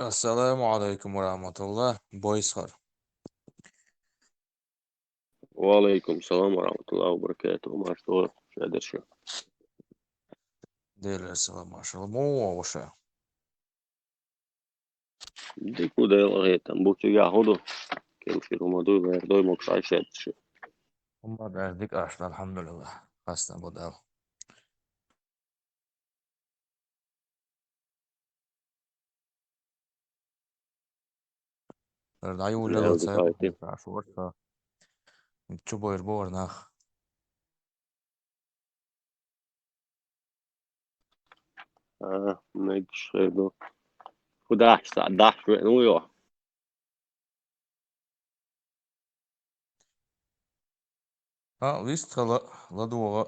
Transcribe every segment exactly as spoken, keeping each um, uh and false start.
Ассаламу Ӏалайкум ва рахьматуллахӀ. Бойсхар. Ва Ӏалайкум салам ва рахьматуллахӀи ва баракатухӀ. Марш догӀийла, шадерша. Делера салам, машалла. Муха ваша? Дика ду, Дала хетам бу, цигахь хӀун ду? Кхелхира хӀума дуй, вер дуй, могуш Ӏайшат шу. ХӀума дара дика ашна, алхьамдулиллахӀ. Хастам бу Дала. Эр дӀаюллал. Дала цаьрга дика хетам. Чу бойр бу вара нах. А, мегаш хир ду. ХӀун дахьаш, цхьа дахьаш веана ву йо? А, вистхила, ладогӀа.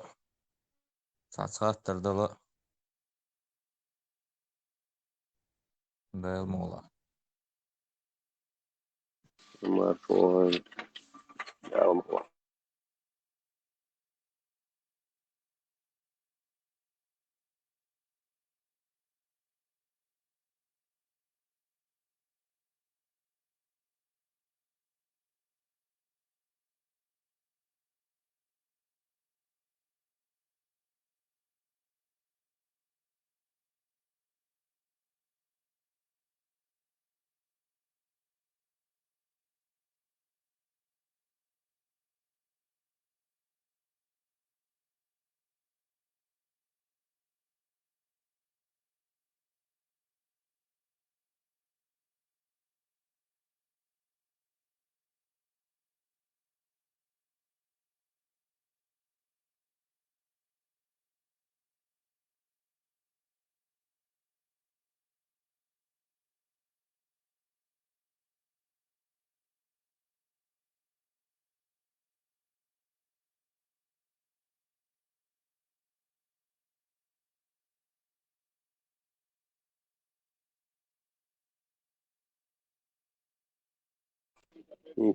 Цхьацца хаттар дала. Дала мукъ лахь. Маршо. Дала мукъ лахь.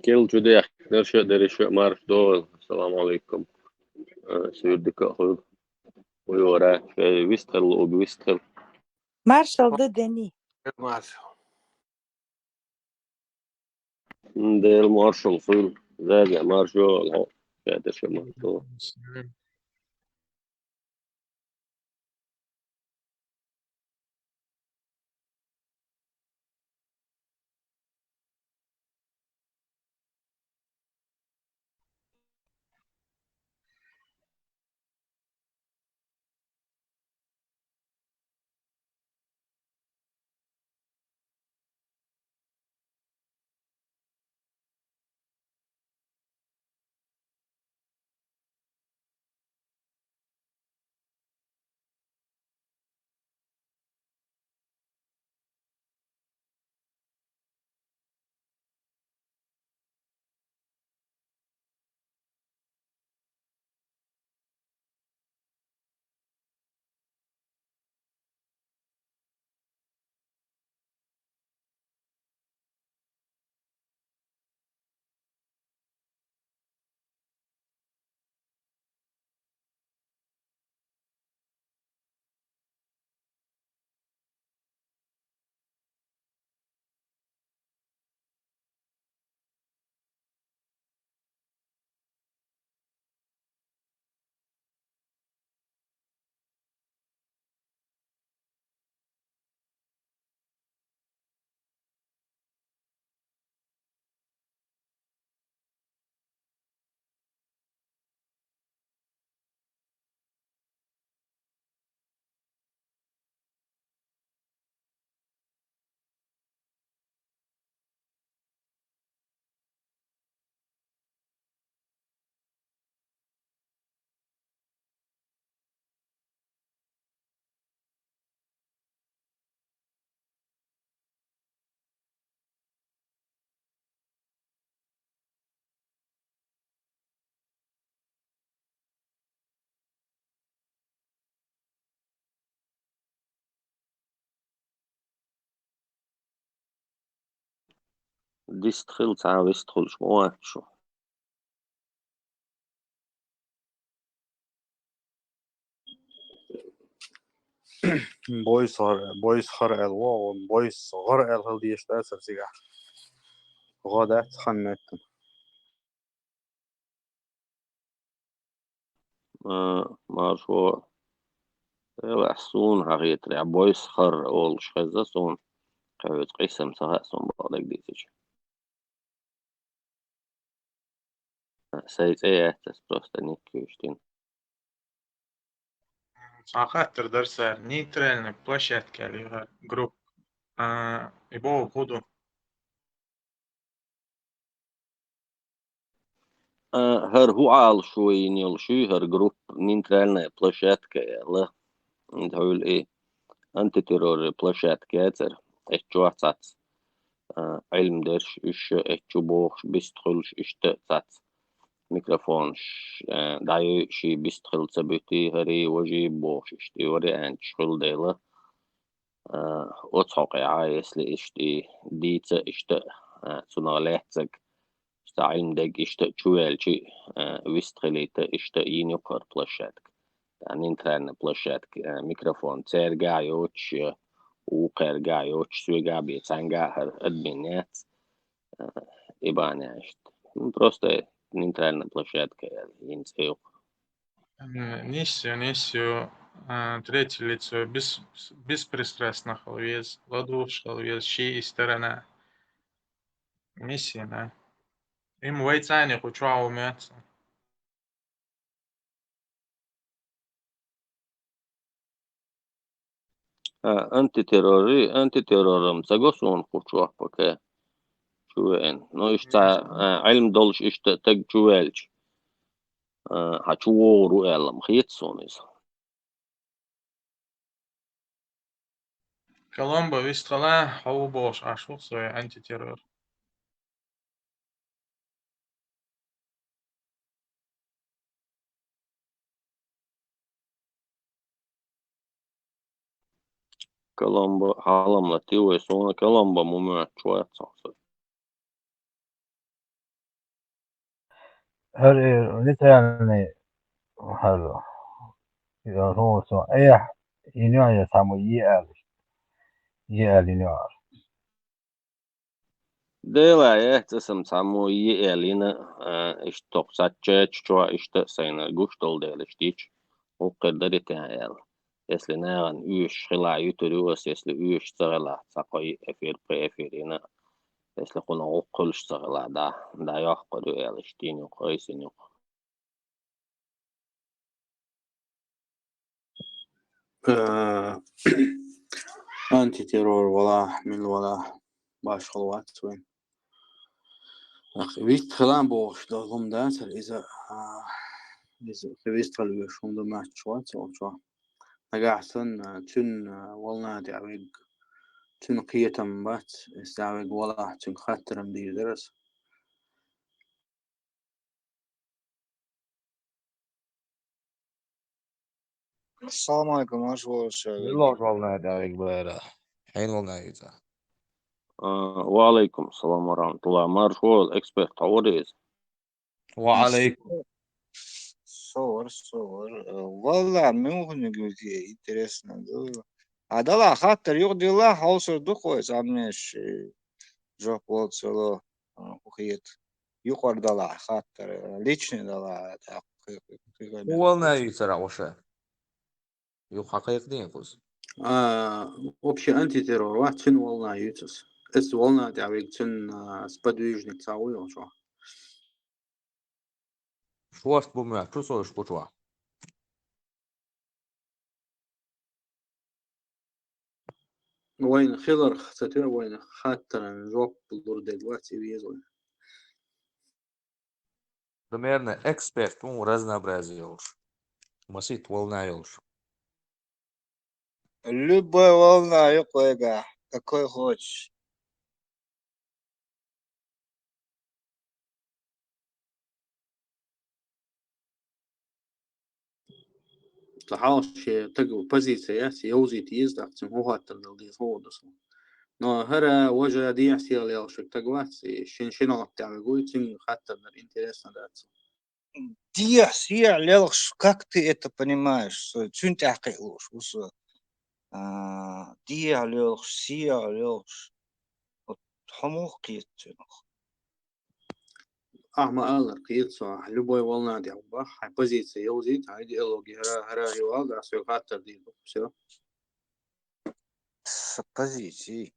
Кхел чу дехкинера шо, дерриге шо, марша догӀийла. Ассаламу Ӏалайкум. А, суьйра дика а хуьлда. Вуй вара, шоай вистхила, угу вистхила. Маршалла ду, Дени. Марша. М, Дела маршалла хуьлда. Заза марша йогӀийла хьо. Шаьтар ша марша йогӀийла. Дистхила, цхьа а вистхуьлуш ма вац шу. Бойс гӀар, бойс хӀар аьлла, во, бойс гӀар аьлла хила дезаш дацар цигахь. ГӀо дац хан меттана. А, маршо. Делахь суна хьахетарехь, бойс хӀар олуш хезна суна. Кхевца къийсам ца хаьа суна бакъдерг дийцича. Сайн цӀе яц ас, просто ник куьйгаш дина. Цхьа хаттар дара цара, нейтральная площадка аьлла ю хӀара группа. А, и бохург хӀун ду? А, хӀара хӀун Ӏалашо йина йолуш ю хӀара группа, нейтральная площадка аьлла. Хьуьлла и антитеррорный площадка яцара, эцу чохь цхьацца, а, Ӏилмдерш, уьш эцу чу бохуш, бист хуьлуш иштта цхьацца микрофонаш, а, дӀайойуш, ший бист хила ца буьтий, хӀарий, важий бохуш, иштта и варианташ хуьлу дела, а, оцу хьокъехь, если иштта и дийца иштта, а, цунах лаьцнарг, цхьа Ӏилманиг иштта чуваьлча, а, вистхилийта иштта йина ю хӀара площадка. Цхьа нейтральная площадка, а, микрофон цаьргахь а йоцуш, я вукхаьргахь а йоцуш, соьгахь бен цхьаьнгахь а хӀара админ яц, а, и бахьана иштта. Ну, просто нейтральная площадка аьлла, йина цӀе ю. М, нисъю, нисъю, а, третье лицо бес-, беспристрастно хила веза, ладугӀуш хила веза, ший и сторона. Нисйина. Им вай цӀайни кху чохь ву моьтту. А, антитеррори-, антитеррорам ца го суна кху чохь пока. Чу веана. Ну, иштта, а, Ӏилма долуш иштта стаг чу ваьлча, а, хьан чу вогӀур ву аьлла-м хета суна иза. Коломбо вистхила, хьо ву бохуш Ӏаш ву-кх со антитеррор. Коломбо хьалам латти вай, суна Коломбо ма моьттуш вац со. ХӀара нейтральный, хӀара, я хӀун со, эхь, йина я цхьаммо е аьлла. Е аьлла йина. Дела, э, цӀа сам цхьаммо е аьлла йина, а, иштта тхо цхьаьччачу чохь иштта сайна гуш долу дела иштта йича, хӀокхуьра дарий те аьлла. Если нахана оьшуш хилахь, юьтур ю ас, если оьшуш ца хилахь, цхьа кхо эфир, пхи эфир йина, если кхунах гӀуллакх хуьлуш ца хилахь, дӀа, дӀайоккхур ю аьлла, иштта йина ю-кх, айсина ю-кх. Э, антитеррор валахь, мила валахь, башхалла вац вайн. Вист хилан бохуш долу хӀума дацара иза, а, иза вист хила веш хӀума ду моьттуш вац олучохь. Нагахь санна, а, цуьнан, а, волна тӀехь вегга, цуьнан кхетам бац, иза тӀехь вегга валахь, цуьнга хаттарам дийр дара аса. Ассаламу алейкум, аш волча. Мила волча волна тӀехь вегга бара. Хьенан волна иза? А, ва алейкум салам ва рахматуллах. Марша вогӀийла, эксперт, хьо вара иза? Ва алейкум. Со вара, со вара. Э, валла, муьлханиг везе интересно ду. А дала хаттар юкъадилла, хьовсур ду-кх вай, цхьаммеш, э, жоп ло ца ло, э, хета. Юкъара далахь хаттар, личный далахь, тӀаккха кхе-, кхе-, кхе-, Хьо волна йийцара ваша? Юха хьакхайкхадийна кхуза. А, вообще антитеррор вац, цуьнан волна йийцас. Эс волна тӀехь вега цуьнан, а, сподвижник ца вуй йолчохь. Шорта бу моьттуш ву со уьш кху чохь. Вайна хиларх ца тоьа, вайна хаттаран жоп лур дерг вац, и веза вайна. Примерно эксперт ву разнообразие йолуш. Масийтта волна йолуш. Любой волна ю-кх вайгахь, какой хочешь. Цхьа хьалха шен стага позиция яц, йовзийта еза, тӀаккха цуьнан хӀун хаттар дала деза, хӀун ду сан. Но хӀара важа дехьа сел ялх шуьга стаг вац, и шен шен гӀоттаьвиг вуй, цуьнга хаттар дар интересно дац. Дехьа сел ялх шу, как ты это понимаешь? Цуьнан тӀаьхьа кхиалуш ву со. а, дехьа лоьлхуш, сехьа лоьлхуш. Вот хьо муха кхета цунах? Ахьа ма аллара, кхета со, ахьа любой волна тӀехь бах, хьайн позиция йовзийта, хьайн идеология, хӀара, хӀара йоагӀа, да, соьга хаттар дийр ду, всё. Са позиция.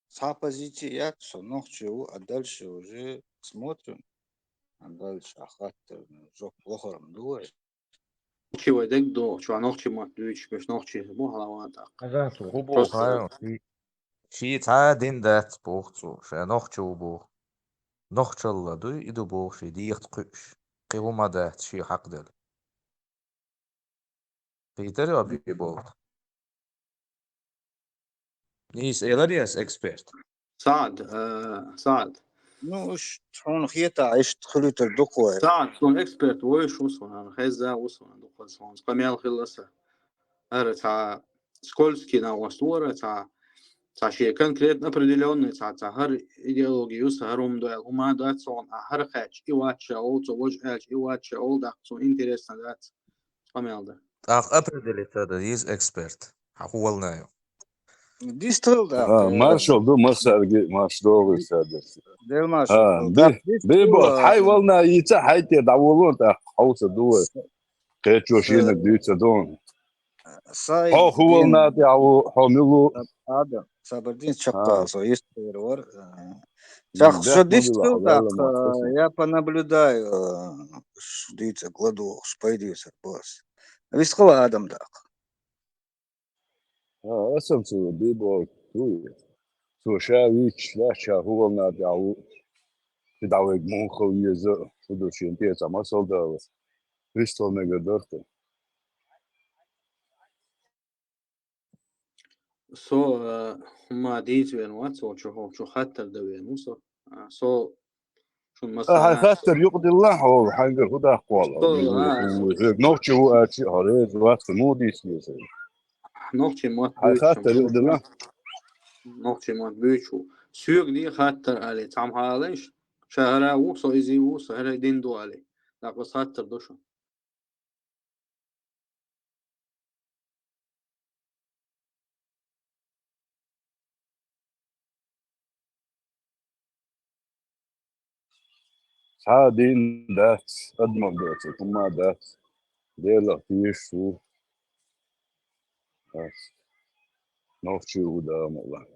Цхьа позиция яц, со нохчи ву, а дальше уже смотрим. А дальше а хаттар, жоп лохарам ду вай. Нохчи вай дег ду, чу нохчи мотт дуьйцуш, беш нохчи бу хьалаван тӀаккха. Хаза цо. Ху боху просто хайна, ши, ши цхьа а дин дац боху цо, ша нохчи ву боху. Нохчалла дуй, и ду боху ши дехат кхуьуш. Кхин хӀума дац ши хьакъ дела. Кхийтар йо би болт. Нийса элар яс эксперт. СаӀад, э, СаӀад. Ну, уж хьуна хетахь, иштта хуьлуьйтур ду-кх вай. СаӀад, суна эксперт вуйш ву суна, хезна ву суна, дукха суна къамел хилла сан. ХӀара цхьа скользкий нагӀост вара, цхьа, цхьа шен конкретно определённый, цхьа, цхьа хӀара идеологи ю сан, хӀара хӀума ду аьлла, хӀума дац суна, а хӀара кхаьчча, и вац ша олу, цо важа аьлча, и вац ша олу, даккха цунна интересно дац. Къамел дан. ТӀаккха определиться дан деза эксперт. Хьан хӀу вална ю? Дистхила дац. А, маршалла ду массаьрга, марш догӀу саьрга. Дел маршалла ду. А, би, би бо, хьай вална йийца, хьай те дӀаволо, тӀаккха хьовса ду вай. Кхечо шенаг дуьйца ду. Хьо хӀу вална тӀехь ву, хьо мила ву? Ада, сабар дин чаккхал со, йистера вар. Чаккха со дистхила даккха, я понаблюдаю, ш дийца гладу, ш пайдийсар бас. Вистхила адам даккха. А, асам цу бибо туй. Цо ша вичча, ша ша хӀу вална тӀехь ву. Ши дӀавайга муха хала веза, хӀу ду шен тӀе цхьа масал дала. Вистхила мегар дарта. Со, э, хӀума дийца вен вац, со чу, чу хаттар дан вен ву со. А, со шун масала. Хьайн хаттар юкъадилла хьо, хьайгара хӀу даккхол. Со, а, хьоьга нохчи ву аьлча, хьо реза вац, муха дийца веза? Нохчи мотт хьайн буьйцу хаттар юкъадилла. Нохчи мотт буьйцу. Соьга де хаттар али, цхьамма хьалайш, ша хӀара ву, со иза ву, со хӀара дин ду али. ТӀаккха аса хаттар ду шу. Цхьа а дин дац, адамах доцург хӀума дац. Делах тешаш ву. Ас нохчи ву, Дала мукъ лахь.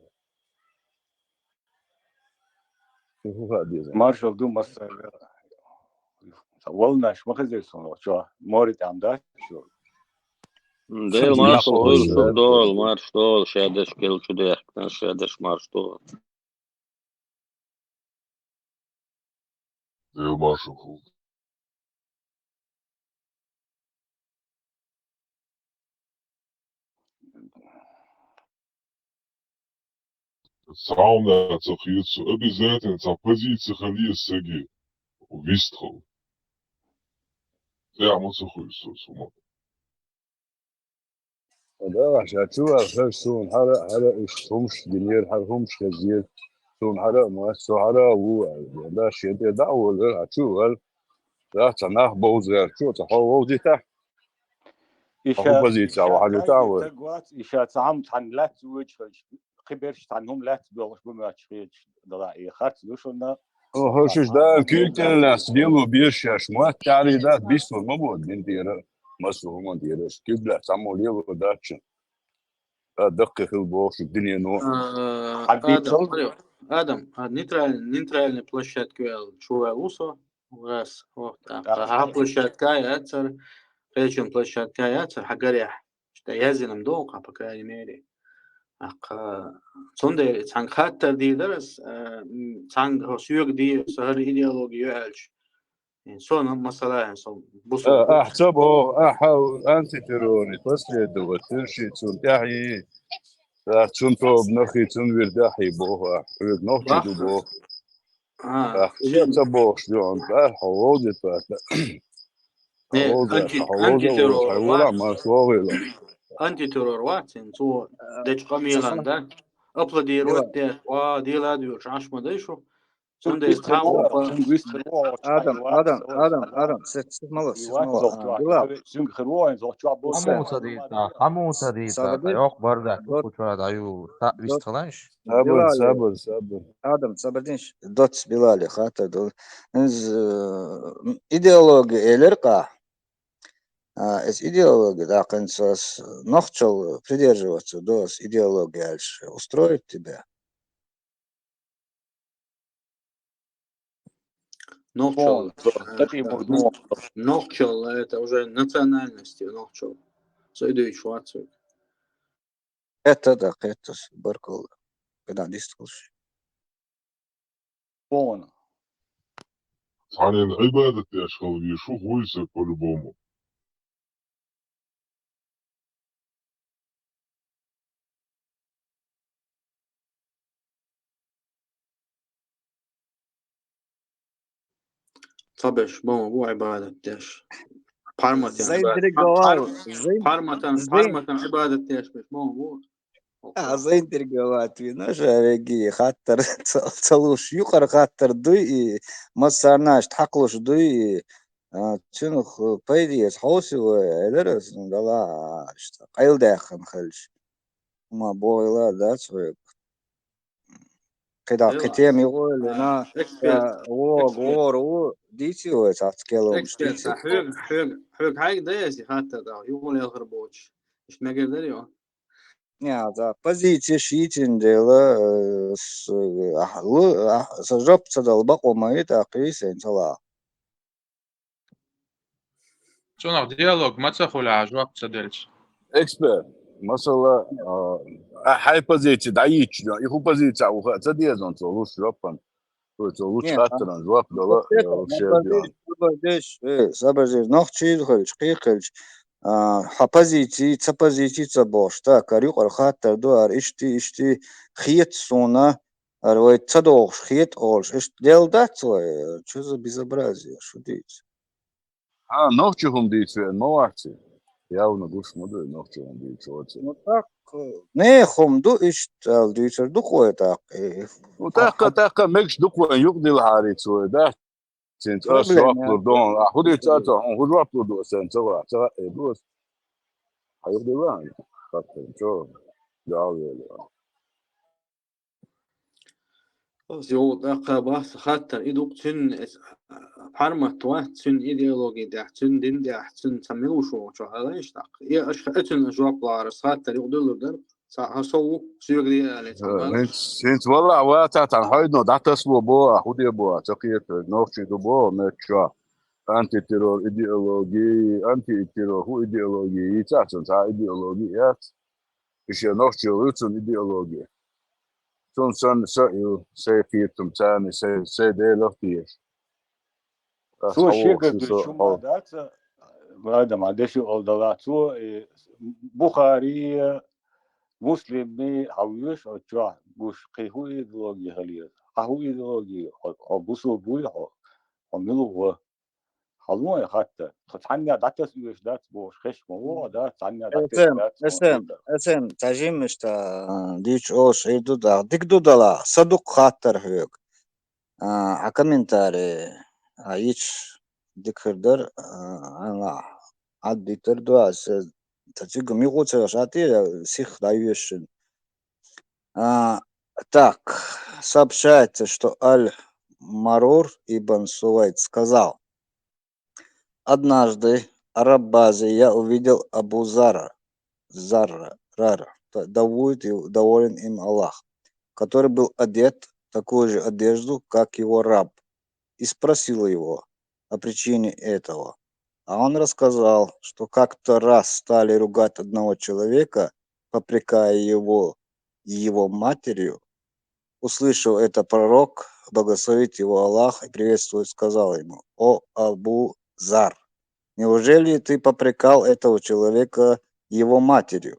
Шу хӀун хаа деза? Маршалла ду массарна. Валнаш ма хезира суна, чо море тӀам дац шу. Дела маршалла хуьлда шух, догӀал, марш догӀал, ша деш кел чу дехкина, ша деш марш догӀал. Дела маршалла хуьлда. Цхьа хӀума ца хуьйцу, обязательно цхьа позиция хила еза саги, вистхила. ТӀехь ма ца хуьйцу со, со ма. Дала, ша чу ваьлла хӀара суна хӀара, хӀара иштта хӀумаш гинера, хӀара хӀумаш хезира. Суна хӀара а ма, со хӀара а ву аьлла. Да, шен тӀе дӀа а волура, хьан чу ваьлла. Да, цхьа нах бовза гӀертачо, цхьа хьо вовзийтахь. И хьо ша, хӀун позиция, и ша вахьа витахь вай? Таг вац, и ша цхьа хӀума цхьаьна лаьцна вуьйцуш хилча, кхин берш цхьаьна хӀума лаьцна боьлхуш бу моьттуш хеташ дала и харц ду шуна. О, хӀо шуьш даим куьйга тӀера лаьцна лело безаш шаьш, мотт тӀаьхьарий дац, бисур ма бу дин тӀера, массо хӀуман тӀера, куьйга лаьцна цхьаммо лело дац шуна. А, даккхий хила бохуш динено. А, Адам, Адам, а, нейтральный, нейтральный площадка ваьлла, чу ваьлла ву со? Раз, о, так. Хьа площадка яцара, кхечун площадка яцара, хьан гарехь. Что яздина-м догӀу, по крайней мере. Аккха, цундела цхьаьнга хаттар дийр дара ас, а, м, цхьаьнга хьо соьга дийр, сан хӀара идеологи ю аьлча. Э, со, ну, масала, со бусалба. А, ахь ца боху, ахь антитеррорный последователь, ши цунна тӀаьхьий, а, цунна тобанах и цунна вирдахь и боху, ахь хьоьга нохчи ду боху. А, ахь ца, ца бохуш ду, ахь хьо вовзийтар. Не, хьо вовза, анти-, хьо вовза, антитеррор хьо вовза, вац. Марш вогӀийла. Антитеррор вац, цо дечу къамелан, да? Аплодировать де, ва, дела а доьлуш, Ӏаш ма дай шу. Цундела цхьа вукхо, цундела вист хир ву, Адам, Адам, Адам, Адам, сет, сет мало, сет мало. А, Билал. Цундела хир ву, айн зохчу абу. Хьамуса дийта, хьамуса дийта, Сабадин. Йох барда, Дот. Куча даю, та вист Дот. Халанш. Сабр, Билал. Сабр, сабр. Адам, сабр динш. Доц Билали хата дол. Инз, э, идеология элерка. А, эс идеология, да, консенсус, нохчал придерживаться, да, с идеологией дальше. Устроит тебя? Нохчал, Вон, э, такие э, будут. Нох-, нохчал, это уже национальности нохчал. Следующий вацик. Это да, это с-, баркал. Когда дисталш. Вон. Хьанен Ӏибадат деш хала везаш ву хӀуйса по-любому. Цабеш бон ву Ӏибадат деш. Парматан Ӏибадат. Заинтриговал, Пар-, заин-, Парматан, заин-, Парматан Ӏибадат деш беш бон ву. А, заинтриговать вина, ша веги хаттар ца-, цалуш, юкъар хаттар дуй и, массарнаш тхьакълуш дуй и, а, цунах, э, пайдиес хьоси вай, элера, дала, ишта, къайлдаьхан халш. Ма бойла, да, цхьоек. Кхидах Эла. Кхетем игъойлина, А, эксперт. А, вог, эксперт. Вор, у, дици вай, цац келом, эксперт, дици. А, хьог, хьог, хьог хьайг да, если хаттар да, югъул ялхар боч. Ишт мегер да, ё? Не, за позиция шийтин дела, э, с-, а, лу-, а, са жоп ца дал бакъо ма вит, а, къийсен цала. Цунах диалог ма ца хуьлу, а жоп ца делча. Эксперт, масала, а, а, хьай позиция дӀайичча, и хӀу позиция а вуха ца дезан цо луш жоппан. Цо луч Не, хаттаран жоп дала, вот это, э, шер сабардеш, диан. Сабардеш, э, сабардеш, нохчий хилча, кхий хилча, а, хьа позиции, ца позиции ца бохуш, так, ар юкъара хаттар ду, ар ишти, ишти хета суна, ар вай ца дохуш хета олуш, иштта дел дац вай, чу за безобразие, шу дийца. А, нохчи хӀума дийца веана ма вац и. Явна гуш ма ду и нохчи хӀума дийца оцу. Ну, так, э, не, хӀума ду, иштта аьлла дийцар ду-кх вай, так, э, Ну, тӀаккха, тӀаккха мегаш ду-кх вайн юкъадилла хьарица вай, да? Цинца ас проблема жоп лур ду хьуна. А хӀу дийца ца, хьуна хӀу жоп лур ду ас, цинца ца, ца, э, ду ас. Хьан юкъадилла хьуна? Хаттар, чо? Дал вели. Ас юкъа тӀаккха бахса хаттар, и ду-кх цуьнан эс, а, пармат вац цуьнан идеологи тӀехь, цуьнан дин тӀехь, цуьнан ца мила ву шуна чохь аьлла иштта. И аша хаа цуьнан жоп лара, ас хаттар юкъадуьллур дара. Ца хьо со ву, соьга де аьлла, ца Э, вала. ХӀинца, хӀинца валахь вацахь, цхьана хьойдано дӀатасво боху, а хӀу де боху, ца кхета, нохчий ду боху, меттачохь. Антитеррор идеологи, антитеррор хӀу идеологи, йийцахь цунна цхьа идеологи яц. И шен нохчий ю цунна идеологи. Цунна санна са а ю, сайн кхетам царна, сайн, сайн Делах а тешаш. Ас Цо хьан шегара вохуш ю со, дуьйцу хьо ма дац, Адам, хьан деши олдала, цо, э, Бухари, Муслими хьан вуьйш оцу чохь гуш, кхин хӀун идеологи хилира? Хьан хӀун идеологи? Хьо, хьо бусул буй хьо? Хьо мила ву? Хьан луъ хаттар? Тхо цхьаннех дӀатаса оьшуш дац бохуш, хеш ма ву, да? Цхьаннех дӀатаса Эсен, дац, эсен, эсен, ца жиммаш та, а, дийчу олуш хир ду дагӀа. Дика ду дала, са дукха хаттар хьоьга. А, а комментарий, а, йича дика хир дара, а, хьайна Ӏад дитар ду аса, ца цигам юкъу ца йош, а, тӀе сих дӀайоьшуш. А, так, сообщается, что Аль-Марур ибн Сувайд сказал: «Однажды в Араб-базе я увидел Абу Зара, Зарра, Рара, т-, да будет и доволен им Аллах, который был одет в такую же одежду, как его раб, и спросил его о причине этого. А он рассказал, что как-то раз стали ругать одного человека, попрекая его и его матерью. Услышав это, пророк, благословит его Аллах и приветствует, сказал ему: „О Абу Зар, неужели ты попрекал этого человека его матерью?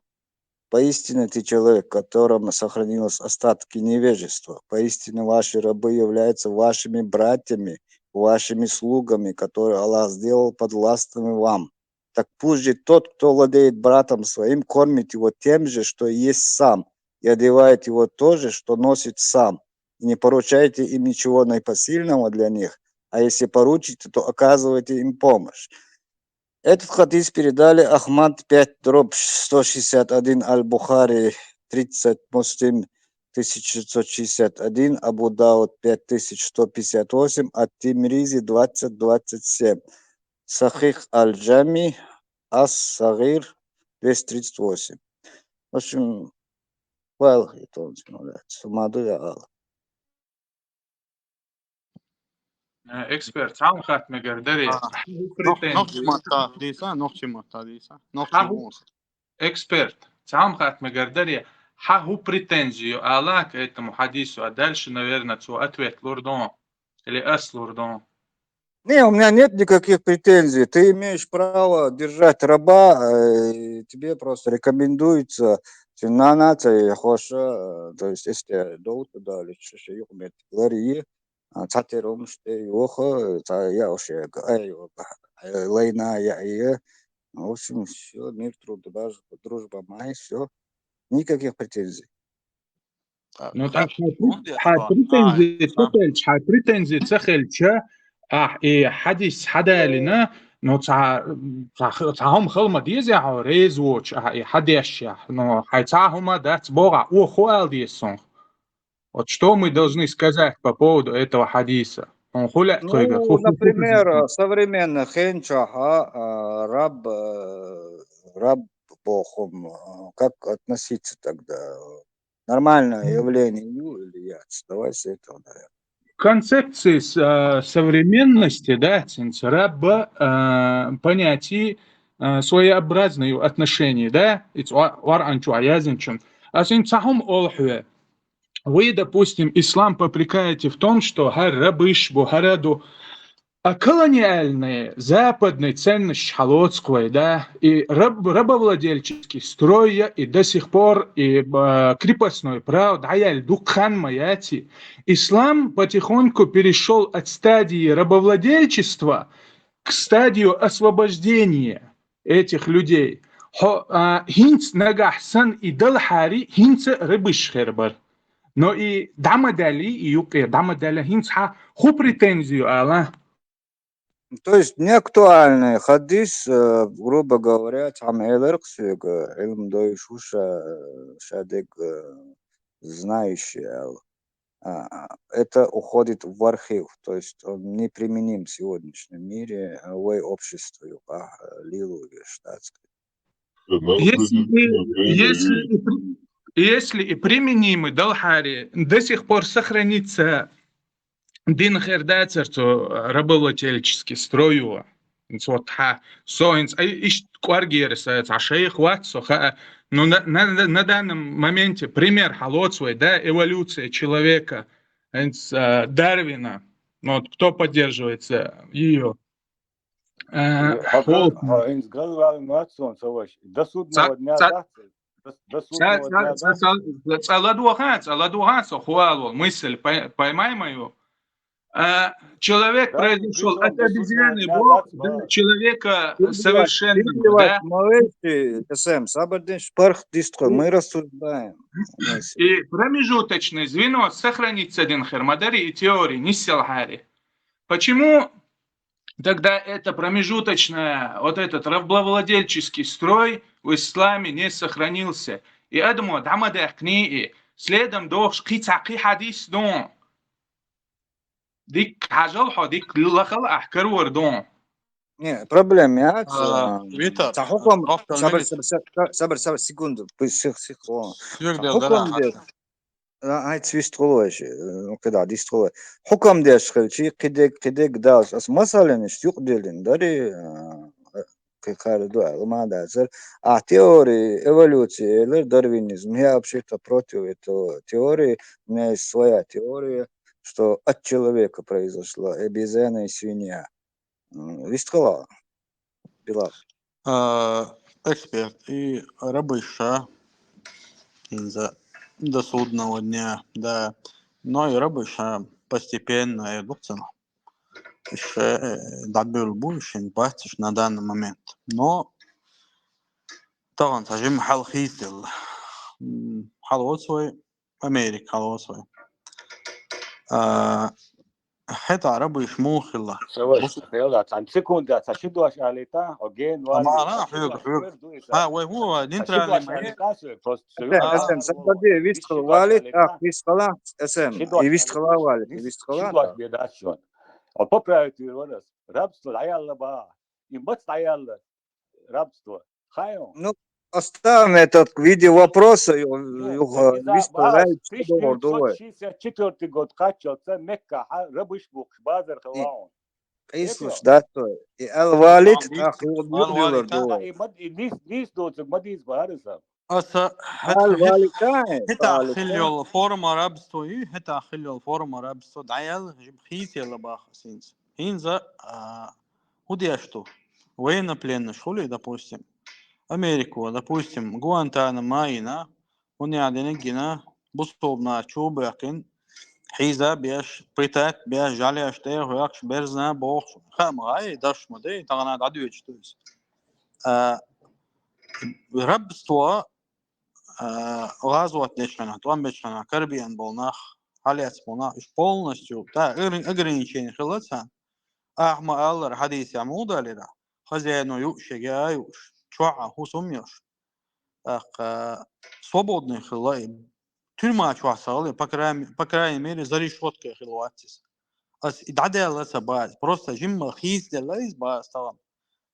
Поистине ты человек, в котором сохранилось остатки невежества. Поистине ваши рабы являются вашими братьями, вашими слугами, которые Аллах сделал подвластными вам. Так пусть же тот, кто владеет братом своим, кормит его тем же, что и есть сам, и одевает его то же, что носит сам. и не поручайте им ничего непосильного для них, а если поручите, то оказывайте им помощь. Этот хадис передали Ахмад пять дробь сто шестьдесят один, Аль-Бухари тридцать, Муслим тысяча шестьсот шестьдесят один, Абу Дауд пять тысяч сто пятьдесят восемь, Ат-Тирмизи двадцать двадцать семь, Сахих Аль-Джами Ас-Сагир двести тридцать восемь. В общем, well, это он сумаду я ал. Э, Эксперт, цхьа хӀума хатта мегар дарий? А, Хьа хӀу Нох- Нохчи претензи? матта дийса, нохчи матта дийса. Нохчи Хьа хӀу- мус. Эксперт, цхьа хӀума хатта мегар дарий? Хьа хӀу претензи ю ала к этому хадису, а дальше, наверное, цо ответ лур ду или ас лур ду. Не, у меня нет никаких претензий. Ты имеешь право держать раба, э, тебе просто рекомендуется цена нация и хоша, э, то есть если тебе долг дали, что еще юкмет лари, а, цатером что йоха, ца я вообще, э, лайна я и, в общем, все, мир, труд, дружба, дружба, май, все. Никаких претензий. А, Ну, ха- так, хьа он деш хьа ва. претензи А, ца хилча, хьа претензи ца хилча, ахь и хадис хьадалина, ну, цхьа, цхьа, цхьа хӀума хала ма деза хьо, реза воч, ахь и хьадеш яхь. Ну, хьай цхьа хӀума дац богӀа, о ху ала деза сунх. Вот что мы должны сказать по поводу этого хадиса? Он ху лаьа тхойгара, ху, Ну, ху, ху например, э, современный хенчаха, э, раб, э, раб бохум, э, как относиться тогда? Нормальное М. явление ю или яц? Давай с этого, наверное. Концепции с-, э, современности, да, цинц рабба, э, понятие, э, своеобразное отношение, да, и ц-, ва-, вар анчу язынчун. А син цахум олхве. Вы, допустим, ислам попрекаете в том, что хар рабыш бу хараду, а колониальные, западные ценности халоцквай, да, и раб-, рабовладельческий строй, и до сих пор, и, э, крепостное право, да, я дукхан маяти. Ислам потихоньку перешёл от стадии рабовладельчества к стадию освобождения этих людей. Хо-, а, хинц нагахь сан и далхари, хинца рабыш хербар. Но и дамадали, и юкъе дамадали хинц ха ху претензию ала. То есть неактуальный хадис, э, грубо говоря, там элерксюга, илм дойшуша, э, шадег, э, знающий, а, а, это уходит в архив, то есть он неприменим в сегодняшнем мире, э, в обществе, а, лилу и штатской. Если и, если и при-, если и применимы далхари, до сих пор сохранится дин хердацар цо рабовладельческий строю. Инц вот ха, со инц, ай, иш кваргерса, ца шейх ват со ха, но на, на, на данном моменте пример халоцвай, да, эволюция человека, инц, а, Дарвина, ну, вот кто поддерживается её? Э, Хьо хо- хьо инц галвал мацон соваш. До судного дня Ца- дац. До, до Ца- судного дня ца- дац. ца- ца- ца ладугӀа, ца ладугӀа, со хуалвол, мысль пой-, поймай мою. А, человек Да, произошел пришёл от до обезьяны судного дня, бог да, до да. человека совершенного, да? Малейший, это сам, сабардин шпарх дистхо, мы рассуждаем. И промежуточное звено сохранится дин хермадари и теории, не селхари. Почему тогда это промежуточное, вот этот рабовладельческий строй в исламе не сохранился? И адамо дамадахни и следом дохш кица ки хадис дон. Дик хажал хо, дик лахал ахкар вар дон. Не, проблем яц. А, а, Витар, Ца хукам, доктор сабар, Мелис. сабар, сабар, сабар, сабар, секунду, пусть сих, сих, о. Сир Ца дел хукам дала деш, а, ай, цвист хулуаш, э, ну, когда дистхула. Хукам деш хилчи, кидек, кидек даш, ас масален иш юк делин, дари, э, кикар дуа, лма дазар. А теории эволюции, элер дарвинизм, я вообще-то против этого теории, у меня есть своя теория, что от человека произошла обезьяна и свинья. М, вистхала, Билал. А, эксперт и рабыша из-за до судного дня, да. Но и рабыша постепенно и духцена. Ещё, э, добил будущий батиш на данный момент. Но тогон сажим хал хиздел. М, хал вот свой, Америка хал вот свой. А, хӀета рабыш муха хилла? Ца вай, Бус- хелла, цхьан секунда, цхьа ши дош алита, о ген вали, Тамара, цхьа ши хьоьга, дош хьоьга. Хьоьга ду иза. Ха, вай хӀу, Цхьа ши нейтральный дош моя? Алита, со просто со Эсен, А. Эсен, сабаде вист хила вали, а, вист хила, Эсен, Ши дош и вист хила алита. Вали, Нис вист хила. Ши дош бедац шон. О поправить вирварас. Рабство дӀаялла ба. И мац дӀаялла? Рабство. Хайо. Ну, оставим этот в виде вопроса, ю-, Ну, ю-, не знаю, вист хила, ба, вист хила, тысяча девятьсот шестьдесят четвёртый год кхаччалца Мекка, ха, рабыш бухуш, базар хила он. Къийсалуш дац вай. И ал валит, Ан ах, вист, ю-, ан ю-, валит, ю-, а? ю-, И мад-, и нис, нис доцуг мадиз бахараса. Аса Ал хӀет-, валит, а, хӀета валит, хилла а? йолу форма рабство ю, хӀета хилла йолу форма рабство дӀаял, жиб хийцелла баха синца. ХӀинца, а, хӀу деш ду? Военнопленныш хули, допустим, Америко, допустим, Гуантанамо йина, хӀунда диниг гина, бусулбна чу баьккхина, хьийза беш, пытать беш, жалеш тӀе а хӀоькхуш, берзна бохуш, хаа ма гӀай, даш ма дай, тахана дӀадоьдуш ду иза. А, рабство, а, гӀазот дечу хенахь, тӀом бечу хенахь, карбиан болу нах, хьалец болу нах, уьш полностью, да, огр-, ограничение хилла царна. Ахьа ма-аллара, хьадийсехь муха далира, хозяино юуш, яга а юуш, чохь а хӀусам а йолуш. ТӀаккха свободный хилла и. Тюрьма чохь ца хилла, по крайней, по крайней мере, за решёткой хилла вац иза. Ас и дӀадаьлла ца база. Просто жимма хийцаделла иза база тахана.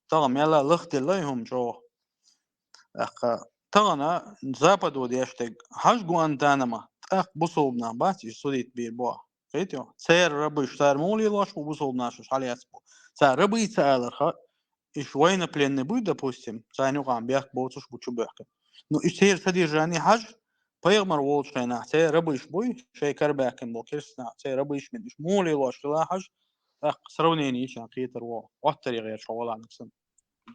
Тахана мелла лахделла и хӀума чӀогӀа. ТӀаккха тахана Западо деш дерг, хьажа Гуантанамо, тӀаккха бусулбанаш бац, и судить бийр боху. Кхетий хьо? Церан рабыш, цара муха лелош бу бусулбанаш, уьш хьалаэцна бу. Цара рабыш ца аларха, уьш военнопленный буй, допустим, царна юкъахь бехк боцуш бу чу боьхкина. Ну, уьш церан содержание хьажа, пайхамар волчу хенахь церан рабыш буй, шайн карабаьккхина болу керстанаш, церан рабыш бина, уьш муха лелош хила хьажа, тӀаккха сравнение йича кхетар ву, оттаре гӀерташ хьо валахь санна.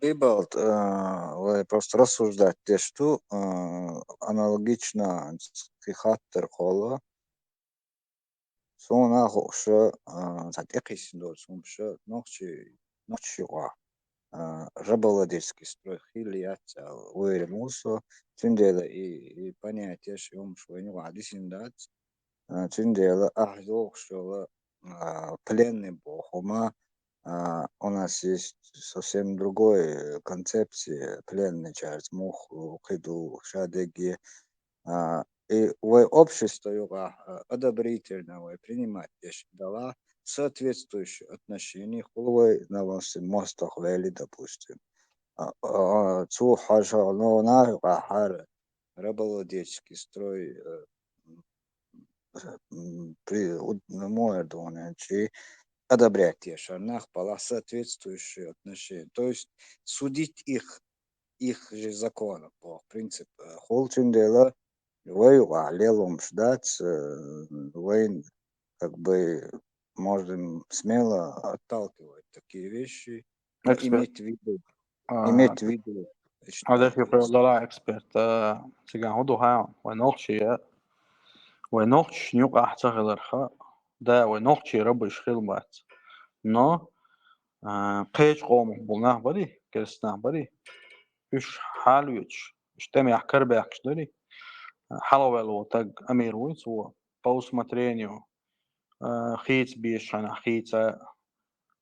Бибалт, а, вай просто рассуждать деш ду, а, аналогично кхин хаттар кхолла. Суна а хууш, а, цхьа тӀекхиссина доцу хӀумаш, нохчий, нохчий юкъахь, а, рабовладельский строй хилла яц аьлла уверен ву со. Цундела и, и понятиеш, и хӀумаш вайна юкъахь дисина дац. А, цундела ахь йохуш йолу, а, пленный боху хӀума, а, у нас есть совсем другой концепция пленный чарца муха кхин ду ша дегге. А, и вай общество юкъахь, а, одобрительно вай принимать деш далахь, соответствующее отношение хуьлу вай, допустим, мостагӀ вели, допустим. А, а, цо хьажа, ну, нах юкъахь хӀара рабовладельческий строй, э, м, при, у, ну, муха эр ду хьуна, чи одобрять деш, а нах балахь соответствующее отношение. То есть судить их их же законов, боху принцип, э, хуьлу, цундела вай юкъахь лелла хӀумаш дац, э, вайн, как бы, можем смело отталкивать такие вещи, но Эксперт. Иметь в виду, А, иметь в виду, Хьо деш юкъа йолу дала эксперт, а, цигахь хӀун ду хаьа, вай нохчий, вай нохчашна юкъахь ца хиларха, да, вай нохчий рабыш хила бац. Но, а, кхечу къомах болу нах барий, керста нах барий, уьш хьалавечаш, уьш тӀемехь карабаьхкаш дарий, хьалхаваьлла волу таг амир вуй цо, по усмотрению, а, хийца безаш хьанахь хийца,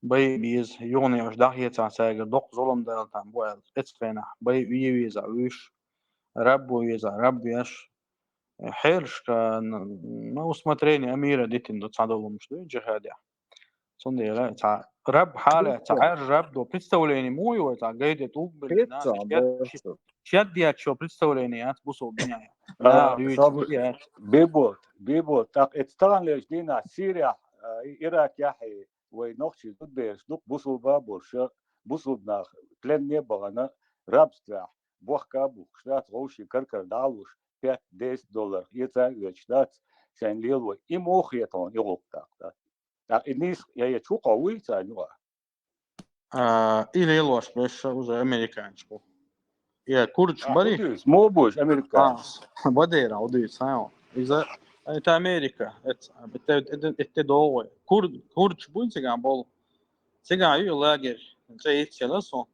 бай беза, юханехьуш дӀахецахь цаьргара доккха зулам дала там бу аьлла, эцу хенахь бай ве везахь вуьйш, раб ву везахь раб веш, хьелашка на, на усмотрение амира дитина ду цхьадолу хӀумаш дуй джихадехь. Цундела цхьа раб хьале, цхьа Хьецо. Ӏаьржа раб ду, представление муй вай цхьа гайде тӀулг биллина, Хьецо, шед, боху. Шед дечо представление яц бусул динехь. А, Нах дуьйцу саб-, яц. Биболт, биболт, тӀаккха эцу таханлерчу дийнахь Сирияхь, а, и Иракехь, и вай нохчий зудбераш дукха бусулба а болуша, бусулба нах пленне а бахана, рабствехь, бохка а бухкуш дац, вовшийн кар-кара дӀа а луш, пять-десять доллар эца а оьцуш дац, шайн лело. И муха хета хьуна и гӀуллакх тӀаккха? ТӀаккха и нийса я, я чу кхо вуй царна юкъа? А, и лелош берш уже американцаш бу. Я курдаш А, барий? Удуьйс, мо буш американцаш? А, бадера, удуьйс, а. Иза, это Америка, это, это, это, это догӀу. Курд, курдаш буй цигахь болу? Цигахь ю лагерь, цӀе йицъелла со.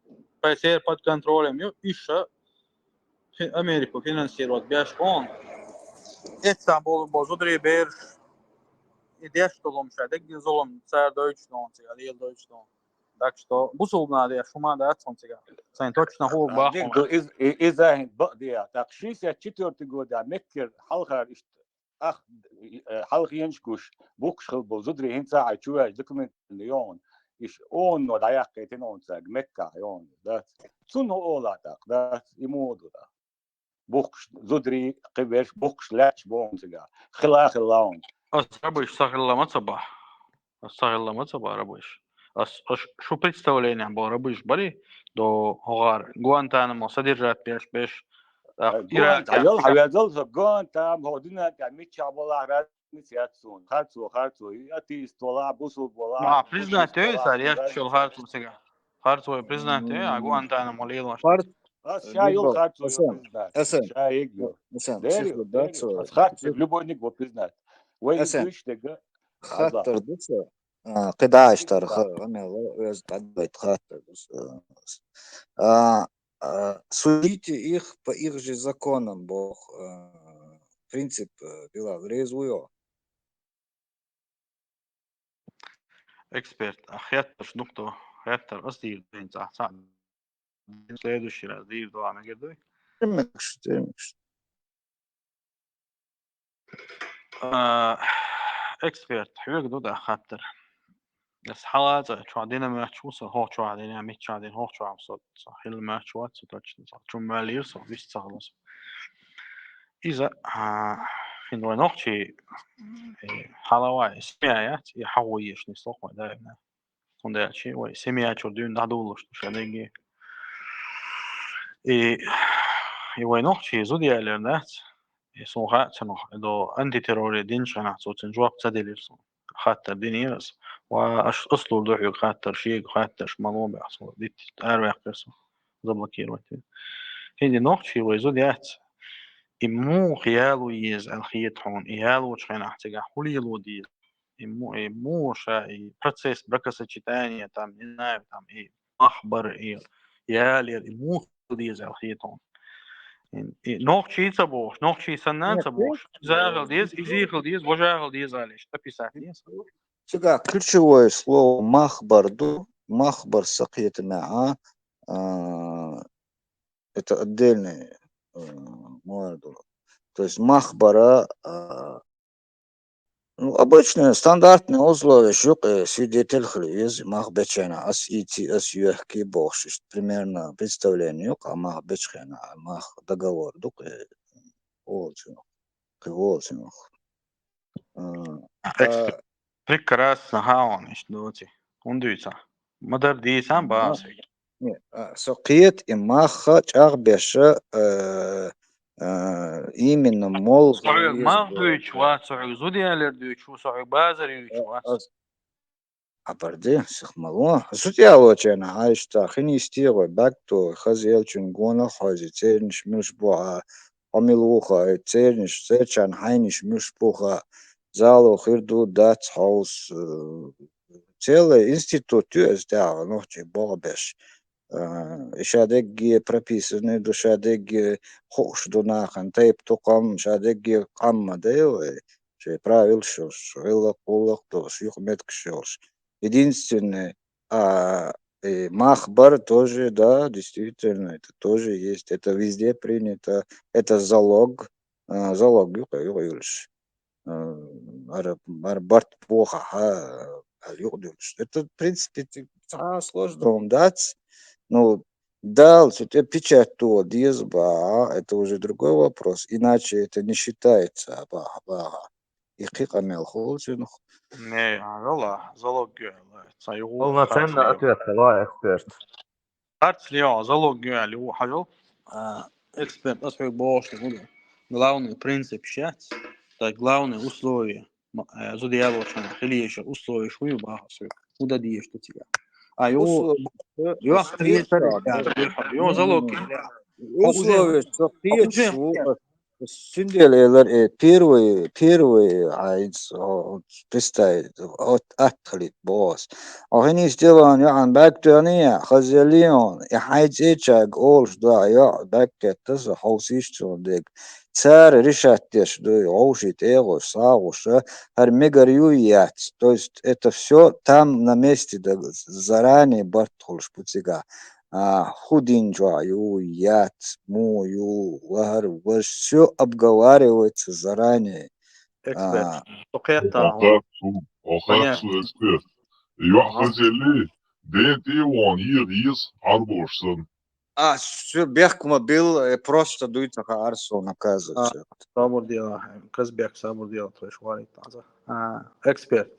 Пай церан под контролем ю, иша фи-, Америку финансировать беш боху. Эццахь болу бо зударий бераш. И деш долу ша дегги зулам цара дойтуш долу цига, лела дойтуш долу. Так что бусулба нах деш хӀума дац хьуна цига. Сайн точно хӀу баху. Иза хӀинца бакъдеа. Так шестьдесят четвёртый года Меккера хьалхара иштта ах хьалхенаш гуш, бухкуш хила болу зударий хӀинца а чуваьлча документально йогӀун. Иш оно дӀаяьккхийтина оно цаьрга Мекка йогӀун, дац. Цунна хӀу ола тӀаккха, дац, и муха ду тӀаккха. Бухкуш зударий, кхин берш бухкуш лаьтташ боху цига. Хила а хилла хьуна. Ас рабыш ца хилла ма ца бахь. Ас ца хилла ма ца бахь рабыш. Ас, ас шу представление бо рабыш бари, до хӀогӀар Гуантанамо содержать беш, беш. Гуантанамо, хьавязал со Гуантанамо, хӀо дина тӀехь миччахь болахь разница яц суна. Харцо, харцо, атеист волахь, бусулба волахь. Ма, признать йой, сар, яц шул харцо цига. Харцо признать йой, а Гуантанамо лелош. Ас ша йол харцо йо признать. Ша йиг йо. Дери, дери. Ас харцо любойник во признать. Вай дуьш дега. Хаттар ду ца. А, кхидӀа иштта гӀамел, оьзда дӀадойту хаттар ду ца. А, а, судите их по их же законам, боху, а, принцип, а, Билал, реза вуй хьо? Эксперт, а хеттарш нукто, хеттар ас дийр дайн цӀа, цӀа. Следующий раз дийр дуа мегар дуй? Тимикш, тимикш. А, эксперт, хьоьга ду да хаттар. Ас хьалаца чохь дина моьттуш ву со, хӀокху чохь дина, миччахь дина, хӀокху чохь со, со хилла моьттуш вац со, точно со. Чум ваьллийра со, вист ца хилла со. Иза, а, хин вай нохчий, э, хьалавай, семья яц, и хьагӀо еш нисло вай даимна. ХӀунда аьлча вай семья чуьра дуьйна дӀадуллуш ду ша дегге. И, и вай нохчий зуда ялер дац. И суна хаьа цунах, и до антитерроре динчу хенахь цо цуьнан жоп ца делира суна. Хаттар динера ас. Ва аш, ас лур ду хьоьга хаттар, шега хаттарш ма ло баьхна, цо дитт араваьккхира со. Заблокировать вира. ХӀинца нохчий вай зуда яц. И муха яло еза аьлла хета хьуна, и ялочу хенахь цигахь хӀун лело деза? И му-, и муха ша, и процесс бракосочетания, там, не знаю, там, и махбар, и ялер, и муха деза аьлла хета хьуна. И, и нохчий ца бохуш, нохчий санна ца бохуш. Иза хила деза, иза хила деза, важа хила деза алиш, описать деза. Цигахь ключевое слово махбар ду, махбар сан кхетамехь, а, это отдельный, э, муар ду. То есть махбара, а, ну, обычные, стандартные условия, шу юкъе свидетель хила веза, мах бечена, ас ийци, ас йоьхки бохуш, иштта примерно представление юкъа, мах бечхена, мах договор ду, кхин волчунах, кхин волчунах. А, прекрасно, хьан иштта доций. ХӀун дуьйцахь? Ма-дарра дийцахь, бан ас. Не, а, со кхета и мах чӀагӀбеша, э, э, именно мол. Со хьоьга мах дуьйцуш вац, со хьоьга зуда ялер дуьйцуш ву, со хьоьга базар юьйцуш вац. Хьабар де, сих ма ло. Зуда ялочарна хьаьжча, хин йисте гӀой баьгто, хаза елчун гонах хьойзи, цернаш муьлш бу хьа, хьо мила ву хьа, цернаш, церчарна хьайнаш муьлш бу хьа, зало хир ду, дац хьовс, э, целый институт ю иза тӀехь нохчий богӀ беш. А, и ша дегге прописанный ду, ша дегге хууш ду нахана тайп тукхам, ша дегге къам ма дай вай, шайн правилаш йолуш, гӀиллакх-гӀуллакх долуш, юкъаметтигаш йолуш. Единственное, а, и мах бар тоже, да, действительно, это тоже есть, это везде принято, это залог, а, залог юкъа, юкъа юлуш. А, ара, ара барт бохахьа, а, юкъа дуьлуш. Это, в принципе, цхьа сложно дац. Ну, Дала цу тӀе печать тоха деза баха, это уже другой вопрос. Иначе это не считается баха, баха. И кхин къамел хула цуьнах. Не, а, вала, залог ю аьлла. Ца югу Полноценный ответ хила, эксперт. Харц лио, залог ю аьлла, ю хьажал. А, эксперт, ас хьоьга бохуш ду. Главный принцип шац. Так, главное условие. Ма-, э, зуда ялочарна хила еза условия шу ю баха ас хьоьга. ХӀун дан дезаш ду цига? А, ю, Условия, ю, ас хьоьга хьоьга, ю, залог ю. Условия, со кхечу ву, цундела элар, э, первый, первый, а, представить, от, атхалит бос. Охин истеван, ю, ан бак тёния, хазелион, и хьайцечаг олш да, ю, бак кеттаса, ховсиш цун дег. цара решать деш ду, вовший тӀегӀуш, сагӀуш, хӀара мегар ю яц. То есть это все там на месте, да, заранее барт хулаш бу цигахь. А, хӀу дин чохь ю, яц, муха ю, лахара, ваш, все обговаривается заранее. Эксперт. А. Со кхетта. Оха цу, оха Понятно. Цу эксперт. Йохазели, ден тӀе вон, йир, йис, арбош сан. А, все, бехк ма бил, э, просто дуйца ха арсо наказывать. А, сабур дела, Казбек, сабур дела, то есть варит таза. А, эксперт.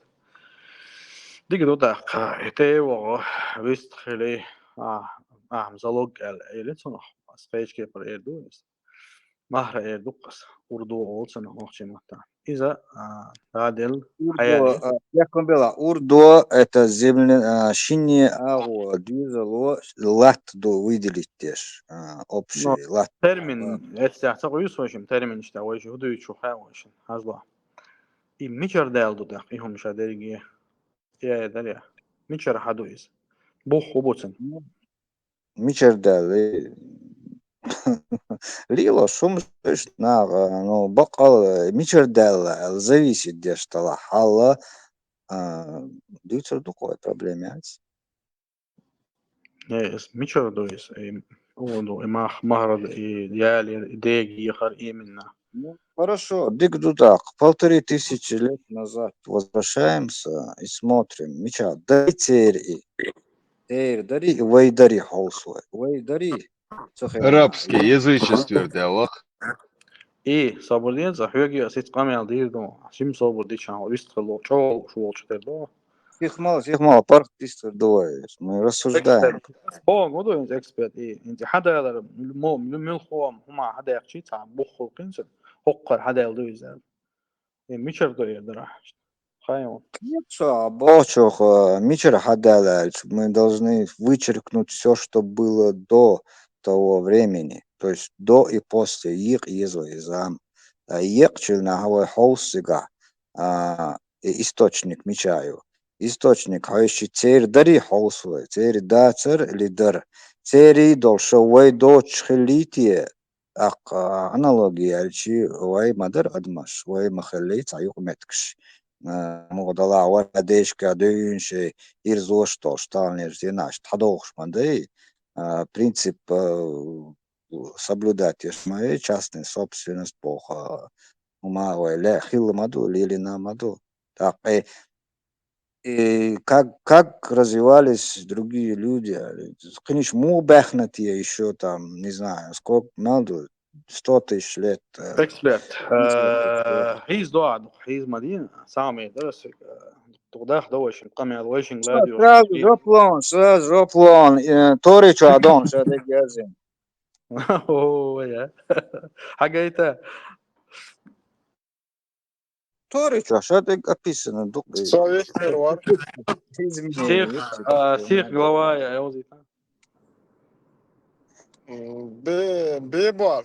Дига ду даккха, это его, вист хили, а, а, залог гал, или цунах, скачки пар эрду, махра эр ду-кх ас, урдо олу цунах нохчийн маттахь. Иза, а, дадел, Урдо, хьаяли. А, бехк ма била, урдо, это земля, а, шинне агӀо, дезало, латта ду выделить деш, а, общий. Ну, латта. Термин, эццехь ца гӀуьйсу вайшин, термин иштта вайшин, хӀу дуьйцу хьан вайшин, хьажла. И мичара даьлла ду тӀаккха, и хӀума ша дерриге? Я, я, дарья. Мичара хьан ду иза? Бух хӀу бу цунна? Ну, мичара даьлла? Лелош хӀума ду наха, ну, баккъал, мичара даьлла, аьлла, зависит деш талахь хьалла, а, дуьйцур ду-кх вай, проблема яц. Э, эс мичара ду иза? Э, хӀун ду, и мах-, махара, и ялер, и дега ехар именно. Ну, хорошо, дика ду тӀаккха. Полторы тысячи лет назад возвращаемся и смотрим. Мича, дай церан и. Церан дарий, вай дарий хьовсу вай. Вай дарий. Цу хенахь. Арабский язычестве даьлла-кх. И, собар де, цхьа хьоьга а сица къамел дийр ду. Шим собар дича, вист хилла, чӀогӀа лууш волчу тера ду. Сихмал, сихмал, паргӀат дистхир ду вай. Мы рассуждаем. Эксперт. Боху ду хӀинца эксперт. И, хӀинца хьан далар, мо-, мо-, муьлххо а хӀума хьан даьккхича, цхьа буххал кхин ца, хӀокхара хьан даьлла ду иза. И мичара ду и дара? Хайон. Нет, что, бохучух, э, мичара хьан даьлла аьлча, мы должны вычеркнуть всё, что было до того времени. То есть до и после, екъа еза вай зама. А екъчул нахьа вай хьовсу цигахь, а, и источник мича ю. Источник хьовсчи церан дарий хьовсу вай, церан дацар или дар. Церий долуш вай доцуш хиллий те, тӀаккха аналоги аьлчи, вай ма дара адамаш, вай ма хиллий цхьа юкъаметтигаш. А, муха далахь вара дешка дуьйна шайн ирзош долуш, таханлерчу дийнахь иштта хьадохуш ма дай. А, принцип, а, соблюдать еш ма ю, частная собственность боху, а, хӀума вай ле хилла ма ду, лелийна ма ду. ТӀаккха, э, и как, как развивались другие люди, а, кхиниш муха баьхна те ещё там, не знаю, сколько, мел ду, сто тысяч лет, э, Эксперт. Э, хьийза доӀа ду, хьийза ма дийна, самый дара ас, э, дукха даха ду вайшин, къамел вайшин. Всё, ладуьйгӀуш сразу жоп лон, сразу жоп лон, э, Тори чу а дон, ша дегга яздина. О, я. Хьагайта. Тори чу, ша дегга описано, дукха. Со весь мир вар. Изменение. Стих, а, стих глава, я, я вот это. М, бе-, бе боху.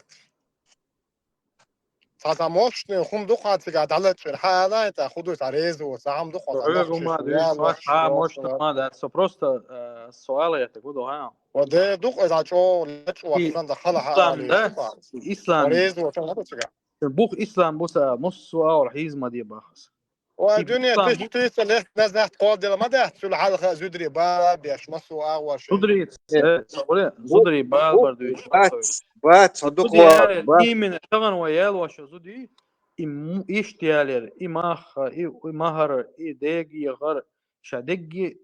Цхьа, цхьа мощный хӀума ду хьан цигахь дӀалачкъина, хьан алай тӀаккха хӀу ду, цхьа реза ву, цхьа хӀума ду хьан, Хьоьга хӀума ду, цхьа мощный хӀума дац. Со просто, э, суал яхьа гу ду, хьан? Ва де ду-кх иза чӀогӀа лачкъа вахсан да хала хьан ислам, да? Ислам. Реза ву, цхьа хӀума ду цигахь. Бух ислам бу сан, муссо а ала хьийза ма де бахас. Ой, и дуьне ислам тиша бу- тиша лет назад кхолдела ма дац, цул хьалха зударий бала беш, массо а агӀор шайн. Зударий, э, э, зударий бала бар дуьйцу. Бац, бац, хьо дукха зударий вац, бац. Именно тахана вай ялош зударий, и м-, иштта ялера, и мах, и, и махара, и дега ехар, ша дегги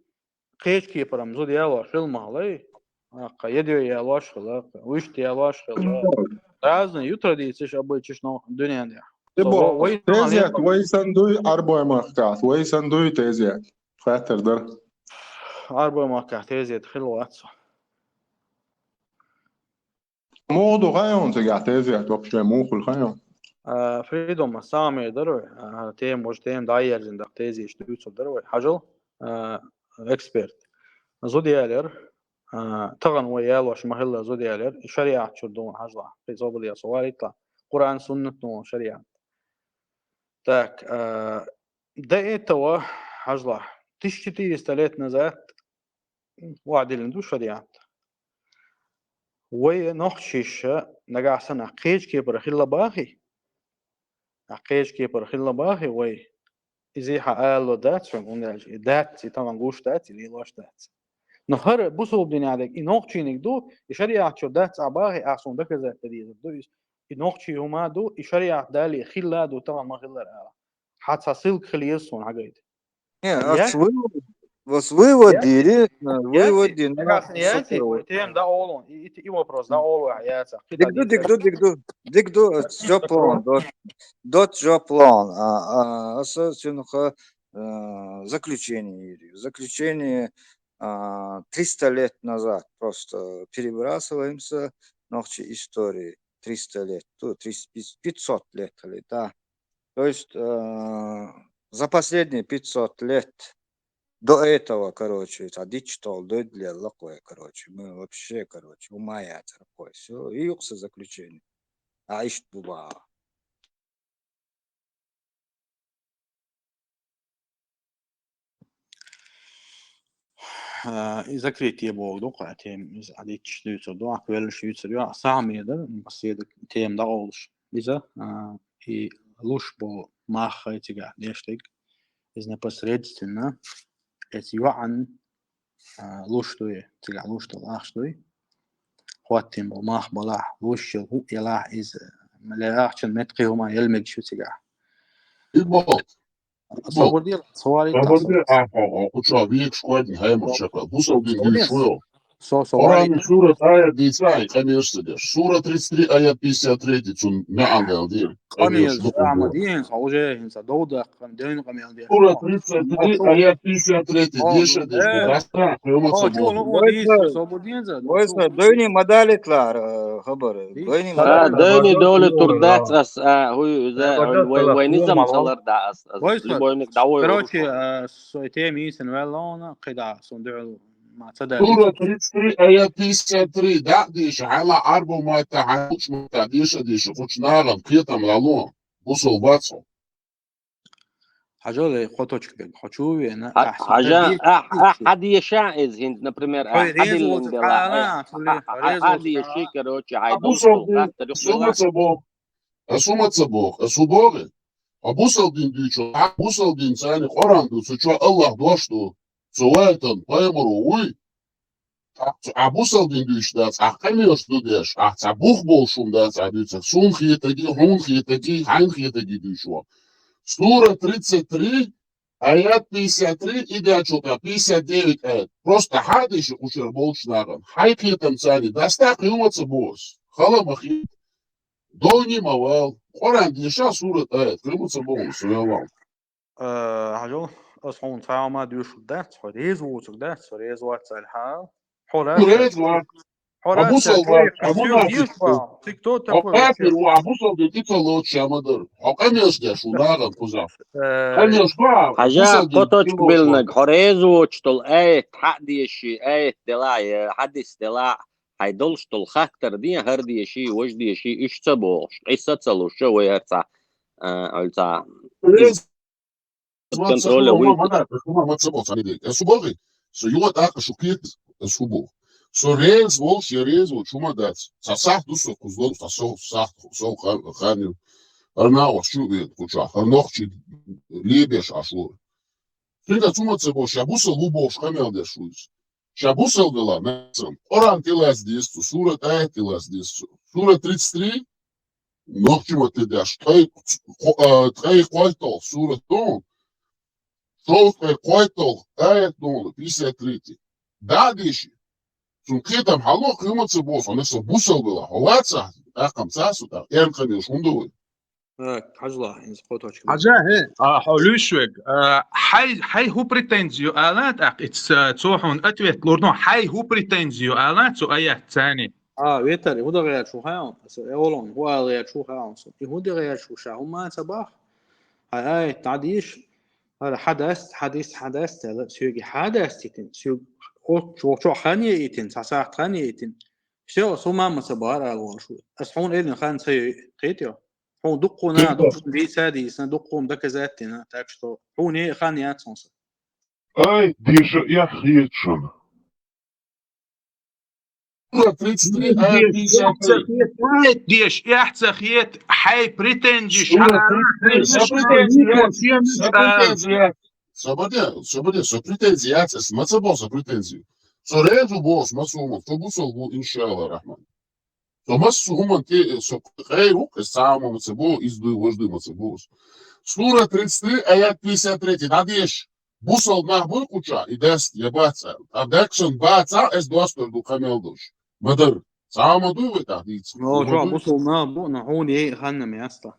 кхечу кепара-м зуда ялош хилла ма хилла, аккха, ядо ялош хилла, вуьшта ялош хилла. Разный ю традицеш, обычаеш, но дуьненахь. Со вай, вай тезет, вай сан дуй, Арбой махкахь, вай сан дуй тезет. Хаттар дара. Арбой махкахь тезет хилла вац со. Муха ду хьайна цигахь тезет, вообще муха хуьлу хьайна? А, Freedom, самый дара вай, а, тема, может, тема дӀаерзина даккха тезеташ дуьйцур дара вай. Хьажал, а, эксперт. Зуда ялера, а, тахана вай ялош ма хилла зуда ялера, и шариат чуьра ду хьажал. Кхин собар де со валийталахь. Къуръан, суннат ду шариат. Так, а, до этого, хьажал, тысяча четыреста лет назад охьадиллина ду шариат. Вай нохчаша нагахь санна кхечу кепара хилла бахий, Ахь кхечу кепара хилла бахи вай? Иза хьан ала дац хьуна, хӀунда аьлча и дац, и тахана гуш дац, и лелош дац. Но хӀара бусалба динехь дерг, и нохчийниг ду, и шариатчо дац а бахи, ахь суна доказать дан дезар ду иза. И нохчийн хӀума ду, и шариат Далла хилла а ду, тахана ма хиллара ала. Хьан цхьа ссылка хила еза суна хьагайта? Не, ас вывод, вас вывод дили, вывод дили. Яций, тема да олун, и, и, и вопрос да олу, яца. Дигду, дигду, дигду, дигду, ас жоп лон, дот, дот жоп лон, а, а, аса сюнха, э, заключение, заключение, а, триста лет назад, просто перебрасываемся, нохчи истории, триста лет, то, триста, пятьсот лет, или, да. То есть, э, за последние пятьсот лет до этого, короче, цхьа дичтол дойдле лакхой, короче, мы вообще, короче, умая царапой. Все, и юкса заключение. А ишт буба. А, и закрытие боху ду, кху тема, иза Ӏадитча дуьйцур ду, ахь веллаш юьйцур ю, ахь сагӀа ма еда, седа тема дӀакъовлуш. Иза, а, и луш бо мах хай цигахь деш дерг, иза непосредственно, эца йоӀан, а, луш дуй, цигахь луш долу ахча дуй. ХӀоттийна болу мах балахь, луш йолу хӀуъ ялахь иза, ле ахчан метта кхин хӀума яла мегаш ю цигахь. Ибо. Собар де, собар де, ахьа, кху чохь векаш кхоьллина хӀаймах чекхвелла. Бусалба дин дуьйцуш ву йо. Со, со Къуръанан сурат аят дийца, и къамелаш ца деш. Сура тридцать три, аят пятьдесят три, цунна маьӀна дала дийр. Къамелаш дукха ма дийна, со уже хӀинца дов даккха, дайна къамел деш. Сура тридцать три, аят пятьдесят три, деша деш, даста, хӀума ца боху. Вайса, дайни ма далитлара, хабар. Дайни ма далитлара. Дайни доли тур дац ас, а, хӀуй, иза, вай, вай низам ца лар да ас, ас. Любойник давой. Короче, а, со тема йийсина ваьлла хьуна, кхидӀа сон дуьхьал ма ца даьлла. Сура тридцать три, аят пятьдесят три, дӀа а деша, хьайна Ӏарбо матта, хьайна лучу матта деша, деша, кхучу нахана кхетам лало, бусалба бац хьо. Хьажал, хьо точка бен, хьо чу вена, ахь хьажа, ахь, ахь хьадеша иза хӀинца, например, ахь хьадиллина дела, ахь хьадеши, короче, хьай долчул хаттар юкъа. Ас хӀума ца боху, ас хӀу боху. Хьо бусалба дин дуьйцу, хьан бусалба дин царна Къуръан ду, цу чохь Аллах дош ду, цу вайтан пайхамаро вуй. Ахь цу, ахь бусалба дин дуьйцуш дац, ахь къамелаш ду деш, ахь цхьа бух болуш хӀума дац ахь дуьйцуш, суна хетаги, хьуна хетаги, хьайна хетаги дуьйцуш ву. Сура тридцать три, аят пятьдесят три, и дечул тӀе пятьдесят девять аят. Просто хьадеши кхучара болчу нахана. Хьайн кхетам царна даста кхин хӀума ца боху ас. Хала ма хета. Довни ма вал. Къуръан деша сурат аят. Кхин хӀума ца боху ас, вел вал. Э, хьажал, ас хьуна цхьа хӀума доьшур дац, хьо реза воцург дац, хьо реза вац аьлла хьал. Хьо реза вац. Хьо бусалба вац, хьо мунапикъ ву. Хьо кафир ву, ахь бусалба дин тӀе ца лоцуш ма дара. Хьо къамелаш деш ву нахана кхузахь. Э, къамелаш ду ахь, хьажа, бусалба дин тӀе лоцуш вац. Хьо точка биллинарг, хьо реза воцуш долу аят хьа а деши, аят делахь, я хьадис делахь, хьайн долуш долу хаттар ден, хӀара деши, важа деши, уьш ца бохуш, Ӏиса ца луш, вай хӀара цхьа, а, Ӏуьллу цхьа. Контроля вуй. Ас хӀума ма ца боху цхьаьнгге. Ас хӀу боху? Со юха тӀаккха шу кхета, ас хӀу боху? Со реза волуш, я реза волчу хӀума дац. Цхьа сахьт ду со кхуза долу, цхьа со сахьт, со хан, хан ю. ХӀара нахах чу а вен кху чохь, хӀара нохчий лебеш Ӏаш ву. Цуьнга хӀума ца боху, ша бусалба ву бохуш къамел деш ву иза. Ша бусалба вела, нацам. Къуръан тӀелаца деза цо, сурат аят тӀелаца деза цо. Сура тридцать три, нохчийн матте деш, ткъе, кхо-, а, ткъе кхойтталгӀа сурат ду, шовзткъе кхойтталгӀа аят ду, пятьдесят третий. ДӀа а деши. Цунна кхетам хьало, кхин хӀума ца боху, хьо нацам бусалба вела, хьо вацахь, тӀаккха ца су тӀаккха, эрна къамелаш хӀунда вай? Так, хьажал, хӀинца кхо точка. Хьажа, хӀе, а, хьо луьйш вег. А, хьай, хьай хӀу претензию ала, тӀаккха и ца-, цо хьуна ответ лур ду, хьай хӀу претензию ала, цу аят царна. А, ветар, и хӀу дан гӀерташ ву хаьа, аса, э, олун, хӀу ала гӀерташ ву хаьа, аса. И хӀу дан гӀерташ ву ша, хӀумма ца бах. Хьай аят дӀадийш, хӀара хьадаст, хьадис, хьадаст, ала, соьга хьадаститин, соьга оцу чохь хан яйтин, цхьа сахьт хан яйтин. Всё, аса хӀумма ца бахара ала волуш ву. Аса хьуна эллин хан ца йой, кхетий? Хьуна дуккхуна, дуккхуна дийца а дийцина, дуккхуна доказать дина, так что хьуна хан яц хьуна сан. Ай, деша, я хеташан. Сура тридцать три, аят пятьдесят три. Деш, эхь ца хет, хьай претензиш, сура тридцать три, са претензия, са претензия. Сабаде, сабаде, со претензия яц, эс ма ца бо со претензию. Со резу бос, ма сумал, со бусал бу, иншалла рахман. Со массу хуман те, со къей рук, эс сама ма ца бо, изду, вожду ма ца бос. Сура тридцать три, аят пятьдесят три, да деш. Бусал нах буй куча, и даст, я баца. А дакшан баца, эс достор ду камел душ. Мадар, сама ду вы так, диц. Ну, жо, бусал нах бу, на хуни ей ханна места.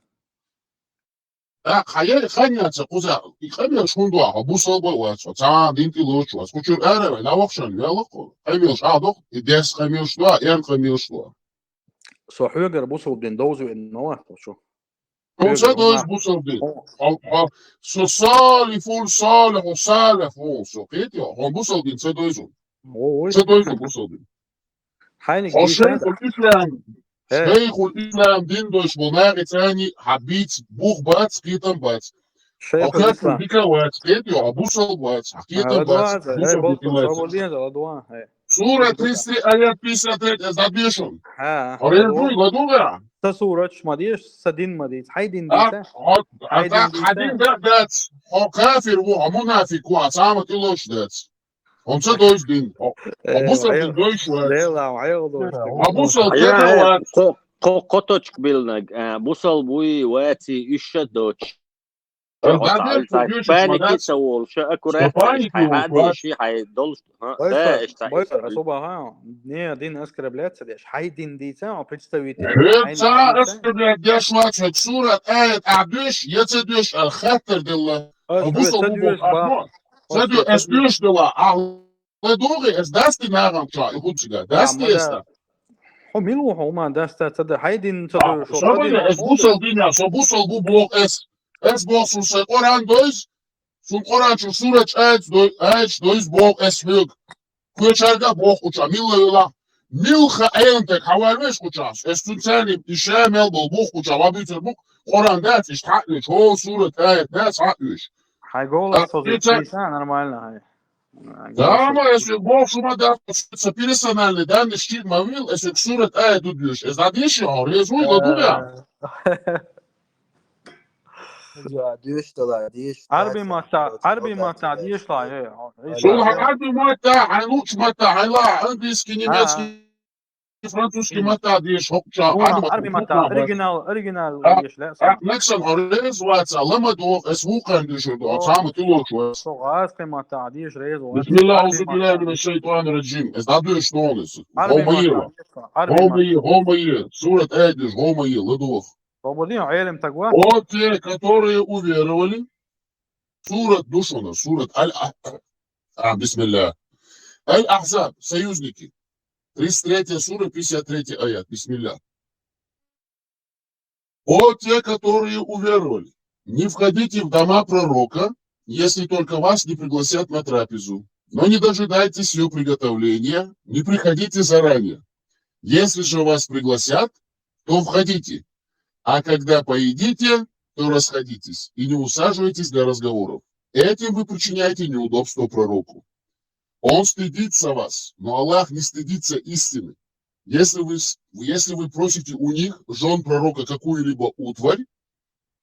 Так, хаяй ханна ца куза, и камел шунду, а бусал ба вац, ца дин ти лоч вац. Кучур аре, на вахшан, я локо. Камел шадох, и дес камел шдо, ян камел шдо. Со хьоьгара бусал дин довзу ин ма вац, то чу. Он ца дойз бусалдин. Со салифул салиху салиху со кхетио, он бусалдин ца дойзу. Ца дойзу бусалдин. Хьайник шейхул ислам. Шейхул ислам дин дойш бу нагъи цани хабиц бух бац, кхетам бац. Шейхул ислам. Бика вац, кхетио, бусал вац, кхетам бац. Сура тридцать три, аят пятьдесят три, эс дадешун. Ха. Оренжуй, ладуга? Са сура чу ма деш, са дин ма диц. Хьай дин дица? Хьай дин дица? Хьай дин да дац. Хо кафир ву, хо мунафик ву, а сама тилош дац. Он ца дойз дин. О бусал дин дойш вац. Лела, хьай дойш. А бусал дин вац. Ко-, ко-, коточк билнаг, а, бусал буй ваци ишша доч. Паники са волша, аккуратно, хай хадиши, хай долш. Бойсар, особо, ха, не, дин оскорбляться деш, хай дин дица, а представитель. Ца оскорблять деш вац, сурат, аят, а деш, я ца деш, а хаттар дела. Бусал ца деш, ба. Ца деш, эс деш дела, а Ладуги, эс дасти нагам ча, и хуцига. Дасти эста. Хо милу хо ма даста ца да хайдин ца да шо. Собаня, эс бусал диня, со бусал бу бог эс. Эс бог сун се Коран дойз, сун Коран чу сура чайц дой, айч дойз бог эс хюг. Кучарга бог куча, милла вела. Милха аянтек хаварвеш куча. Эс сун цани иша мел бог куча, ва бицер бог. Коран дац, иш хаквеш, хо сура аят дац хаквеш. Хай голос созыв, нормально, хай. Да, ма, если бог шума да, са персональный данный щит мамил, если сурат аят удвеш. Эс да деши, а резуй ладуга. Арби мата, арби мата дешла, э. Шул арби мата, хай луч мата, хай ла английский, немецкий, французский мата деш, хокча. Арби мата, оригинал, оригинал деш ла. Наксан орез ваца, лама дох, эс вукан деш до, сама тулоч. Со газ мата деш рез. بسم الله، أعوذ بالله من الشيطان الرجيم. Эс да деш тонес. Хомае, хомае, хомае. Сурат аят деш, хомае, ладох. Свободный, элем так ва. О те, которые уверовали. Сурат душона, сурат Аль-, а, бисмилля. Аль-Ахзаб, союзники. Тридцать третья сура, пятьдесят третий аят. Бисмилля. О те, которые уверовали, не входите в дома пророка, если только вас не пригласят на трапезу. Но не дожидайтесь ее приготовления, не приходите заранее. Если же вас пригласят, то входите. А когда поедите, то расходитесь и не усаживайтесь для разговоров. Этим вы причиняете неудобство пророку. Он стыдится вас, но Аллах не стыдится истины. Если вы, с- если вы просите у них, жен пророка, какую-либо утварь,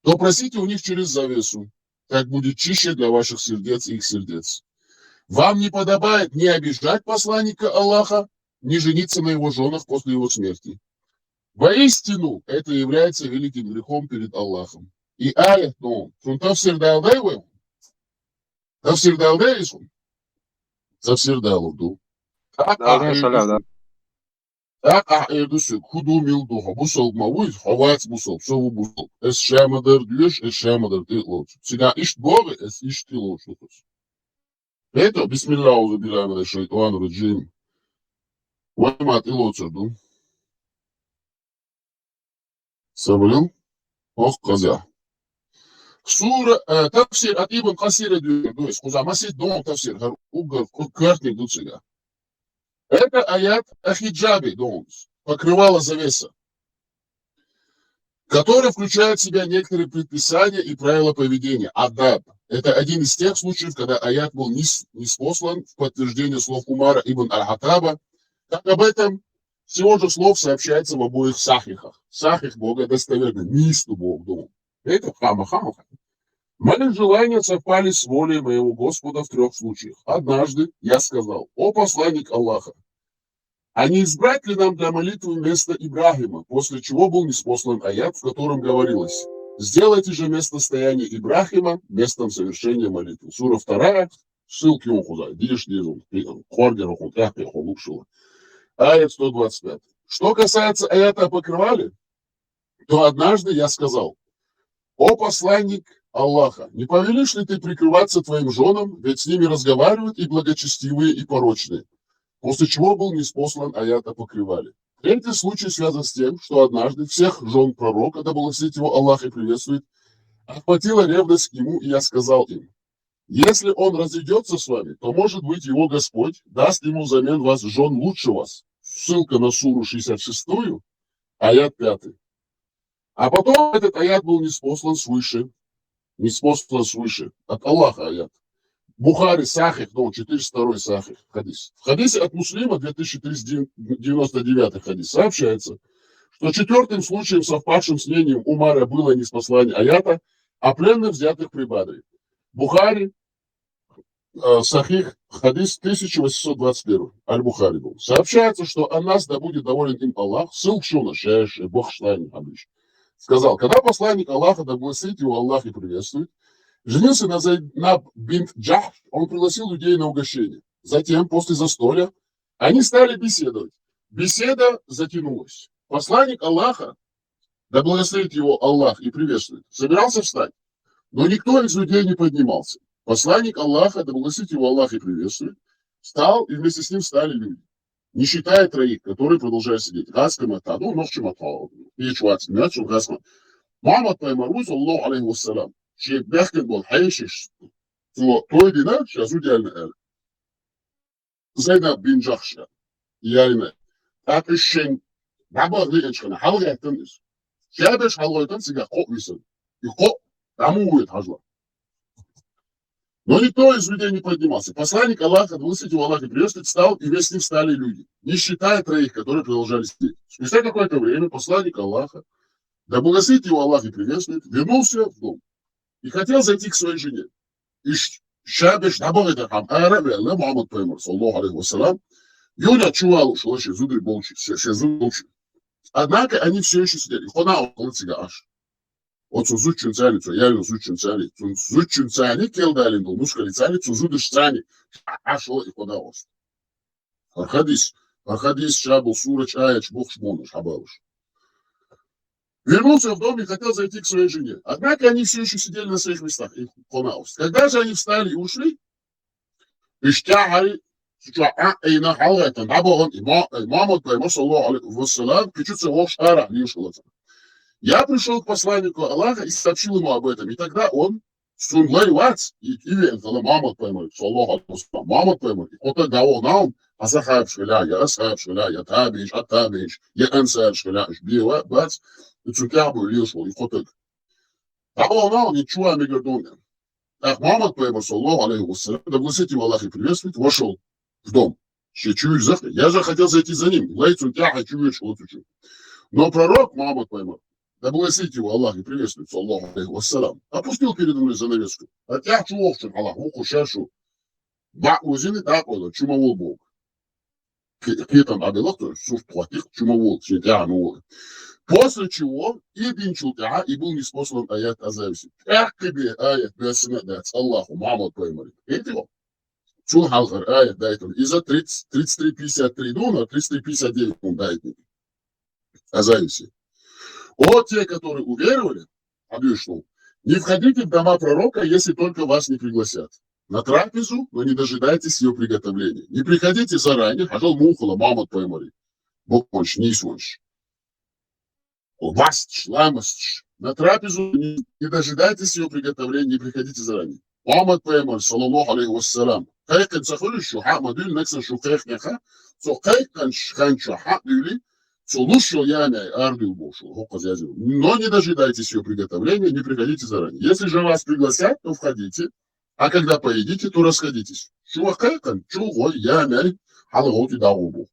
то просите у них через завесу. Так будет чище для ваших сердец и их сердец. Вам не подобает ни обижать посланника Аллаха, ни жениться на его женах после его смерти. Воистину, это является великим грехом перед Аллахом. И аят, ну, сун тафсир далдай вы? Тафсир далдай сун? Тафсир далурду. Так, а, эрдусю. Так, а, эрдусю. Худу мил духо. Бусол ма вуй, хавац бусол, сову бусол. Эс шамадар дюш, эс шамадар тилоч. Сига ишт богы, эс ишт тилоч. Это, бисмилля, аузу билля мина шайтан раджим. Вай мат илоцерду. Сабрил? Ох, казя. Сура, э, тафсир ат Ибн Касира дюр, то есть, куза масит дом тафсир, гар угар, ку-, квартник дуцига. Это аят о хиджабе, дом, покрывало завеса, который включает в себя некоторые предписания и правила поведения. Адаб. Это один из тех случаев, когда аят был нис-, ниспослан в подтверждение слов Умара ибн Аль-Хаттаба, как об этом Всего же слов сообщается в обоих сахихах. Сахих Бога достоверный, мисту Бог думал. Это хама-хама. Мои желания совпали с волей моего Господа в трех случаях. Однажды я сказал: «О посланник Аллаха, а не избрать ли нам для молитвы место Ибрахима?» После чего был ниспослан аят, в котором говорилось: «Сделайте же место стояния Ибрахима местом совершения молитвы». Сура вторая, ссылки он хуза, диш дизум, хоргер он тяхпе холукшула. Аят сто двадцать пять. Что касается аята о покрывале, то однажды я сказал: «О посланник Аллаха, не повелишь ли ты прикрываться твоим женам, ведь с ними разговаривают и благочестивые, и порочные?» После чего был ниспослан аят о покрывале. Третий случай связан с тем, что однажды всех жен пророка, да благословит его Аллах и приветствует, охватила ревность к нему, и я сказал им: «Если он разведется с вами, то, может быть, его Господь даст ему взамен вас жен лучше вас». Ссылка на суру шестьдесят шестую, аят пятый. А потом этот аят был ниспослан свыше. Ниспослан свыше. От Аллаха аят. Бухари, Сахих, ну, четыреста второй Сахих хадис. В хадисе от Муслима, две тысячи триста девяносто девятый хадис, сообщается, что четвертым случаем, совпавшим с мнением Умара, было ниспослание аята о пленных, взятых при Бадре. Бухари, э, Сахих, хадис тысяча восемьсот двадцать первый, Аль-Бухари был. Сообщается, что Анас, да будет доволен им Аллах, ссылка на шесть, бог штани, обычно, сказал: «Когда посланник Аллаха, да благословит его Аллах и приветствует, женился на Зайнаб бинт Джахш, он пригласил людей на угощение. Затем, после застолья, они стали беседовать. Беседа затянулась. Посланник Аллаха, да благословит его Аллах и приветствует, собирался встать, но никто из людей не поднимался. Посланник Аллаха, да благословит его Аллах и приветствует, встал, и вместе с ним встали люди, не считая троих, которые продолжали сидеть. Газ кама таду, нохчи матхау. И чувак, мяч, газ кама. Мухаммад пайгамбар, саллаллаху алейхи ва саллям, шейх бяхкин бол, хайшиш. Цо тойдина, сейчас удиална эр. Зайнаб бин Джахша. Яйна. Так ишен. Баба ли энчхана. Халгайтан из. Шабеш халгайтан сига копвисан. И коп. Таму уйт хажла. Но никто из людей не поднимался. Посланник Аллаха, да благословит его Аллах и приветствует, встал, и вместе с ним встали люди, не считая троих, которые продолжали сидеть. Спустя какое-то время посланник Аллаха, да благословит его Аллах и приветствует, вернулся в дом и хотел зайти к своей жене. И ш-, шабеш дабагы да хам ара вела Мухаммад пайгамбар, саллаллаху алейхи ва саллям, юля чувал шулаши зуды болчи, се, се зуды болчи. Однако они все еще сидели. Хона около цига аш. Оцо зудчун цани, цо яйна зудчун цани, цун зудчун цани, келдалин дол, мускали цани, цун зудыш цани, ашо и кода ост. Архадис, архадис шабу сурач аяч бухш бонуш, хабалуш. Вернулся в дом и хотел зайти к своей жене. Однако они все еще сидели на своих местах, и кода ост. Когда же они встали и ушли, иштяхари, суча а, эйна халгайтан, дабаган, има-, имамат пайма, саллаллаху алейхи ва саллям, кичуца вохш ара, лишулата. Я пришел к посланнику Аллаха и сообщил ему об этом. И тогда он, сунлай вац, и, и вен, кала Мухаммад пайма, саллаллаху алейхи ва саллям, Мухаммад пайма, и кота дао наум, асахаб швеля, я асхаб швеля, я табиш, а табиш, я ансар швеля, иш бива, бац, и цукябу лишул, и котак. Дао наум, и чуа мегардон. Так Мухаммад пайма, саллаллаху алейхи ва саллям, да благословит его Аллах и приветствует, вошел в дом. Ще чую зах-, я же хотел зайти за ним. Лайцун тяха чую, что вот чую. Но пророк Мухаммад пайма, да благословит его Аллах и приветствует, саллаллаху алейхи ва саллям, опустил передо мной занавеску. А тях чувохчун Аллах, вуху шашу. Ба узины да кола, чума вол Бог. Ки-, китан абилах, то есть сурт хватих, чума вол, чин тяха ну вол. После чего и дин чул тяха, и был ниспослан аят о зависти. Тях кибе аят, бесина да, Аллаху, Мухаммад пайма. Эти вот. Цун халхар аят дайтун. Иза тридцать, тридцать три пятьдесят три дун, а тридцать три пятьдесят девять дун дайтун. Азависи. О, те, которые уверовали, объяснил, не входите в дома пророка, если только вас не пригласят на трапезу, но не дожидайтесь ее приготовления. Не приходите заранее, хажал мухула, Мухаммад пайма. Боконш, нисвонш. Вастш, ламастш. На трапезу не, не дожидайтесь ее приготовления, не приходите заранее. Мухаммад пайма, саллаллаху алейхи ва саллям. Кайкан сахулю шу, ха, мадюль, нексан шу кайкан ха. Со кайкан ш-, хан шу, ха, дюли. Со луш шу, я не, ардюл бо шу, хокка зязю. Но не дожидайтесь ее приготовления, не приходите заранее. Если же вас пригласят, то входите. А когда поедите, то расходитесь. Чува кайкан, чугой, я не, хала готи дагу бо.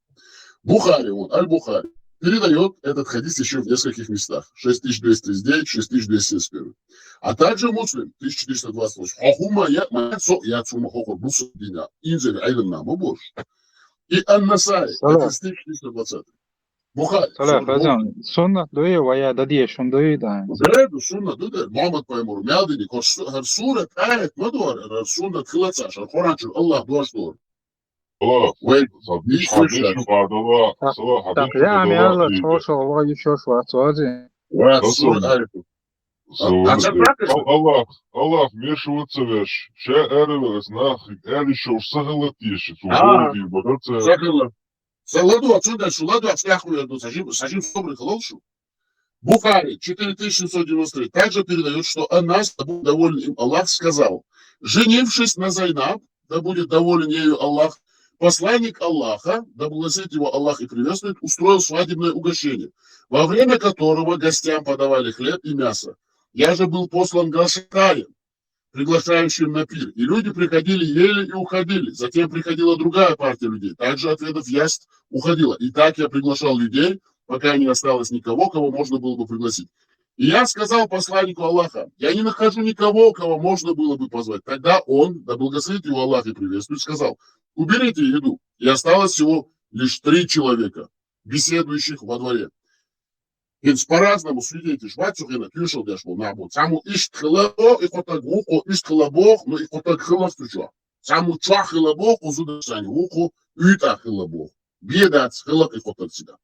Бухари, он, Аль-Бухари, передает этот хадис еще в нескольких местах. Шесть тысяч двести тридцать девять, шесть тысяч двести семьдесят первый. А также Муслим, тысяча четыреста двадцать восемь. Хохума я, моя со, я цума хохур, бусу дина. Инзель айлам нама бош. И Ан-Насаи, салам, это тысяча четыреста двадцатый. Бухари, салам, сунна, бу- Фазан, суннат дуй, ва я дадия шун дуй, да. Дреду суннат дуй, да. Мухаммад пайгамбар, мялдини, кор су-, хар сурат, аят, мадуар, хар суннат хилаца, шар Коран чур, Аллах дуаш дуар. Аллах, вай, садиш, иш хадиш, слышат. Шукадала, так, сала, так, хадиш, я, шукадала, ами, Аллах, и чош, Аллах, ишош, ва, цози. Ва, да, сура, сунна, аят. Сунна. А, а, да. Ал-, Аллах, Аллах, мешуца веш, ша аравелас нахи, ари шош сахалат еши, а, суходи, бадаца. Сахалат. Саладу отсюда, шуладу отсюда, хуя, ну, сажим, сажим собры халал шу. Бухари, четыре тысячи семьсот девяносто три, также передает, что Анас, да будет доволен им Аллах, сказал: «Женившись на Зайнаб, да будет доволен ею Аллах, посланник Аллаха, да благословит его Аллах и приветствует, устроил свадебное угощение, во время которого гостям подавали хлеб и мясо. Я же был послан глашатаем, приглашающим на пир. И люди приходили, ели и уходили. Затем приходила другая партия людей, также, отведав яств, уходила. И так я приглашал людей, пока не осталось никого, кого можно было бы пригласить. И я сказал посланнику Аллаха: я не нахожу никого, кого можно было бы позвать». Тогда он, да благословит его Аллах и приветствует, сказал: «Уберите еду». И осталось всего лишь три человека, беседующих во дворе. Хинц по-разному свидетельш вацу хина тюшал деш бу набу. Саму ишт хилабо, и котаг вуко ишт хилабох, но и котаг хилах тучо. Саму чуа хилабох, узуда сань вуко, уйта хилабох. Бедац хилак и котаг сида.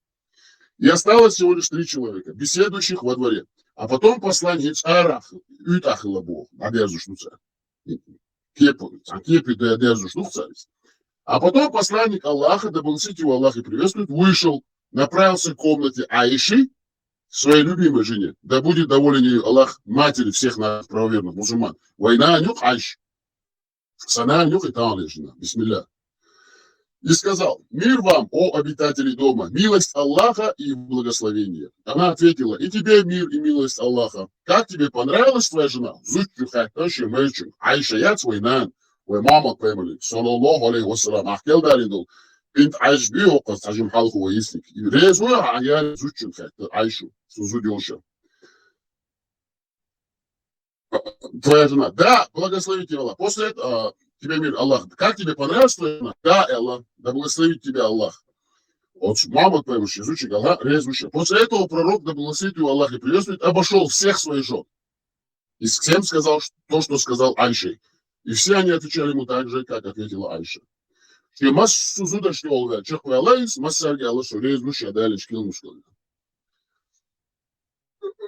И осталось всего лишь три человека, беседующих во дворе. А потом посланник арах, уйта хилабох, надерзушнуца. Кепу, а кепи да дерзушнуца. А потом посланник Аллаха, да благословит его Аллах и приветствует, вышел, направился к комнате Аиши, своей любимой жене. Да будет доволен ею Аллах, матери всех наших правоверных мусульман. Война нюк Аиш. Сана нюк и там жена. Бисмилля. И сказал: «Мир вам, о обитатели дома, милость Аллаха и благословение». Она ответила: «И тебе мир и милость Аллаха. Как тебе понравилась твоя жена?» Зучу хаттан шемерчу. Аиша яц вайнан. Вай мама паймали. Саллаллаху алейхи ва саллям. Ахкел даридул. Бинт Аиш би оказ сажим халху вайисник. И резу ая зучу хаттан Аишу. Сузу дёша. Твоя жена. Да, благословит тебя Аллах. После этого, а, тебе мир, Аллах. Как тебе понравилась твоя жена? Да, Аллах. Да благословит тебя Аллах. Вот мама твоя вообще изучи, Аллах, резучи. После этого пророк, да благословит его Аллах и приветствует, обошел всех своих жен. И всем сказал ш-, то, что сказал Айше. И все они отвечали ему так же, как ответила Айша. Что мас сузуда, что олга, чехвалайс, мас сарги Аллах, что резучи, а дальше килмус.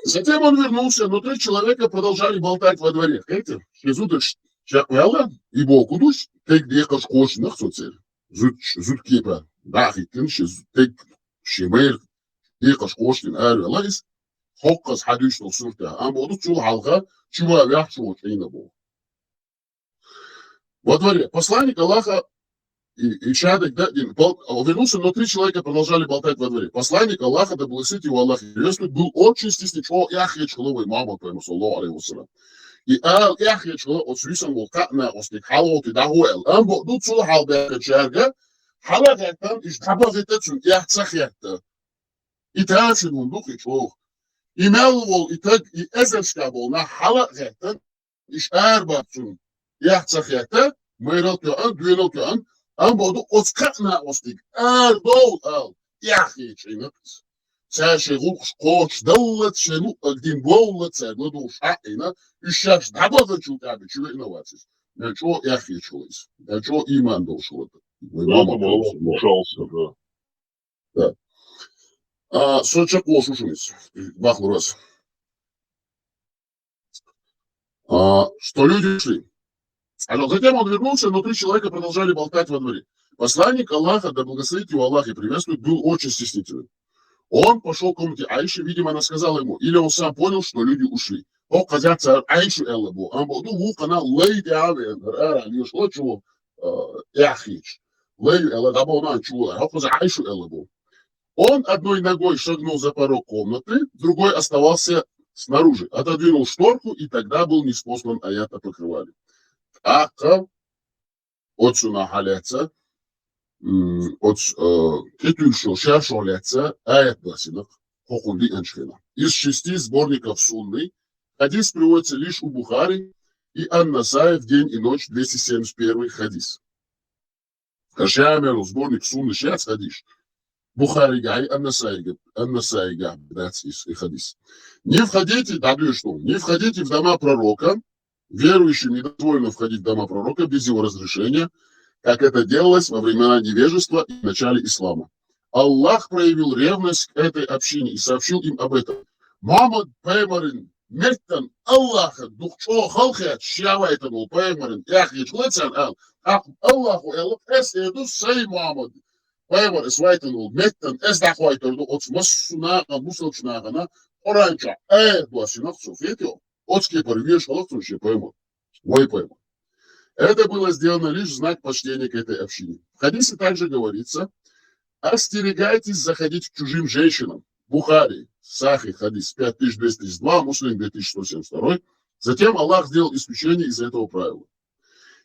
Затем он вернулся, но три человека продолжали болтать во дворе. Эти, шезудыш, чаквела, и бокудуш, тек декаш кошнах соцер. Зуд, зуд кепа, дахитин, шез-, тек шемер, декаш кошнин, арвелайс, хоккас хадуш нол сурта. Ам боду чул халха, чува вях чул чейна бо. Во дворе. Посланник Аллаха, и, и шадык, да, дин, пол-, а, вернулся, но три человека продолжали болтать во дворе. Посланник Аллаха, да благословит его Аллах и приветствует, был очень стеснен. О, ях ечхло вай мама твоему, саллаллаху алейхи ва саллям. И ал ях ечхло, от свисан вол катна, от стик халвол ти дагуэл. Ам бо, дут сул хал бяка чарга, хала гайтан, иш даба гайта цун, ях цах ятта. И тафин вон дух и чох. И мял вол, и так, и эзершка бол, на хала гайтан, иш арбацун. Яхца хята, мэрал тюан, дуэнал тюан, ам боду оцкатна остиг. Ар дол ал, яхи чейнакс. Ца ше гулкш коч даллат, ше ну агдин боллат, ца гладу шаина, ишаш дабага чул таби, чул инновацис. Я чо яхи чулис. Я чо иман дол шулата. Мама ушался, да. Да. А, соча кошушуниц. Бахлурас. А, что люди ушли. А затем он вернулся, но три человека продолжали болтать во дворе. Посланник Аллаха, да благословит его Аллах и приветствует, был очень стеснительным. Он пошел к комнате Аиши, видимо, она сказала ему, или он сам понял, что люди ушли. О, казаться Аишу Элла был. Он был, ну, вук она лейди авен, ара, не шло чего, э, яхич. Лейди Элла, да был она чула. О, каза Аишу Элла был. Он одной ногой шагнул за порог комнаты, другой оставался снаружи, отодвинул шторку, и тогда был ниспослан аят о покрывале. Ака, отсюда халяца, м, оц, э, кхетуьлшо, шаршо лаьца аят дасинах, хохун лианчхина. Из шести сборников Сунны хадис приводится лишь у Бухари и Ан-Насаи в «День и ночь», двести семьдесят первый хадис. Шамил сборник Сунны шац хадис. Бухари гай, Ан-Насаи гай, Ан-Насаи гай, дац из и хадис. Не входите, да, дальше что? Не входите в дома пророка. Верующим не дозволено входить в дома пророка без его разрешения, как это делалось во времена невежества и в начале ислама. Аллах проявил ревность к этой общине и сообщил им об этом. Мухаммад пайхамарин меттан Аллаха дух чӀо халхет шавайтан вол пайхамарин яхичла цан ал. Ак Аллаху элла эс эду сай Мухаммад пайхамар эс вайтан вол меттан эс дахвайтар ду оц массу наха мусалч нахана Къуран ча аят дасинах цо хетё. Оцкий парвеш халахцун ше пайхамар. Вай пайхамар. Это было сделано лишь в знак почтения к этой общине. В хадисе также говорится: «Остерегайтесь заходить к чужим женщинам». Бухари, Сахи, хадис пять тысяч двести два, Муслим две тысячи сто семьдесят второй. Затем Аллах сделал исключение из этого правила.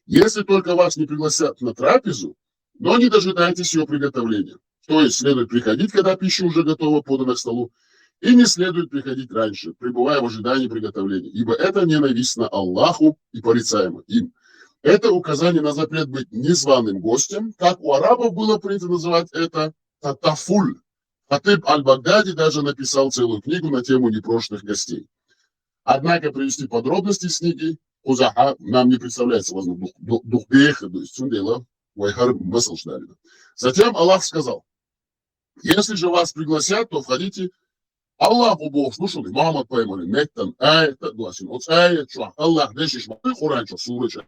Если только вас не пригласят на трапезу, но не дожидайтесь ее приготовления. То есть следует приходить, когда пища уже готова, подана к столу, и не следует приходить раньше, пребывая в ожидании приготовления, ибо это ненавистно Аллаху и порицаемо им. Это указание на запрет быть незваным гостем, как у арабов было принято называть это татафуль. Хатиб Аль-Багдади даже написал целую книгу на тему непрошенных гостей. Однако привести подробности из книги Хузаха нам не представляется возможным. Дух, дух, дух беха, то есть, цундела, вай хар масал шдалина. Затем Аллах сказал: «Если же вас пригласят, то входите». Аллах убох, слушали, Мухаммад пайхамар меттан аят дасин, оц аят чу Аллах дешиш ма Къуран чу, сура чу.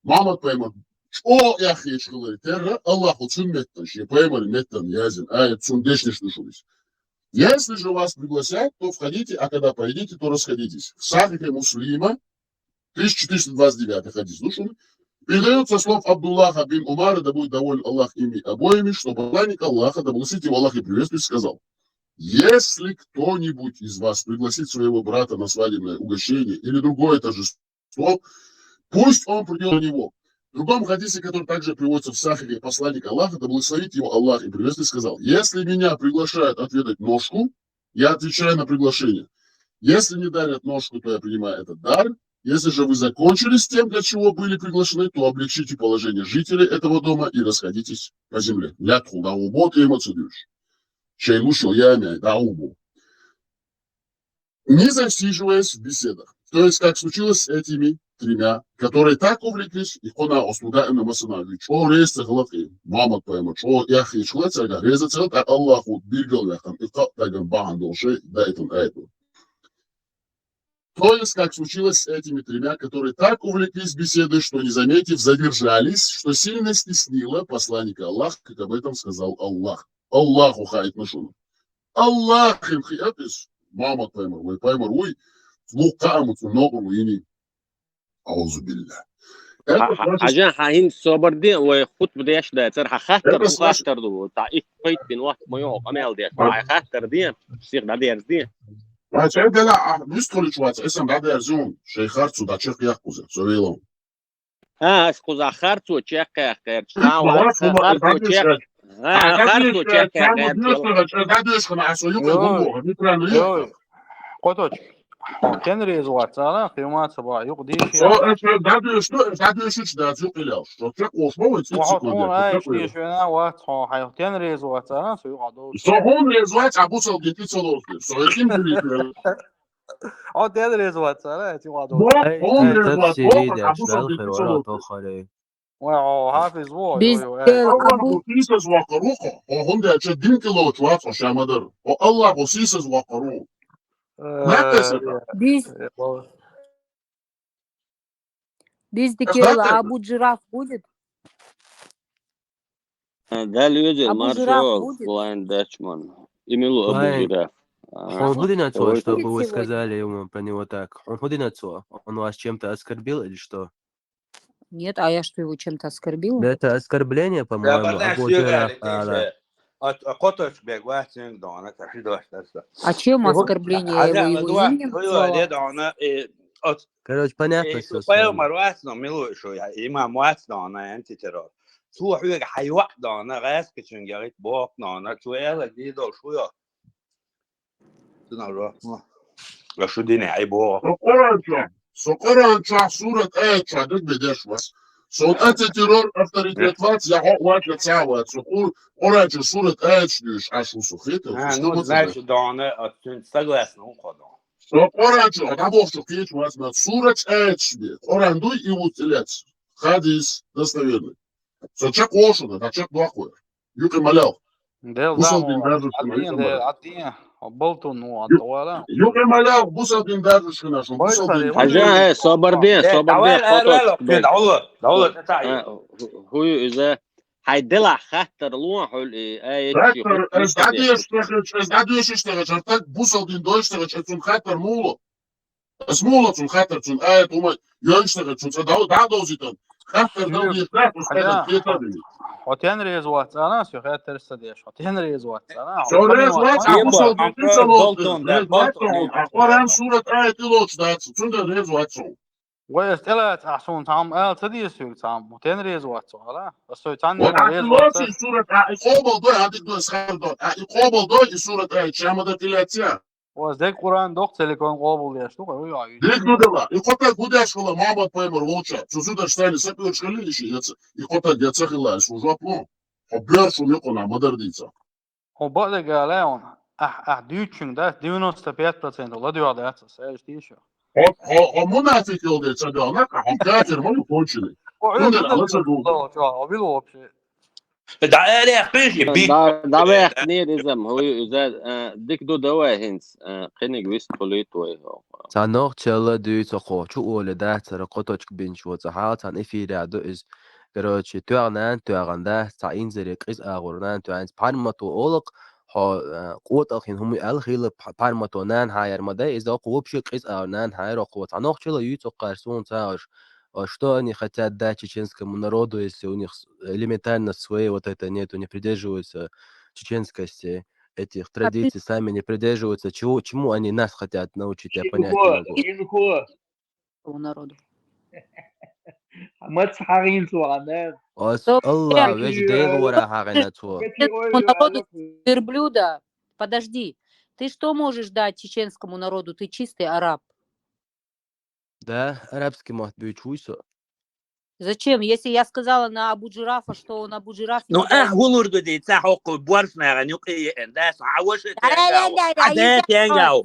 Мухаммад пайхамар чӀо яхич хилари терра, Аллах оцун меттан, ше пайхамар меттан язин аят цун дешниш душулис. «Если же вас пригласят, то входите, а когда поедите, то расходитесь». В Сахихе Муслима, тысяча четыреста двадцать девятый хадис, слушали? Передается со слов Абдуллаха бин Умара, да будет доволен Аллах ими обоими, что посланник Аллаха, да благословит его Аллах и приветствует, сказал: «Если кто-нибудь из вас пригласит своего брата на свадебное угощение или другое торжество, пусть он придет на него». В другом хадисе, который также приводится в Сахихе, посланник Аллаха, да благословит его Аллах и приветствует, сказал: «Если меня приглашают отведать ножку, я отвечаю на приглашение. Если мне дарят ножку, то я принимаю этот дар. Если же вы закончили с тем, для чего были приглашены, то облегчите положение жителей этого дома и расходитесь по земле». Лятху да убо, тема цудуш. Шейлу шо яме да убо. Не засиживаясь в беседах. То есть, как случилось с этими тремя, которые так увлеклись, и кона услуга и намасана, чо рез цехлаки, Мухаммад пайхамар, чо яхи шлаца, рез цехлаки, Аллаху биргал яхан, и как таган бахан дол шей, да, это, это. То есть, как случилось с этими тремя, которые так увлеклись беседой, что, не заметив, задержались, что сильно стеснило посланника Аллаха, как об этом сказал Аллах. Аллаху хайт нашуну. Аллах им хиатис, Мухаммад пайхамар, вай пайхамар, уй, лукка амуцу ногу ини. Аузу билля. Хьа-, хьа-, хьажан, хьа хӀинца собар де, вай хутба деш дай, цар хьа хаттар, ху хаттар ду, та ит пайт бин вахт ма йо, къамел деш, хьа хаттар де, сих дӀадерз де. Ва цӀе дела, а, мистхулич вац, эсам дӀадерзун, шей харцу дӀачех яхкуза, со велам. А, ас куза харцу чекхе, херч. Ма ва, ва, харцу чек. А, харцу чекхе, херч. ДӀадеш хана, а со юкъе гумбо, неправильно юкъе. Коточ. Кен резу вацара, хима ца ба, юкъ диш. Со, э, дадуш, ну, дадуш уч да, юкъ илял. Что ты кошмо, вот, ва, секунда, хун, ай, шиш вена, ва, хо, хай, кен резу вацара, со юкъ адо. Со хун резу вац, а бусал гити цолосле. Со этим биликле. О, кен резу вацара, эти ва адо. Ва, ай, хун ай, резу вац, сири, а бусал гити цолосле. Ва, о, хафиз во, биз ё, ё, э. Аллах Абу- усисаз вакъарухо, о, хунде ча дин кило чвац, о, шамадар. О, Аллах усисаз вакъару. Э, Нахтесака. Биз- э, о. Биз дикела Нахтесака. Абу Джираф будет? А, да, люди, Абу Джираф маршал, будет? Флайн Датчман. Имилу Абу Флайн. Джираф. А. Хун худина цо, чтобы вы сказали ему про него так. Хун худина цо. Он вас чем-то оскорбил или что? Нет, а я что, его чем-то оскорбила? Да это оскорбление, по-моему, Абу Джараф, да, да. А, а коточ бег ватсин дона, так и дождь, так что. А чем оскорбление? Я его имя назвала. Дона, и Короче, понятно всё. Пайхамар вац но, мила ва шуя, имам вац но, антитеррор. Цо хьоьга хьайоӀ дона, гӀаскачуьнга гӀит бохк дона, цо аьлла дийдо шу йо. Цунал рохма. Ва шу дине ай боху. Со Къуран чохь, со Къуран чохь сурат аят чохь даг бедеш вас. Со антитеррор авторитет вац, я хьо вац, я ца вац. Со Къур-, Къуран чохь сурат аят дуьйш, аш ву со хетал. А, ну, значит, дона, а, согласна, уходу. Со Къуран чохь, а боху кхечу вац, сурат аят бе. Къуран дуй, и ву цилец. Хадис, достоверный. Со чекх вошуна, да чекх дохуй. Юкъе ма лел. Дел бусалдин даржаш хина юкъе ма лел. Аттин, балтун ну аттавала. Юкъе ма лел, бусалдин даржаш хина шун, бусалдин. Хьажа, э, собар де, собар де, давай, давай, давай, давай, давай. Хьуй иза, хьай делахь хаттар луан хьуьл и, ай, хаттар, эс дӀадеш тахач, эс дӀадеш тахач, артак бусалдин дойш тахач, эс цун хаттар мула. Ас мула цун хаттар, цун аят, ума йойш тахар, цун ца дав-, дав довзитан. Хаттар дав деш, да, цун хаттар кхетадини. Хьо тен реза вац, ана, со хаттар ца деш. Хьо тен реза вац, ана. Со реза вац, а бусалдин ца лоцу, реза вац, а Къуран сурат аят и лоцу дац, цун да реза вац. Вай ас тӀелац, а суна цхьамма ала ца деза соьга цхьамма. Хьо тен реза вац, ала. Ас сой цхьанна реза вац. Сурат а и къобал дой, а дик дой, схар дой. А и къобал дой, и сурат аят, шамада тилац я. Оз дег Къуран доккха целиком къобалдеш ду, вай вуй. Дик ду дела. И кхотаг гудеш хила Мухаммад пайхамар волча. Цу зудаш сайна сапёрча хила лиши яца. И кхотаг яца хила, ас ву жоп лу. Хьо бер шу микъуна мадар дийца. Хьо баъдага лаьона. Ахь, ахь дуьйцучуьнга дац, девяносто пять процентов ладоьгӀа дац, ас аьлча тийша. Хьо, хьо, хьо мунафикъ йолу де ца доьгӀна, хьо кафир ма ю конченый. Хьо хьуна ала ца ду. Хьо вилла вообще. ДӀа арех пижи, бит. ДӀа, дӀавехнера иза-м, хӀу, иза, а, дика ду давай хӀинца, а, кхиниг вист хуьлуьйту вай, хӀу. Цхьа нохчалла дуьйцу хьо, чу оле дац, цара кхо точка бинчу воцу хьал, цхьана эфирехь ду иза. Короче, тоьгӀна, тоьгӀна дац, цхьа инзаре къиза агӀор нана тоьгӀна, пхьармато олакх, хьо, а, къотӀалхин хӀума аьлла хила, пхьа-, пхьармато нана хьаяр ма дай, иза окху вообще къиза агӀор нана хьаяр окху. Цхьа нохчалла юьйцу кхара суна ца гӀаш. А что они хотят дать чеченскому народу, если у них с-, элементарно своей вот это нету, не придерживаются чеченскости, этих традиций, сами не придерживаются, чего, чему они нас хотят научить, я понять не могу. Инхо. Народу. Мац хьагӀинца вахана. Ас Алла, вежа Дела вара хьагӀина цо. Народу верблюда. Подожди. Ты что можешь дать чеченскому народу? Ты чистый араб. Да, арабский мотт буьйцуш вуй со. Зачем? Если я сказала на Абу Джирафа, что он Абу Джираф, ну, а, гулур ду ди, ца хокку борс наган юкъе еэн, да, са а ваша тенгал. А да тенгал.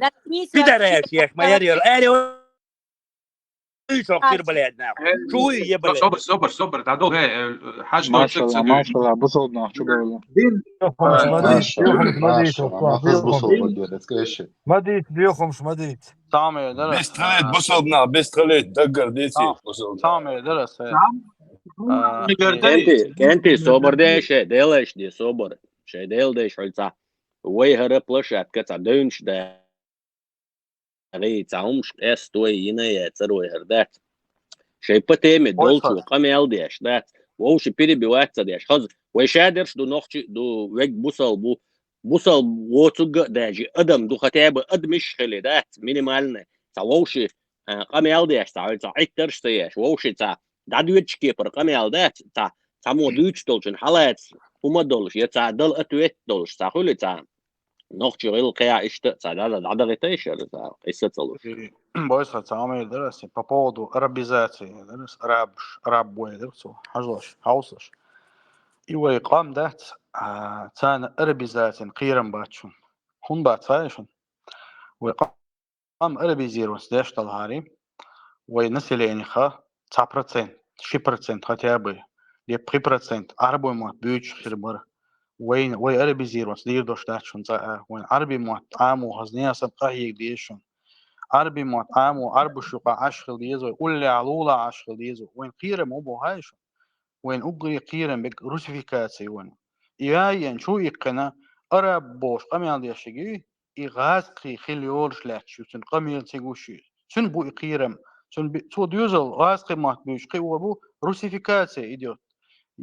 Пидараш еш, ма яр яр. Ари, уй, шо хир, блядь, нахуй. Чуй, е, блядь. Собар, собар, собар, да, долго, э, хаш, машалла, машалла, бусалднах, чу было. Дин. Машалла, машалла, бусалднах, чу было. Мадит, бехумш, мадит. Тамам, да. Бестхалет, бусалднах, бестхалет, даггар, дети, бусалднах. Тамам, да, да. Кенти, кенти, собар де, ше, делаеш де, собар. Ше, дел деш, хьуьлца. Вай хӀара площадка ца девнаш да. ГӀий, ца хӀумаш къеста вай, йина яцара вай хӀара дац. Шай по теме долчо къамел деш дац. Вовши перебивать ца деш. Хаза, вай шадерш ду, нохчи ду, вег бусал бу. Бусал воцугга а даьжи адам ду, хотя бы адамаш хили дац, минимальный. Ца вовши, а, къамел деш, ца хьуьлца Ӏиттарш ца еш, вовши ца дӀадоьдучу кепара къамел дац, ца, ца мо дуьйцуш долчун хьалаца хӀума долуш, я ца дала ответ долуш, ца хуьли ца. Нохчи гӀилла кхехьа иштта а ца дӀа-, дӀадахийтайша ца, къиса ца луш. Бойса ца Ӏамийр дара аса, по поводу арабизации, дара аса, арабш, араб вай дара цо, хьажалаш, хьовсалаш. И вай къам дац, а, царна арабизацин кхерам бац шун. ХӀун бац хаьий шун? Вай къам арабизировать деш талхьари, вай населениеха цхьа процент, ши процент хотя бы, ле пхи процент Ӏарбой мотт буьйцуш хир бара. Вайна, вай арабизировать дийр долуш дац шун цкъа а. Вайн Ӏарби мотт Ӏамо хаза нехан санна къахьега деза шун. Ӏарби мотт Ӏамо, Ӏарбуш юкъахь Ӏаш хила деза вай, уллехь лулахь Ӏаш хила деза вай. Вайн кхерам хӀун бу хаьий шун? Вайн уггаре кхерам берг русификация вайн. И яйен чу иккхина, араб бохуш къамел деш шиги, и гӀазкхий хила йолуш лаьтташ ю, цуьнан къамел ца гуш ю. Цуьнан бу и кхерам. Цуьнан би-, цо доьзал гӀазкхий мотт буьйцуш кхио бу, русификация идёт.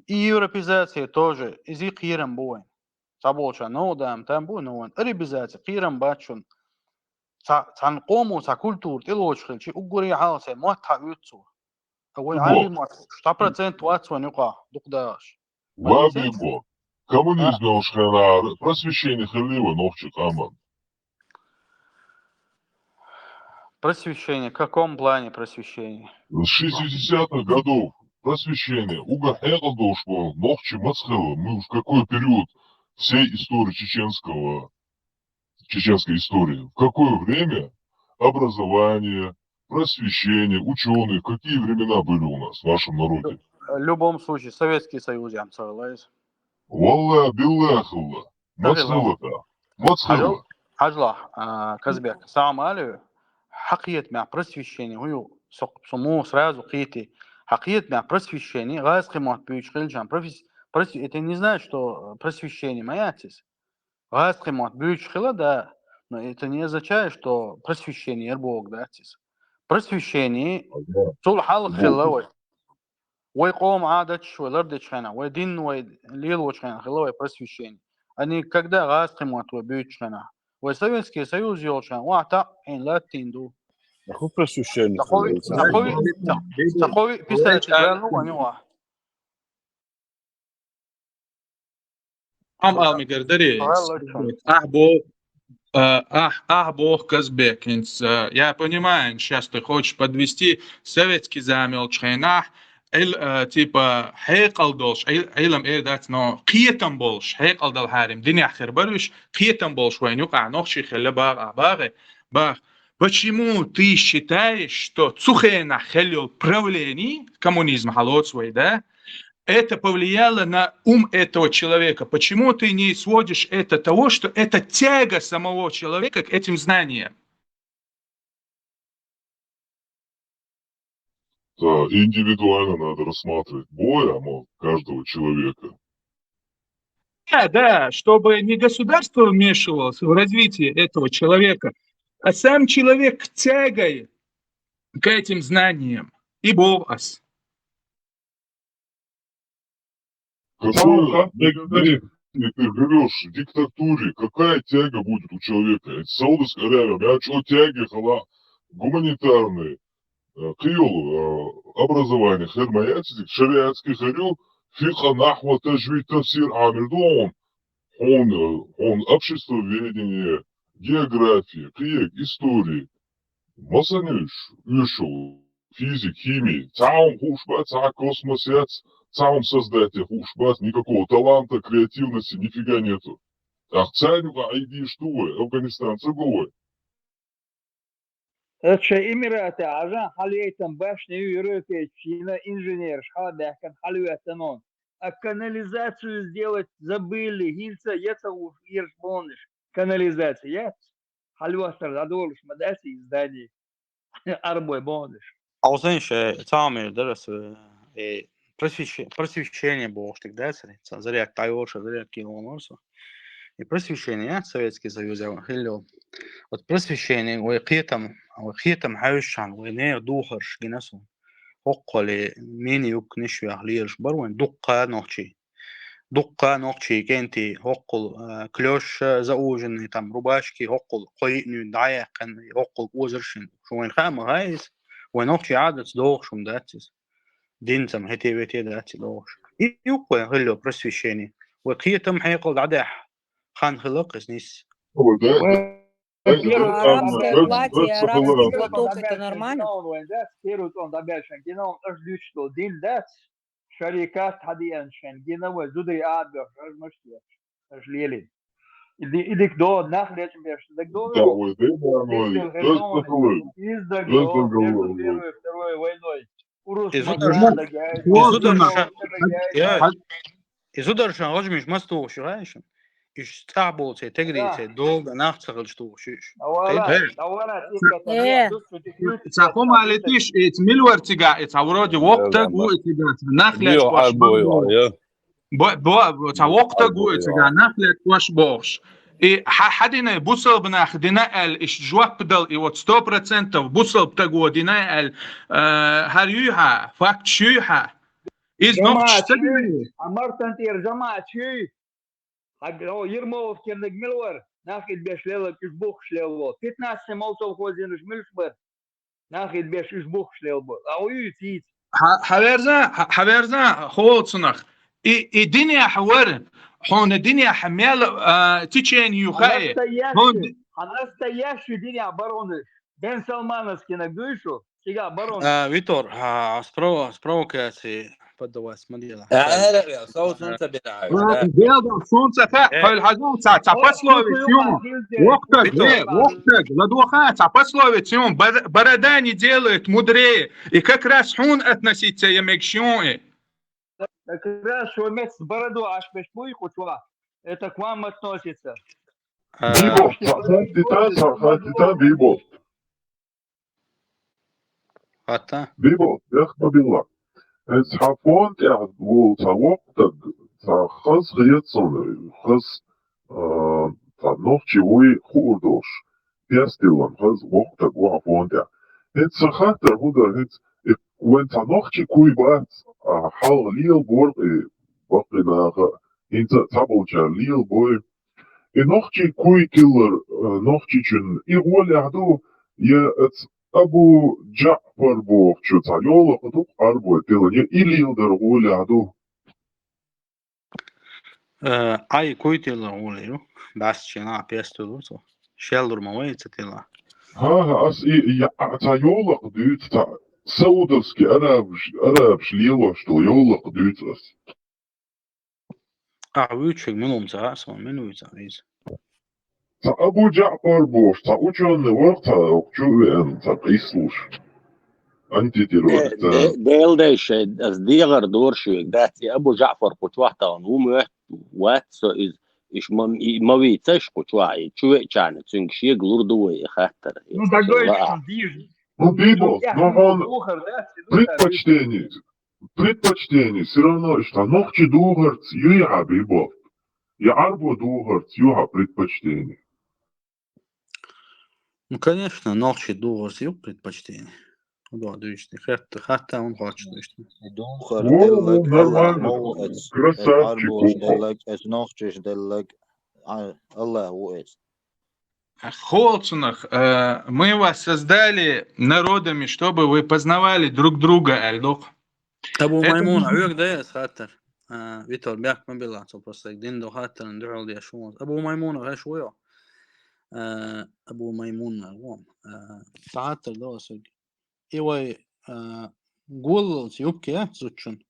И европизация тоже, иза кхерам бу вайн. Цхьаболчарна новкъа дама там бу, но вайн арабизация кхерам бац шуна. цхьа, цхьан къомо цхьа культура тӀелоцуш хилча, уггаре хьалха цхьа мотт хьаоьцу цо. Ткъа вай Бибо. Ӏарбий мотт цхьа процент вац вайна юкъахь дукха дахаш. Вай Ва сенца? Бибо, коммунизм йолчу хенахь просвещение хилли вай нохчийн къоман? Просвещение? В каком плане просвещение? С шестидесятых годов просвещение. Уггар хьекъал долуш болу нохчий маца хилла? Мы в какой период всей истории чеченского, чеченской истории? В какое время образование, просвещение, учёные, какие времена были у нас в нашем народе? В любом случае, Советский Союз, я вам согласен. Валлахь, биллахь, хилла. Маца хилла та? Маца хилла? Хьажал-, хьажалахь, а, Казбек, сагӀа ма аллара, хьан кхетамехь просвещение хӀун ю? Со, со муха сразу кхетий. Хьан кхетамехь просвещение, гӀазкхийн мотт буьйцуш хилча, профес-, просве-, это не значит, что, э, просвещение ма яц иза. ГӀазкхийн мотт буьйцуш хила, да, но это не означает, что просвещение яра бохург дац иза. Просвещение, ага, цул хьалха хилла вай. Вай къоман Ӏадаташ вай лардечу хенахь, вай дин вай лелочу хенахь хилла вай просвещение. А не когда гӀазкхийн мотт вай буьйцучу хенахь. Вай Советский Союз йолчу хенахь, вахь, таӀ, хьайн латтийна ду. ХӀун просвещение? Сан кхови-, хилла? Сан кхови-, сан, сан кхови писатель ваьлла вайн юкъахь. Ам ала мегар дарий? Валлахь. Ахь бо-, а, ахь, ахь боху, Казбек, хӀинца, а, я понимаю, сейчас ты хочешь подвести советский зама йолчу хенахь, Ӏил-, а, типа, хьекъал долуш, Ӏил-, Ӏилма эр дац, но кхетам болуш, хьекъал дала хьарим динехь хир бара уьш, кхетам болуш вайн юкъахь нохчий хилла бахьа, бахьа, бахьа. Почему ты считаешь, что цу хенахь хилла йолу правление, коммунизм хьалоцу вай, да? Это повлияло на ум этого человека. Почему ты не сводишь это того, что это тяга самого человека к этим знаниям? Да, индивидуально надо рассматривать боль, а, мол, каждого человека. Да, да, чтобы не государство вмешивалось в развитие этого человека, а сам человек тягой к этим знаниям. И боху ас. Какой, ты живёшь в диктатуре, какая тяга будет у человека? Саудовская Аравия, мел чӀогӀа тяги хила, гуманитарный, э, кхин йолу, э, образование хир ма яц иза, шариатский хир ю, фикъхӀ, нахьв, тажвид, тафсир Ӏамийр ду хьуна, хьуна, э, хьуна обществоведение, география, кхин история. Масане уьш, уьш йолу физика, хими, цхьа хӀума хууш бац, цхьа космос яц, цхьа хӀума создать хууш бац, никакого таланта, креативности нифига нету. ТӀаккха царна юкъахь Ӏийдийш ду вай, Афганистанца го вай. Эцу шайн Эмиратехь Ӏажа хьалейтам башня ю, европейцаш йина инженераш хьа а баьхкина хьалаветтано. А канализацию сделать забыли, хӀинца я ца гӀуш ираш бонаш. Канализация яц? Хьалаветтар дӀадолуш ма дац и здание. Арбой бонаш. Хьовсийша, цхьа хӀума эр дара аса, э, просвещ-, просвещение бохуш дика дацара. Цхьа зарядка дӀайолуш, зарядка йилла вара со. И просвещение яц Советский Союзехь хилла йолу. Вот просвещение, вай кхетам, вай кхетам хьаьвсичхьана, вай нехан духарш гина суна. ХӀоккхул мини юккъе ниш веха лелаш бара вайн дуккха нохчий. Дуккха нохчий кӀентий, хӀоккхул, а, клёш, а, зауженный, там, рубашки, хӀоккхул кхойтта нуьйда дӀаяьккхина, хӀоккхул озаршина. Шу вайна хаа ма хаьа иза? Вайн нохчий Ӏадатца догӀуш хӀума дац иза. Динца-м хӀете-вете дац и догӀуш. И юккъе хилла просвещение. Вай кхетам хьекъал дӀадаьхьа хан хилла-кх иза нисса. Ой, да, да, да, да, Арабское да, платье, да, да, арабский да, платок, да, это да, нормально? Первый тон, да, бешен, гинон, аж дючту, дин дац. Шарикат хьадеана шайн гина вай, зударий а боьхуш, аж мешта еш, аж лелий. И ди-, и дика до, нах лечу беш, даг до. Да, вай, да, да, вай. Иза даг до, между Первой, Второй войной. Урус И зударша, махана даг яй, и зударша, и зударша гӀожмиш мас тухуш ю, гӀайшин? Уьш цӀахь болу церан тегрий, церан долга нах ца хилча тухуш ю уьш. Давала, давала, Ца хӀума летиш, эца мила вара цигахь, эца вроде воккха стаг ву и цигахь, нах лечкъош бара. Бо-, бо-, цхьа воккха стаг ву и цигахь, нах лечкъош бохуш. И хьа-, хьан дина, бусалба нах дина аьлла, иштта жоп дала, и вот сто процентов бусалба стаг ву дина аьлла, э, хӀара юй хьан, факташ юй хьан? Иза нохчаш ца дина? А Мартан тӀера жамаӀат юй? Хьаг-, о, Ермолов кернаг мила вара? Нах идбеш леллаг уж бухкаш лелло. Пятнадцать молотов хозинаш милш бар. Нах идбеш уж бухкаш лелло. А уй цийц. Хьаверзан, хьаверзан, холцунах. И, и динехь вара, хьуна динехь мел а, течение ю хаьа. Хьуна настоящий динехь баронаш. Бен Салмановскина гуйшу, цига барон. А, Витор, а, спрово-, спровокаци поддаваться ма дела. Ара, сов сунца бирай. Делда сунца ха, хол хазун ца, ца пословицу. Вохтаг, ве, вохтаг, ладоха, ца пословицу. Борода не делает мудрее. И как раз хьуна относиться я мегшюн. Как раз шо мец бороду аш беш буй кучва. Это к вам относится. Бибол, цхьа хаттар дита, цхьа хаттар дита, Бибол. Хатта? Бибол, бехк ма билла. Эс хьан фон тӀехь волу цхьа воккхатаг, цхьа хаза хеташ, хаза, а, цхьа нохчи вуй хуур долуш. Пестилан хаза воккхатаг ву хьан фон тӀехь. ХӀинца сан хаттар хӀун дара, хӀинца и вайн цхьа нохчи куй бац, а, хьалха лела бора и баккхий наха, хӀинца а цхьаболчара лела бой. И нохчи куй тиллар, а, нохчичун и гӀолехь ду, я аца Абу Джаъфар бохучу цхьа йолакх ду-кх Ӏарбой тиллан, я и леладар гӀолехь ду? Э, Ӏай куй тиллар гӀоле ю, баьсчина а пестур ву цо. Шеллур ма вай ца тилла. ХӀан-хӀа, ас и, я, а, цхьа йолакх дуьйцу, цхьа Саудовский арабаш, арабаш лелош долу йолакх дуьйцу ас. Ахьа вуьйцург мила ву ца хаьа суна, мила вуьйцу ахьа иза? Цхьа Абу Джаъфар бохуш, цхьа учёный вара, цхьа чу а веана, цхьа къийсалуш. Антитеррорист. Де-, де-, Делан дайша, ас дехар дора шуьга, дац и Абу Джаъфар кху чохь тахана ву моьтту, вац со иза, иш ма, и ма вийцаш кху чохь, и чу веачарна, цуьнга шега лур ду вай и хаттар. Ну, дагой, что дижа. Ну, Бибол, ну, хьуна предпочтение. Предпочтение, всё равно, иштта нохчи духарца юй хьан, Бибол? Я Ӏарбо духарца ю хьан предпочтение? Ну, конечно, нохчи духарца ю предпочтение. Худа дуьйцу, хатта, хатта хьуна хоьттуш дуьйцу. Духар деллаг, Аллах ма ву эц, красавчик, Ӏарбош деллаг, эц нохчиш деллаг, а, Аллах ву эц. Холцунах, э, мы вас создали народами, чтобы вы познавали друг друга, аьлла ду-кх. Абу Маймун, хьоьга дай ас хаттар. А, Витор, бехк ма билла, цо просто дина ду хаттарна дуьхьал деш ву. Абу Маймун, гӀаш ву йо? А, Абу Маймун, вон. А, цхьа хаттар ду ас хьоьга. И вай, а, голлалц юбка я зудчун?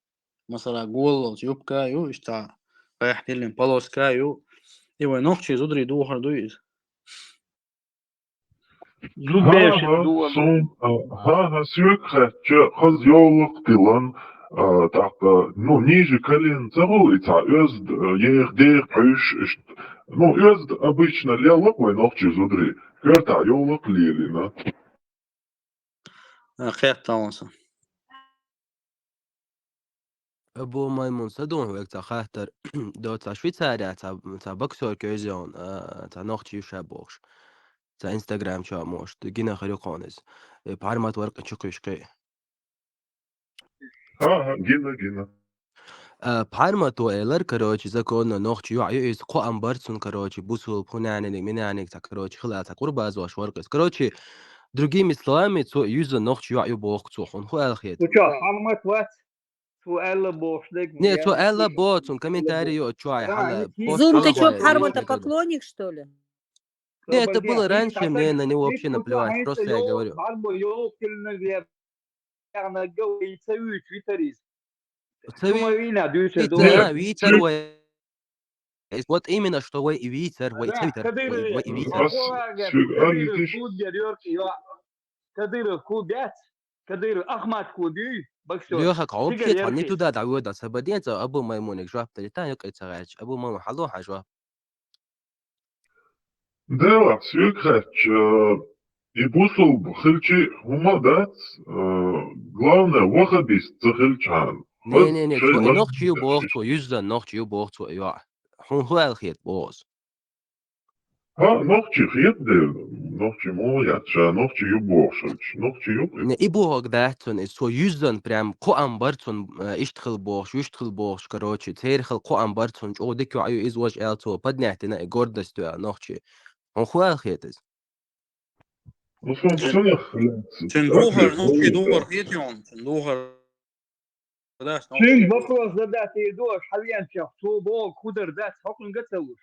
Масала, голлалц юбка ю, иштта гӀехь диллина полоска ю. И вай нохчий зударий духар дуй иза? Зудбешин ду. ХӀан-хӀа, соьга хаьттича, хаза йовлакх тиллан, а, тӀаккха, ну, ниже колена ца хуьлу и цхьа оьзда, а, еха деха пхьуьйсуш, иштта. Ну, оьзда обычно лелла-кх вай нохчий зударий, коьртахь йовлакх лелийна. А, кхетта ван со. Абу Маймун, са дуьхьа вайга цхьа хаттар до, цхьа Швейцария, цхьа, цхьа боксёр кевзеун, а, цхьа нохчи ю ша бохуш. Цхьа Instagram чу а мошт, гина хир ю кхуна иза. Э, пхьармат варкъи чу кхуьйш кхин. ХӀан-хӀа, гина, гина. А, пхьармато элар, короче, законно нохчи йоӀ ю иза, кхоам бар цун, короче, бусулба, хӀу наниг, ми наниг, цхьа, короче, хила цхьа къурбазош варкъ иза. Короче, другими словами, цо юьзза нохчи йоӀ ю боху цо, хьуна хӀу аьлла хета? Цо чо, пхьармат вац? Цо аьлла бохуш дерг. Не, цо аьлла боху цун, комментарий йоӀ чохь хьала. Зум, ты чё, пхьармата поклонник, что ли? Не, это было раньше, мне на него вообще наплевать, просто я говорю. Ца вийцар, вийцар вай. Вот именно, что вай и вийцар, вай ца вийцар, вай, вай и вийцар. Кадыров кху бац, Кадыров Ахмат кху буй, боксёр. Леха, кху вообще тхан не туда дӀавоьдал, ца баден ца Абу Маймуниг жоп дали, тан юкъе ца гӀаьрча, Абу Маймун хьало хьан жоп. Делахь, соьга хаьттича, и бусулба хилчи хӀума дац, э, главное, вахабист ца хилчхьана. Не, не, не, цо и нохчи ю боху цо, юьззан нохчи ю боху цо, йоӀ. Хьуна хӀу аьлла хета боху ас? Ха, нохчий хетаде, нохчий муха яц, ша нохчий ю бохуш, нохчий ю. Не, и бохург дац цунна иза, цо юьззина прям кхоам бар цунна, э, иштта хила бохуш, вуьшта хила бохуш, короче, церан хила кхоам бар цунна, чӀогӀа дика йоӀ ю иза, важа аьлла цо, поднять дина и гордость йоӀ нохчий. Хьуна хӀун аьлла хета иза? Ну, сон цунах, цуьнан духар, нохчий духар хетий хьуна, цуьнан духар. Цуьнга вопрос задать ду, хьан венчех, цо боху худар дац, хьокхуьнга ца луш.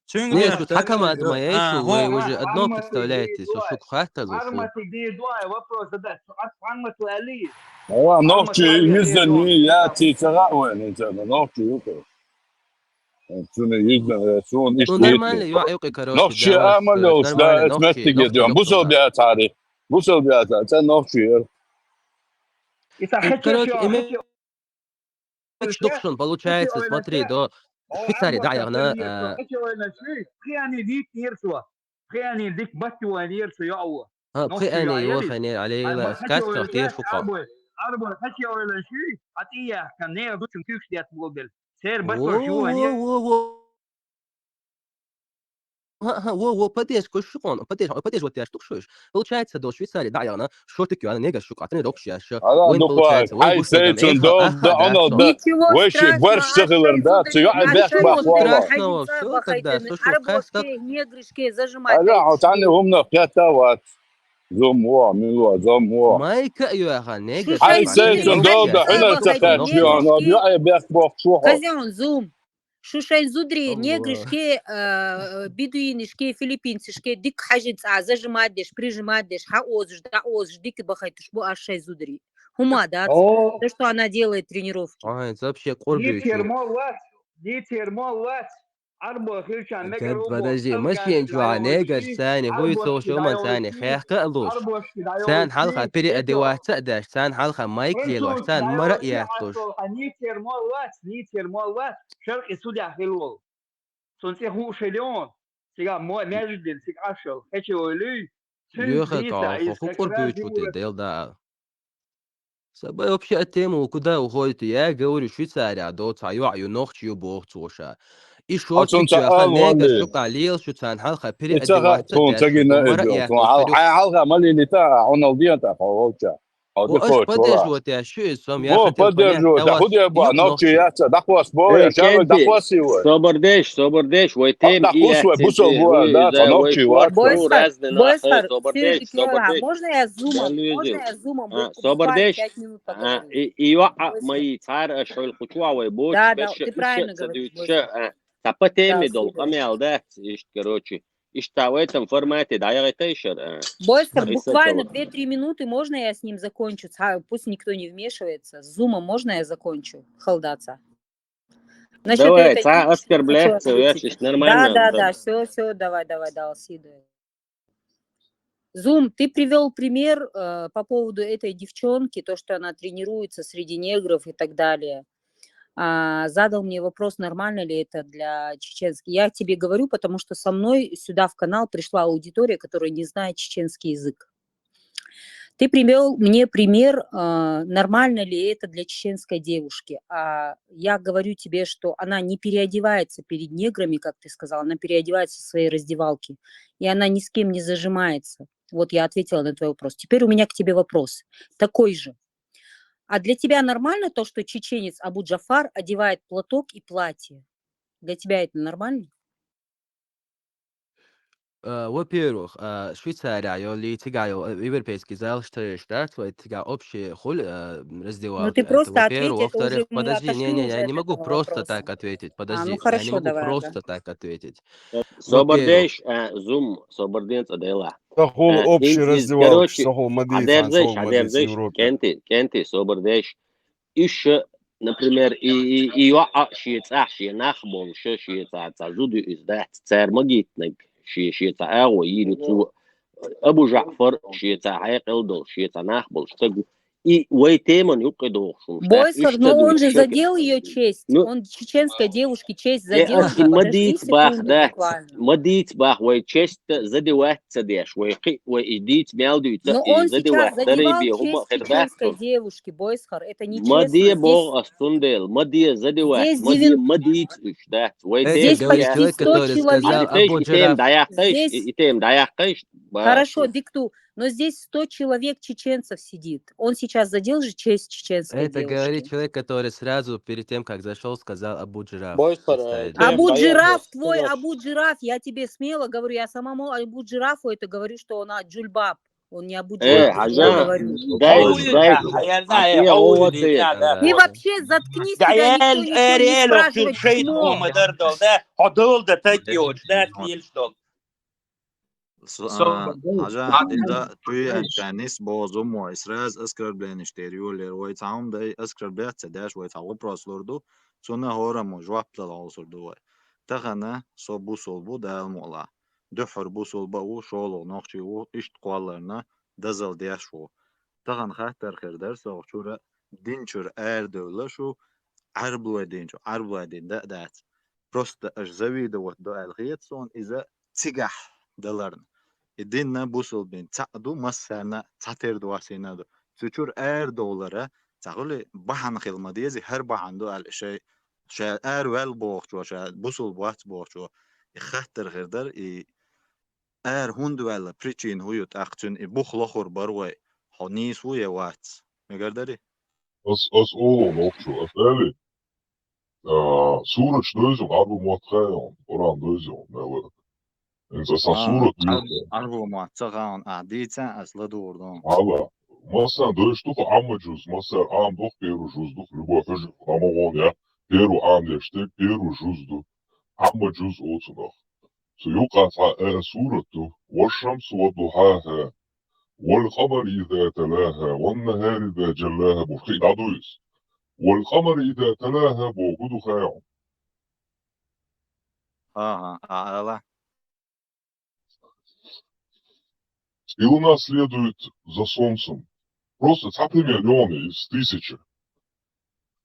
Цуьнга не, шу тхьакамаз ма еш, вы уже одно представляете, со шуьга хаттар луш. Арматиг де дуай вопрос задать, шу ат Армату али. Ава, нохчий юьззина я ци ца гӀа вайн, нохчий ю-кх. Цуьнан юьззина, цуьнан иштта. Ну, нормально, ю, ю, короче, нохчий амал йолуш, да, нормально, нохчий, меттиге нохчий, дон. Бусалба яцахьара. Бусалба яцахьара, ца нохчий яра. И ца хечо, короче, имеется в виду, получается, смотри, до Швейцарии, да, яхна, а. Пхиани вит нерсо. Пхиани дик баттуан нерсо, йоу. Ха, пхиани йохане, алейла, сказках тешуха. Арбой, арбой, хачи ойлан ши, а ти яхка, не, дучун кюкш дет мобил. Сер баттуан ши, во, во, во. Ха, ха, во, во, поддержка шукон, поддержка, поддержка вот я штук шуш. Получается, до Швейцарии, да, яхна, шортик яна, нега шук, а тренировка ши, ши. Ала, ну, получается, ой, гусейдам, эй, ха, да, ха, да, ша. Ничего страшного, борщ сахилар, да, цу, я, бех, бах, вала. Страшного, всё, тогда, слушай, сказка. Негришки, зажимать. Ала, а тани умна, пятават. Зум во, мило, зум во. Майка юаха, нега. Ай, сей цун долда, хьуна ца хаьтташ, ю, ю, ай, бех, бох, шуха. Казян, зум. Шу шайн зударий, негришки, э, бедуинишки, филиппинцишки, дика хьажин цӀа зажимать деш, прижимать деш, хьаозуш, даозуш, дика бахайтуш бу аш шайн зударий. ХӀума дац. То, что она делает тренировки. Ай, вообще къурбуьйчу. Дитер мо вац, дитер мо вац. Арбо хилчан мегар. Подожди, машин чуа негаш цани, хӀуй цо шуман цани, хехка а луш. Цан хьалха переодеваться а деш, цан хьалха майк лелош, цан мара а яхлуш. Нитер мо вац, нитер мо вац, шаркъи судья хилвол. Цун цӀе хууш хилион, цига мо междин, цига ашал, хечи ойлуй. Юха као, ху къурбуьйчу те дел да. Сабай вообще от темы куда уходит? Я говорю, Швейцария, до ца ю, ю нохчи ю бох цо ша. И шо цун ца хан ал нега валли. Шука лел шу цан хьалха переодеваться. Цун цагина мара идёт. Цун хьал-, хьалха малили та, он алдиан та, хо волча. О, поддерживать я, шу из сом, я хотел поддерживать, да, худя ба, нохчи яца, дахвас бо, я, шамал дахвас ивай. Собардеш, собардеш, вай тем и акцент. Бусал бо, да, нохчи вар. Бойсхар, Бойсхар, собардеш, собардеш. Можно я зумом? Можно я зумом? Собардеш. Пять минут поговорим. И, и ва, а, мои цар, а, шойл хучуа вай бо. Да, да, ты правильно говоришь, Бойсхар. А, та по теме дол, камел, да, ишт, короче. Иштта в этом формате, да, я это ещё, э, Бойсхар, буквально две-три минуты, можно я с ним закончу? Ца-, пусть никто не вмешивается. С зумом можно я закончу? Халдаца. Насчёт давай, этой ца девушки оскорбляться, хотела ответить. Нормально. Да, да, да, всё, всё, давай, давай, да, алсиду. Зум, ты привёл пример, э, по поводу этой девчонки, то, что она тренируется среди негров и так далее. А, задал мне вопрос, нормально ли это для чеченских. Я тебе говорю, потому что со мной сюда в канал пришла аудитория, которая не знает чеченский язык. Ты привёл мне пример, а, нормально ли это для чеченской девушки. А я говорю тебе, что она не переодевается перед неграми, как ты сказала, она переодевается в своей раздевалке, и она ни с кем не зажимается. Вот я ответила на твой вопрос. Теперь у меня к тебе вопрос. Такой же. А для тебя нормально то, что чеченец Абу Джафар одевает платок и платье? Для тебя это нормально? Э, во-первых, э, Швейцария, ё, ли тига, ё, э, европейский зал, что ещё, да, твой тига общий хуль, э, раздевалка. Ну, ты просто ответь, это уже мы отошли уже от этого вопроса. Это, во-первых. Во-вторых, подожди, не, не, я не могу просто так ответить. А, ну, хорошо, давай, да. Подожди, я не могу просто так ответить. Собардеш, э, зум, собарденца дела. Сахул общий раздевалка, короче, сахул мадиц, адерзеш, сахул мадиц адерзеш, Европе. Кенти, кенти, собардеш. Иша, например, и, и, и йоӀ шен цӀахь, шен нах болуш, шен цӀа, цӀа зуда ю иза дац, цара магийтинарг, шен, шен цӀа агӀо йийр ю цо, Абу Жаъфар, шен цӀа хьекъал долуш, шен цӀа нах болуш стаг ву. и вай теман юкъе дохуш. Бойсар, но он же задел ее честь. Ну, он чеченской девушке честь задел. Подожди секунду буквально. Ма дийца бах, вай честь задевать ца деш, вай кхи, вай и дийца мел дийца. Но он сейчас задевал честь чеченской девушки, Бойсхар. Это нечестно. Ма де бох ас цундел, ма де задевать, ма де, ма дийца уж, да. Вай тема. Здесь почти сто человек. И тема даяхкаш, и тема даяхкаш. Хорошо, дикту. Но здесь сто человек чеченцев сидит. Он сейчас задел же честь чеченской девушки. Это говорит человек, который сразу перед тем, как зашел, сказал Абу Джираф. Абу Джираф, твой Абу Джираф, я тебе смело говорю, я самому Абу Джирафу это говорю, что он джульбаб. Он не Абу Джираф, я говорю. Ты вообще заткнись, тебя никто ничего не спрашивает. Чмо. Хьажа, иза туй анча нис бозу мо, и сразу оскорблениш тӀера йолаелла вай цхьа хӀума дай, оскорблять ца деш вай цхьа вопрос лур ду, цунна хӀораммо жоп дала гӀозур ду вай. Тахана со бусулба бу Дала мукъалахь. Дуьххьара бусулба а ву, шолгӀа нохчи ву, иштта кхолларна дозал деш ву. Тахана хаттар хир дара сох чура, дин чура арадевлла шу, Ӏарбой дин чу, Ӏарбой дин да а дац. Просто аша завидовать до аьлла хета суна иза цигахь даларна. И динна бусулба дин цхьаъ ду, массарна цхьатера доссийна ду. Цу чура арадовлара, ца хуьлий, бахьана хила ма дезий, хӀара бахьана ду аьлла шай, ша араваьлла бохучо, ша бусулба вац бохучо. И хаттар хир дара, и ара хӀунда ваьлла, причина хӀун ю, тӀаккха цуьнан и бух лохур бара вай, хьо нийса ву е вац. Мегар дарий? Ас, ас олу нохчо, ас аьлли, а, сураташ дойзу Ӏарбу мотт хаьа хьуна, Къуръан дойзу хьуна, мел вара. ХӀинца сан сурат дийца. Ӏарбу мотт ца хаьа хьуна, ахь дийца, ас ладугӀур ду. Хьала, массарна дойзуш ду-кх Ӏамма джуз, массара Ӏамма ду-кх, первый джуз ду-кх, любой хьуьжар, хӀама гӀо а, первый Ӏамма деш дерг, первый джуз ду. Ӏамма джуз оцунах. Цу юкъа цхьа а сурат ду, والشمس وضحاها، والقمر إذا تلاها، والنهار إذا جلاها, боху кхин а дӀадуйзу. والقمر إذا تلاها боху ду хаьа хьуна. Ага, а ала. И луна следует за солнцем. Просто цхьа пример йоьлла из тысячи.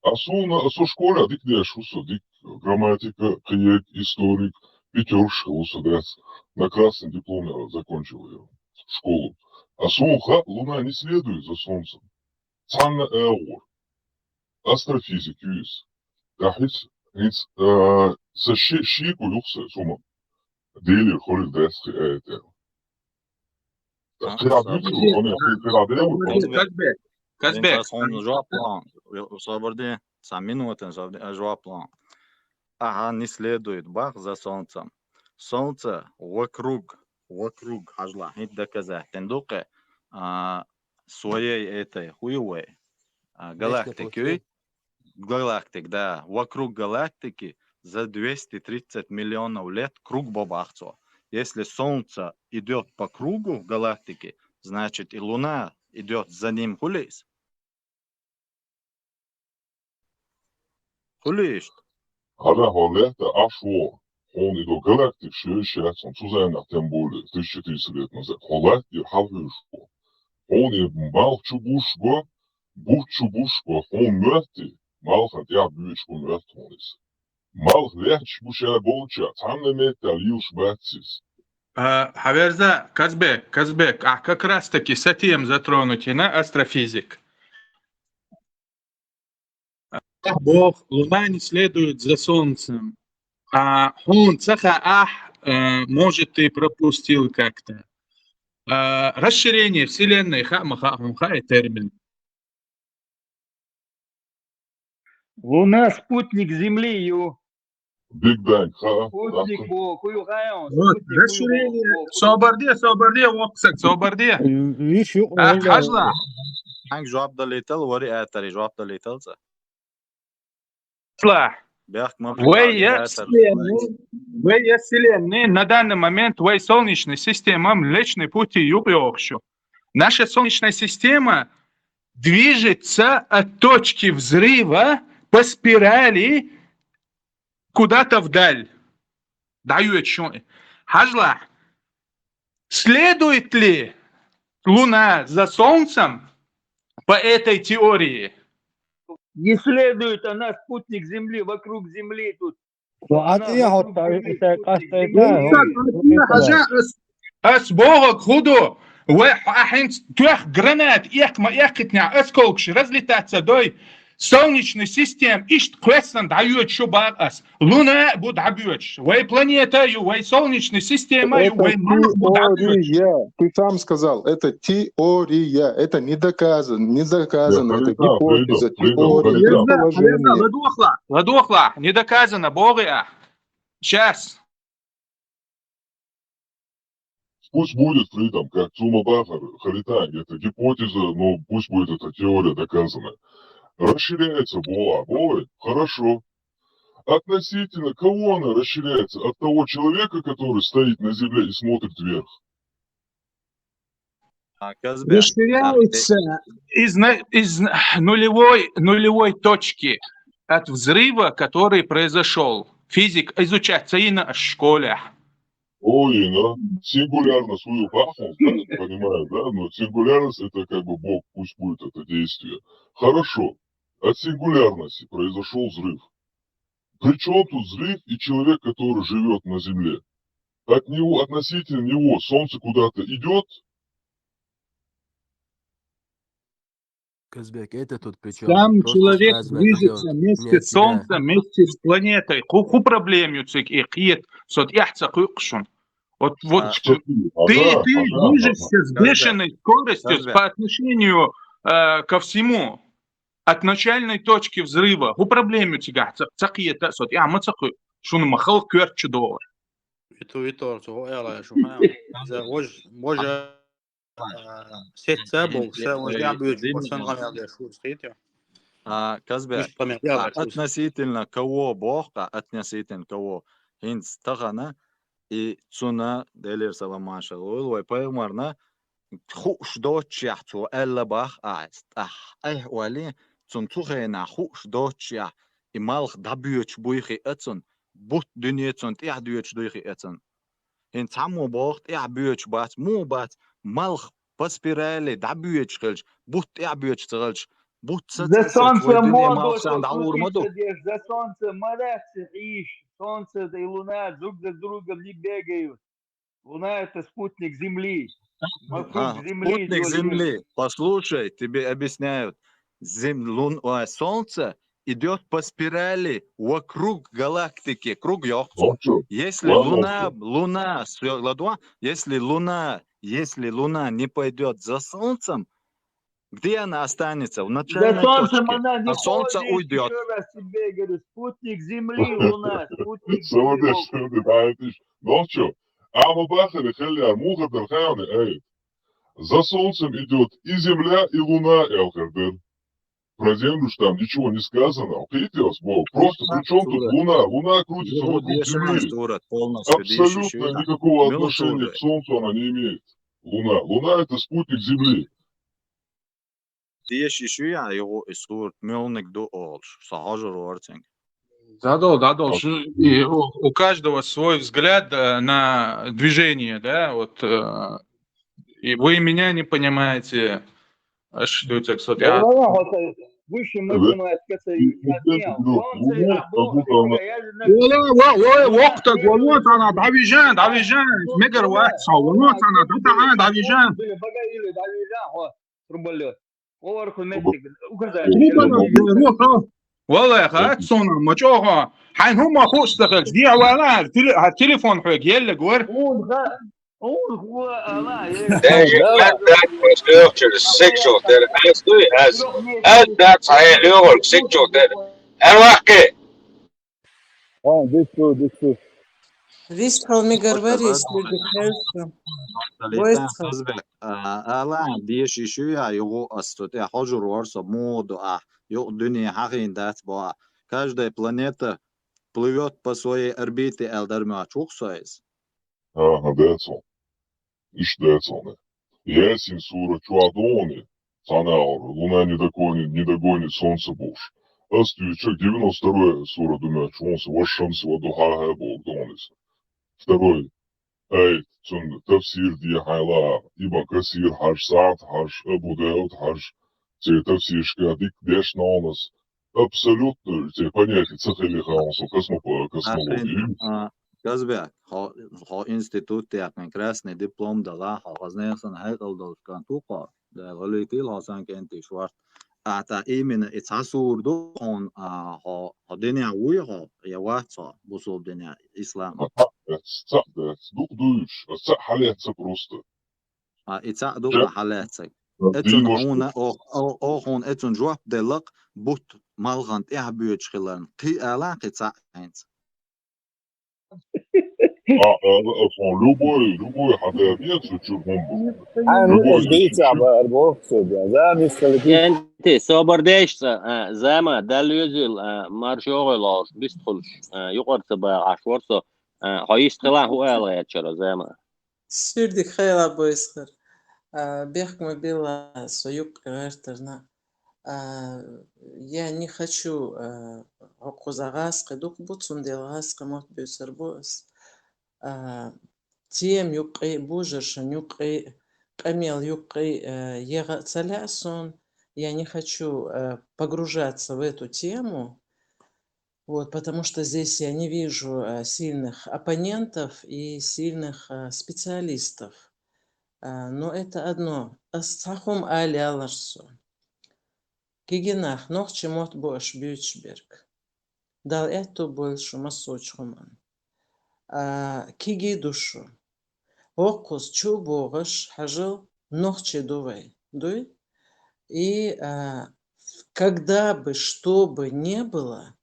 А суна, а со школе дика деш ву со, дика грамматика, кхиерг, историк, пятёркашка ву со дац. На красном дипломе закончил я школу. А суна хаьа, луна не следует за солнцем. Цхьанна а агӀор. Астрофизик ю иза. ТӀаккха хӀинца, хӀинца, а, сан ши, шико ю-кх сан, суна. Делера хӀориг дац кхин а тӀе. Казбек, Казбек. Хьуна жоп лан. Собар де, цхьа минута, собар де, а, жоп лан. Ага, не следует бах за солнцем. Солнце вокруг, вокруг, хьажал, хӀинца доказать дина ду-кх, а, своей этой, хуй вай, а, галактикой. Галактик, да. Вокруг галактики за двести тридцать миллионов лет круг бо бах цо. Если Солнце идёт по кругу галактики, значит, и Луна идёт за ним, хуьлий иза? Хуьлий иштта? Хьала хьо лаьтта Ӏаш ву, хьуна и до галактик шоьш яц, хьуна цу заманахь тем более, тысяча триста лет назад. Хьо лаьтта хьалхьуьйш ву. Хьуна и малх чу буш го, бут чу буш го, хьуна моьттий, малхан тӀехь буьйцуш бу моьтту хьуна иза. Малх лаьтташ бу ша болча, цхьанна меттехь лелаш бац иза. А, хьаверза, Казбек, Казбек, ахь как раз таки са тема затронуть йина, астрофизик. Бог, луна не следует за солнцем. А, хьуна ца хаьа, а, может, ты пропустил как-то. А, расширение Вселенной хаьа, ма хаьа, хьуна хаьа термин? Луна спутник Земли ю. Big Bang, ха? Спутник бу, хӀу ю хаьа? Вот, расширение. Собар де, собар де, воксак, собар де. Виш ю. А, хьажал. Хьанга жоп далийтал, вари атари жоп далийтал ца. Вай я Вселенная, вай я Вселенная, на данный момент вай Солнечная система Млечный Путь юкъа йогӀуш ю. Наша Солнечная система движется от точки взрыва по спирали куда-то вдаль. ДӀайоьдуш ю. Хьажал, следует ли Луна за Солнцем? по этой теории. Не следует она спутник Земли вокруг Земли тут. Ну, а Она ты, вокруг вот, Земли, это спутник каждый Земли. день, Так, вот, от меня это хожа, Ас богӀаг хӀу ду, вай хӀинца тоьх гранат, экх ма экхитня, осколкаш разлетаться дой, солнечный система ишт кхоьссан дӀайоьдуш шу бах ас. Луна а бу дӀабоьдуш. Вай планета ю, вай солнечный система ю, Это вай малх бу дӀабоьдуш. Теория. Ты сам сказал, это теория. Это не доказано, не доказано. Это Халита, гипотеза, Фрида, Фрида, теория, Халита. Халита, предположение. Ладохла, ладохла, не доказано, богӀи а. Сейчас. Пусть будет Freedom, как Цума Бахар, Халита, это гипотеза, но пусть будет эта теория доказана. Расширяется Боа. Боа, хорошо. Относительно кого она расширяется? От того человека, который стоит на земле и смотрит вверх. А, Казбек, Расширяется Из, на- из нулевой, нулевой точки от взрыва, который произошел. Физик изучать цаина в школе. Ой, да. Сингулярность, вы Баху, знаете, понимаю, да? Но сингулярность это как бы Бог, пусть будет это действие. Хорошо. От сингулярности произошел взрыв. Причем тут взрыв и человек, который живет на Земле? От него, относительно него Солнце куда-то идет? Казбек, это тут при чем? Сам Просто человек связано движется идёт вместе вместе, с Солнцем, вместе с планетой. Ху, ху проблем ю цик и киет, сот яхца куйкшун. Вот, вот А, чё- подожди, а, ты, да, ты а, да, движешься с Казбек, бешеной скоростью Казбек. По отношению э, ко всему, от начальной точки взрыва. Ху проблем ю цик яхца, ца киет, сот я ма ца куй, шун ма хал куьрчу долар. Виту Витор, цо аьлла шу хьан. За вож вожа сетца бол, са вож я бюч, сан гамел де шу схит я. А, Казбек, Миш гамел а, я шу. относительно кого бохка, относительно кого? ХӀинца тахана и цуна Делер саламаша луйла вай пайхамарна хууш доцчехь цо аьлла бах а, тӀах айхь вали, цун цу хенахь хууш доцчехь и малх дӀабоьдуш буй хиъацун, бутт дуьне цун тӀехь доьдуш дуй хиъацун. ХӀинца цхьаммо боху тӀехь боьдуш бац, муха бац, малх по спирали дӀабоьдуш хилча, бутт тӀехь боьдуш ца хилча, бутт За сацалц солнце вай дуьне моду, малх санна что дӀалур ма ду. крутишься, за солнце мораться ищет. Солнце и луна друг за другом не бегают. Луна — это спутник Земли. Вокруг А, Земли спутник идёт. Земли. Послушай, тебе объясняют. Зем... лун... а, солнце идет по спирали вокруг галактики, круг йохцу. Ну что, Если ладно, луна, что? Луна, всё, ладно? Если луна, если луна не пойдет за солнцем, где она останется? В За начальной солнцем точке. она не А солнце ходит. Уйдет. Еще раз тебе говорю, спутник Земли, Луна, спутник Земли. Савадеш, Бог. савадеш, ну что? А мы бахали, хеллер, муха дар хьан, эй. За солнцем идет и земля, и луна, Элхардер. Про землю ж там ничего не сказано. Кхийтта ас боху. Просто при чем тут луна? Луна крутится вокруг Земли. Сурат полностью. Абсолютно никакого отношения к Солнцу она не имеет. Луна. Луна — это спутник Земли. Деша шу я, йогӀу и сурат мелниг ду олуш, со хьожур вара цуьнга. Да, да, да, да. Ш- и у, у каждого свой взгляд э, на движение, да, вот э, и вы меня не понимаете. Аш дуьйцург со тӀе. Высшая математика — это не одна. Солнце, а Бог — это реально. Вала, ва, ва, вокта, вала, цана, дӀавижан, дӀавижан, мегар вац, вала, цана, дӀатахан, дӀавижан. Бага или дӀавижан, хо, трубалё. Орху меттиг, указать. Вала, ха, цуна, ма чӀогӀа. Хьайн хӀума хуста хилча, диъ вала, теле-, а, телефон хьоьга еллаг вар. Даже дац, дац, просто легче, сикчул дер. Аз дуй, аз, аз дац, хьайн легче, сикчул дер. Эр ваккхи. А, десту, десту. Вистхьал мегар вар, если дехьевса. Вайсхьал. Ала, деша шу я, йогӀу ас цу тӀе хьожур вара со, муха ду ахь, юкъ дуьне хьахийна дац боху ахь. Каждая планета плывёт по своей орбите, аьлла дара моьттуш ву-кх со иза. Ага, дацал. Иштта дацал. Ясин сура чохь догӀу, цхьана агӀор, луна не догонит, не догонит солнце бохуш. Ас дуьйцу девяносто второй сура ду моьттуш ву со, ва шамси ва духьаха боху догӀу иза. Второй. Ай, цунна тафсир де хьайла, Ибн Касир хьажа, Саъд хьажа, Абу Дауд хьажа, церковь сешка дика деш нонас. Абсолютно церковь понятие ца хилиха он со космоп-, космология. А, Казбек, хьо, хьо институт яьккхина, красный диплом дала, хьо хазнех сан хьекъал долуш кан тухо, да, гӀалитил хьо сан кентиш варт. А та именно и ца сур ду хьон, а, хьо, хьо динехь вуй хьо, я вац хьо, бусул динехь, ислам. Ца дац, ца дац, дукха дуйш, ца хьалец ца просто. А, и ца ду хьалецаг. Эцун хьуна, о, о, о, хьуна эцун жоп деллакх, бут малхан тӀехь боьдуш хиларна. Кхи ала, кхи ца хьайнца. А, а, а, хьо любой, любой хьада бен цу чур хӀума. А, ну, любой дийца чур. Бар боху со бен. За, мискалити. Кенти, собар деш ца, а, зама, Далла везил, а, маршогӀой лош, бистхулш, а, юкъар ца багӀаш вар со, а, хьо иштта хила хӀу ала гӀерчара, зама. Суьрдиг хайла бойсхар. А, бехк ма билла, со юккъе гӀертарна. А, я не хочу, а, хӀокхуза гӀаскхи дукха бу, цундела гӀаскхи мотт буьйцур бу ас. А, тем юккъе, бужаршан юккъе, къамел юккъе, а, егӀа ца лаьа сон. Я не хочу, а, погружаться в эту тему. Вот, потому что здесь я не вижу, а, сильных оппонентов и сильных, а, специалистов. А, но это одно. Ас цхьа хӀума ала ялларш со. Кигинах, нохчи мотт бу аша буьйцуш берг. Далла аьтту бойла шу массочу хӀуманна. А, киги ду шу. ХӀокхуза чу а богӀуш, хьажал, нохчи ду вай. Дуй? И, а, когда бы что бы не было,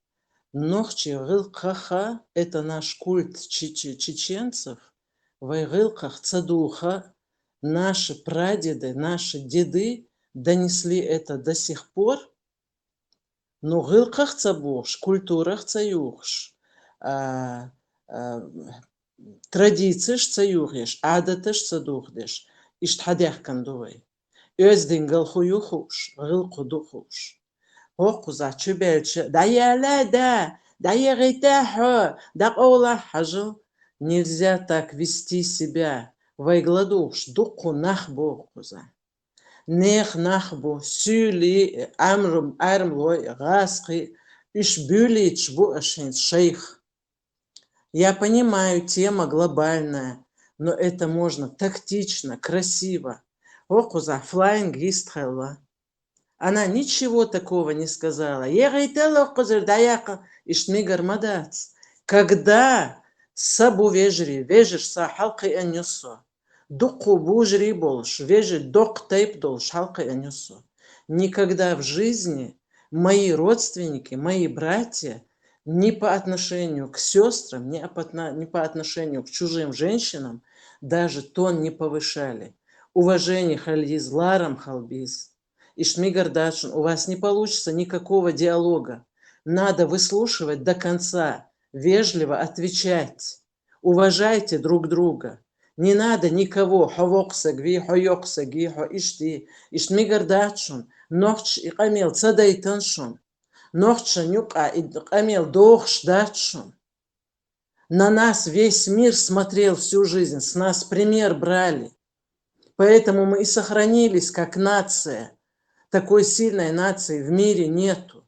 нохчи гӀиллакхаха, это наш культ че-, че-, чеченцев, вай гӀиллакхах ца духа, наши прадеды, наши деды донесли это до сих пор, ну, гӀиллакхах ца бохуш, культурах ца юхуш, а, а, традицеш ца юхуш, Ӏадаташ ца духадеш, иштта хьадаьхкина ду вай. Оьздангалла хӀу ю хууш, гӀиллакх хӀу ду хууш. ХӀокхузахь чу баьлча, дӀаяла да, дӀаягӀийта хьо, дӀакъовлахь хьажал, нельзя так вести себя, вайга ладугӀуш дуккха нах бу хӀокхузахь. Нехан нах бу, суьйлий, Ӏамру-, Ӏаьрмлой, гӀаскхий, уьш буьйлуьйтуш бу аша хӀинца шайх. Я понимаю, тема глобальная, но это можно тактично, красиво. ХӀокхузахь флаинг йистхилла. Она ничего такого не сказала. ЯгӀийтала хӀокхузара дӀаяккха, иштта мегар ма дац. Когда са бу вежарий, вежарий са хьалакхиъна ю со. Дуккха бужарий болуш, вежарий доккха тайпа долуш хьалакхиъна ю со. Никогда в жизни мои родственники, мои братья ни по отношению к сёстрам, ни по отно-, ни по отношению к чужим женщинам даже тон не повышали. Уважение хила еза, ларам хила беза. Иштта мегар дац шуна, у вас не получится никакого диалога. Надо выслушивать до конца, вежливо отвечать. Уважайте друг друга. Не надо никого, хьо воккха саг вий, хьо йоккха саг йий, хьо иштта йий. Иштта мегар дац шуна, нохчаша и къамел ца дайтина шуна. Нохчашна юкъа и къамел дохуш дац шуна. На нас весь мир смотрел всю жизнь, с нас пример брали. Поэтому мы и сохранились как нация. Такой сильной нации в мире нету.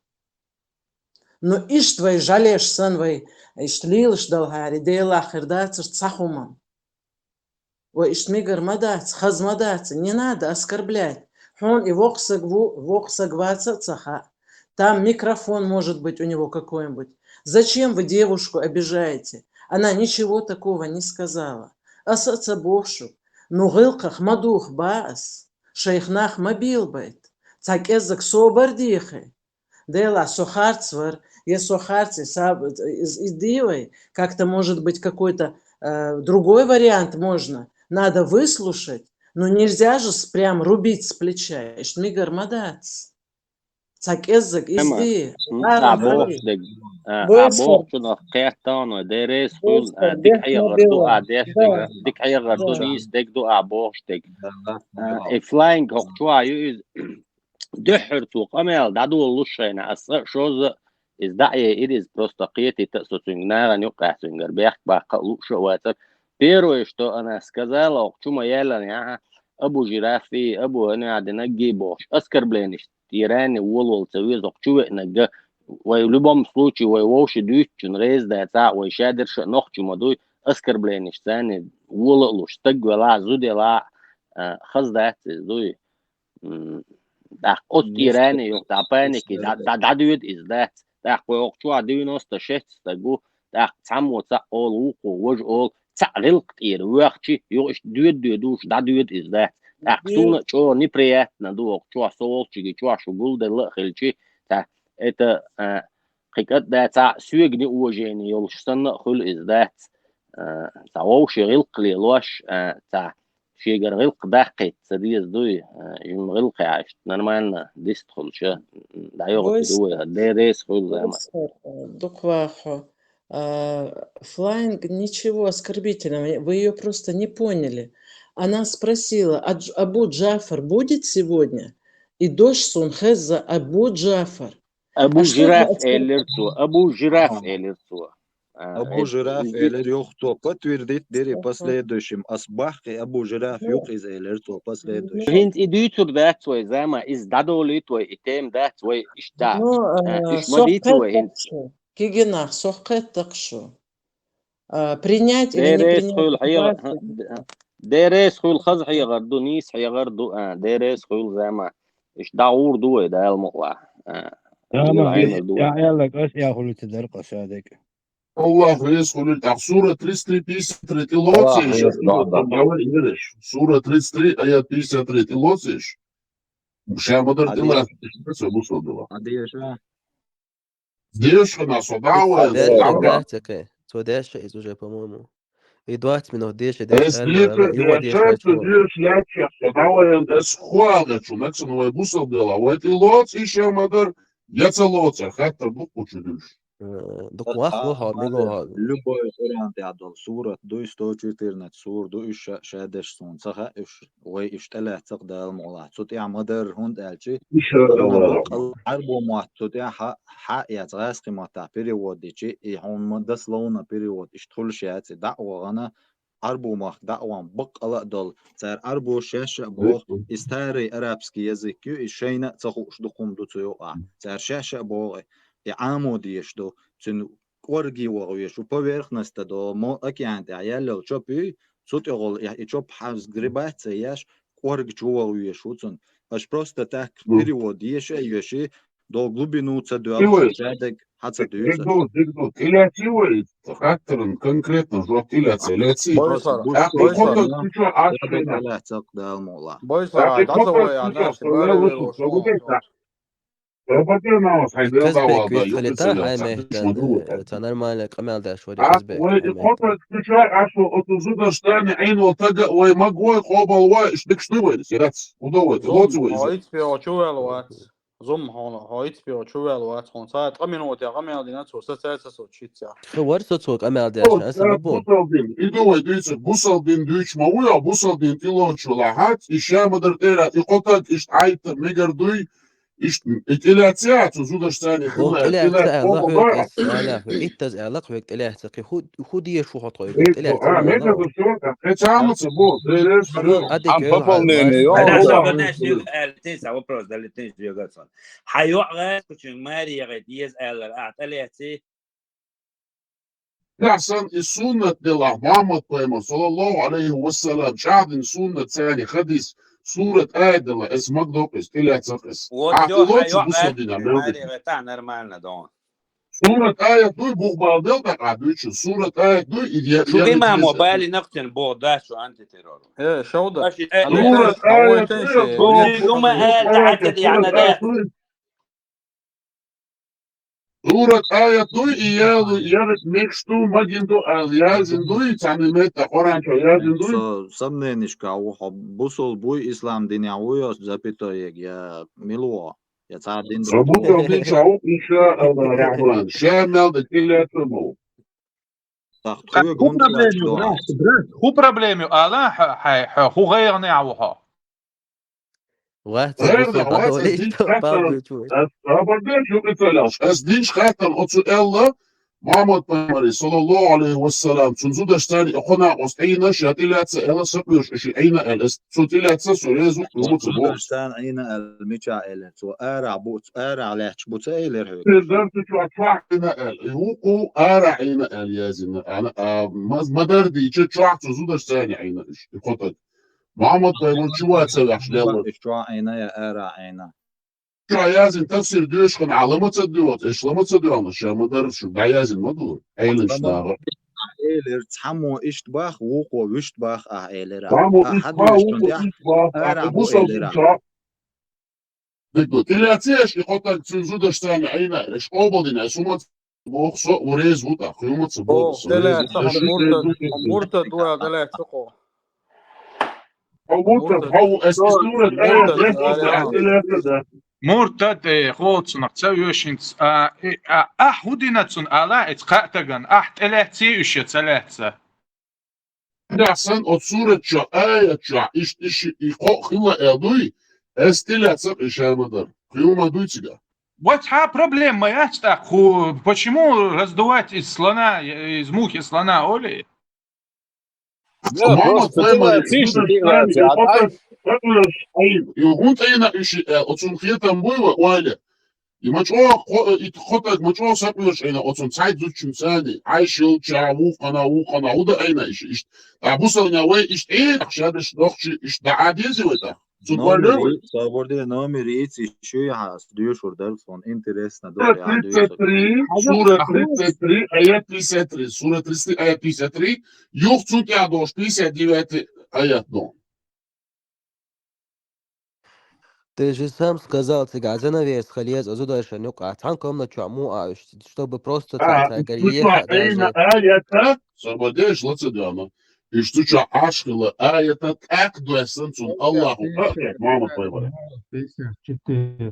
Но иштта вай жалеш санна вай, иштта лелаш далхьари, Делахь хир дацар цхьа хӀумам. Вай иштта мегар ма дац, хаза ма дац, не надо оскорблять. Хьуна и воккха саг ву, воккха саг вац а ца хаьа. Там микрофон может быть у него какой-нибудь. Зачем вы девушку обижаете? Она ничего такого не сказала. Аса а ца боху шуьга. Ну, гӀиллакхах ма духа ба ас. Шайх нах ма бийлабайта. Цхьа кӀеззиг собар дехи. Делахь со харц вара, я со харц, и са-, из-, из дивай, как-то, может быть, какой-то, э, другой вариант можно. Надо выслушать, но нельзя же с-, прям рубить с плеча. Иштта мегар ма дац. Цхьа кӀеззиг из Ама, ди. м, Ара а ма бохуш ди. Дерг, а, а Бойсхар. Бохучунах кхеттано, деррис хуьлу, Бойсхар, а, дика бехк ма хьехар ду, билла. А деш Да. Дерг, дика хьехар ду, Да. Нийса дерг ду, а бохуш дерг. Да, да, А, да. И флаинг хӀокху чохь ю иза. Дуьххьара цо къамел дӀадолалуш шайна, аса а шозза, иза дӀа а яйира, иза просто кхетийта а со цуьнга, нахана юккъехь цуьнгара бехк баккха а лууш а вацара. Первое, что она сказала, оха чу ма яьллина яхьа, Абу Жирафи, Абу Хьанадинагги бохуш, оскорбленишта. тӀера волавала ца веза, оха чу веанарг, вай в любом случае, вай вовшийн дуьйцучунна реза дац, вай шадерша а нохчий ма дуй, оскорбленеш царна вола а луш, стаг велахь, зуда елахь, а, хаза дац иза дуй. М, тӀаккха оцу тӀера юха цхьа паники, дӀа-, дӀа-, дӀадоьду иза дац. ТӀаккха вай оха чохь девяносто шесть стаг ву, тӀаккха цхьаммо цхьаъ олу, вукхо важа олу, цхьаъ гӀиллакх тӀера воьхчи, юха иштта доьду-доьду уьш, дӀадоьду иза дац. ТӀаккха суна а чӀогӀа неприятно ду оха чохь, со волччиге чохь шу гулделла а хилчи, цхьа, это, а, кхин кӀад дацахь а, соьга неуважение йолуш санна а хуьлу иза дац. А, цхьа вовшийн гӀиллакх лелош, а, цхьа шегара гӀиллакх даккхийта ца деза дуй, а, жима гӀиллакхехь иштта нормально дист хуьлуш, а, дӀайогӀуш ду вай, Дела реза хуьлда, Зама. Дукха ваха хьо. А, Flying, ничего оскорбительного, вы её просто не поняли. Она спросила: «А Дж-, Абу Джафар будет сегодня?» И дош суна хезна Абу Джафар. Абу Жираф элира цо, Абу Жираф элира цо. А, Абу Жираф элира, юха цо подтвердить дира последующим. Ас бахкъи Абу Жираф ю-кх иза элира цо последующим. ХӀинца и дуьйцур дац вай, Зама, иза дӀадолийта вай, и тема дац вай, иштта. Ну, а, иштта ма дийца вай хӀинца. Кигинах, сох кхетта шу. А, принять или не принять? Дела реза хуьлда, хьега-, Дела реза хуьлда, хаза хьехар ду, нийса хьехар ду, а, Дела реза хуьлда, Зама. Иштта дӀагӀур ду вай, Дала мукъалахь. А, Зама, я аьлларг ас а хуьлуьйтур дара-кх аса дерг. Аллах реза хуьлийла, тӀаккха сура тридцать три пятьдесят три тӀелоций, сура тридцать три, аят пятьдесят три тӀелоций. Ша ма-дарра тӀелаца, ца бусалба дела. Деша хӀана со дӀа а ваьлла, деша дӀа а ваьлла. Дац, кхин. Цо дешша иза уже, по-моему. И двадцать минут деша, деша, ас аьлла, деша, юха деша, деша, деша, со дӀа а ваьлла, ас хӀу аьлла шу, нагахь санна вай бусалба дела, вай тӀелоций ша ма-дарра, я ца лоций, хаттар дуккхачу дуьйш. Э, дукха ваха хьо, мила хьо. Любой Къуръан тӀехь долу сурат дуй, сто четырнадцать сура ду, уьш ша, ша деш суна ца хаьа уьш. Вай уьш тӀелаьцна-кх Дала мукъалахь. Цу тӀехь ма-дарра, хӀунда аьлча, Ӏарбо мотт цу тӀехь хьа, хьа а эцна, гӀазкхийн маттахь перевод дичи, и хьуна дословно перевод иштта хуьлуш яц, и дӀа а вахана, Ӏарбо махка дӀа а вахана, баккъала а долу. Цара Ӏарбоша шаьш а боху, и старый арабский язык ю, и шайна а ца хууш дукха хӀума ду цу юкъахь. Цара шаьш а боху, и Ӏамо дезаш ду, цуьнан кӀорге ваха везаш ву, поверхностьта долу, мо-, океан тӀехь яьлла йолу чопа юй, цу тӀехула и, и чоп хьа сгребать ца еш, кӀорга чу ваха везаш ву цунна. Аша просто так перевод еша а еши, до глубину ца доьлча, шадерг хьа ца дуьйцу. Дигду, дигду, тӀелаьций вай, хаттаран конкретно жоп тӀелаьций, лаьций. Бойсара, тӀаккха Бойсара, кхо даг ду чохь Ӏаш хилла. ТӀелаьцна-кх Дала мукъалахь. Бойсара, тӀаккха кхо даг ду чохь, со лелош ву. Робатенавас хьайн дел Казбек давал да, вист хилита, юкъа хьайн мехтан, э, ца нормально къамел деш вари Казбек, вай хьайн и кхо мехтан. Даг ду чохь Ӏаш ву, оцу зударшца Ӏийна волу таг а вай магой, къобал вай, иштта дикаш ду вай, сирац, удо вай, лоцу вай иза. Хьо ицпе чу ваьлла вац. Зум хьуна, хьо ицпе чу ваьлла вац хьуна. Цхьа ткъа минуте къамел дина цо, са цаьрца со чиццехь. Хи вар со цо къамел деш, аса ма бу. Бусалдин, и ду вай дуьйцург, бусалдин дуьйцуш ма ву йо, бусалдин тӀелоцуш валахь, и ша ма-дарра тӀера, и кхо таг иштта Ӏайта мегар дуй, иштта, и тӀелаьцци а цу зударшца хилла, тӀелаьцци аьлла, хьоьга ас аьлла, хьоьга иттаза аьлла, хьоьга тӀелаьцци, хи хӀу, хӀу дезаш ву хьо тхойга, тӀелаьцци а аьлла. Мегар ду шо, кхечанца бу, дереш, Адик ан пополнение, йо. Хьан вопрос далитин жоьга сон. Хьан йоӀ гӀаьркачуьнга маре яхийта еза аьллара ахь тӀелаьцци? Тахсан и суннат делахь, Мухьаммад пайхамар, саллаллаху алейхи ва саллям, чӀагӀдина суннат царна хадис, сурат аят делахь, эс магадокъис, тӀелаьццакъис. Вот ахь йо, хьан йоӀ гӀаьркачуьнга маре яхийта нормально дон. Сурат аят дуй, бухбал дел дакъа дуьйцу. Сурат аят дуй, и я, шу я, гимамо я, бали нахчен бо да, шу антитеррор. Э, шовда. Сурат аят дуй, шу гума аят, аят, аят, аят. Сурат аят дуй, и ял, ярат мекш ду, магин ду, а, язин дуй, цани метта, Къуран чо язин дуй. Со, сомненишка ву хьо, бусул буй, ислам динехь ву йо, запятоег, я милво, я цхьа дин ду. Со бусул дин чо ву, иншааллах рахман. Ша мел да тилла цу мо. Так, ху проблему, брат, брат, ху проблему, ала, хьо, хьо, хьо, ху гӀайгӀане а ву хьо. Вац, гӀайгӀане, вац, ас динчу хаттар, ас, ас динчу хаттар оцу элла, Мухьаммад пайхамаре, саллаллаху Ӏалайхи ва саллам, цун зудашца и кхо накъост Ӏийна, ша тӀелаьца аьлла, сакъош иши Ӏийна аьлла. Эс цун тӀелаьца, со реза ву, хӀумаца боху. Зудашца Ӏийна аьлла, мича элира? Цо арахь бу, арахь лаьтташ бу ца элира хьоьга? Цердар цу чохь, чохь Ӏийна аьлла. И вукху арахь Ӏийна аьлла язйина. Ана, а, ма-, ма-дарра дийча, чохь цу зудашца Ӏийна иш, и кхо таг. Мухьаммад пайхамар чу ваца ваьхьаш лелла. Иш чохь Ӏийна я арахь Ӏийна? Ша язйина тафсир доьшуш хилла, Ӏа ла ма ца доьгӀу, эш ла ма ца доьгӀу, ша ма-дарра шу дӀаязйина ма ду, Ӏелимаш наха. Элира, цхьаммо иштта бах, вукхо вуьшта бах ахь элира. Цхьаммо иштта бах, вукхо вуьшта бах, ахь бусалба элира. Дика ду, тӀелаьций эш и кхо таг цуьнан зудашца Ӏийна, эш къобалдина, эс хӀума ца боху со, ву реза ву тӀаккха, хӀума ца боху со, тӀелаьца, хьо муртад, хьо муртад ву, тӀелаьца кхо. Хьо муртад, хьо ву, эс сурат аят, муртад, эс муртад, а, тӀелаьца да. Муртад, э, хӀоцунах ца вешинц, а, э, а, ахь хӀун дина цунна ала, эца кхаа тагана, ахь тӀелаьций уьш я ца лаьцна? Нагахь санна оцу сурат чохь, аят чохь, иштта, иштта, и кхоъ хилла аьлла дуй, эс тӀелаьцна и ша ма-дарра. Кхин хӀума дуй цигахь? Вот хьан проблема ма яц тӀаккха, ху-, почему раздувать из слона, из мухи слона, олий? Мухьаммад пайхамар, и хӀун тӀаьхьа, и хӀун тӀаьхьа уьш, э, оцунна хетам буй вай ойла? И ма чӀогӀа кхо-, и кхо таг ма чӀогӀа сакъоьруш Ӏийна, оцунна цхьайтта зудчуьнца, Ӏайша йолча, вукхана, вукхана, хӀун дан Ӏийна иштта, иштта. Ткъа бусалба вай иштта Ӏийна, ша деш нохчий иштта дӀа Ӏа дезий вай тӀаккха? Цу номер, собар де, номер йийца, шу яхьа, ас доьшур дара, сон интересно ду, я доьшур. Сура тридцать три, сура тридцать три, сура тридцать три, аят пятьдесят три, юха цунна тӀехь долуш пятьдесят девятый аят ду. Ты же сам сказал, цигахь занавес хила еза оцу зударшна юкъахь, цхьана комнатчохь муха а уьш, чтобы просто цхьа цхьа гара еха а даже. Аята, собар де, ла ца доьгӀна. Иштта чохь Ӏаш хилла аята тӀаккха доьссина цунна Аллаху Акбар, Мухьаммад пайхамар. Пятьдесят четыре.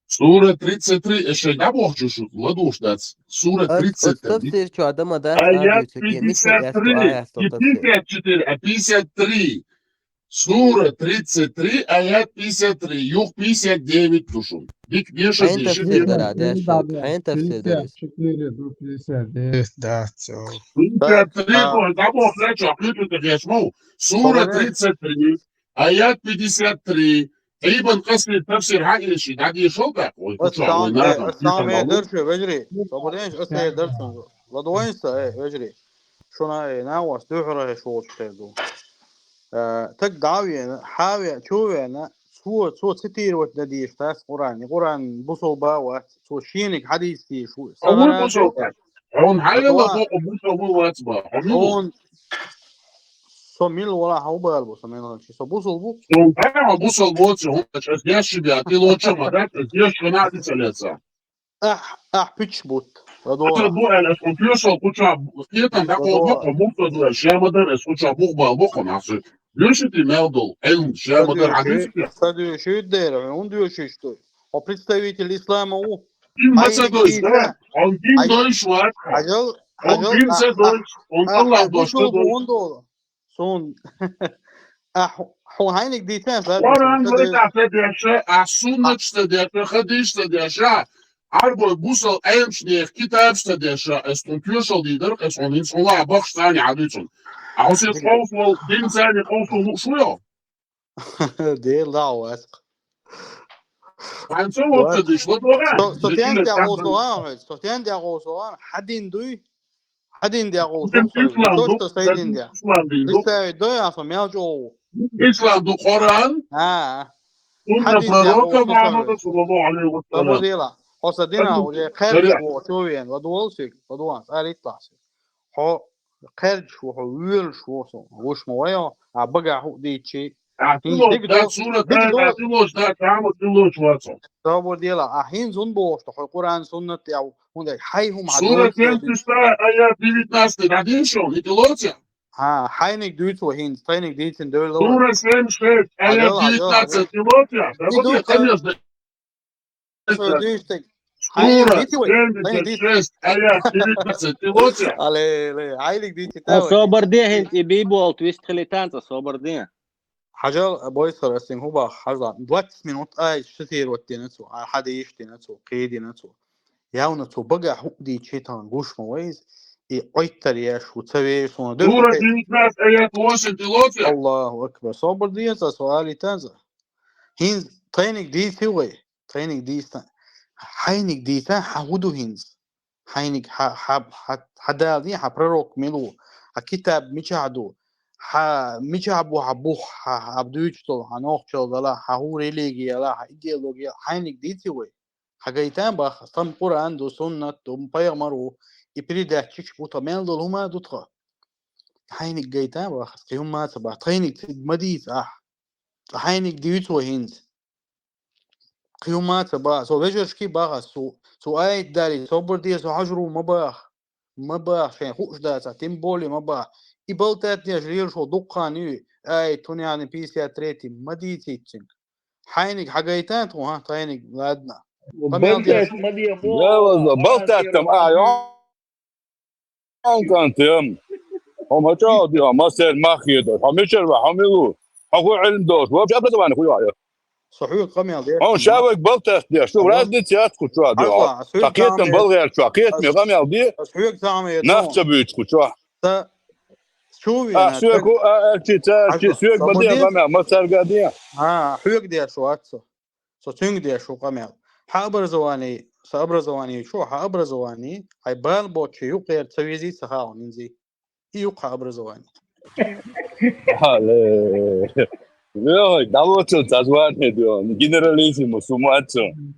Сура тридцать три, э, шайн дӀабохчу шу ладугӀуш дац. Сура тридцать три. Тафсир чу адам а дац, аят пятьдесят три, и пятьдесят четыре, а пятьдесят три. Сура тридцать три, аят пятьдесят три, юха пятьдесят девять ду шуна. Дика деша. Хьайн тафсир дара деш, хьайн тафсир дара. Пятьдесят четыре ду, пятьдесят девять дац. Пятьдесят три ду, дӀабохчу чохь, кхеташ ма ву. Сура тридцать три, аят пятьдесят три. Ибн Касир тафсир хьан эши, дӀадешал тӀаккха, вай кху чохь, вай нахана. Ас нах вер дар шу, вежарий. Собар де, ас вер дар шу. ЛадогӀийша, э, вежарий. Шуна, э, нагӀос дуьхьара хӀума волчу хир ду. Э, таг дӀа а веана, хьа а веана, чу а веана, цо, цо цитировать дан дезаш дац Къуръан. Къуръан бусалба вац, цо шениг хьадис дезаш ву. Хьуна хьан яла боху бусалба вац боху? Хьуна со мила вала хьан бала бу, со мила хилча, со бусалба ву. Со хьан бусалба воцу, хӀунда аьлча ас деш ши беа тӀелоча ма дац, ас деш хӀуна а ца леца. Ахь, ахь пуьчаш бутта. ЛадогӀа. Аса бу аьлла, ас хьуна тоьшалла кху чохь кхетам дӀакховхо, хьо муртад ву аьлла, ша ма-дарра, ас хьуна чохь бух бала боху нах шу. Доьшуьйтий мел долу Ӏилма, ша ма-дарра, хьан доьшуьйтий? Сан доьшуьйту дера, хьуна доьшуьйту. Хьо представитель ислама ву. Дин ма ца дойша, хьуна дин дойша вац хьо. Хьажал, хьуна дин ца дойша, хьуна Аллах дош ца дойша. Суна. Ахь хьуна хьайниг дийцина, Къуръан вайтахь ца деша, ахь суннаташ ца деша, хадисаш ца деша, Ӏарбой бусал Ӏелмаш нехан китабаш ца деша, ас хьуна тоьшалла дийр дара, ас хьуна хӀинца хьуна бахаш царна хьан дуьйцун. Ахь хьуна къовсавал, дин царна къовсавал лууш ву йо? Дела дагӀа вац. Хьан ца воккха диш, ладогӀа? Со, со тен тӀехь гӀовсо ван хьоьца, со тен тӀехь гӀовсо ван, хьан дин дуй? Хьан дин дегӀ ву? Ислам ду, ислам дин ду. Представить дой аса мел чӀогӀа ву. Ислам ду Къуръан. А. Сунна пророка Мухаммада, саллаллаху алейхи ва саллям. Хьо сан дина уже кхерч ву, чу вен, ладугӀал сиг, ладугӀал, цӀа риттахь сиг. Хьо кхерч ву, хьо воьлуш ву, со вуш ма вайо, а багахь хӀу дийчи. Ахь тилош дац, сурат аят тилош дац, Ахьмад тилош вацо. Собар дела, ахь хӀинца хӀунда бохуш ду, хьо Къуръан, суннат тӀехь ву, хӀунда хьай хӀума хьан... Сура семьдесят шесть, аят девятнадцать, дӀадийшо, и тилоця? Хьа, хьайниг дуьйцу вай хӀинца, тхайниг дийцина девлла вай. Сура семьдесят шесть, аят девятнадцать, тилоця? Сура семьдесят шесть, аят девятнадцать, тилоця? Алле, алле, хьайниг дийцина. Собар де хӀинца и бийболт вист хили танца, собар де. Хьажал, бойсхар асин хӀу бах, хьажал. Двадцать минут ай шатир вот дина цу, а хьадиш дина цу, кхи дина цу. Явна цу багахь хӀуъа дийчи тхан гуш ма вай иза. И Ӏойтар еш ву ца веш суна. Дура, дерригаш. Аллаху акбар. Собар деза, со алитанза. ХӀинца тхайниг дийци вай. Тхайниг дийцан. Хьайниг дийцан, хьан хӀу ду хӀинца? Хьайниг хьа-, хьа-, хьа-, хьа Дала дий, хьа пророк мила ву? Хьа китаб мичахь ду? Хьа мичахь бу хьа бух, хьа, хьа дуьйцуш долу, хьа нохчалла дала, хьа хӀу религия яла, хьа идеология яла? Хьайниг дийци вай? Хьан гайтан баха, стам Къуръан ду, суннат ду, пайхамар ву, и передатчикаш бу тха, мел долу хӀума ду тха. Хьайниг гайтан баха, кхин хӀума ца баха, тхайниг цига ма дийца ахь. Цкъа хьайниг дийца вай хӀинца. Кхин хӀума ца баха, со вежаршки баха, цу, цу аят дали, собар де, со хьажру ма баха. Ма баха, шайн хууш дацахь, тем более ма баха. И балтат деш лелаш ву дуккха хан ю, аят хӀун яхьна пятьдесят третий, ма дийцийта цуьнга. Хьайниг хьан гайтан тхо, хьан тхайниг, ладна. Къамел деш. Балтат ма де, бо, да, ваза, балтат там, а, ё. Ан кан тем. Хьо ма чӀогӀа де, хьо ма сер мах хедо. Хьо мичара ва, хьо мила ву? Хьо хӀу Ӏилм долуш, вообще образование хӀу ю? Со хьоьга къамел деш. Хьо ша вайга балтат деш, шу разница яц кху чохь де. Хьажа, ас хьоьга кхетам балгӀер чохь, кхетаме къамел де. Ас хьоьга цхьа хӀума ю. Нах ца буьйцу кху чохь. Ца Чу вена, а, соьга, а, а, чи, ца, чи, соьга ма де къамел, ма царга де. А, хьоьга деш вац со. Со цуьнга деш ву къамел. Хьан образование, сан образование чу, хьан образование, хьайн бала боцчу юкъера ца вези, ца хаалгӀа нинзи. И юкъа хьан образование. Алле. Йой, далоцун ца звание де, генералиссимус, умацун.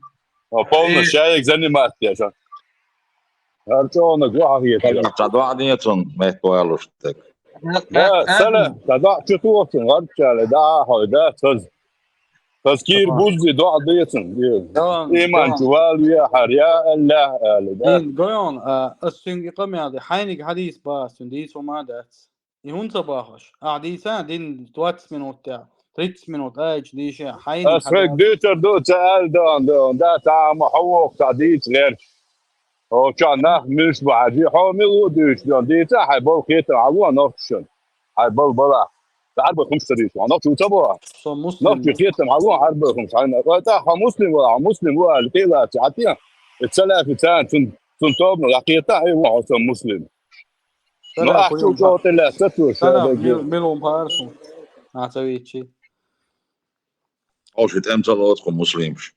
А, полностью шаерг заниматься деш. ХӀара чӀогӀаниг вахьа хетира. Ца доӀа децун, мехк валуш тек. Да, сала, ца доӀа чу тухуцун, гӀарчале, да, хьой, да, саз. Саз кийр буззи доӀа децун. Иман чу вал вехьар, я Аллах, али, да. Ин гойон, а, ас цуьнга и къамел де, хьайниг хьадийс бац, цуьнга дийца ма дац. И хӀунда ца бахаш? Ахьа дийцан дин двадцать минут тӀехь, тридцать минут аьлча дийша, хьайна ас хьайга дуьйцур ду, ца аьлла дан, дан, да, цхьа ма хьо воху, цхьа дийца гӀерташ. Хьо чохь нах муьлш бу хьажи, хьо мила ву дуьйцуш дан, дийца хьайн болу кхетам хьан ву нохчашна. Хьайн бал бала. Ца Ӏарбой хӀумаш ца дийцу, хьо нохча ву ца боху. Со муслим. Нохча кхетам хьан ву Ӏарбой хӀумаш хьайна. Ой, тӀаккха хьо муслим ву, хьо муслим ву аьлла, тӀе а лаьцна, хьан тӀе? И ца лаьцна царна, цун, цун тобанах, я кхета, хье ву хьо сан муслим. Ну, ахча чӀогӀа тӀе лаьцна ца тоьшу, салам, даги. Мил-, милон парсу. А, ца вичи. Ош и тӀем ца лоцу кху муслимаш.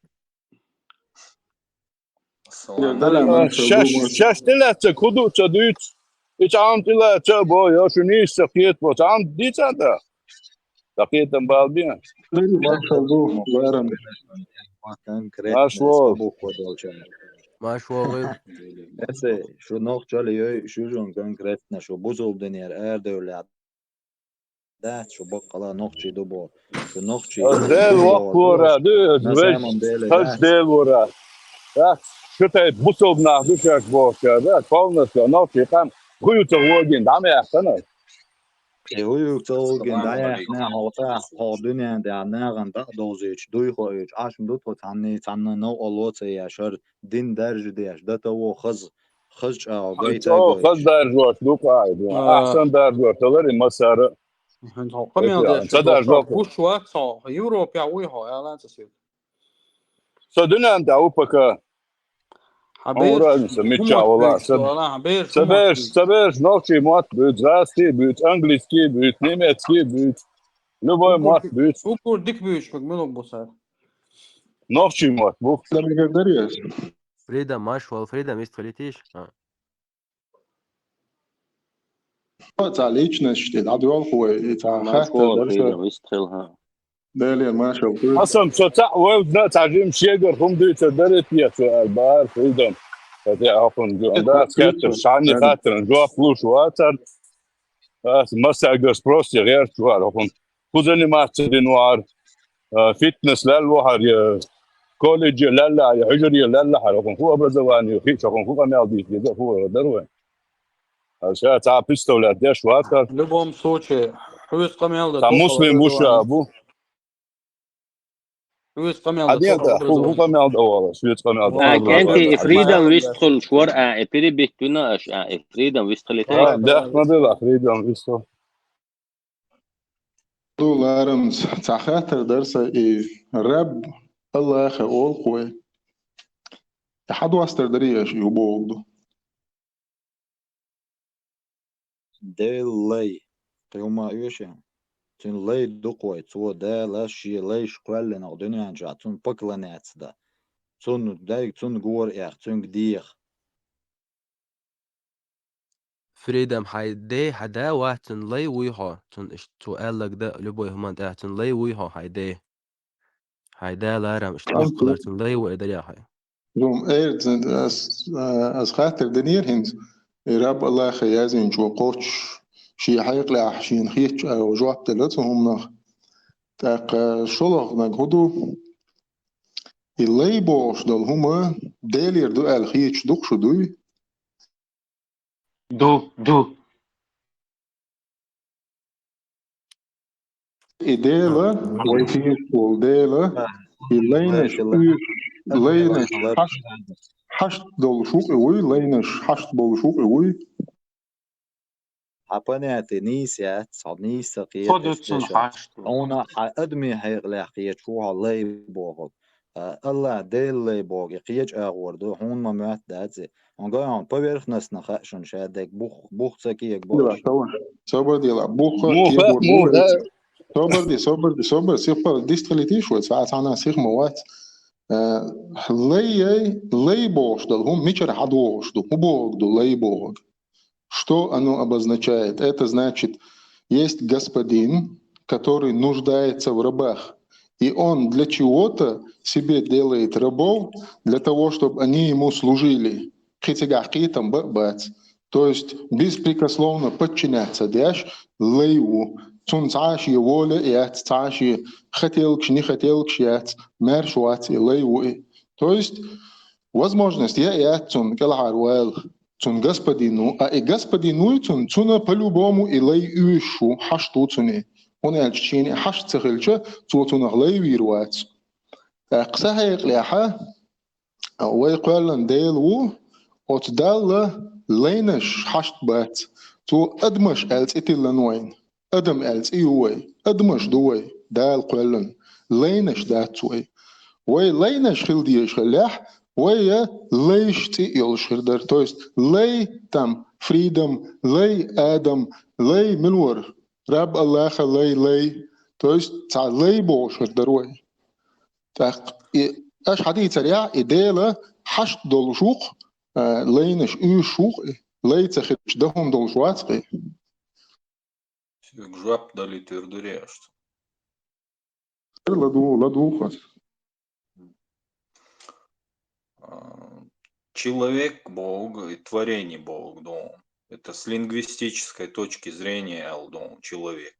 Салам. Шаш, шаш тӀе лаьцна, кху ду ца дуьйцу. И цхьаьна тӀе лаьцна, бо, йо, шу нийса ца кхета, бо, цхьаьна дийца да. Ца кхетам бал бен. Маршал ду, ларам. Конкретно. Маршал. Маршал. Эсе, шу нохчалла йой, шу жон конкретно, шу бусулба динера арадевлла дац, шу баккъала нохчий ду бо. Шу нохчий. Ас Дел воккхора ду, ас веш, ас Дел вора. Да, шу тайпа бусулба нах ду шаьш бохуш, да, полностью нохчий къам. ХӀу ю ца вогин, дӀа ма яхкана. И хӀу ю ца вогин, дӀа яхна, хьо тӀа, хьо дуьнен тӀехь нахана дӀа а довзуьйтуш, дуй хоуьйтуш, Ӏаш ма ду тхо цхьанний, цхьанна новкъарло ца еш, хӀара дин даржа деш, дата во хаза. Хаза чӀагӀо гайта а гайташ. Хаза даржош ду къаьда. А. Ахсан даржош талари масара. ХӀинца хьо къамел деш ца даржо. Гуш вац хьо. Европехь вуй хьо, аьлла ца соьга. Со дуьнен тӀехь ву пока. Хьан бераш, хьан ура, ца мичча вала, ца, ца бераш, ца бераш нохчий мотт буьйцу, гӀазкхий буьйцу, английский буьйцу, немецкий буьйцу. Любой мотт буьйцу. Укур дика буьйцуш, милуг бу цара. Нохчий мотт бу. Ца мегар дарий ас. Фридам, маршал, Фридам, вистхилитиш? А. Цхьа личность тӀе дӀадоьлху вай, и цхьа хаттар дара сан. Делера маршал хуьлда. Асан, со цхьаъ вевзна, цхьа жима шегара хӀума дуьйцур дара те, цо аьлла бахара Фридам. Аса хӀокхунна дац хаттар, шайна хаттарна жоп луш вацара. Аса массаьргара спрос я гӀерташ вара хӀокхунна. ХӀу заниматься дина вахьара, а, фитнес лелла вахьара, я колледже лелла, я хьуьжаре лелла хьара, хӀу образование хи, хӀу къамел дийца деза, хӀу дара вайн. Аса цхьа представлять деш вацара. В любом случае, хьоьца къамел дан. Цхьа муслим ву ша бу. Хьоьца къамел дан. ХӀу къамел дан вала, хьоьца къамел дан. А, кӀентий, и Фридам вистхуьлуш вара, а, и перебить вина аша, а, и Фридам вистхилийтара. А, да, ма бела, Фридам вистхуьлу. Ду ларамца, цхьа хаттар дара сан, и Раб Аллахе олу вай. И хьадостар дарий аша, и хӀун бохург ду? Дела лай. Кхин хӀума оьший? Цуьнан лай ду-кх вай, цо Дала шен лайш кхоьллинарг дуьнен чохь, цунна поклоняться дан. Цунна дайга, цунна гора эха, цуьнга деха. Freedom, хьайн ден, хьайн да вац, цуьнан лай вуй хьо, цунна иштта цо аьлларг дан, любой хӀуманна тӀехь, цуьнан лай вуй хьо, хьайн ден. Хьайн да ларам иштта Ам баккхалар, цуьнан лай ву и дарьяхье. Зум, эр, ас, ас хаттар динера хӀинца, и Раб Аллаха яздинчо кхоччуш, шен хьекъалехь шена хетачу агӀор жоп делла цу хӀуманах. ТӀаккха шолгӀаниг хӀун ду? И лай бохуш долу хӀума Делера ду аьлла хеташ ду-кх шу, дуй? Ду, ду. И Дела, вай тешаш волу Дела, и лайнаш, уьш, лайнаш хьашт долуш ву-кх и, вуй, лайнаш хьашт болуш ву-кх и, вуй. Хьан понятие нийса яц, хьо нийса ца кхета. Хьуна хьан адамийн хьекъалехь кхеташ ву хьо лай бохург. А, Аллах Дела лай бохург, и кхечу агӀор ду, хьуна ма моьтту дац и. Хьуна гой хьуна поверхностно хаьа шуна шадерг, бух, бух ца кегабо аша. Собар де, ла, бух кегабо аша. Собар де, собар де, собар, сиха дистхилийтийша вай, цхьа а цхьанна сиха ма вац. Э, лай, лай бохуш долу хӀума мичара хьадохуш ду? ХӀун бохург ду лай бохург? Что оно обозначает? Это значит, есть господин, который нуждается в рабах, и он для чего-то себе делает рабов, для того, чтобы они ему служили. Кхин цигахь кхетам бан а бац. То есть беспрекословно подчиняться деш лай ву. Цунна цхьа а шен воля а яц, цхьа а шен хотелкаш, нехотелкаш яц, маьрша вац и, лай ву и. То есть возможность я а яц цунна кӀелхьарвала. Цунна господин ву, а и господин вуй цунна, цунна по-любому и лай оьшуш ву, хьашт ву цунна. ХӀунда аьлча шена и хьашт ца хилча, цо цунах лай вийр вац. ТӀаккха сан хьекъалехь, а, вай кхоьллина Дела ву, оцу Далла лайнаш хьашт бац. Цо адамаш аьлла цӀе тиллина вайна. Адам аьлла цӀе ю вай, адамаш ду вай, Дала кхоьллина, лайнаш дац вай. Вай лайнаш хила дезаш хиллехь, вай лайш цӀе йолуш хир дара. То есть лай, там, freedom, лай, Адам, лай, мила вара? Раб Аллаха лай, лай. То есть цхьа лай бохуш хир дара вай. ТӀаккха и аша хьадийцарехь, и Дела хьашт долуш ву-кх, а, лайнаш оьшуш ву-кх и, лай ца хилча дан хӀума долуш вац-кх и. Соьга жоп дали тера дуьре аша. ЛадугӀу, ладугӀу хӀинца. А, человек бохург и творение бохург ду. Это с лингвистической точки зрения аьлла ду человек.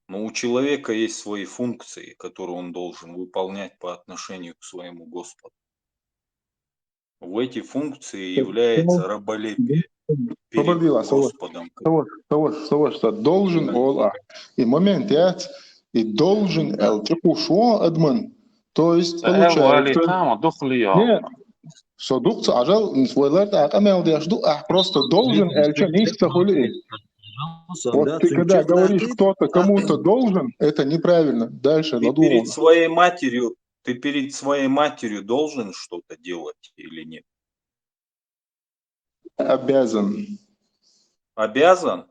Но у человека есть свои функции, которые он должен выполнять по отношению к своему Господу. В эти функции является раболепие перед Господом. Саваш, саваш, саваш, саваш, сан должен олу ахь. И момент яц, и должен аьлла чекхуш ву адаман. То есть, получается, нет, со дукха ца Ӏажал, вай лар тӀаккха къамел деш ду, ахь просто должен аьлча нийса ца хуьлу и. Вот ты когда говоришь, кто-то кому-то должен, это неправильно. Дальше ладугӀу. Ты перед своей матерью должен что-то делать или нет? Обязан. Обязан?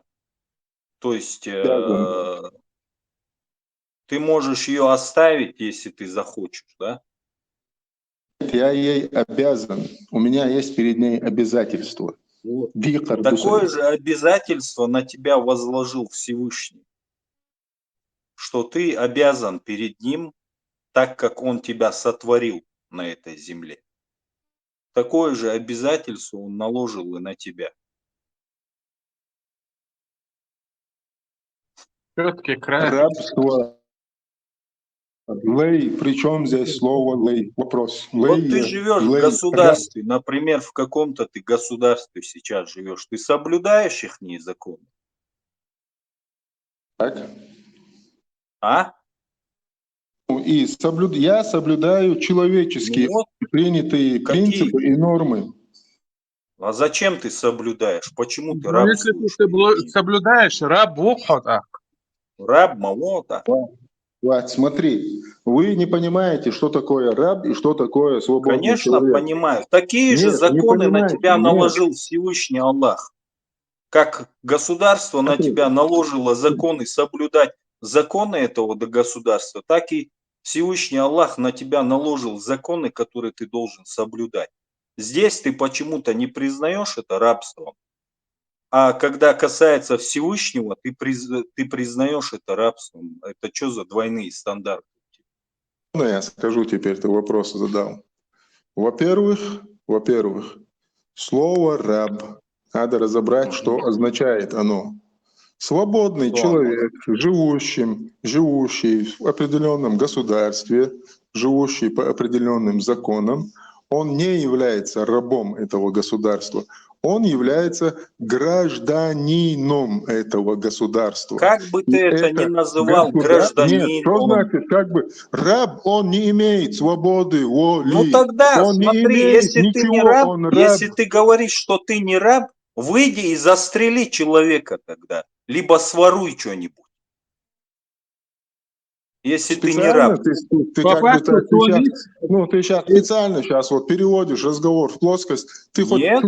То есть, э, ты можешь её оставить, если ты захочешь, да? Нет, я ей обязан. У меня есть перед ней обязательство. Вот. Такое же обязательство на тебя возложил Всевышний, что ты обязан перед ним, так как он тебя сотворил на этой земле. Такое же обязательство он наложил и на тебя. Всё-таки край. Рабство. Лей. При чём здесь слово лей? Вопрос. Вот ты живёшь в государстве, например, в каком-то ты государстве сейчас живёшь, ты соблюдаешь ихние законы? Так. А? И соблюд-, я соблюдаю человеческие принятые принципы и нормы. А зачем ты соблюдаешь? Почему ты рабствуешь? Ну, если ты соблю-, соблюдаешь, раб ву хьо тӀаккха. Раб ма ву хьо тӀаккха. Вать, смотри, вы не понимаете, что такое раб и что такое свободный Конечно, человек. Понимаю. Такие же Нет, не законы на понимаете, тебя нет. Наложил Всевышний Аллах. Как государство на Смотри. Тебя наложило законы соблюдать, законы этого д- государства, так и Всевышний Аллах на тебя наложил законы, которые ты должен соблюдать. Здесь ты почему-то не признаешь это рабством. А когда касается Всевышнего, ты, приз- ты признаешь это рабством. Это что за двойные стандарты? Ну, я скажу теперь, ты вопрос задал. Во-первых, во-первых, слово «раб», надо разобрать, что означает оно. Свободный Что человек, живущим, живущий в определенном государстве, живущий по определенным законам, он не является рабом этого государства. Он является гражданином этого государства. Как бы ты это ни называл, гражданин, Нет, что он- значит, как бы, раб, он не имеет свободы воли. Ну тогда, Он не смотри, имеет если ты не ничего, раб, он раб. Если ты говоришь, что ты не раб, выйди и застрели человека тогда, либо своруй что-нибудь. Если ты не Специально раб. ты, ты, ты По как бы факту так сейчас, человек- ну, ты сейчас специально сейчас вот переводишь разговор в плоскость. Ты хоть Нет.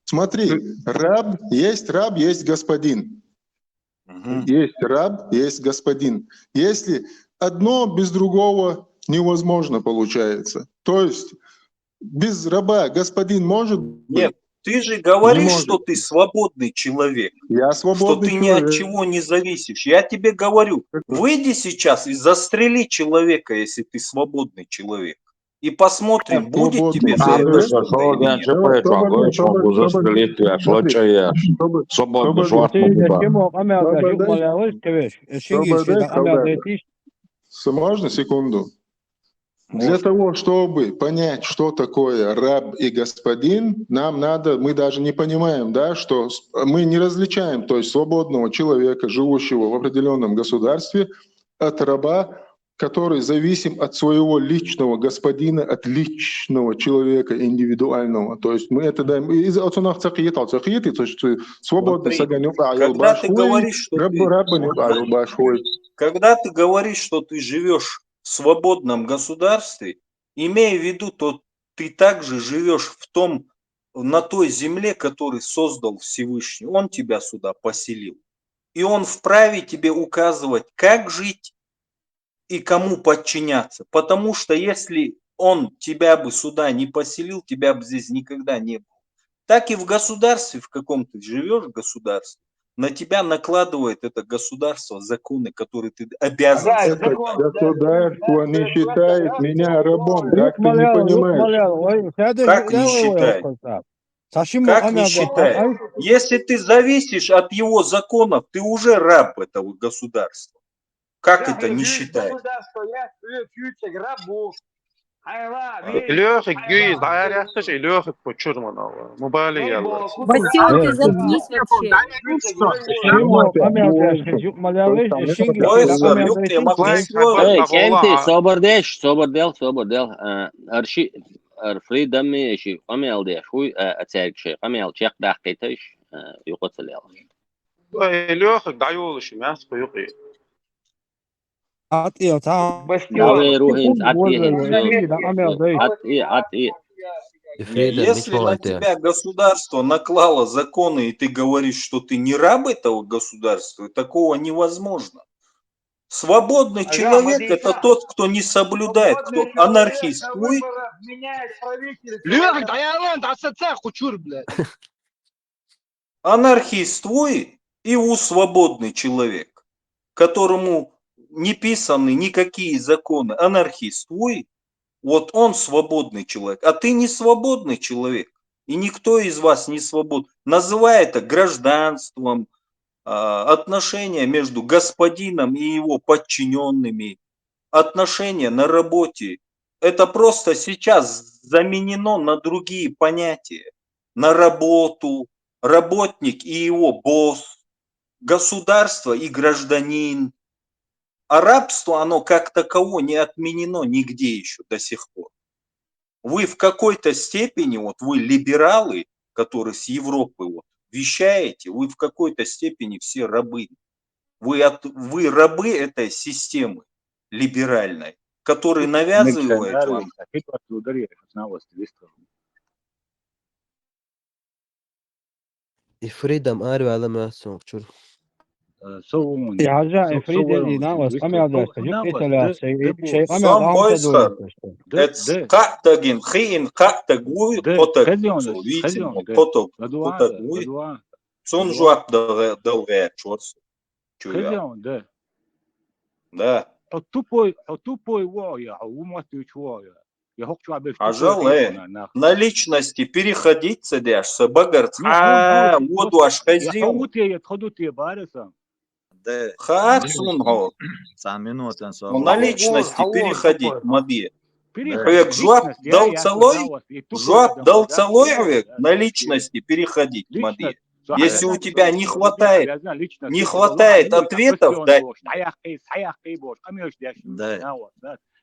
Смотри, раб есть раб, есть господин. Мгм. Есть раб, есть господин. Если одно без другого невозможно получается. То есть без раба господин может быть? Нет, ты же говоришь, может. Что ты свободный человек, Я что свободный ты ни от человек. Чего не зависишь. Я тебе говорю, выйди сейчас и застрели человека, если ты свободный человек. И посмотрим, Как будет свободный тебе за человек. это Что что-то или нет. Что это Чтобы- такое, чтобы- что чтобы- застрелить тебя, смотри, случая? чтобы- Свободно, чтобы- жвать Ты могу, да. Чтобы- Чтобы- Чтобы- С- Можно секунду? Для Можно. Того, чтобы понять, что такое раб и господин, нам надо, мы даже не понимаем, да, что с- мы не различаем, то есть свободного человека, живущего в определенном государстве, от раба, который зависим от своего личного господина, от личного человека индивидуального. То есть мы это даем. Из отсюда цахиет, цахиет, то есть свободный Смотри, саганюк, а Когда ты башхуй, говоришь, что раб, ты, рабанюк, а башхуй. Когда ты говоришь, что ты живешь в свободном государстве, имея в виду, то ты также живешь в том, на той земле, который создал Всевышний. Он тебя сюда поселил. И он вправе тебе указывать, как жить и кому подчиняться. Потому что если он тебя бы сюда не поселил, тебя бы здесь никогда не было. Так и в государстве, в каком ты живешь, в государстве, на тебя накладывает это государство законы, которые ты обязан Да, соблюдать. закон, да, Государство да, не да, считает да, меня да, рабом, да, как ты не да, понимаешь? Как не считает? Если ты зависишь, от его законов, ты уже раб этого государства. Как это не считает? Государство, я свою фьючер рабу. Лёхик, гюйз, ай, аряхташ, Лёхик, почур мана. Мубали, ялла. Васёк, ты заткнись вообще. Ойсар, юкъе махкисва. Эй, кенти, собар деш, собар дел, собар дел. Э, арши, ар фридами, ши къамел деш. Хуй, э, ацерг ши къамел чекъ дахкъиташ, э, юкъуцал ял. Эй, Лёхик, даюлаш, мяс, хуюкъи. Атӏи, та. Давай, рухин, атӏи, атӏи, атӏи. Если на тебя государство наклало законы, и ты говоришь, что ты не раб этого государства, такого невозможно. Свободный человек — это тот, кто не соблюдает, кто анархист. Вы Лёха, да я ладно, да саца, кучур, блядь. Анархист вы и у свободный человек, которому не писаны никакие законы. Анархист вы, вот он свободный человек, а ты не свободный человек. И никто из вас не свободен. Называй это гражданством, а, отношения между господином и его подчиненными, отношения на работе. Это просто сейчас заменено на другие понятия. На работу, работник и его босс, государство и гражданин. А рабство, оно как таково не отменено нигде еще до сих пор. Вы в какой-то степени, вот вы либералы, которые с Европы вот вещаете, вы в какой-то степени все рабы. Вы, от, вы рабы этой системы. либеральной, который навязывает вам. И Freedom арваьлла моьттуш. Э, со вон. И хьажа, и Фрида, и Навас къамел деш, юкъе ца лаьцна, шоай къамел Сам дӀа ца бойсхар. Эц кхаъ тагин, хиъин кхаъ таг вуй, кхо таг, цо вийцина, кхо таг, кхо таг вуй. Цунна жоп дала гӀерташ вар со. Чуя. Да. Хьо тупой, хьо тупой ву я, хьо ву моттуьйтуш ву я. Я хӀокху чохь берш Хьажал, э, на личности переходить ца деш, са багарца хьа водош хезий. Я хьо ву те, я тхо ду те, бара сан. Хаьа суна хьо. Цхьа минута со. На личности переходить ма де. Хьоьга жоп дала ца лой, жоп дала ца лой хьоьга, на личности переходить ма де. Если у тебя не хватает, не хватает ответов дать. Да.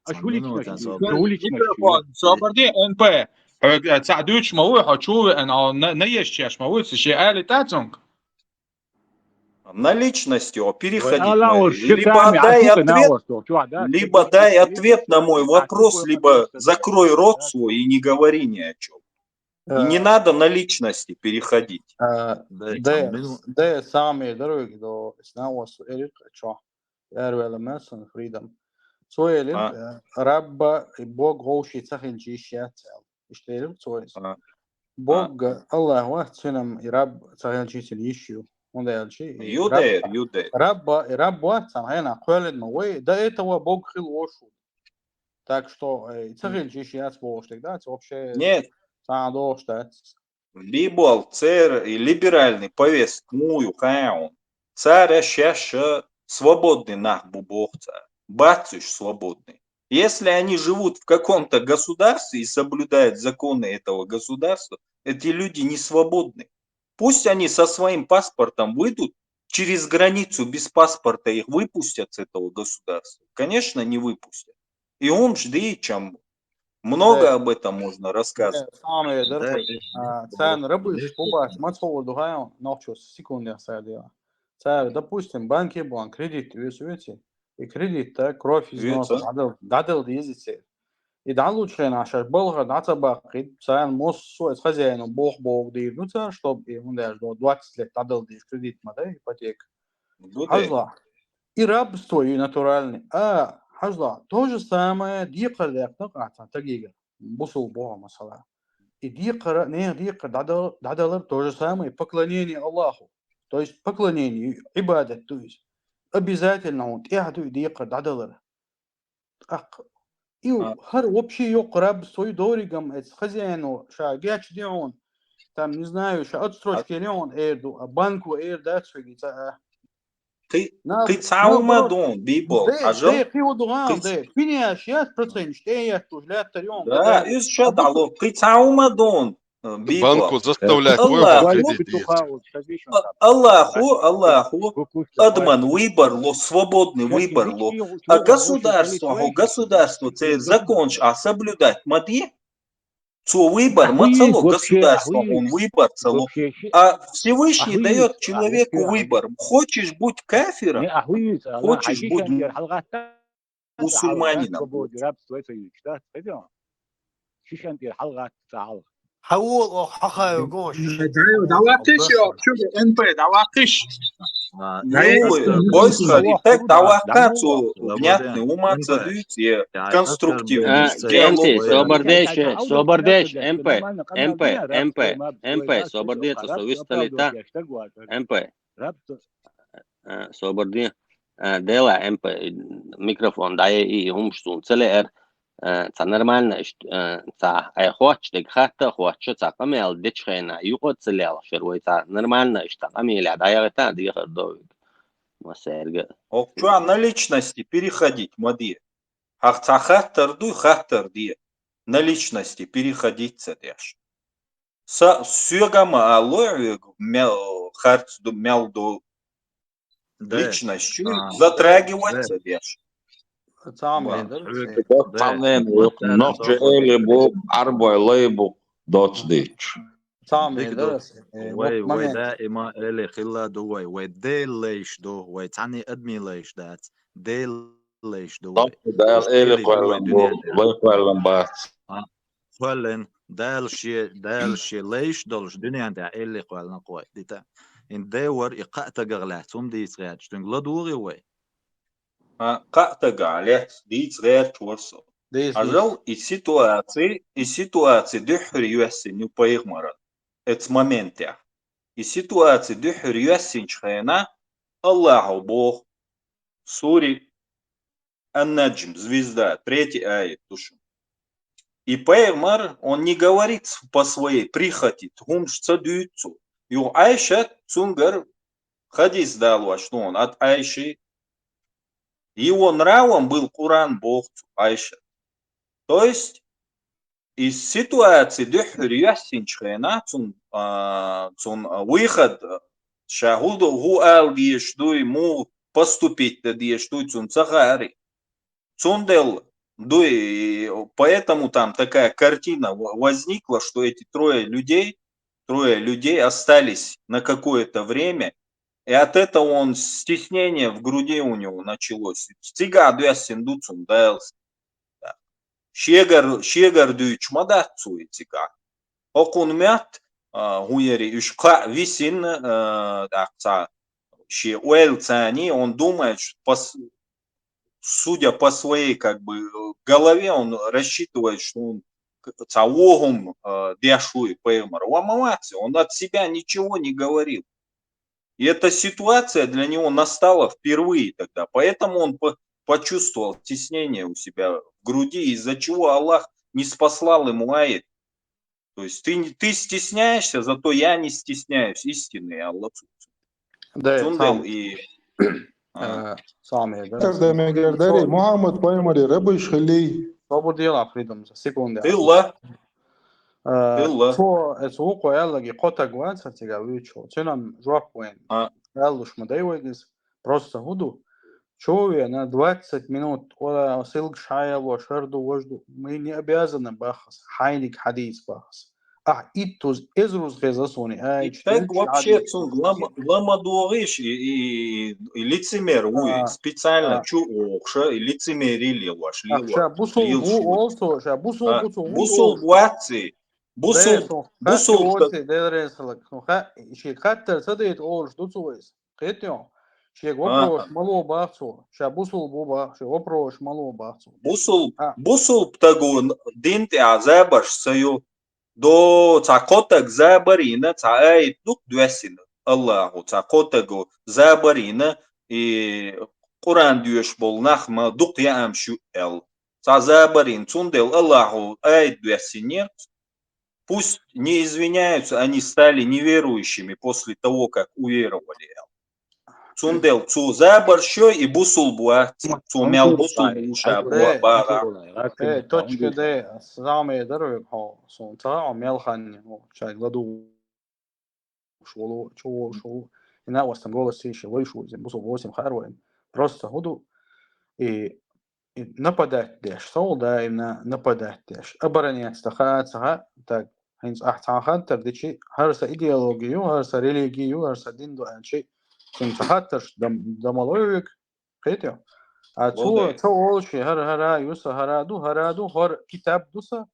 Микрофон, собар де, Н П. Хьоьга цхьа дуьйцуш ма вуй, хьо чу веана, на, на еш чеш ма вуй, ше али тацунг. На личности переходить. Либо дай ответ, либо дай ответ на мой вопрос, либо закрой рот свой и не говори ни о чем. И не надо на личности переходить. Де, де, самые дорогие до снова эрик чо. Эрвела Мэнсон, Freedom. Цо элира, э, Рабба и Бог вовший ца хилча йиш яц аьлла. Иштта элира цо иза. Бог, Аллах вац, цуьнан и Раб ца хилча йиш ю. ХӀунда аьлча и Рабба, и Раб вац, цхьана хьенах кхоьллина ма вай, до этого Бог хилла вош ву. Так что, э, ца хилча йиш яц бохуш дерг дац, вообще цхьа а дохуш дац. Бибол, церан и либеральный повестка муха ю хаьа хьуна? Цара шаьш свободный нах бу боху цара. Бац уьш свободный. Если они живут в каком-то государстве и соблюдают законы этого государства, эти люди не свободны. Пусть они со своим паспортом выйдут, через границу без паспорта их выпустят с этого государства? Конечно, не выпустят. И он жди, чем много об этом можно рассказывать. Самое дорогое. Царна рабыш, пубаш, ма цхьа ду хаьа хьуна, нохчо секундех садила. Цара, допустим, банке бан кредит вуьйцу вуьйци. И кредит, да, кровь из носа дӀадала, дӀадала деза церан. И дӀалучу хенахь шаьш балхара дӀа ца баккхийта, царна массо а хозяину боху боху дийр ду цара, чтобы и хӀунда аьлча до двадцать лет дӀадала деза кредит ма дай, ипотека. Хьажал. И рабство ю натуральный. А, хьажал, то же самое декхар даьккхина кхачан тагигара. Бусул боху масала. И декхара, нехан декхар дӀадал-, дӀадалар то же самое поклонение Аллаху. То есть поклонение, Ӏибадат ду иза. Обязательно хьуна тӀехь ду и декхар дӀадалар. ТӀаккха и хӀара вообще йоккха рабство ю дерригам, эцу хозяину ша гечди хьуна, там, не знаю, ша отстрочка йели хьуна эр ду, а банко эр дац хьоьга и цӀа а. Кхин цхьа хӀума ду хьуна, Бибол, хьажал. Кхин хӀу ду хьуна, кхин еш яц проценташ тӀе а еттуш лаьттар ю хьуна. Да, иза ша дӀало. Кхин цхьа хӀума ду хьуна, Бибол. Банку заставлять Аллаху, Аллаху, Аллаху адаман выбор ло, свободный выбор ло. А государство, хӀо государство, церан законаш а соблюдать ма де. Цо выбор ма ца ло, государство хьуна выбор ца ло. А Всевышний даёт человеку выбор. Хочешь — будь кафиром, хочешь — будь мусульманином. Хьавол, ох, хьахайо, гош. ДӀаваккхиш, НП, дӀаваккхиш. Бойсхар, и таг дӀаваккха, цо внятный, хӀума ца дуьйцу, конструктивный диалог. Собар деш, собар деш, НП, НП, НП, НП, собар деш, со висталита, НП. Собар де. Дела, НП, микрофон дӀае, и хӀумаш суна ца лаьара. Цхьа нормально иштта, цхьа, ай, хоттуш дерг хатта а хоттуш, цхьа къамел дечу хенахь юкъа а ца лелхаш яра вай, цхьа нормально иштта къамелехь дӀаяхийтахь дехар до вайга. Массаьрга. ХӀокху чохь на личности переходить ма де. Хьан цхьа хаттар дуй, хаттар де. На личности переходить ца деш. Са, соьга ма аллой хьоьга, мел харц ду, мел ду. Личность чуьра затрагивать ца деш. Цхьаннен ву, нохчи эли бу, Ӏарбой лай бу, доцу дийцча. Дика ду. Вай, вай даима эли хилла ду вай. Вай Дела лайш ду, вай цхьанне адамийн лайш дац. Дела лайш ду вай. Дала элли кхоьллина бо-, вай кхоьллина бац. А, кхоьллина, Дала шен, Дала шен лайш долуш дуьнен тӀехь элли кхоьллина кхо дита. ХӀинца дайвар и кхаа тагах лаьцна хӀума дийца гӀерташ, цуьнга ладугӀий вай? А, кхаа тагах лаьцна дийца гӀерташ вара со. Дийца, хьажал, дийца. И ситуаци, и ситуаци дуьххьара йоьссина ю пайхамаран. Эцу моментехь. И ситуаци дуьххьара йоьссинчу хенахь Аллахьо боху, сури Ан-Наджм, Звезда, третий аят ду шуна. И пайхамар, он не говорит по своей прихоти, хӀумаш ца дуьйцу цо. Юха Айшат цуьнгара хадис далош ду хьуна, от Айши. Его нравом был Коран, боху цо, Айшат. То есть, и ситуаци дуьххьара йоьссинчу хенахь цунна, а, цунна, а, выход, а, ша хӀу ду, хӀу ала дезаш дуй, муха поступить дан дезаш дуй, цунна ца хаьара. Цундела дуй, и поэтому там такая картина в-, возникла, что эти трое людей, трое людей остались на какое-то время, и от этого он стеснение в груди у него началось. Цигахь доьссина ду цунна Дала. Шегара, шегара дуьйцуш ма дац цо и цигахь. ХӀокхунна моьтту, а, хӀун яри, уьш кхаъ висина, а, тӀаккха цхьа шен ойла царний, он думает, что по с-, судя по своей, как бы, голове, он рассчитывает, что он к-, цхьа вон хӀума, а, деш ву и пайхамар. Ва ма вац, он от себя ничего не говорил. И эта ситуация для него настала впервые тогда, поэтому он по-, почувствовал стеснение у себя в груди, из-за чего Аллах не спаслал ему аят. То есть ты не, ты стесняешься, зато я не стесняюсь, истинный Аллах. Да, Цундел сам. И, а. Э, сам я, да. Тогда мне говорили, Мухаммад пайхамари рабыш хили. Свобода дела придумал, секунда. Хилла. Э, Хилла. Цо, э, цо вукхо аьллаги кхо таг вац цигахь вуьйцуш. Цуьнан жоп вайн. А. Аьллуш ма дай вайга иза. Просто хӀу ду. Чу вена двадцать минут, ора силгаш хьаялло, шар ду, вож ду. Мы не обязаны бахас. Хьайниг хьадийца бахас. Ахь иттуз, эзруз хеза суна, ай, И так вообще цунга лама, лама догӀийш, и, и, и лицемер вуй, а, специально а. Чу охуша, и лицемерие лелош, а, лелош. Ша бусул бу олсо, ша бусул а, бу цу бусул вуй бу вацци. Бусул, бусул та- Делренсалак. Ну, ха, ши хаттар ца дайта олуш ду цу вайс. Кхетий хьо? Шега вопрос ма ло бах цо. Ша бусул бу бах, шега вопрос ма ло бах цо. Бусул, а. Бусул таго дин тӀехь забарш ца ю. До цхьа кхо таг забарийна, цхьа аят ду-кх доьссина Аллахо, цхьа кхо таго забарийна, и Къуран доьшуш болу нах ма дукха яамаш ю аьлла. Цхьа забарийна, цундела Аллахо аят доьссинера. Пусть не извиняются, они стали неверующими после того, как уверовали. Цундела цо забарш йой и бусул бу вац, цо мел бусул бу ша бу бара. Э, точка Д, самое дорогое, хьо, сон ца хьо мел ханни, хьо, чай ладу. Шолу, чу шолу. И на остан голос сище лой шу, зем бусул восемь хар вайн. Просто хӀу ду. И, и нападать деш, сол даимна нападать деш. Обороняться ца хаа, ца хаа, так, хӀинца ахь цхьа хаттар дичи, хӀара са идеология ю, хӀара са религия ю, хӀара са дин ду аьлчи, цуьнан ца хаттарш дам-, дамалой вуьг, кхетий хьо? А цо, цо олуш, хӀара, хӀара ю са, хӀара ду, хӀара ду, хӀара китаб ду са,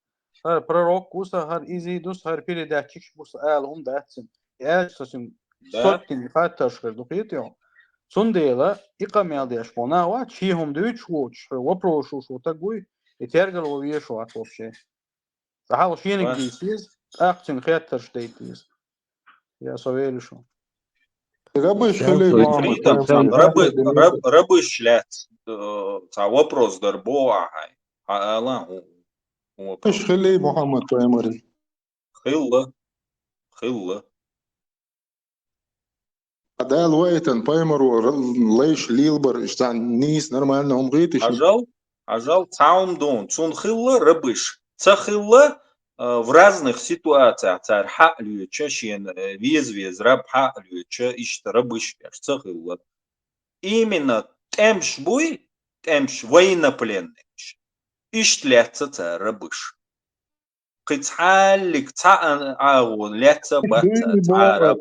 хӀара пророк ву са, хӀара изи ду са, хӀара передатчикаш бу са, ала хӀума дац цуьнан. И аьлча со цуьнан соттин хаттарш хир ду, кхетий хьо? Цундела и къамел деш болу нах вац, шен хӀума дуьйцуш воцуш, хьо вопрос шуш ву таг вуй, и тергал ван везаш вац вообще. Ца хьалха шениг дийца деза, тӀаккха цуьнга хеттарш дайта деза. Я со велаш ву. Рабыш хили, Мухаммад, рабы-, раб-, рабыш лаьц, э, ца вопрос дар боху ахьа. Хьан ала, хӀу, хӀу вопрос. Рабыш хили, Мухаммад пайхамари. Хилла. Хилла. Дала вайтан пайхамаро р-, лайш лилбар, иштта нийса нормально хӀума гӀийтиш. Хьажал, хьажал, цхьа хӀума ду, цунна хилла рабыш. Ца хилла, а, в разных ситуациях цара хьаъ лоьча, шена, э, веза-веза раб хьаъ лоьча, иштта рабыш беш. Ца хилла. Именно тӀемаш буй, тӀемаш, военнопленныйш. Иштта лаьцна цара рабыш. Кхин цхьаллиг цхьа а агӀо лаьцна бац цхьа а раб.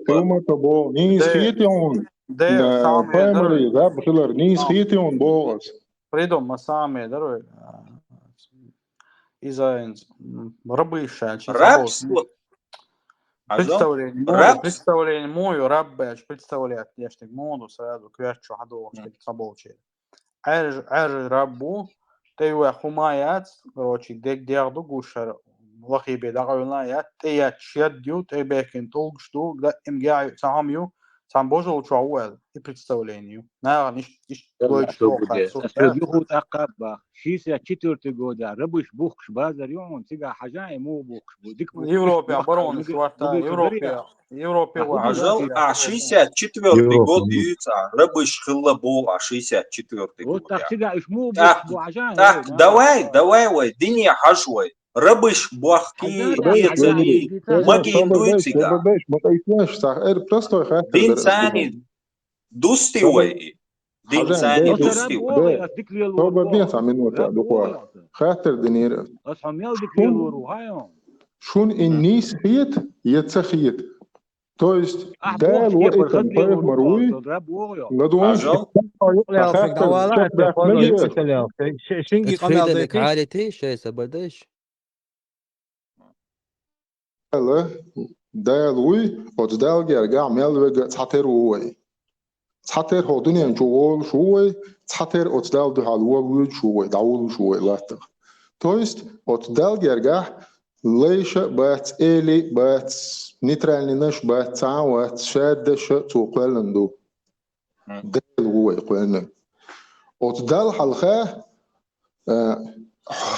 Нийса хетий хьуна? Пайхамари раб хилар нийса хетий хьуна боху ас. Фридом, ма саме дара вай, а, иза хӀинца, м, рабыш аьлча, Рабство. Хьажал? Представление, муй, Рабс- представление, муй, раб аьлча, представлять деш дерг муй ду, сразу коьрта чу хьадолуш Мгм. дерг хьаболчера. Ӏаьржа, Ӏаьржа раб ву, тӀе ваьхна хӀума яц, короче, дерг дегӀ ду гуш хӀара, лахе бе дӀакъевлина яц, тӀе яц шед ю, тӀе баьхкина тӀулгаш ду, даим геӀ ю, цхьа хӀума ю, цхьа божал чохь ву аьлла, и представление ю. Нахана иштта, иштта лойчу чохь хьан сурт Ас хӀоьга юху тӀаккха бах. Шестьдесят четвёртый года рабыш бухкуш базар ю хьуна, цигахь хьажахь, и муха бухкуш бу. Дика бу. Европе Махкахь баронаш мугу-, варта, мугу Европе, барира. Европе Ахуй, ваха. Хьажал, Европе. а шестьдесят четвёртый Европа, год ну. юьца, рабыш хилла боху, а шестьдесят четвёртый Вот год. так цигахь уьш муха Так, бухкуш бу хьажахь, Так, ой, давай, махкахь. Давай, вай, дине хьажа вай. Рабыш бохкий, Хьажахь, эцарий, хьажахь, хьажахь. магийна дуй Деш, цигахь. Деш, ма кхайкхинаш, цхьа эр простой хаттар Дин дар ас царни хӀума. дусти вай и. Дин Хьажал, царни Деш, Оцу дусти раб вай. боху, Деш, ас дика лелор собар боху. бен цхьа минута, Раб дукха. боху оцу. Хаттар динера. Ас хьо мел дика Шун, лелор ву, хьан ю? шун и нийса хета, я ца хета. То есть, Ахь Дала боху, кепара ваийтан хаза лелор пайхамар бу вуй, оцу, раб боху ю. ладугӀун, Хьажал. хаттар дӀакхелхина, хаттар чекхдаккха мегаш. Фридомик гӀалити, шай сабардаш. Дала, Дала вуй, оцу Далла гергахь мел вега цхьатера ву вай. Цхьатера хӀокху дуьнен чу волуш ву вай, цхьатера оцу Далла дуьхьал вала воьдуш ву вай, дӀавуллуш ву вай латтах. То есть, оцу Далла гергахь лайша а бац, эли а бац, нейтральнинаш а бац, цхьа а вац, шаддаша а цо кхоьллина ду. Мгм. Дала ву вай кхоьллина. Оцу Далла хьалха, а,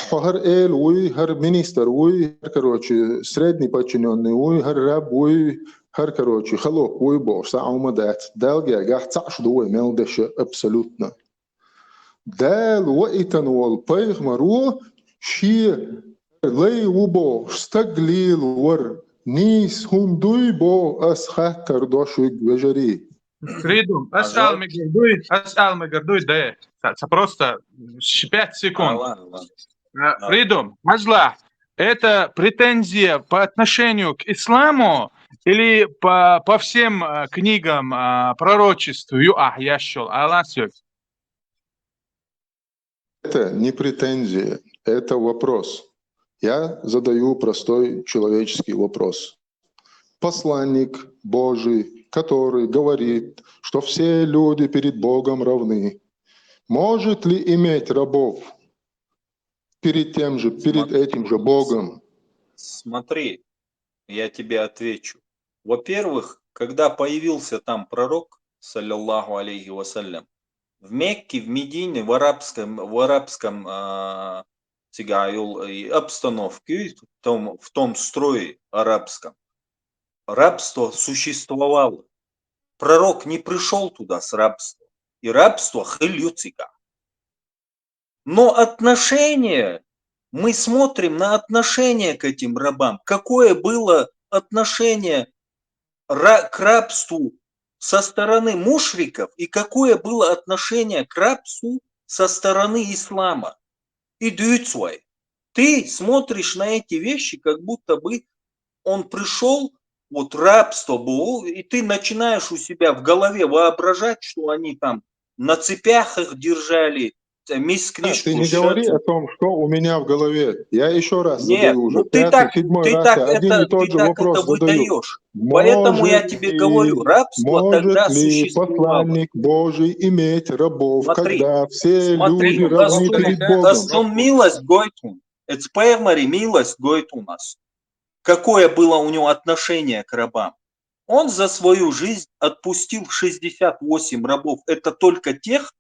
хьо хӀара эла вуй, хӀара министр вуй, хӀара, короче, средний подчинённый вуй, хӀара раб вуй, хӀара, короче, холоп вуй бохуш, цхьа а хӀума дац. Далла гергахь цхьаъ ду вай мел деш абсолютно. Дала ваийтина волу пайхамаро шен лай ву бохуш стаг лелавар нийса хӀума дуй боху ас хаттар до шуьга, вежарий. Фридом, ас Пожалуйста. Ӏалмигар дуй, ас Ӏалмигар дуй, да. Ца, ца просто щ-, пять секунд. А, ладно, ладно. А, Фридом, хьажал, это претензия по отношению к исламу или по, по всем а, книгам а, пророчеств ю ахь еш йолу? Ала соьга. Это не претензия, это вопрос. Я задаю простой человеческий вопрос. Посланник Божий, который говорит, что все люди перед Богом равны, может ли иметь рабов перед тем же, перед Смотри, этим же Богом? Смотри, я тебе отвечу. Во-первых, когда появился там пророк, саллиллаху алейхи вассалям, в Мекке, в Медине, в арабском, в арабском а, цигахь йолу и обстановке, в том, в том строе арабском, рабство существовало. Пророк не пришёл туда с рабством. И рабство хилла ю цигахь. Но отношение, мы смотрим на отношение к этим рабам. Какое было отношение ра-, к рабству со стороны мушриков и какое было отношение к рабству со стороны ислама. И дуьйцу вай. Ты смотришь на эти вещи, как будто бы он пришёл, вот рабство было, и ты начинаешь у себя в голове воображать, что они там на цепях их держали, э, мисс А, ты книжку не говори шед- о том, что у меня в голове. Я ещё раз Нет, задаю уже ну ты пятый, так, седьмой ты раз, так я один и это, тот ты же так вопрос это задаю. выдаешь. Поэтому я Может тебе говорю, ли, рабство тогда может ли существовало. посланник Божий иметь рабов, Смотри, когда все смотри, люди ас равны цунна, перед Богом? ас цунна милость гойтун. Эцу пайхамаре милость гойтун ас. Какое было у него отношение к рабам? Он за свою жизнь отпустил шестьдесят восемь рабов. Это только тех,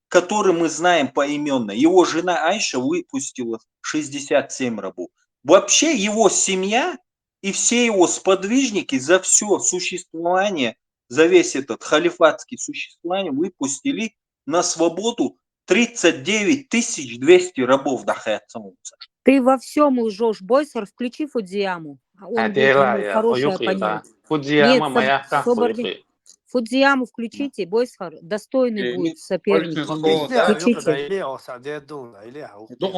которые мы знаем поименно. Его жена Айша выпустила шестьдесят семь рабов. Вообще его семья и все его сподвижники за всё существование, за весь этот халифатский существование выпустили на свободу тридцать девять тысяч двести рабов дахьяццалуца. Ты во всем лжешь, Бойсхар, включи Фудзияму. А он будет, ему хороший оппонент. Нет, соб-, собар не-, Фудзияму включите, Бойсхар, достойный будет соперник. Включите.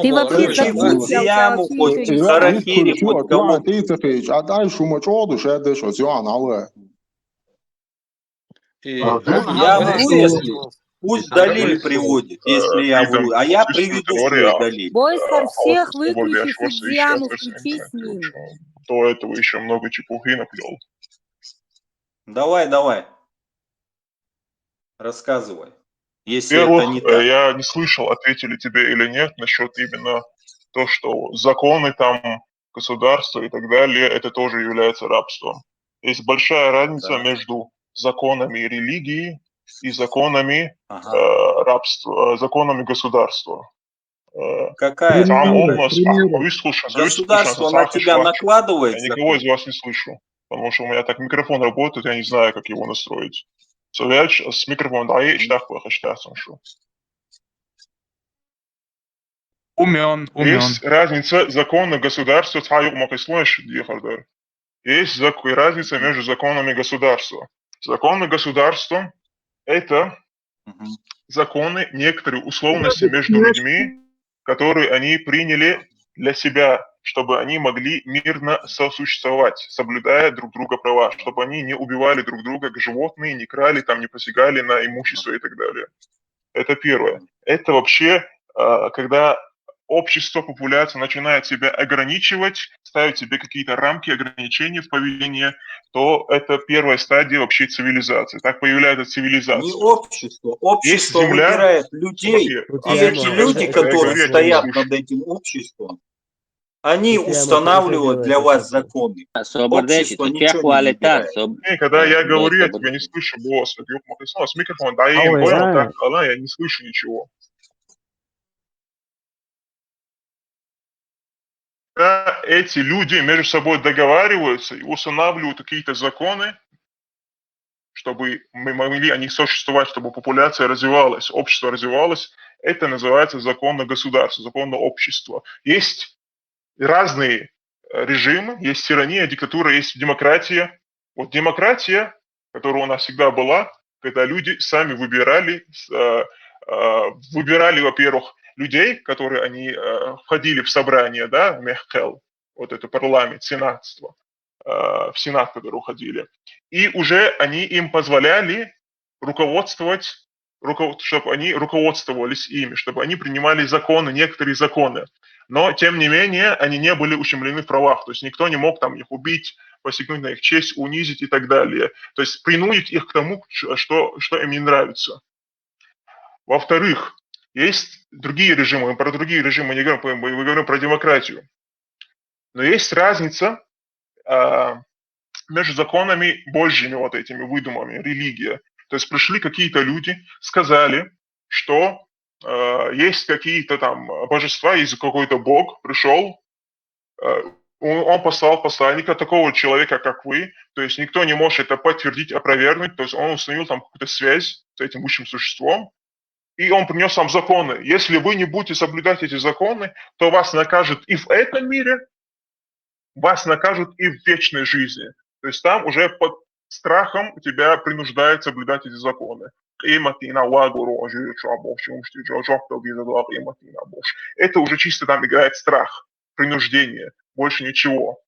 Ты вообще забылся, у тебя вообще ничего нет. Я могу, если... Пусть Далиль приводит, если я вру, а я фантастическую приведу теорию свой Далиль. Бойс, э, всех Александра выключи, Шварца и Фидзияму сейчас Эрсен включи с Кеннеди, ним. что до этого еще много чепухи наплел. Давай, давай. Рассказывай. Если это Во-первых, не э, так. я не слышал, ответили тебе или нет, насчет именно то, что законы там, государства и так далее, это тоже является рабством. Есть большая разница Да. между законами религии и законами Ага. э, рабства, э, законами государства. Э, Какая? Там Примеры, Omnos, примеры. а, вы слушай, вы слушай, Государство на Саша, тебя слушай. накладывает Я никого из закон? Вас не слышу, потому что у меня так микрофон работает, я не знаю, как его настроить. So, я ч- с микрофоном, да, я и так плохо сейчас слышу. Умен, умен. Есть разница законы государства, цхьа юкъ ма кхеслой, дехар дар. Есть зак- разница между законами государства. Законы государства — это Мгм. законы, некоторые условности между людьми, которые они приняли для себя, чтобы они могли мирно сосуществовать, соблюдая друг друга права, чтобы они не убивали друг друга, как животные, не крали, там, не посягали на имущество и так далее. Это первое. Это вообще, э, когда общество, популяция начинает себя ограничивать, ставить себе какие-то рамки, ограничения в поведении, то это первая стадия вообще цивилизации. Так появляется Не цивилизация. Общество. Общество земля, выбирает людей. Окей, И эти а люди, я которые говорю, я не стоят слышу. над этим обществом, они Фидзияму, устанавливают для вас это законы. Собor Общество dēšita, ничего не čehkualitā, выбирает. sob- Не, когда я да, говорю, я собор тебя не dēšita. Слышу, босс, это ёпмакасос, микрофон, да, А, я ой, понял, да. Так, ладно, я не слышу ничего. Когда эти люди между собой договариваются и устанавливают какие-то законы, чтобы мы могли о них существовать, чтобы популяция развивалась, общество развивалось, это называется законное государство, законное общество. Есть разные э, режимы, есть тирания, диктатура, есть демократия. Вот демократия, которая у нас всегда была, когда люди сами выбирали, с- э, э, выбирали, во-первых, людей, которые они э, входили в собрание, да, мехкел, вот это парламент, сенатство, э, в сенат, которые уходили. И уже они им позволяли руководствовать, чтобы они руководствовались ими, чтобы они принимали законы, некоторые законы. Но, тем не менее, они не были ущемлены в правах. То есть никто не мог там их убить, посягнуть на их честь, унизить и так далее. То есть принудить их к тому, что, что им не нравится. Во-вторых, есть другие режимы, мы про другие режимы не говорим, мы говорим про демократию. Но есть разница а, между законами божьими, вот этими выдуманными, религия. То есть пришли какие-то люди, сказали, что э, есть какие-то там божества, есть какой-то бог, пришел, э, он, он послал посланника, такого человека, как вы, то есть никто не может это подтвердить, опровергнуть, то есть он установил там какую-то связь с этим высшим существом, и он принес вам законы. Если вы не будете соблюдать эти законы, то вас накажут и в этом мире, вас накажут и в вечной жизни. То есть там уже под страхом тебя принуждают соблюдать эти законы. Къематдин авагур, ожи чуабохчи, умшти чуабохчи, къематдин авагур. Это уже чисто там играет страх, принуждение, больше ничего.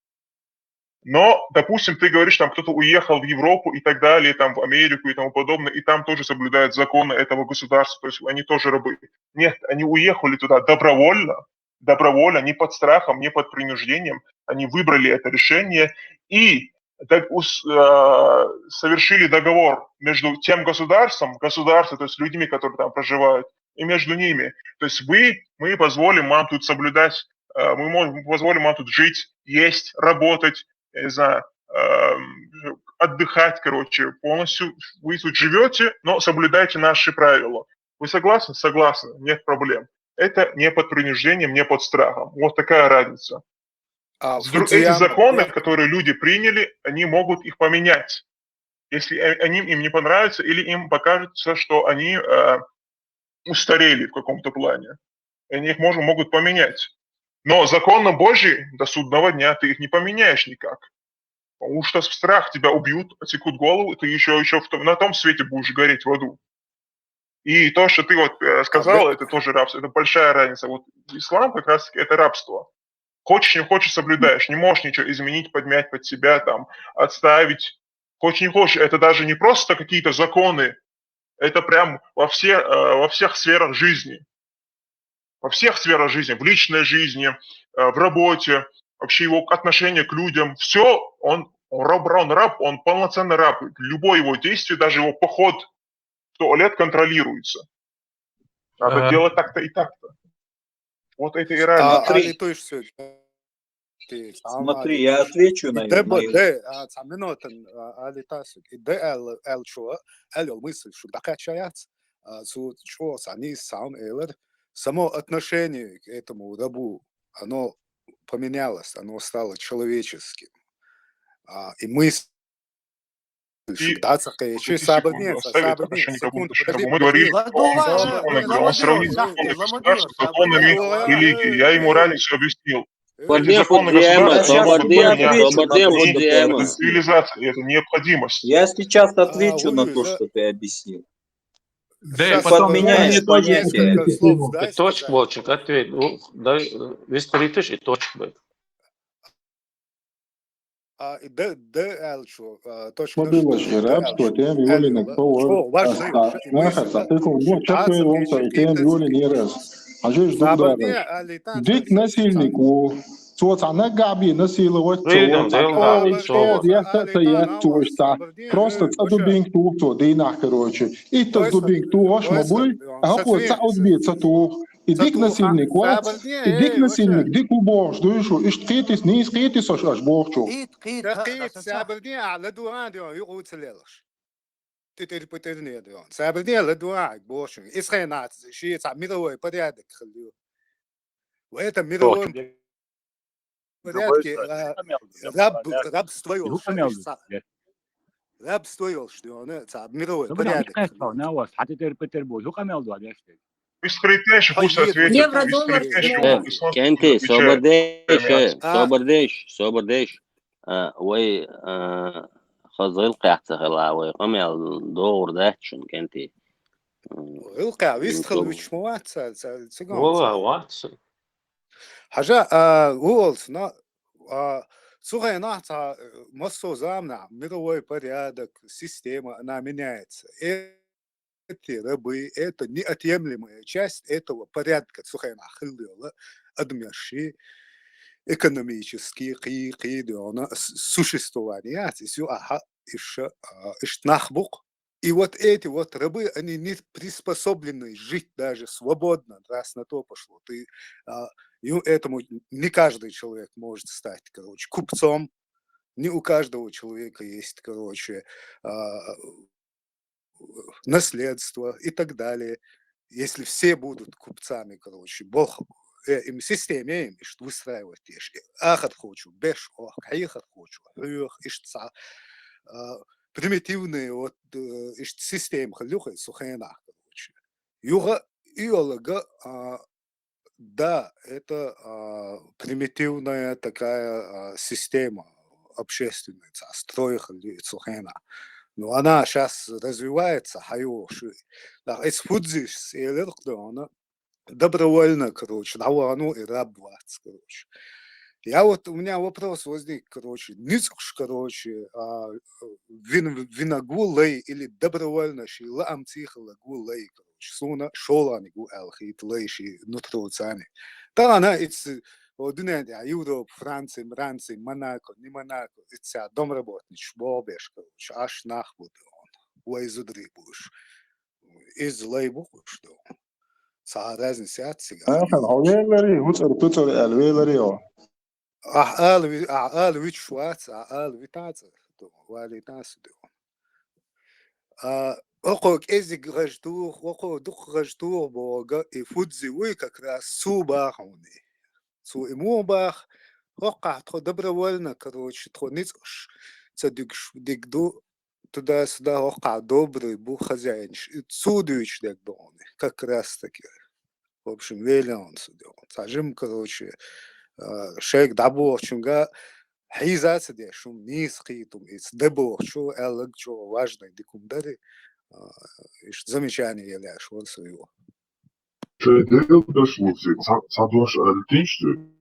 Но, допустим, ты говоришь, там кто-то уехал в Европу и так далее, там в Америку и тому подобное, и там тоже соблюдают законы этого государства, то есть они тоже рабы. Нет, они уехали туда добровольно, добровольно, не под страхом, не под принуждением. Они выбрали это решение и так ус- э, совершили договор между тем государством, государством, то есть людьми, которые там проживают, и между ними. То есть вы, мы позволим вам тут соблюдать, э, мы можем, мы позволим вам тут жить, есть, работать, я не знаю, эм, отдыхать, короче, полностью. Вы тут живете, но соблюдайте наши правила. Вы согласны? Согласны, нет проблем. Это не под принуждением, не под страхом. Вот такая разница. А, Дру- Эти законы, Фудзияма, которые люди приняли, они могут их поменять, если э- они им не понравятся или им покажется, что они э, устарели в каком-то плане. Они их можно, могут поменять. Но законы Божьи до судного дня ты их не поменяешь никак. Потому что страх, тебя убьют, отсекут голову, и ты еще, еще в том- на том свете будешь гореть в аду. И то, что ты вот э, сказал, это тоже рабство, это большая разница. Вот ислам как раз-таки это рабство. Хочешь, не хочешь, соблюдаешь. Не можешь ничего изменить, подмять под себя, там, отставить. Хочешь, не хочешь, это даже не просто какие-то законы, Это прям во, все, э, во всех сферах жизни. Во всех сферах жизни, в личной жизни, э, в работе, вообще его отношение к людям. Все, он, он раб, он раб, он полноценный раб. Любое его действие, даже его поход в туалет контролируется. Надо делать так-то и так-то. Вот это и реально. А, а, и то есть всё. Ты сам, Смотри, а, я то есть отвечу и на Д её Б, мои Д, а, сам минуту, а, а, и та суть. И Д Л, Л чё, Л, Л мысль, что такая чаяц, а, су, чё, сами сам, элер, само отношение к этому рабу, оно поменялось, оно стало человеческим. А, и мысль, И всегда такая, Подожди чё, сабы секунду, нет, оставить сабы нет, отношение к рабу, секунду, потому что подожди, рабу мы говорили подожди. о законах, он сравнил законы государства с законами религии. Я ему ранее все объяснил. Эти Бордем, законы Бордема, государства Бордема, не Бордема, это Бордема. цивилизация, это необходимость. Я сейчас отвечу А, на вы то, за- что ты объяснил. Да, Щас потом подменяем несколько понятия. слов, И знаете, точка, как- Вовчик, ответь. Ну, да, э, вистаритиш и точка. А, и Д, Д Л чё, а, точка, Подумаешь, что Д Л рабство, чё, тем Л юлин Л, кто чё, важно, а, и нахас, мысль, а ты кун, ну, да, чё ты вон, цепи, тем юлин не раз. А же ж сабы дугдара. не, а, летать, Дик насильнику. Цо цана габи насиловать, цо Вильям, цо Вильям, я цо. это я цо ишта. Просто цаду бинг тух цо динах, короче. И то ду бинг тух, аш ма буй, а ко ца узби ца тух. И дик насильник, вот. И дик насильник, дик уборш, душу, ишт китис, нис китис, аш, аш борчу. Сабырдин, а, ладуан, дё, ю уцелелаш. Титер-петер не, дё. Сабырдин, ладуан, борчу. Исхенат, ши, ца мировой порядок, хлю. В этом мировом порядке, а, раб, рабство, рабство, что, да, ца мировой порядок. Юкъамел дуа, яште. Бискритеш, пусть ответит. Евро-доллар Бискритеш, смо. он отвечает. Кенти, Отвечает. собердеш, А. собердеш, собердеш. А, вай, а, хазыл къяхца хала вай. Къамел доғур дачун, Кенти. Илкъа, вист хал вич ма вац, ца, ца, ца, Вала, вац. Хажа, а, уолс, но, а, цугай нах ца, э, массо замна, мировой порядок, система, она меняется. Эти рабы, это неотъемлемая часть этого порядка, цугай нах хылдыла, адмеши, экономический, кый, кый, дёна, с-, существование, а, сю, аха, иш, а, иш нах бук. И вот эти вот рабы, они не приспособлены жить даже свободно, раз на то пошло. Ты, а, ю-, этому не каждый человек может стать, короче, купцом. Не у каждого человека есть, короче, а, наследство и так далее. Если все будут купцами, короче, Бог, э, им системе, им, ишт выстраивать, ишт, ахат хочу, беш, ох, хайхат хочу, хух, ишт ца, а, примитивные вот, э, ишт систем халюха, сухена, короче. Юга, иолога, а, да, это, а, примитивная такая, а, система общественная, ца, строй хали-, сухена. Но она щас развивается, хаю, шу-, да, эс фудзиш, элер, она добровольно, короче, давану и раб вац, короче. Я вот, у меня вопрос возник, короче, ницкш, короче, а, вин-, винагу лей или добровольно ши ла амцих лагу лей, короче, суна шолани гу алхит лей ши нутроцани. Та она, it's, о, дунен, а, Европа, Франция, Франция, Монако, не Монако, it's, а, домработнич, бобеш, короче, аш нах буду он, уайзудри буш. Из лей букуш, да. Ца разница ад сига. Ахал, хавелари, хуцар, пуцар, алвелари, о. Ах, ал ви-, ах, ал вич вац, ах, ал витац, да, вали тац, да. А, око кезиг гаждух, око дух гаждух бога, и фудзи уй как раз су бахуни. Су и му бах, ока тхо добровольно, короче, тхо ницкш, ца дигш, дигду, туда-сюда, ока добрый бу хозяин, и цу дюч дигдони, как раз таки. В общем, велион судён. Сажим, короче, а, шейк дабу, в общем, га, хиза ца де, шум, низ китум, из дебо, чё, эллаг, чё, важный дикум дари, а, иш замечание еляш, вон своего. Шейдел дошло все, ца-, ца дош альтин, что ли?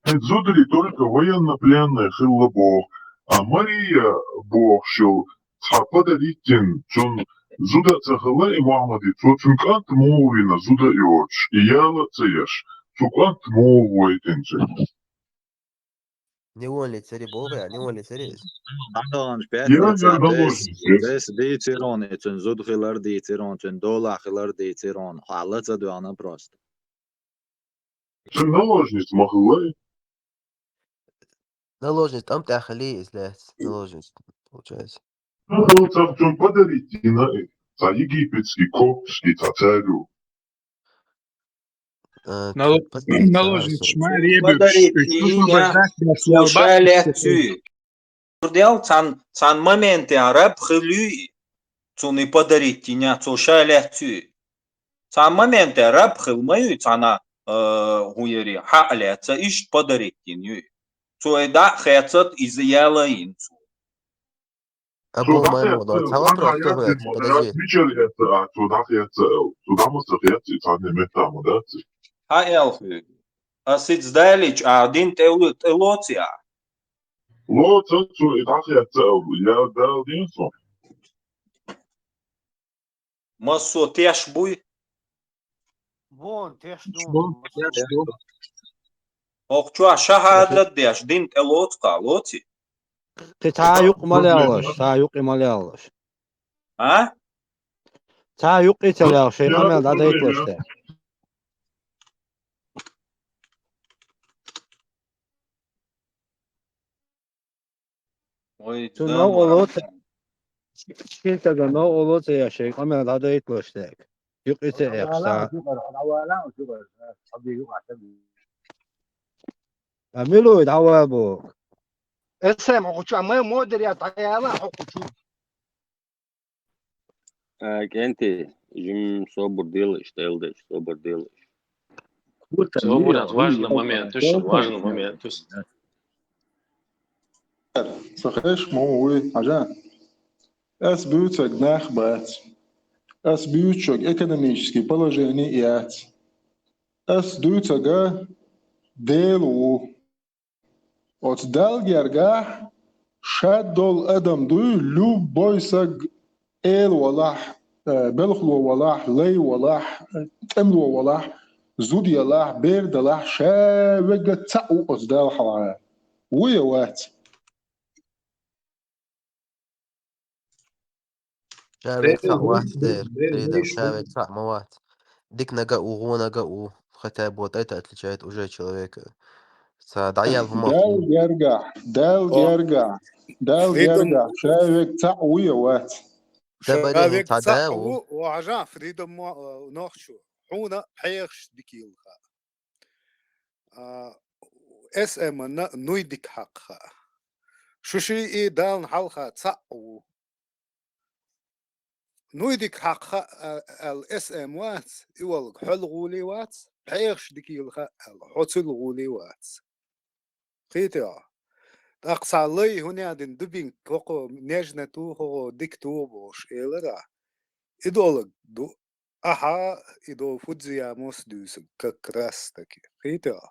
Эдзудри только военнопленные хылла бог, а Мария бог шил, цхьа подарить йина, цунна зуда а ца хилла и Мухьаммади, цо цуьнан кӀант муха вина, зуда а йоцуш, и яла а ца еш, цу кӀант муха войтина цуьнан? Невольный цари боху я, невольный цари иза. ДӀадаханчу пятница дайс, дайс дийцира хьуна, цуьнан зуда хилар дийцира хьуна, цуьнан долахь хилар дийцира хьуна. Хьо лаца а доьгӀна просто. Цуьнан наложница ма хилла и? Наложница тӀам тӀехь хилий иза лаьцна, наложница, получается. Ну, цунна подарить йина и, цхьа египетский, коптский, цхьа царю. Э, Нало-, подарить наложница йина, ма ребят, подарить йина, цо ша лаьцций. Дел цхьана, цхьана моменте раб хилий, цунна и подарить йина, цо ша лаьцций. Цхьана моменте раб хилла ма юй, цхьана, э, хӀун яри, хьа а лаьцна, иштта подарить йина юй. Цо и дӀа а хецад, иза яла а йина цо. Абу Маймуд, цхьа вопрос тоже, подожди. Мичара эцна а, цо дӀахецна а, цо дӀа массо а хецна, и цхьанне метта ма дац. Хьа аьлла хьоьга. Ас иза далийча, а дин тӀе ло-, тӀе лоций а? Лоцу, цо и дӀахецна а, я Дала ден со. Массо теш буй? Вон, теш ду. Вон, теш ду. ХӀокху чохь шахьадат деш, дин тӀе лоцу кху, лоций? Кхин цхьа юкъа ма леллаш, цхьа юкъа ма леллаш. А? Цхьа юкъа ца лелла, шайн къамел дӀадайталаш те. Ой, цу да, новкъа лоцу, шин стага новкъа лоцу я шайн къамел дӀадайталаш дерг. Юкъа ца экхаш. А мила ву дӀавала боху? Эсэм хӀокху чу, а май модер я дӀаяла хӀокху чу. А, кӀентий, жимма собар делаш, Дела деш, собар делаш. Собар, важный момент, важный момент. Сан хеш ма вуй, хьажа. Ас буьйцург нах бац. Ас буьйцург экономический положение яц. Ас дуьйцург Дела ву. Оцу Далла гергахь шадолу адам дуй, любой саг, эла валахь, э, белхало валахь, лай валахь, тӀемало валахь, зуда ялахь, бер далахь, ша вега цхьаъ ву оцу Далла хьалха. Ву я вац? Ша вега цхьаъ вац дера, Фридом, ша вега цхьаъ ма вац. Дика нага а ву, гӀо нага а ву, хотя бы вот это отличает уже человека. Ца дӀаяьлла хӀума. Дал гергахь, дал гергахь, дал гергахь, ша вега цхьаъ ву я вац? Ша вега цхьаъ ву, ву, хьажа, Фридом мо-, э, нохчо. Хьуна пхьегӀаш дика йилла хаьа. А, С М-на нуй дика хьакха хаьа. Шу шиъ и Далла хьалха цхьаъ ву. Нуй дика хьакха хаьа, а, аьлла С М вац, и волга хьол гӀоле вац, пхьегӀаш дика йилла хаьа аьлла, хьо цул гӀоле вац. Кхетий хьо? ТӀаккха цхьа лай хӀунда дина дубинка, хӀокхо нежна ту, хӀокхо дика ту бохуш элира. И долга ду. Ахьа, и до Фудзиямос дуьйцург как раз таки. Кхетий хьо?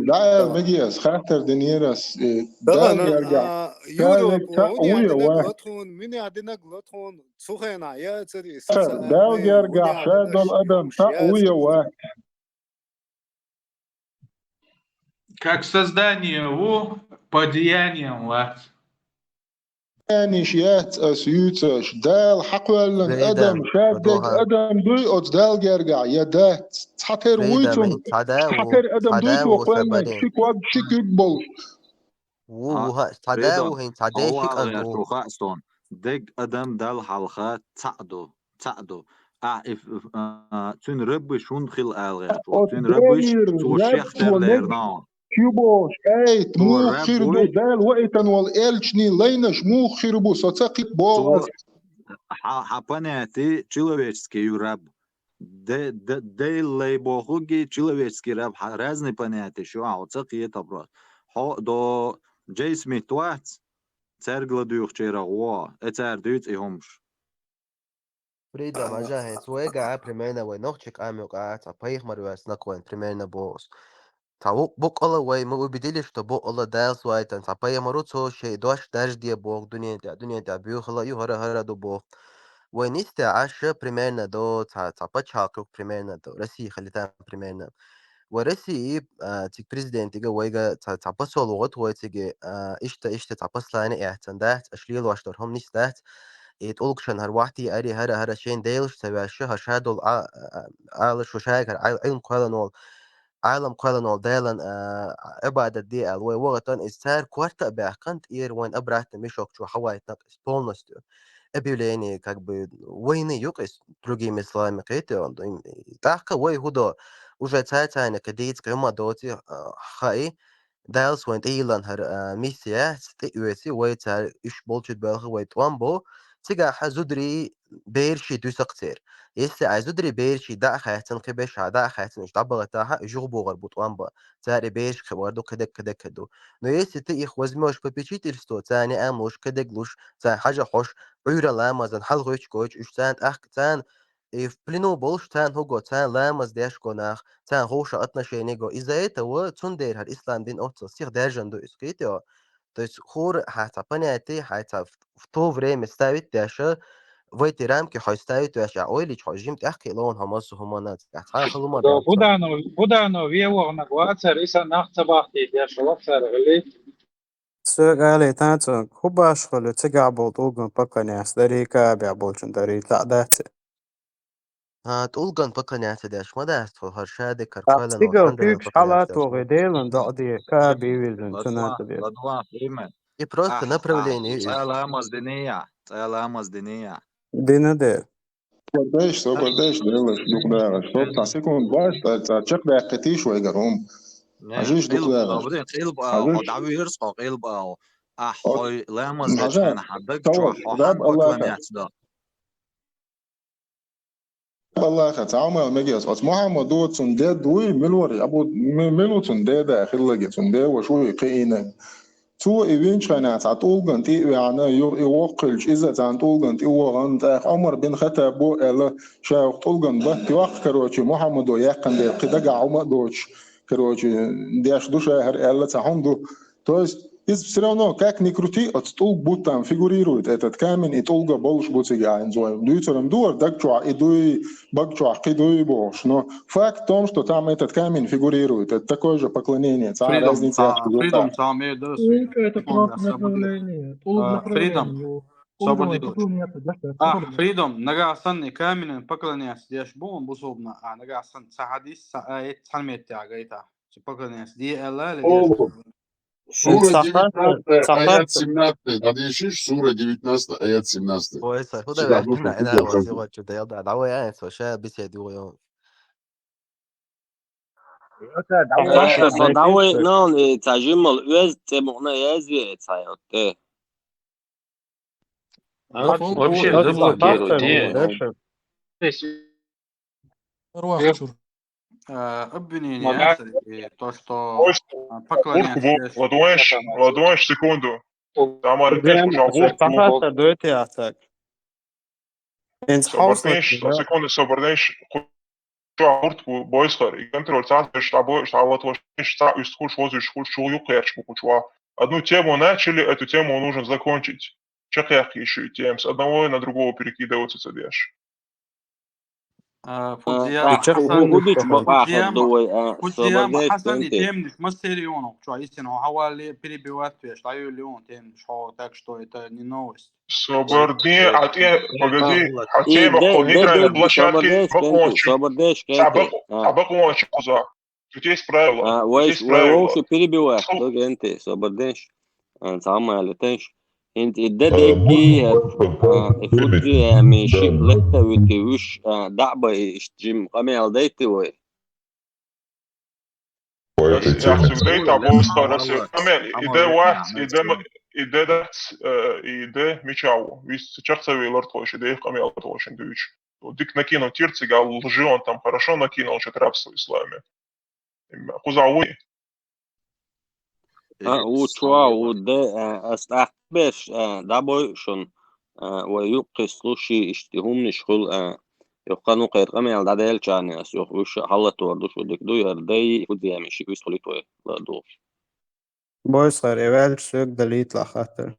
ДӀаала мегий ас, хаттар динера ас, э, Дала гергахь, а, ша вега цхьаъ ву я вац? Лотхун, муьнех динарг лотхун, цу хенахь яцара иза цхьаъ, Дала гергахь, ша долу адам цхьаъ ву я вац? Как создание ву, по деяниям вац. Деяниш яц ас юьйцуш, Дала хьакхоьллина адам, шадерг адам дуй оцу Далла гергахь, я дац? Цхьатера вуй цунна? Цхьатера адам дуй цо кхоьллинарг, ши ког, ши куьг болуш? Ву, ву, хьа, цхьа да ву хӀинца, цхьа деши кӀант ву. Хаьа суна, дерг адам Далла хьалха цхьаъ ду, цхьаъ ду. Ахь и, а, цуьнан раббиш хӀунда хила ала гӀерташ ву? Цуьнан раббиш цо шех тера лерина хьуна. Шу бохуш, ай, муха хир ду, Дала ваийтина волу элчанийн лайнаш муха хир бу, со ца кхета боху ас. Хьан, хьан понятие человеческий ю раб. Де-, де-, Делан лай бохурггий, человеческий раб, хьан разные понятия ю, хьо ца кхета просто. Хьо до Джей Смит вац, цаьрга ладуьйхучеран гӀо, э, цара дуьйцу и хӀумаш. Фридом, хьажа хӀинца вайга а примерно вай нохчи къам юкъа а цхьа пайхамар ваьцна кхойн примерно бохус. цхьа ву-, букъала вай ма убедили, что букъала Дала суайтан цхьа пайхамар ву, цо шей дош даржаде боху дуьнен тӀе, дуьнен тӀе буьйхала ю, хӀара-хӀара ду боху. Вай нисде Ӏаш примерно до цхьа, цхьа пачхьалкх примерно до, Россия хилита примерно. Вай России, а, цига президентига вайга цхьа, цхьа посол вогӀат вай цига, а, иштта, иштта цхьа послание эццан дац, аш лелош дар хӀума нис дац. И тӀулгашан хӀара вахти ари, хӀара, хӀара шен делаш ца ваьш, хӀара ша долу а, а, а, ала шу шайгара Ӏил-, Ӏилма кхоьллина волу, Ӏалам кхоьллина волу Делан, а, Ӏибадат де аьлла, вай вогӀатан иза цара корта а баьккхина, тӀера вайн обратно мешок чу хьавайтина полностью. Объявление, как бы, войны юкъа иза, другими словами, кхетий, тӀаккха вай хӀу до, уже цай-цайна кхин дийца кхин ма доций, а, хаий, Далас вайн тӀейиллан хӀара, а, миссия яц, тӀеоьций, вай цара уьш болчу боьлху вай тӀом бо, цигахь зударий бераший дуьсакх церан. Если ай зударий бераший дӀа а хаьцна, кхин беш а дӀа а хаьцна, уьш дӀабахийтахь, уьш юхабогӀур бу тӀом бан. Цара и бераш кхиор ду, кхидерг, кхидерг ду. Но если ты их возьмёшь попечительство, царна неӀ луш, кхидерг луш, царна хьажа хьош, Ӏуьйран ламазан хьалхавича гойтуш, уьш царна тӀаккха, царна и в плену болуш, царна хӀу го, царна ламаз деш го нах, царна ховша отношение го. Из-за этого цундела хӀара ислам дин оццул сиха даьржина ду иза, кхетий? То есть хӀора хьан цхьа понятие, хьан цхьа в, в то время ставить деш, в эти рамки хьо ставить веш, а ойла йича хьо жима тӀаккха ловна хьо массо хӀуманна, цхьа хӀума дац. Буданов, Буданов вевогӀнаг вацара, и сан нах ца бахтийта деш, лафсара гӀили. Соьга алий, танцо, хӀу башхалла, цигахь болу тӀулган поклонение дарий, Каабехь болчун дарий, цхьаъ дац? А, тӀулган поклонение деш ма дац, тхо хӀара шадекар А, кхоьллина цигахь волу шандала куьйгаш поклонение хьала деш тохий, ма. Делан доӀа де, Каабе вирзина, цунна ца деш. И просто направление ю иза. Цкъа ламаз диний, цкъа ламаз диний. Дина де. Собар деш, собар деш, Делаш, дукха дагӀаш. Стоп, цхьа секунд баш, цхьа, цхьа чекхдаьккхийтийша вайгара хӀума. Не, хьажийша дукха дагӀаш. Къилба, къилба, хьажийша. Хьо дӀавийрса хьо къилба. Ахь хьой ламаз дечхьана хьан даг чохь хьо хьан поклонение до. Аллаха, цхьа хӀума мегаш, оцу Мухьаммадо цуьнан дед вуй, мила вара, Абу, ми-, мила ву цуьнан деда хиллаги, цуьнан деваш вуй, кхиийна. Цо и винчхьана цхьа тӀулган тӀе а веана, ю-, и воккха хилча, иза цхьана тӀулган тӀе вогӀан, тӀаккха Ӏумар бин Хаттабо аьлла, ша юха тӀулган батта йоккху, короче, Мухьаммадо яьккхина дела, кхин дагахь хӀума а доцуш, короче, деш ду ша хӀара аьлла, цхьа хӀума ду. То есть, иза всё равно, как ни крути, оцу тӀулг бу там фигурирует, этот камень, и тӀулга болуш бу цига, а, хӀинца вай дуьйцуран ду, даг чохь и дуй, баг чохь кхин дуй бохуш. Но факт в том, что там этот камень фигурирует. Это такое же поклонение. Цхьа разница яц. Фридом, цхьа мер дара. ТӀулг — это просто направление. ТӀулг — направление. Фридом, нагахь санна и каменан поклоняться деш бу бусулбана, а нагахь санна цхьа хьадис, цхьа аят, цхьана меттехь гайта. Цу поклоняться де аьлла, или сура девятнадцатая, аят семнадцатый. Дадешиш, сура девятнадцатая, аят семнадцатый. Ой, са, худа вяхна, ина, ва, сиго чу, да, да, давай, ай, со, ша, беседу, ё. Давай, ну, и цхьа жимма оьзда цӀе мукъана язъе, цхьа, вот, э. Вообще заблокируйте. Э, обвинение, э, то, что, а, поклоняться. Ладонш, ладонш, секунду. Тамара, ты слушал, гурт. Сахата дойти а так. Собар деш, секунду, собар деш, чохь гурт бу бойсхар, и контроль цхьаъ деш, цхьаъ бо-, цхьаъ ватош, цхьаъ уьстхуш, хӀозуш хуш, чугӀа юккъерчаш бу кху чохь. Одну тему начали, эту тему нужно закончить. Чекхъяккхийша и тема, с одного на другого перекидываться ца деш. А, Фудзияма Хьасан, Фудзияма Хьасан и темнаш массери юнах чохь, истина, хьо хьавалли перебивать веш, дӀаюлли юн темнаш хьо, так что это не новость. Собар де, а те, погоди, а тема хьо нейтральная площадка, бакъонча, собар деш, цхьа бакъонча кхуза. Тут есть правила. А, вай, вай вовши перебивать, дог энти, собар деш. А, цхьа хӀума аьлла теш. ХӀинца и де дегги, а, и фудзи, а, меши летта вити вуш, а, даъба и ишт жим къамел дайти вай. Яхцуг дайта, бо стараться. Амел, и де вац, и де м-, и де дац, э, и де мичаву. Вис чахцави лартхойши, де их къамел лартхойши дуьйч. Дик накинул тирцига, лжи он там хорошо накинул, что рабство в исламе. Кхуза вуй. А, у чуа, у де, а, ас тӀаккхабеш, а, дӀабой шун, а, вай юккхе слушай, ишти хӀуманаш хул, а, Юха, ну, кхайра къамел дӀаделча ас юха вуьш хьалатор ду шу дика ду яр дай, фу деми ши вис хулит вай ладу. Бойс хар, эвелч сёг далит ла хаттар.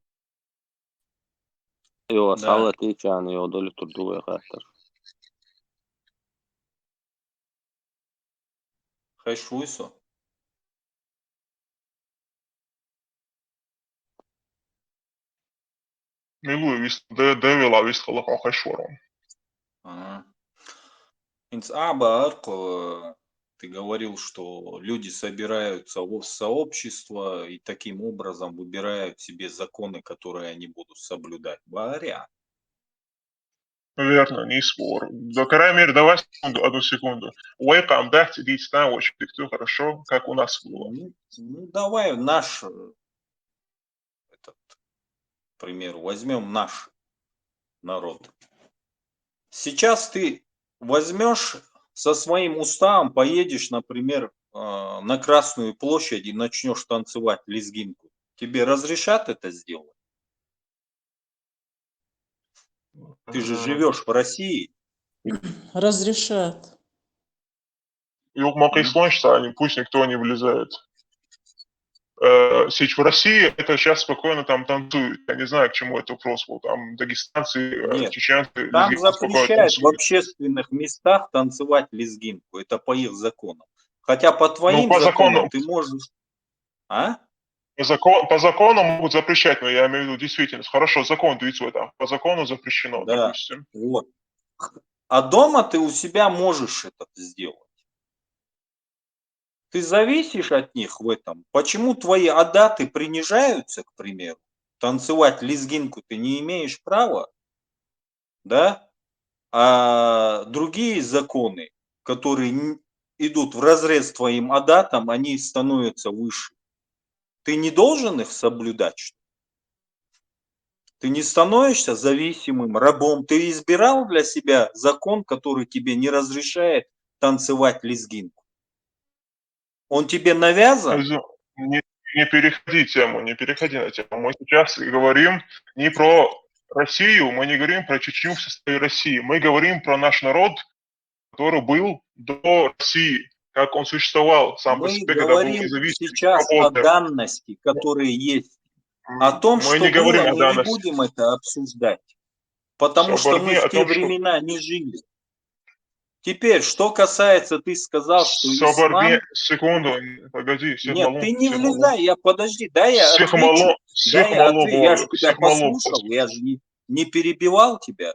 Йо, ас Да. Хьалатича йо, доли тур ду вай хаттар. Хеш вуй со? Милуй вис-, де-, девила вис хала хо хеш варон. Ага. Инц аба арко, ты говорил, что люди собираются в сообщество и таким образом выбирают себе законы, которые они будут соблюдать. Баря. Верно, не спор. Да, карамир, давай секунду, одну секунду. Уэйкам, да, цидит стану, очень диктую, хорошо, как у нас было. Ну, ну, давай наш, э, этот пример возьмем, наш народ. Сейчас ты возьмешь со своим уставом, поедешь, например, э, на Красную площадь и начнешь танцевать лезгинку. Тебе разрешат это сделать? Ты же Ага. Живешь в России. Разрешат. Юг Макислонщица, они, пусть никто не влезает. Э, сейчас в России это сейчас спокойно там танцуют. Я не знаю, к чему это вопрос был. Там дагестанцы, э, Нет, чеченцы, там лезгинцы спокойно запрещают в танцуют. Общественных местах танцевать лезгинку. Это по их законам. Хотя по Ну, твоим по законам закону. Ты можешь... А? По закон-, по закону могут запрещать, но я имею в виду действительность. Хорошо, закон двадцать там. По закону запрещено, Да. Допустим. Вот. А дома ты у себя можешь это сделать. Ты зависишь от них в этом. Почему твои адаты принижаются, к примеру? Танцевать лезгинку ты не имеешь права, да? А другие законы, которые н-, идут вразрез с твоим адатом, они становятся выше. Ты не должен их соблюдать, что ли? Ты не становишься зависимым рабом. Ты избирал для себя закон, который тебе не разрешает танцевать лезгинку. Он тебе навязан? Азу, не, не переходи тему, не переходи на тему. Мы сейчас говорим не про Россию, мы не говорим про Чечню в составе России. Мы говорим про наш народ, который был до России, как он существовал сам по Мы себе, когда был говорим независим, сейчас о свободным. Данности, которые есть. М, О том, мы что не говорим было, о мы не данности. Будем это обсуждать. Потому что мы Соборни о в те том, что времена не жили. Теперь, что касается, ты сказал, что Соборни, ислам секунду, погоди, всех Нет, малу, ты не всех малу. Влезай, я, подожди, дай я Всех отвечу. Малу, всех Дай я малу отве-, я говорю, же тебя всех малу послушал, послушал. Я же не, не перебивал тебя.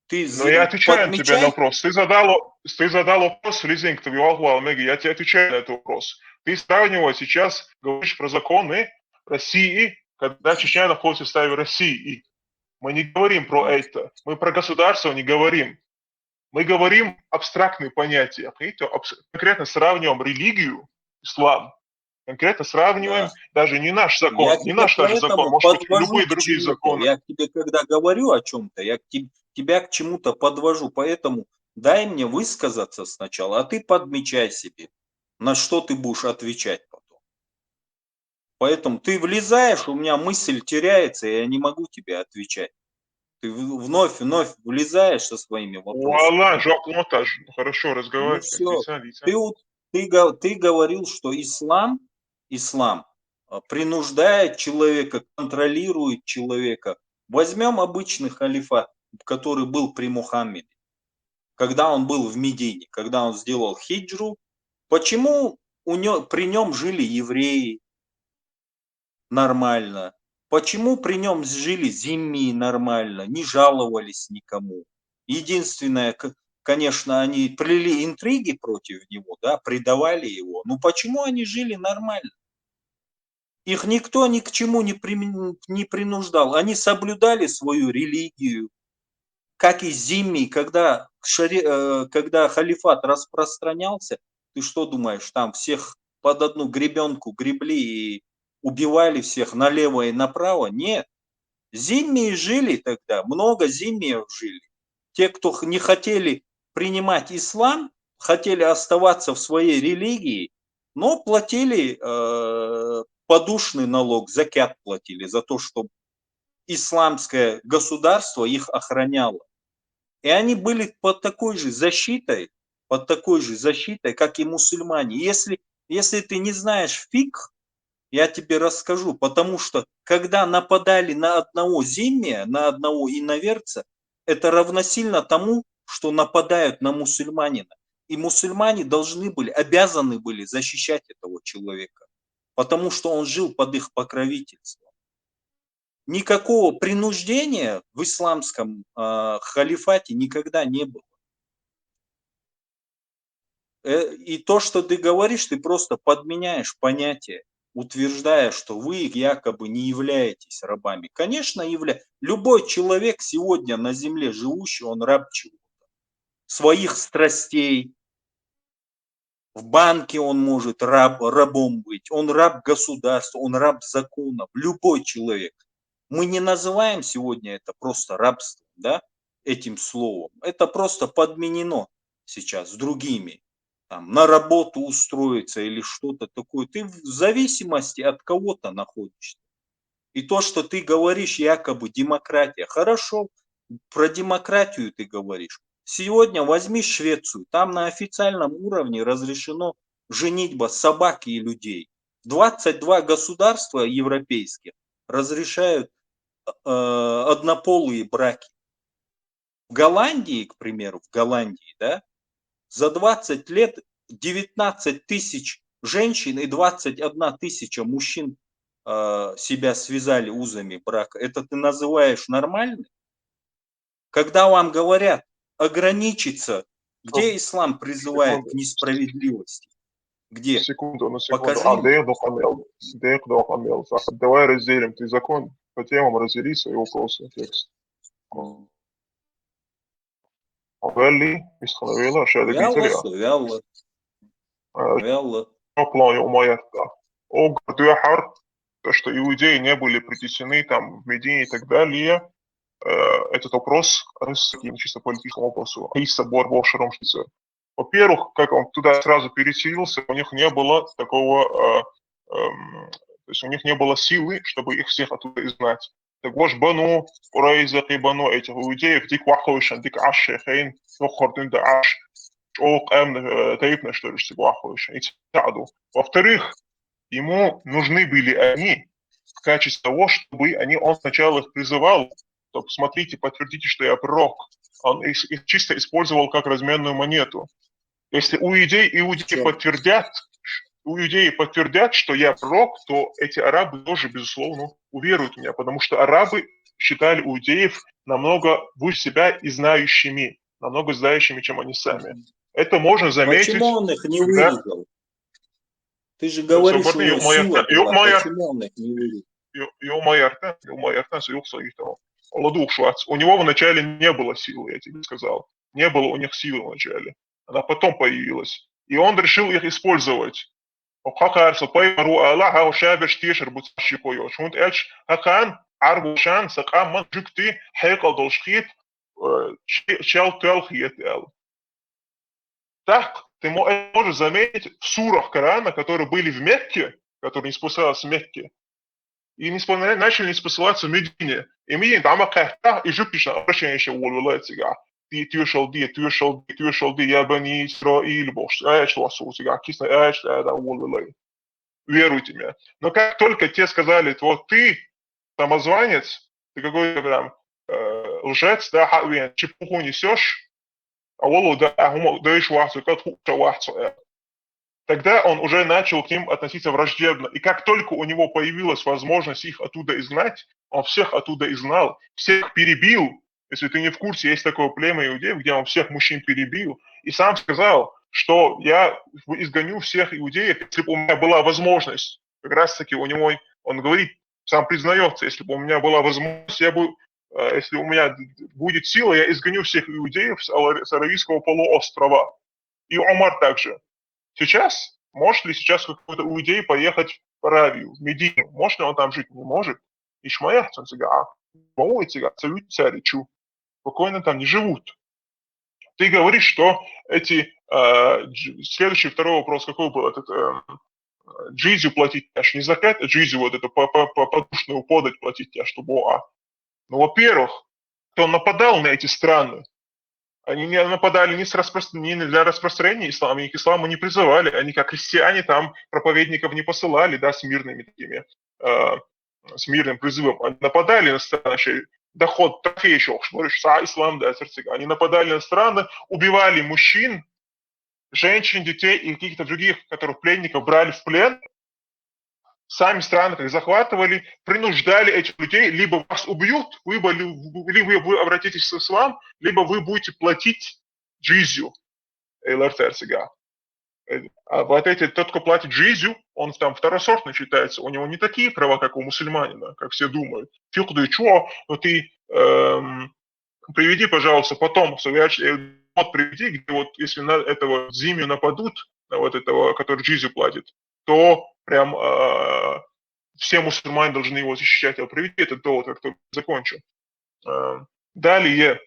Ты Но я отвечаю на тебя на вопрос. Ты задал, ты задал вопрос, Лизинг, ты вел Меги, я тебе отвечаю на этот вопрос. Ты сравниваешь сейчас, говоришь про законы России, когда Чечня находится в составе России. Мы не говорим про это. Мы про государство не говорим. Мы говорим абстрактные понятия. Понимаете? Абс-, конкретно сравниваем религию, ислам. Конкретно сравниваем, Да. Даже не наш закон, Я не тебе наш даже закон, поэтому может быть, подвожу любые к другие чему-то. Законы. Я к тебе, когда говорю о чём-то, я к теб-, тебя к чему-то подвожу. Поэтому дай мне высказаться сначала, а ты подмечай себе, на что ты будешь отвечать потом. Поэтому ты влезаешь, у меня мысль теряется, я не могу тебе отвечать. Ты в-, вновь, вновь влезаешь со своими вопросами. Валла, жок монтаж. Ну, хорошо, разговаривай. Ну, всё. Лиса, Лиса. Ты вот, ты го-, ты говорил, что ислам, ислам, а, принуждает человека, контролирует человека. Возьмём обычный халифат, который был при Мухаммеде, когда он был в Медине, когда он сделал хиджру. Почему у неё-, при нём жили евреи нормально? Почему при нём жили зиммии нормально, не жаловались никому? Единственное, к-, конечно, они плели интриги против него, да, предавали его. Но почему они жили нормально? Их никто ни к чему не примен-, не принуждал. Они соблюдали свою религию. Как и зиммии, когда шари-, э, когда халифат распространялся, ты что думаешь, там всех под одну гребёнку гребли и убивали всех налево и направо? Нет. Зиммии жили тогда, много зиммиев жили. Те, кто х-, не хотели принимать ислам, хотели оставаться в своей религии, но платили, э, подушный налог, закят платили за то, чтоб исламское государство их охраняло. И они были под такой же защитой, под такой же защитой, как и мусульмане. Если, если ты не знаешь фикх, я тебе расскажу, потому что когда нападали на одного зиммия, на одного иноверца, это равносильно тому, что нападают на мусульманина. И мусульмане должны были, обязаны были защищать этого человека, потому что он жил под их покровительством. Никакого принуждения в исламском э, халифате никогда не было. Э, и то, что ты говоришь, ты просто подменяешь понятие, утверждая, что вы якобы не являетесь рабами. Конечно, явля... любой человек сегодня на земле живущий, он раб чего-то. Своих страстей, в банке он может раб, рабом быть, он раб государства, он раб законов, любой человек. Мы не называем сегодня это просто рабством, да, этим словом. Это просто подменено сейчас с другими. Там, на работу устроиться или что-то такое. Ты в зависимости от кого-то находишься. И то, что ты говоришь, якобы демократия. Хорошо, про демократию ты говоришь. Сегодня возьми Швецию. Там на официальном уровне разрешено женитьба собак и людей. Двадцать два государства европейских разрешают э, однополые браки. В Голландии, к примеру, в Голландии, да, за двадцать лет девятнадцать тысяч женщин и двадцать одна тысяча мужчин э, себя связали узами брака. Это ты называешь нормально? Когда вам говорят ограничиться, где ислам призывает к несправедливости? Где? Секунду, на секунду. Покажи. А, дайгъ докъамел. Дайгъ докъамел. Давай разделим. Ты закон по темам раздели свои вопросы, текст. Вели, установила, шарик. Вяло, вяло. Вяло. План умаярта. Огъар дуьхьар, то, что иудеи не были притеснены там в Медине и так далее, э, этот вопрос с таким чисто политическим вопросом. Иса бор бошаром шицер. Во-первых, как он туда сразу переселился, у них не было такого, э, э, то есть у них не было силы, чтобы их всех оттуда изгнать. Так вот, бану Курайза, бану этих иудеев, дик вахойшан, дик аш шейхейн, вахордун да аш, ок эм, э, тайпна, что ли, дик вахойшан, и тяду. Во-вторых, ему нужны были они в качестве того, чтобы они, он сначала их призывал, то посмотрите, подтвердите, что я пророк. Он их, их чисто использовал как разменную монету. Если иудеи, иудеи подтвердят, иудеи подтвердят, что я пророк, то эти арабы тоже, безусловно, уверуют в меня, потому что арабы считали иудеев намного выше себя и знающими, намного знающими, чем они сами. Это можно заметить. Почему он их не вырезал? Ты же говоришь, у него сила была. Почему он их не вырезал? Юкъ ма ярта, юкъ ма ярта, юкъ сагитова. Алла дух швац. У него вначале не было силы, я тебе сказал. Не было у них силы вначале. Она потом появилась. И он решил их использовать. Хакар са пайхамар ва ала, ха шабеш тешер буц ши хойо. Шунт эч хакан арбушан са къаман жукти хекал долшхит чал тел хиет эл. Так, ты можешь заметить в сурах Корана, которые были в Мекке, которые не спускались с Мекки, и не спо- начали не спускаться в Медине. И Медине там кахта, и жук пишет обращение еще волвелай цига. Ты тюшал ди, тюшал ди, тюшал ди, я бани Исраил бохш. Аяч ласу цига, кисна аяч да волвелай. Веруйте мне. Но как только те сказали, вот ты самозванец, ты какой-то прям э, лжец, да, хавен, чепуху несешь, а волу да, а хуму да иш вахцу, как ху- ша вахцу, э. Тогда он уже начал к ним относиться враждебно. И как только у него появилась возможность их оттуда изгнать, он всех оттуда изгнал, всех перебил. Если ты не в курсе, есть такое племя иудеев, где он всех мужчин перебил. И сам сказал, что я изгоню всех иудеев, если бы у меня была возможность. Как раз таки у него, он говорит, сам признается, если бы у меня была возможность, я бы, э, если у меня будет сила, я изгоню всех иудеев с Ала- с Аравийского полуострова. И Умар также. Сейчас, может ли сейчас какой-то иудей поехать в Аравию, в Медину? Может ли он там жить? Не может. Ишмаях, он цига, а, Моу цига, абсолютно царичу. Спокойно там не живут. Ты говоришь, что эти... э, дж- следующий, второй вопрос какой был? Этот, эм, джизию платить, аж не закат, а джизию, вот эту по- по- по- подушную подать платить, аж чтобы... А. Ну, во-первых, кто нападал на эти страны? Они не нападали ни, с распрос... ни для распространения ислама, ни к исламу не призывали, они как христиане там проповедников не посылали, да, с мирными такими, э, с мирным призывом. Они нападали на страны, доход, трофеи еще, говоришь, са ислам, да, церцик. Они нападали на страны, убивали мужчин, женщин, детей и каких-то других, которых пленников брали в плен, сами страны как захватывали, принуждали этих людей, либо вас убьют, либо вы обратитесь в ислам, либо вы будете платить джизью. Эйлар церцига. А вот эти, тот, кто платит джизью, он там второсортный считается, у него не такие права, как у мусульманина, как все думают. Фикдуй чё, но ты эм, приведи, пожалуйста, потом, вот приведи, где вот если на этого зимию нападут, на вот этого, который джизью платит, то прям э, все мусульмане должны его защищать. А приведи этот довод, как только закончу. Э, далее,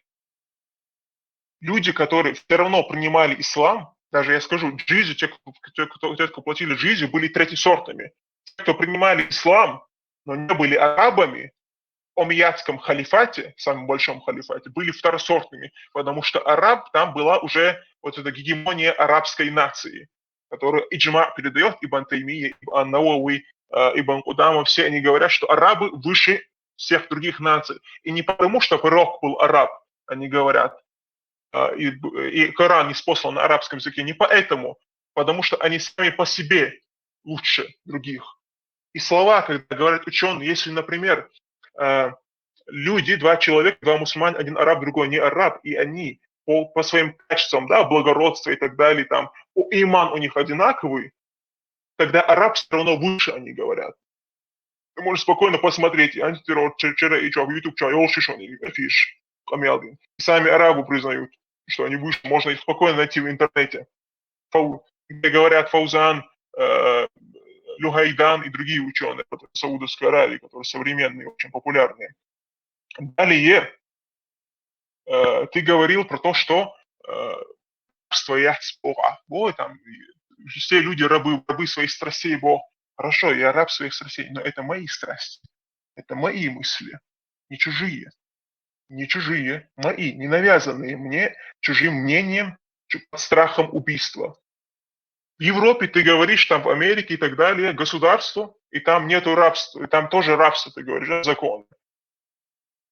люди, которые все равно принимали ислам, даже я скажу, джизью, те, кто, те, кто платили джизью, были третьесортными. Те, кто принимали ислам, но не были арабами, омейядском халифате, самом большом халифате, были второсортными, потому что араб, там была уже вот эта гегемония арабской нации, которую Иджма передает, Ибн Таймия, Ибн Навави, э, Ибн Кудама, все они говорят, что арабы выше всех других наций. И не потому, что пророк был араб, они говорят, э, и, и Коран не спослан на арабском языке, не поэтому, потому что они сами по себе лучше других. И слова, когда говорят ученые, если, например, э, люди, два человека, два мусульман, один араб, другой не араб, и они по, по своим качествам, да, благородство и так далее, там, иман у них одинаковый, тогда араб все равно выше, они говорят. Ты можешь спокойно посмотреть, антитеррор, чера и чё, YouTube чё, и ошишон, и афиш, камелдин. Сами арабы признают, что они выше, можно их спокойно найти в интернете. Фау, где говорят Фаузан, э, Люхайдан и другие ученые, которые в Саудовской Аравии, которые современные, очень популярные. Далее, э, ты говорил про то, что э, рабство яхт спора. Ой, там, все люди рабы, рабы своих страстей, Бог. Хорошо, я раб своих страстей, но это мои страсти, это мои мысли, не чужие. Не чужие, мои, не навязанные мне чужим мнением, под страхом убийства. В Европе, ты говоришь, там в Америке и так далее, государство, и там нету рабства, и там тоже рабство, ты говоришь, да, закон.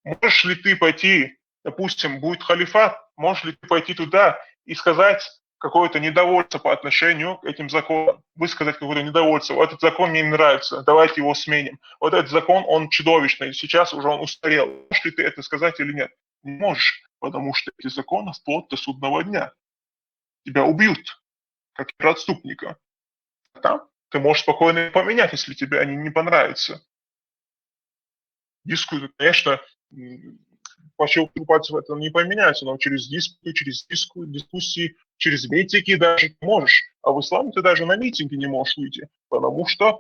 Можешь ли ты пойти, допустим, будет халифат, можешь ли ты пойти туда и сказать какое-то недовольство по отношению к этим законам, высказать какое-то недовольство: вот этот закон мне не нравится, давайте его сменим, вот этот закон, он чудовищный, сейчас уже он устарел. Можешь ли ты это сказать или нет? Не можешь, потому что эти законы вплоть до судного дня. Тебя убьют, как преступника. А там ты можешь спокойно их поменять, если тебе они не понравятся. Дискуссию, конечно, по щелчку пальцев это не поменяется, но через дискуссию, через дискуссию, дискуссии, через митинги даже ты можешь. А в исламе ты даже на митинге не можешь выйти, потому что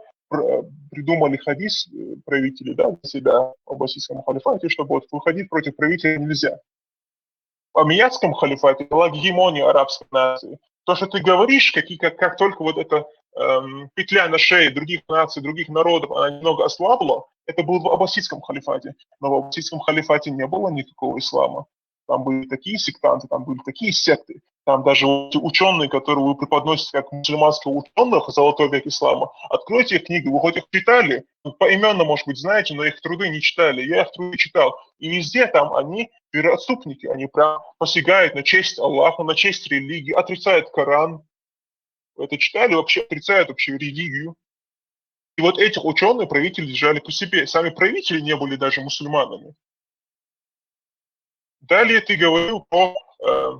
придумали хадис, э, правители, да, для себя в аббасидском халифате, чтобы вот выходить против правителя нельзя. В омейядском халифате была гегемония арабской нации. То, что ты говоришь, какие, как, как только вот эта эм, петля на шее других наций, других народов, она немного ослабла, это было в аббасидском халифате. Но в аббасидском халифате не было никакого ислама. Там были такие сектанты, там были такие секты. Там даже вот эти ученые, которые вы преподносите как мусульманских ученых, золотой век ислама, откройте их книги, вы хоть их читали, поименно, может быть, знаете, но их труды не читали. Я их труды читал. И везде там они первоотступники, они прям посягают на честь Аллаха, на честь религии, отрицают Коран. Вы это читали? Вообще отрицают вообще религию. И вот этих ученых правители держали при себе. Сами правители не были даже мусульманами. Далее ты говорил про, э,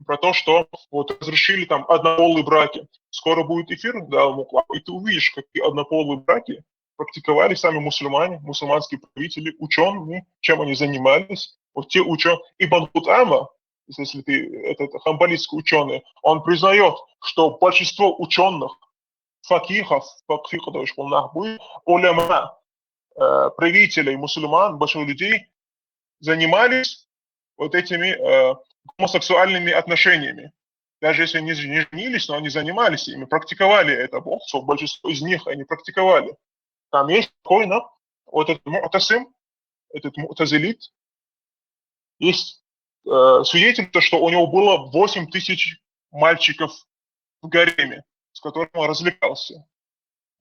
про то, что вот разрешили там однополые браки. Скоро будет эфир, да, и ты увидишь, какие однополые браки практиковали сами мусульмане, мусульманские правители, ученые, чем они занимались. Вот те ученые, Ибн Кудама, если ты этот хамбалитский ученый, он признает, что большинство ученых, факихов, факих, то есть, уляма, э, правителей, мусульман, больших людей занимались вот этими э, гомосексуальными отношениями. Даже если они не женились, но они занимались ими, практиковали это, большинство из них они практиковали. Там есть спокойно вот этот муътасим, этот муътазилит, есть э, свидетельствует, что у него было восемь тысяч мальчиков в гареме, с которыми он развлекался.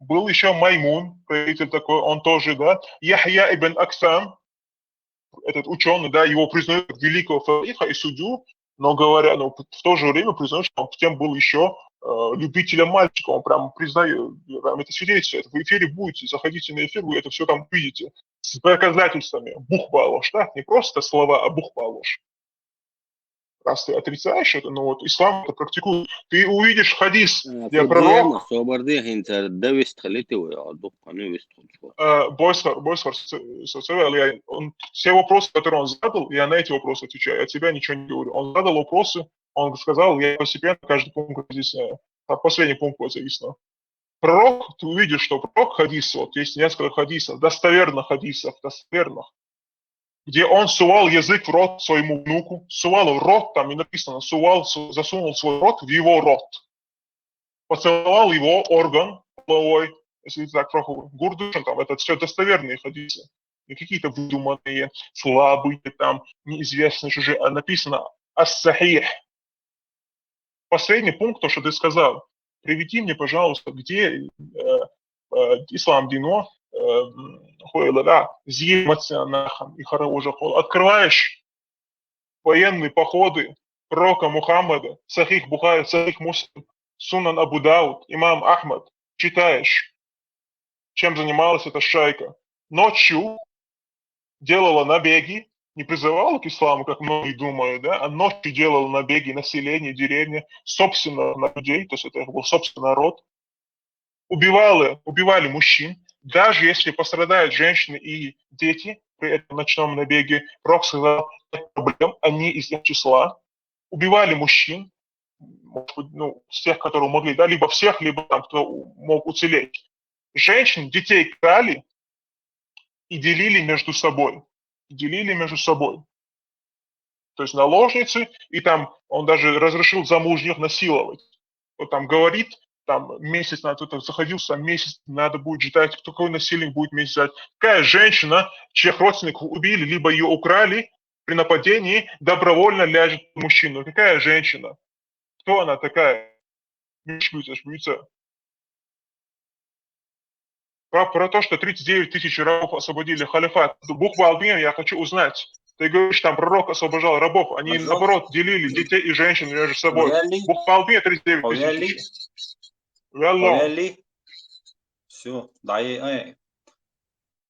Был еще Маймун, правитель такой, он тоже, да. Яхья ибн Аксам, этот ученый, да, его признают как великого факиха и судью, но говоря, но в то же время признают, что он тем был еще э, любителем мальчиков, он прям признает, прям это свидетельство, это в эфире будет, заходите на эфир, вы это все там увидите. С доказательствами, бух балош, да, не просто слова, а бух балош. Раз ты отрицаешь это, ну вот ислам это практикует. Ты увидишь хадис, Ā, где fu пророк, dziemu, sobardien hinter devis thaliti vai ā dukka, nu, vist thaliti. э, Бойсхар, Бойсхар, с- с- с- я- он, все вопросы, которые он задал, я на эти вопросы отвечаю, от себя ничего не говорю. Он задал вопросы, он сказал, я постепенно каждый пункт разъясняю. А последний пункт вот завис. Пророк, ты увидишь, что пророк хадис, вот есть несколько хадисов, достоверных хадисов, достоверных, где он сувал язык в рот своему внуку, сувал в рот, там и написано, сувал, су- засунул свой рот в его рот, поцеловал его орган половой, если так проху, гурдушин, там, это все достоверные хадисы. Не какие-то выдуманные, слабые, там, неизвестные, чужие, а написано ас-сахих. Последний пункт, то, что ты сказал, приведи мне, пожалуйста, где э, э, ислам дино, э, м, хуэлэла, зиематсианахан, и хара уже хол. Открываешь военные походы пророка Мухаммада, Сахих Бухари, Сахих Муслим, Сунан Абу Дауд, имам Ахмад, читаешь, чем занималась эта шайка. Ночью делала набеги, не призывала к исламу, как многие думают, да, а ночью делала набеги на селение, деревни, собственно, на людей, то есть это был собственный народ, убивала, убивали мужчин, даже если пострадают женщины и дети при этом ночном набеге, Пророк сказал, нет проблем, они из их числа, убивали мужчин, может быть, ну, всех, которые могли, да, либо всех, либо там, кто мог уцелеть. Женщин, детей крали и делили между собой. Делили между собой. То есть наложницы, и там он даже разрешил замужних насиловать. Вот там говорит, там месяц надо, кто-то заходил, там месяц надо будет ждать, какой насильник будет месяц ждать. Какая женщина, чьих родственников убили, либо ее украли при нападении, добровольно ляжет на мужчину? Какая женщина? Кто она такая? Миш бюйца, бюйца. Про, про то, что тридцать девять тысяч рабов освободили халифат. Бух балбин, я хочу узнать. Ты говоришь, там пророк освобождал рабов, они Пожалуйста. Наоборот делили детей и женщин между собой. Ояли, Бух балбин тридцать девять ояли. тысяч. Вялло. Ояли. Все, дай, ай.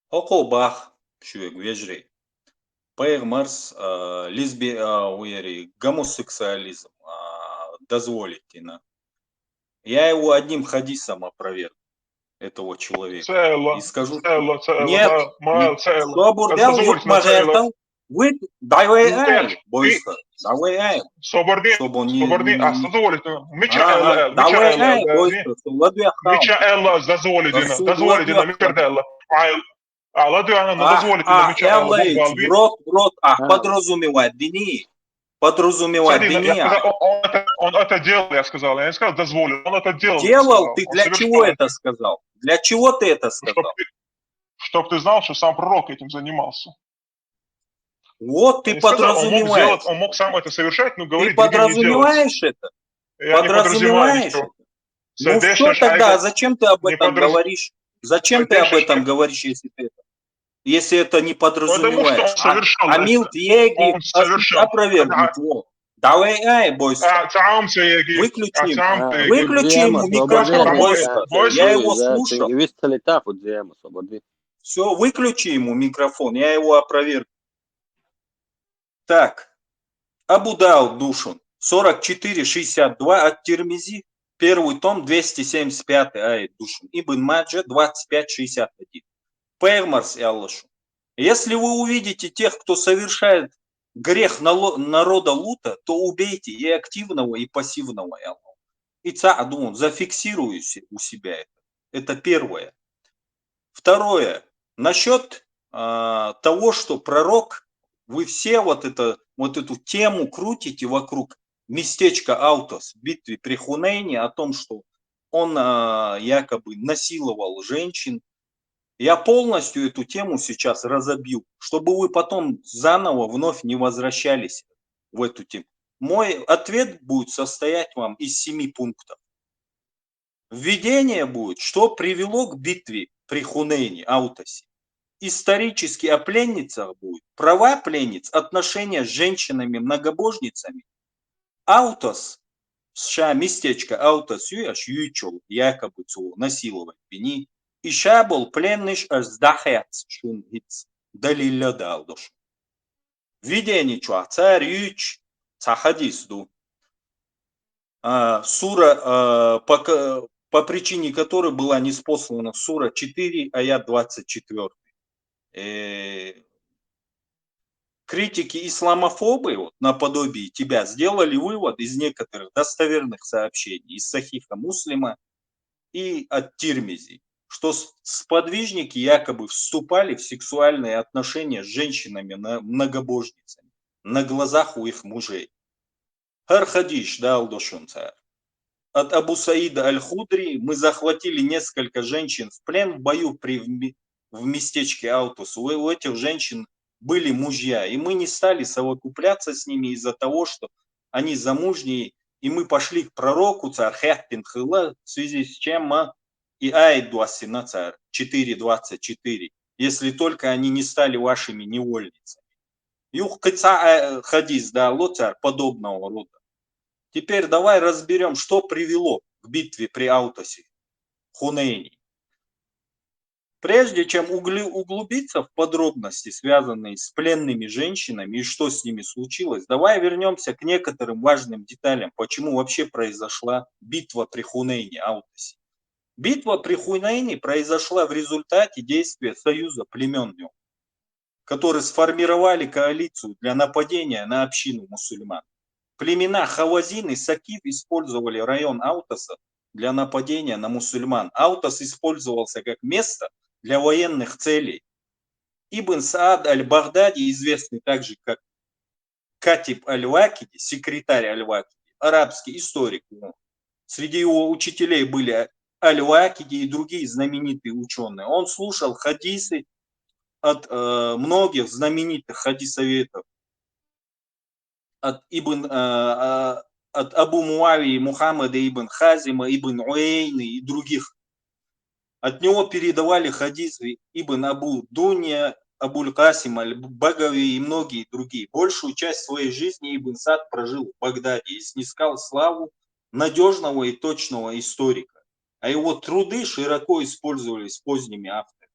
Хоко бах, шуек вежрей. Пайгмарс, а, лесби, а, уери, гомосексуализм, а, дозволить, ина. Я его одним хадисом опроверг, этого человека. Цело, И скажу, цело, цело, Нет, ма- ма- цело. собурдел, Позвольте, юк мажертал, вит, давай, Ну, ай, конечно, бойса, давай, ай, Соборди, чтобы он не... соборди, не- а, не- позвольте. Мича Ага, элла, мича давай, элла, ай, да, бойса, ладуя хау. мича элла, зазволидина, Засу-, зазволидина, ладуя мича элла. Ай, а, ладуя, она, А, зазволидина, а, мича элла, элла, буквально. рот, рот, а, А. подразумевать, дини. Подразумевать, Смотри, я дини, а. сказал, он, он это, он это делал, я сказал. Я не сказал, дозволил, он это делал, я Делал, сказал. ты Он для совершал чего это. Это сказал? Для чего ты это Ну, чтоб сказал? ты, чтоб ты знал, что сам пророк этим занимался. Вот Я ты не сказал, он мог сделать, подразумеваешь. он мог сам это совершать, но Ты говорит другим не делать. Подразумеваешь это? Я не подразумеваю Подразумеваешь ничего. Это? Ну Садешеш что тогда? айгу Зачем ты об не этом подраз- говоришь? Зачем ты об Садешеш этом айгу. говоришь, если ты это, если это не Потому что он подразумеваешь? совершал А это. Милт Еги, Он совершал. опроверг, вот. Давай, ай, бойся. А, цаам цаеги. Выключи А, ему. цаам А, цаеги. Выключи ему Фудзема, микрофон, свободен, Бойся, бойся. бойся. Я его Фудзема, слушал. Висталита, Фудзема, свободен. Все, выключи ему микрофон, я его опроверг. Так, Абу Дауд, Душун, сорок четыре шестьдесят два, от Тирмизи, первый том, двести семьдесят пятый аят, Душун, Ибн Маджа, двадцать пять шестьдесят один. Пайгмарс, я лышу. Если вы увидите тех, кто совершает грех нало- народа Лута, то убейте и активного, и пассивного, я лышу. И цаадун, зафиксируйте у себя это. Это первое. Второе. Насчет а, того, что пророк, вы все вот, это, вот эту тему крутите вокруг местечка Аутос в битве при Хунейне, о том, что он а, якобы насиловал женщин. Я полностью эту тему сейчас разобью, чтобы вы потом заново вновь не возвращались. в эту тему. Мой ответ будет состоять вам из семи пунктов. Введение будет, что привело к битве при Хунейне, Аутасе. Исторически о пленницах будет, права пленниц, отношения с женщинами-многобожницами. Аутас, ша местечко Аутас юй, аш юй чол якобы цо насиловать бини. И ша бол пленныш, аш сдахац шун гиц далилла далдош. Введение чуа цар юйч, ца хадис ду. А, сура, а, по, ко- по причине которой была ниспослана сура четыре, аят двадцать четвёртый. Э, критики исламофобы, вот, наподобие тебя, сделали вывод из некоторых достоверных сообщений, из Сахиха Муслима и от Тирмизи, что с- сподвижники якобы вступали в сексуальные отношения с женщинами, на- многобожницами, на глазах у их мужей. Хар хадис далдош шун цар. От Абу Саида Аль-Худри: мы захватили несколько женщин в плен в бою при в ми- в местечке Аутас. У, у этих женщин были мужья, и мы не стали совокупляться с ними из-за того, что они замужние, и мы пошли к пророку, цар хеттин хыла, в связи с чем мы и аят дуасина цар четыре двадцать четыре, если только они не стали вашими невольницами. Юх кыца, э, хадис далло цар подобного рода. Теперь давай разберем, что привело к битве при Аутасе, Хунейне. Прежде чем угли- углубиться в подробности, связанные с пленными женщинами и что с ними случилось, давай вернемся к некоторым важным деталям, почему вообще произошла битва при Хунейне, Аутасе. Битва при Хунейне произошла в результате действия союза племен, которые сформировали коалицию для нападения на общину мусульман. Племена Хавазин и Сакиф использовали район Аутаса для нападения на мусульман. Аутас использовался как место для военных целей. Ибн Саад аль-Багдади, известный также как Катиб аль-Вакиди, секретарь аль-Вакиди, арабский историк, ну, среди его учителей были аль-Вакиди и другие знаменитые ученые. Он слушал хадисы от э, многих знаменитых хадисоветов, от Ибн, э, э, от Абу Муавии Мухаммада ибн Хазима, Ибн Уэйны и других. От него передавали хадисы Ибн Абу Дунья, Абуль Касим Аль-Багави и многие другие. Большую часть своей жизни Ибн Сад прожил в Багдаде и снискал славу надежного и точного историка. А его труды широко использовались поздними авторами.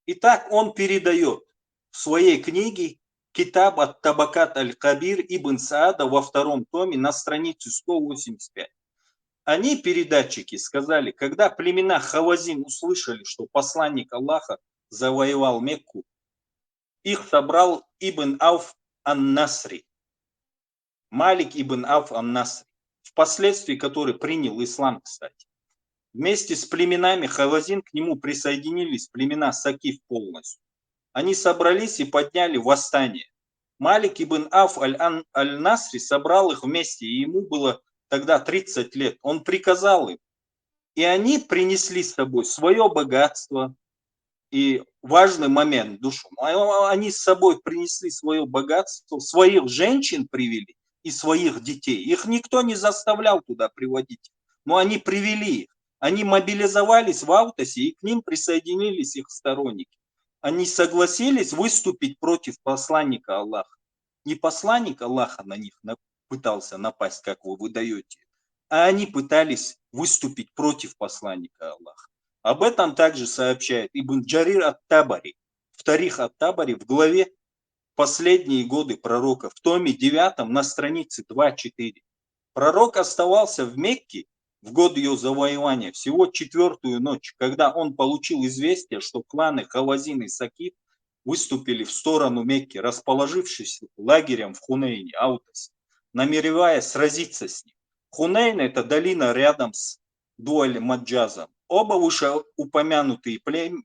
Итак, он передает в своей книге Китаб ат-Табакат аль-Кабир Ибн Саада во втором томе на странице сто восемьдесят пять. Они, передатчики, сказали, когда племена Хавазин услышали, что посланник Аллаха завоевал Мекку, их собрал Ибн Ауф ан-Насри, Малик ибн Ауф ан-Насри, впоследствии который принял ислам, кстати. Вместе с племенами Хавазин к нему присоединились племена Сакиф полностью. Они собрались и подняли восстание. Малик ибн Ауф аль- аль-Насри собрал их вместе, и ему было тогда тридцать лет. Он приказал им, и они принесли с собой свое богатство. И важный момент, душу. А- Они с собой принесли свое богатство, своих женщин привели и своих детей. Их никто не заставлял туда приводить, но они привели их. Они мобилизовались в Аутасе, и к ним присоединились их сторонники. Они согласились выступить против посланника Аллаха. Не посланник Аллаха на них на- пытался напасть, как вы выдаете, а они пытались выступить против посланника Аллаха. Об этом также сообщает Ибн Джарир ат-Табари, в Тарих ат-Табари, в главе «Последние годы пророка», в томе девятом на странице два четыре. Пророк оставался в Мекке в год ее завоевания, всего четвертую ночь, когда он получил известие, что кланы Хавазин и Сакиф выступили в сторону Мекки, расположившись лагерем в Хунейне, Аутасе, намереваясь сразиться с ним. Хунейн — это долина рядом с Дуаль-Маджазом. Оба вышеупомянутые плем-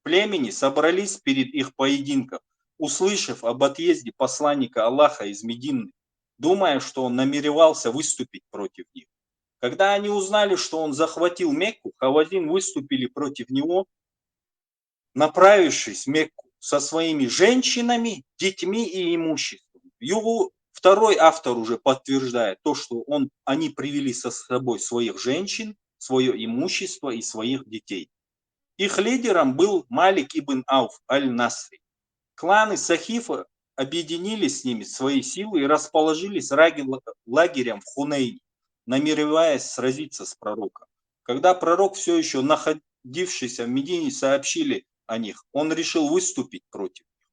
племени собрались перед их поединком, услышав об отъезде посланника Аллаха из Медины, думая, что он намеревался выступить против них. Когда они узнали, что он захватил Мекку, Хавазин выступили против него, направившись в Мекку со своими женщинами, детьми и имуществом. Югу Второй автор уже подтверждает то, что он, они привели со собой своих женщин, свое имущество и своих детей. Их лидером был Малик ибн Ауф аль-Насри. Кланы Сахифа объединились с ними свои силы и расположились раги-, лагерем в Хунейне, намереваясь сразиться с пророком. Когда пророк, все еще находившийся в Медине, сообщили о них, он решил выступить против них.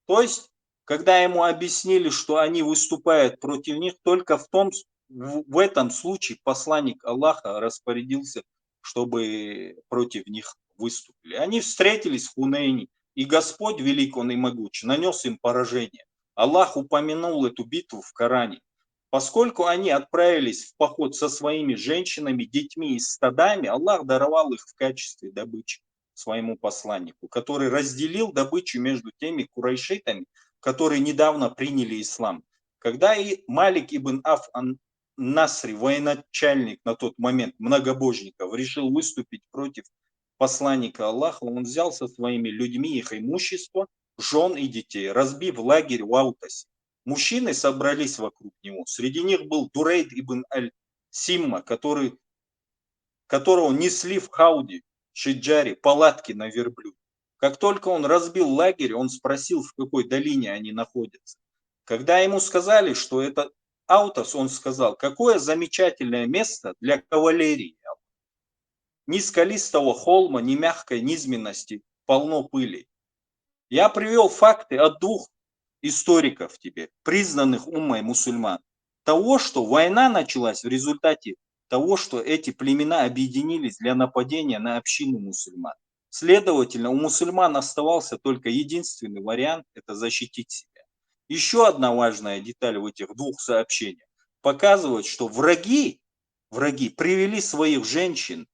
То есть, когда ему объяснили, что они выступают против них, только в том, в, в этом случае посланник Аллаха распорядился, чтобы против них выступили. Они встретились в Хунейне, и Господь, велик Он и могуч, нанес им поражение. Аллах упомянул эту битву в Коране. Поскольку они отправились в поход со своими женщинами, детьми и стадами, Аллах даровал их в качестве добычи своему посланнику, который разделил добычу между теми курайшитами, которые недавно приняли ислам. Когда и Малик ибн Аф ан-, Насри, военачальник на тот момент многобожников, решил выступить против посланника Аллаха, он взял со своими людьми их имущество, жен и детей, разбив лагерь в Аутасе. Мужчины собрались вокруг него. Среди них был Дурейд ибн аль-Симма, который, которого несли в Хауде, Шиджаре, палатки на верблюде. Как только он разбил лагерь, он спросил, в какой долине они находятся. Когда ему сказали, что это Аутас, он сказал: «Какое замечательное место для кавалерии! Ни скалистого холма, ни мягкой низменности, полно пыли». Я привел факты от двух историков тебе, признанных уммой мусульман, того, что война началась в результате того, что эти племена объединились для нападения на общину мусульман. Следовательно, у мусульман оставался только единственный вариант — это защитить себя. Еще одна важная деталь в этих двух сообщениях показывает, что враги, враги привели своих женщин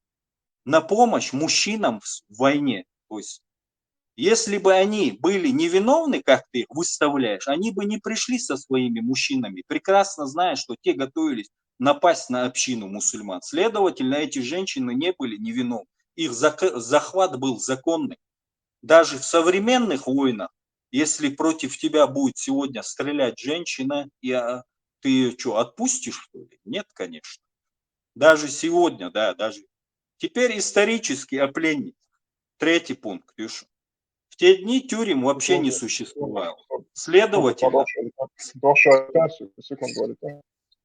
на помощь мужчинам в с-, в войне. То есть, если бы они были невиновны, как ты их выставляешь, они бы не пришли со своими мужчинами, прекрасно зная, что те готовились напасть на общину мусульман. Следовательно, эти женщины не были невиновны. Их зак-, захват был законный. Даже в современных войнах, если против тебя будет сегодня стрелять женщина, и, а, ты ее что, отпустишь, что ли? Нет, конечно. Даже сегодня, да, даже. Теперь исторически о пленницах. Третий пункт, Юша. В те дни тюрем вообще не существовало. Следовательно, Хорошо, Александр, секунду, Александр.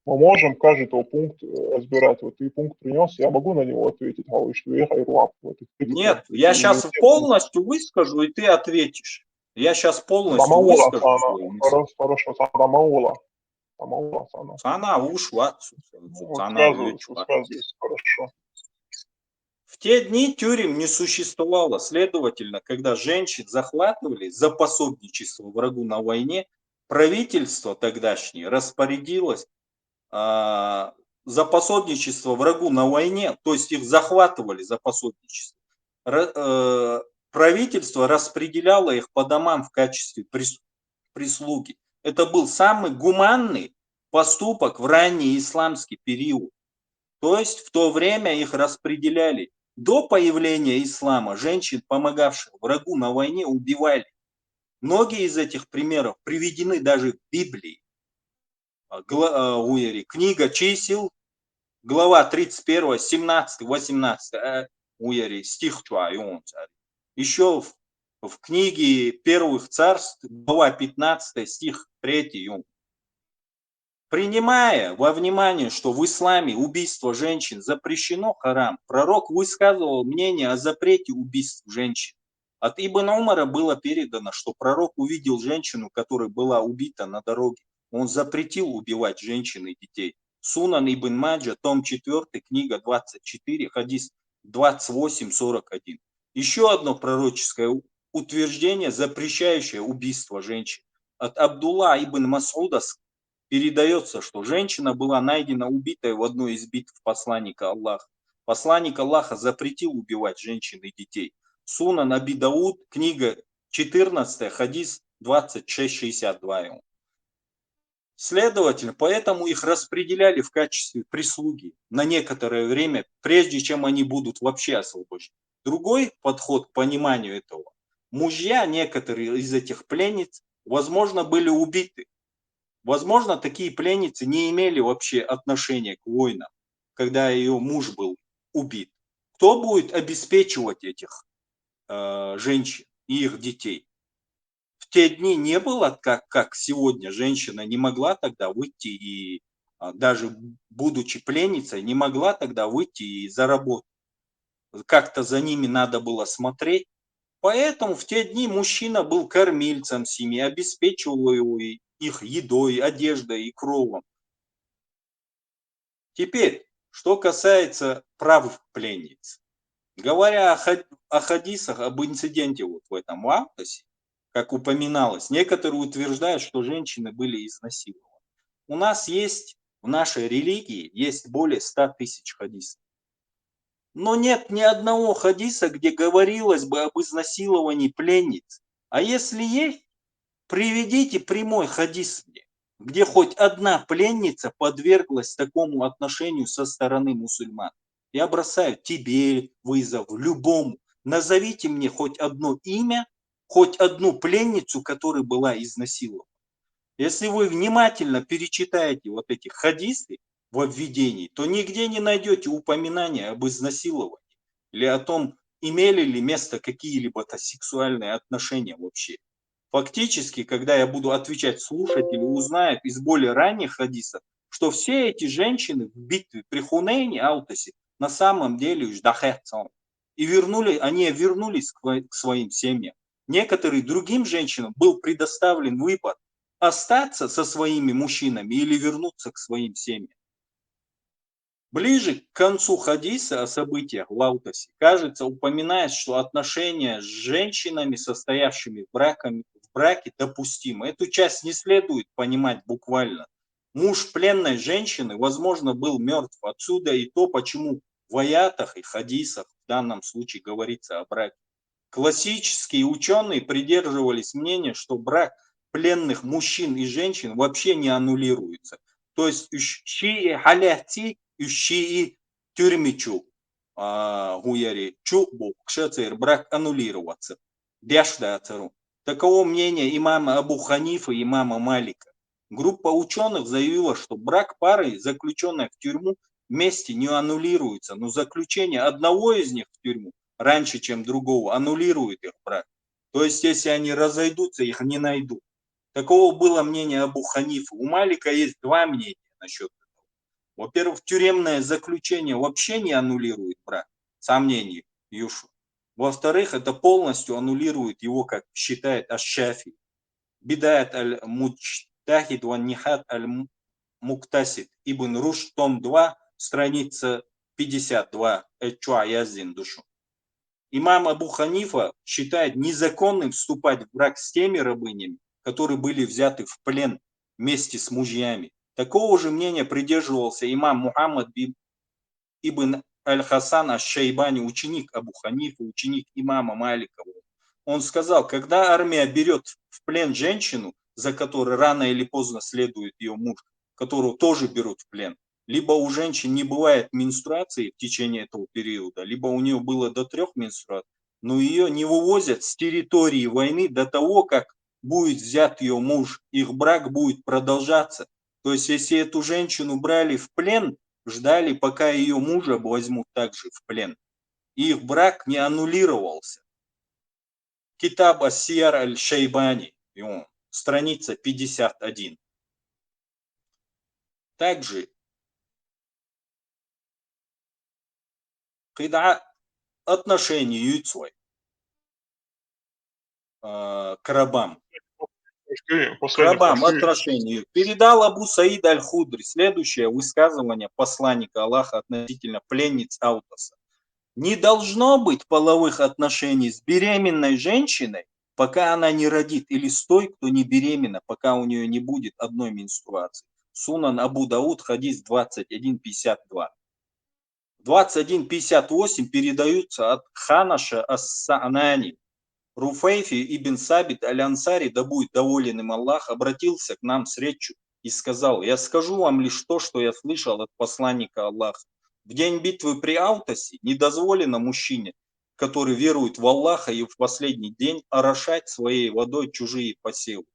Мы можем каждый пункт, э, разбирать. Вот ты пункт принес, я могу на него ответить, а вы что, я хайруап. Вот, и ты нет, там, я и сейчас мне полностью выскажу, и ты ответишь. Я сейчас полностью Самаула, выскажу Сана, свою мысль. Хорошо, хорошо, Самаула. Самаула, Сана. Она ушла. Ну, вот Она связываюсь, ушла. Связываюсь, хорошо. В те дни тюрем не существовало. Следовательно, когда женщин захватывали за пособничество врагу на войне, правительство тогдашнее распорядилось, а, за пособничество врагу на войне, то есть их захватывали за пособничество. Ра-, э, правительство распределяло их по домам в качестве прис-, прислуги. Это был самый гуманный поступок в ранний исламский период. То есть в то время их распределяли. До появления ислама женщин, помогавших врагу на войне, убивали. Многие из этих примеров приведены даже в Библии. А, гла-, а, уйери, книга Чисел, глава тридцать первая, семнадцатый, восемнадцатый, э, уйери, стих чуа, юн цари. Еще в, в книге Первых Царств, глава пятнадцатая, стих третий, юн. Принимая во внимание, что в исламе убийство женщин запрещено, харам, пророк высказывал мнение о запрете убийств женщин. От Ибн Умара было передано, что пророк увидел женщину, которая была убита на дороге. Он запретил убивать женщин и детей. Сунан Ибн Маджа, том четвёртый, книга двадцать четыре, хадис двадцать восемь сорок один. Еще одно пророческое у-, утверждение, запрещающее убийство женщин. От Абдулла ибн Масуда с-, передается, что женщина была найдена убитой в одной из битв посланника Аллаха. Посланник Аллаха запретил убивать женщин и детей. Сунан Аби Дауд, книга четырнадцатая, хадис двадцать шесть шестьдесят два. Следовательно, поэтому их распределяли в качестве прислуги на некоторое время, прежде чем они будут вообще освобождены. Другой подход к пониманию этого. Мужья некоторые из этих пленниц, возможно, были убиты. Возможно, такие пленницы не имели вообще отношения к войнам, когда ее муж был убит. Кто будет обеспечивать этих э, женщин и их детей? В те дни не было, как, как сегодня, женщина не могла тогда выйти и а, даже будучи пленницей, не могла тогда выйти и заработать. Как-то за ними надо было смотреть. Поэтому в те дни мужчина был кормильцем семьи, обеспечивал его их едой, одеждой и кровом. Теперь, что касается прав пленниц. Говоря о, о хадисах, об инциденте вот в этом Ваутасе, как упоминалось, некоторые утверждают, что женщины были изнасилованы. У нас есть в нашей религии есть более ста тысяч хадисов. Но нет ни одного хадиса, где говорилось бы об изнасиловании пленниц. А если есть, приведите прямой хадис мне, где хоть одна пленница подверглась такому отношению со стороны мусульман. Я бросаю тебе вызов, любому. Назовите мне хоть одно имя, хоть одну пленницу, которая была изнасилована. Если вы внимательно перечитаете вот эти хадисы во введении, то нигде не найдете упоминания об изнасиловании или о том, имели ли место какие-либо-то сексуальные отношения вообще. Фактически, когда я буду отвечать, слушатели узнают из более ранних хадисов, что все эти женщины в битве при Хунейне, Аутасе, на самом деле уж дахет. И вернули, они вернулись к, к своим семьям. Некоторым другим женщинам был предоставлен выбор остаться со своими мужчинами или вернуться к своим семьям. Ближе к концу хадиса о событиях в Аутасе, кажется, упоминается, что отношения с женщинами, состоявшими в, браком, в браке, допустимы. Эту часть не следует понимать буквально. Муж пленной женщины, возможно, был мертв. Отсюда и то, почему в аятах и хадисах в данном случае говорится о браке. Классические ученые придерживались мнения, что брак пленных мужчин и женщин вообще не аннулируется. То есть шии халяти, шии тюрьмичу гуяри чу бу кшацер брак аннулироваться. Дяшдацару. Таково мнение имама Абу Ханифа и имама Малика. Группа ученых заявила, что брак пары, заключенной в тюрьму, вместе не аннулируется, но заключение одного из них в тюрьму раньше, чем другого, аннулирует их брак. То есть, если они разойдутся, их не найдут. Таково было мнение Абу Ханифы. У Малика есть два мнения насчет этого. Во-первых, тюремное заключение вообще не аннулирует брак. Сомнение Юшу. Во-вторых, это полностью аннулирует его, как считает Аш-Шафии. Бидаят аль-Муджтахид ва Нихат аль-Муктасид. Ибн Рушд, том два, страница пятьдесят два. Э, чё, я здесь душу. Имам Абу Ханифа считает незаконным вступать в брак с теми рабынями, которые были взяты в плен вместе с мужьями. Такого же мнения придерживался имам Мухаммад бин ибн Аль-Хасан Аш-Шайбани, ученик Абу Ханифы, ученик имама Малика. Он сказал, когда армия берет в плен женщину, за которой рано или поздно следует ее муж, которого тоже берут в плен, либо у женщин не бывает менструации в течение этого периода, либо у нее было до трех менструаций, но ее не вывозят с территории войны до того, как будет взят ее муж, их брак будет продолжаться. То есть, если эту женщину брали в плен, ждали, пока ее мужа возьмут также в плен, и их брак не аннулировался. Китаб Ас-Сияр Аль-Шайбани, страница пятьдесят один. Также кида отношение юцвой э, к рабам. К рабам отношение. Передал Абу Саид Аль-Худри следующее высказывание посланника Аллаха относительно пленниц Аутаса. Не должно быть половых отношений с беременной женщиной, пока она не родит, или с той, кто не беременна, пока у нее не будет одной менструации. Сунан Абу Дауд, хадис двадцать один пятьдесят два. Двадцать один пятьдесят восемь передаются от Ханаша Ас-Са'нани. Руфайфи ибн Сабит Аль-Ансари, да будет доволен им Аллах, обратился к нам с речью и сказал: «Я скажу вам лишь то, что я слышал от посланника Аллаха. В день битвы при Аутасе не дозволено мужчине, который верует в Аллаха и в последний день, орошать своей водой чужие посевы».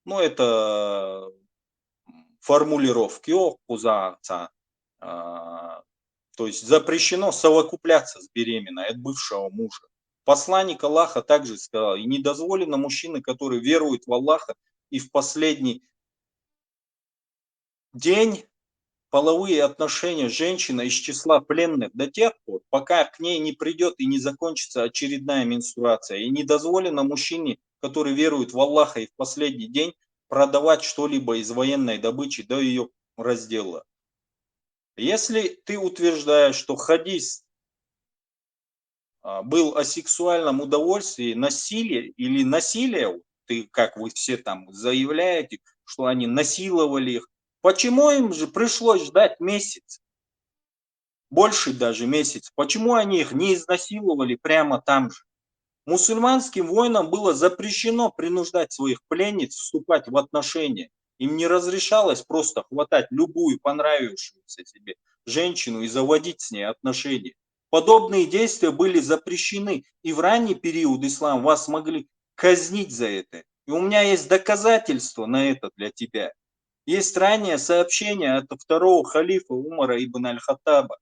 Ну, это формулировки, о, куза, ца, а, то есть запрещено совокупляться с беременной от бывшего мужа. Посланник Аллаха также сказал: «И не дозволено мужчине, который верует в Аллаха и в последний день, половые отношения с женщиной из числа пленных до тех пор, пока к ней не придет и не закончится очередная менструация. И не дозволено мужчине, который верует в Аллаха и в последний день, продавать что-либо из военной добычи до ее раздела». Если ты утверждаешь, что хадис а, был о сексуальном удовольствии, насилии или насилие, вот ты, как вы все там заявляете, что они насиловали их, почему им же пришлось ждать месяц? Больше даже месяц. Почему они их не изнасиловали прямо там же? Мусульманским воинам было запрещено принуждать своих пленниц вступать в отношения. Им не разрешалось просто хватать любую понравившуюся себе женщину и заводить с ней отношения. Подобные действия были запрещены, и в ранний период ислама вас могли казнить за это. И у меня есть доказательства на это для тебя. Есть раннее сообщение от второго халифа Умара ибн Аль-Хаттаба,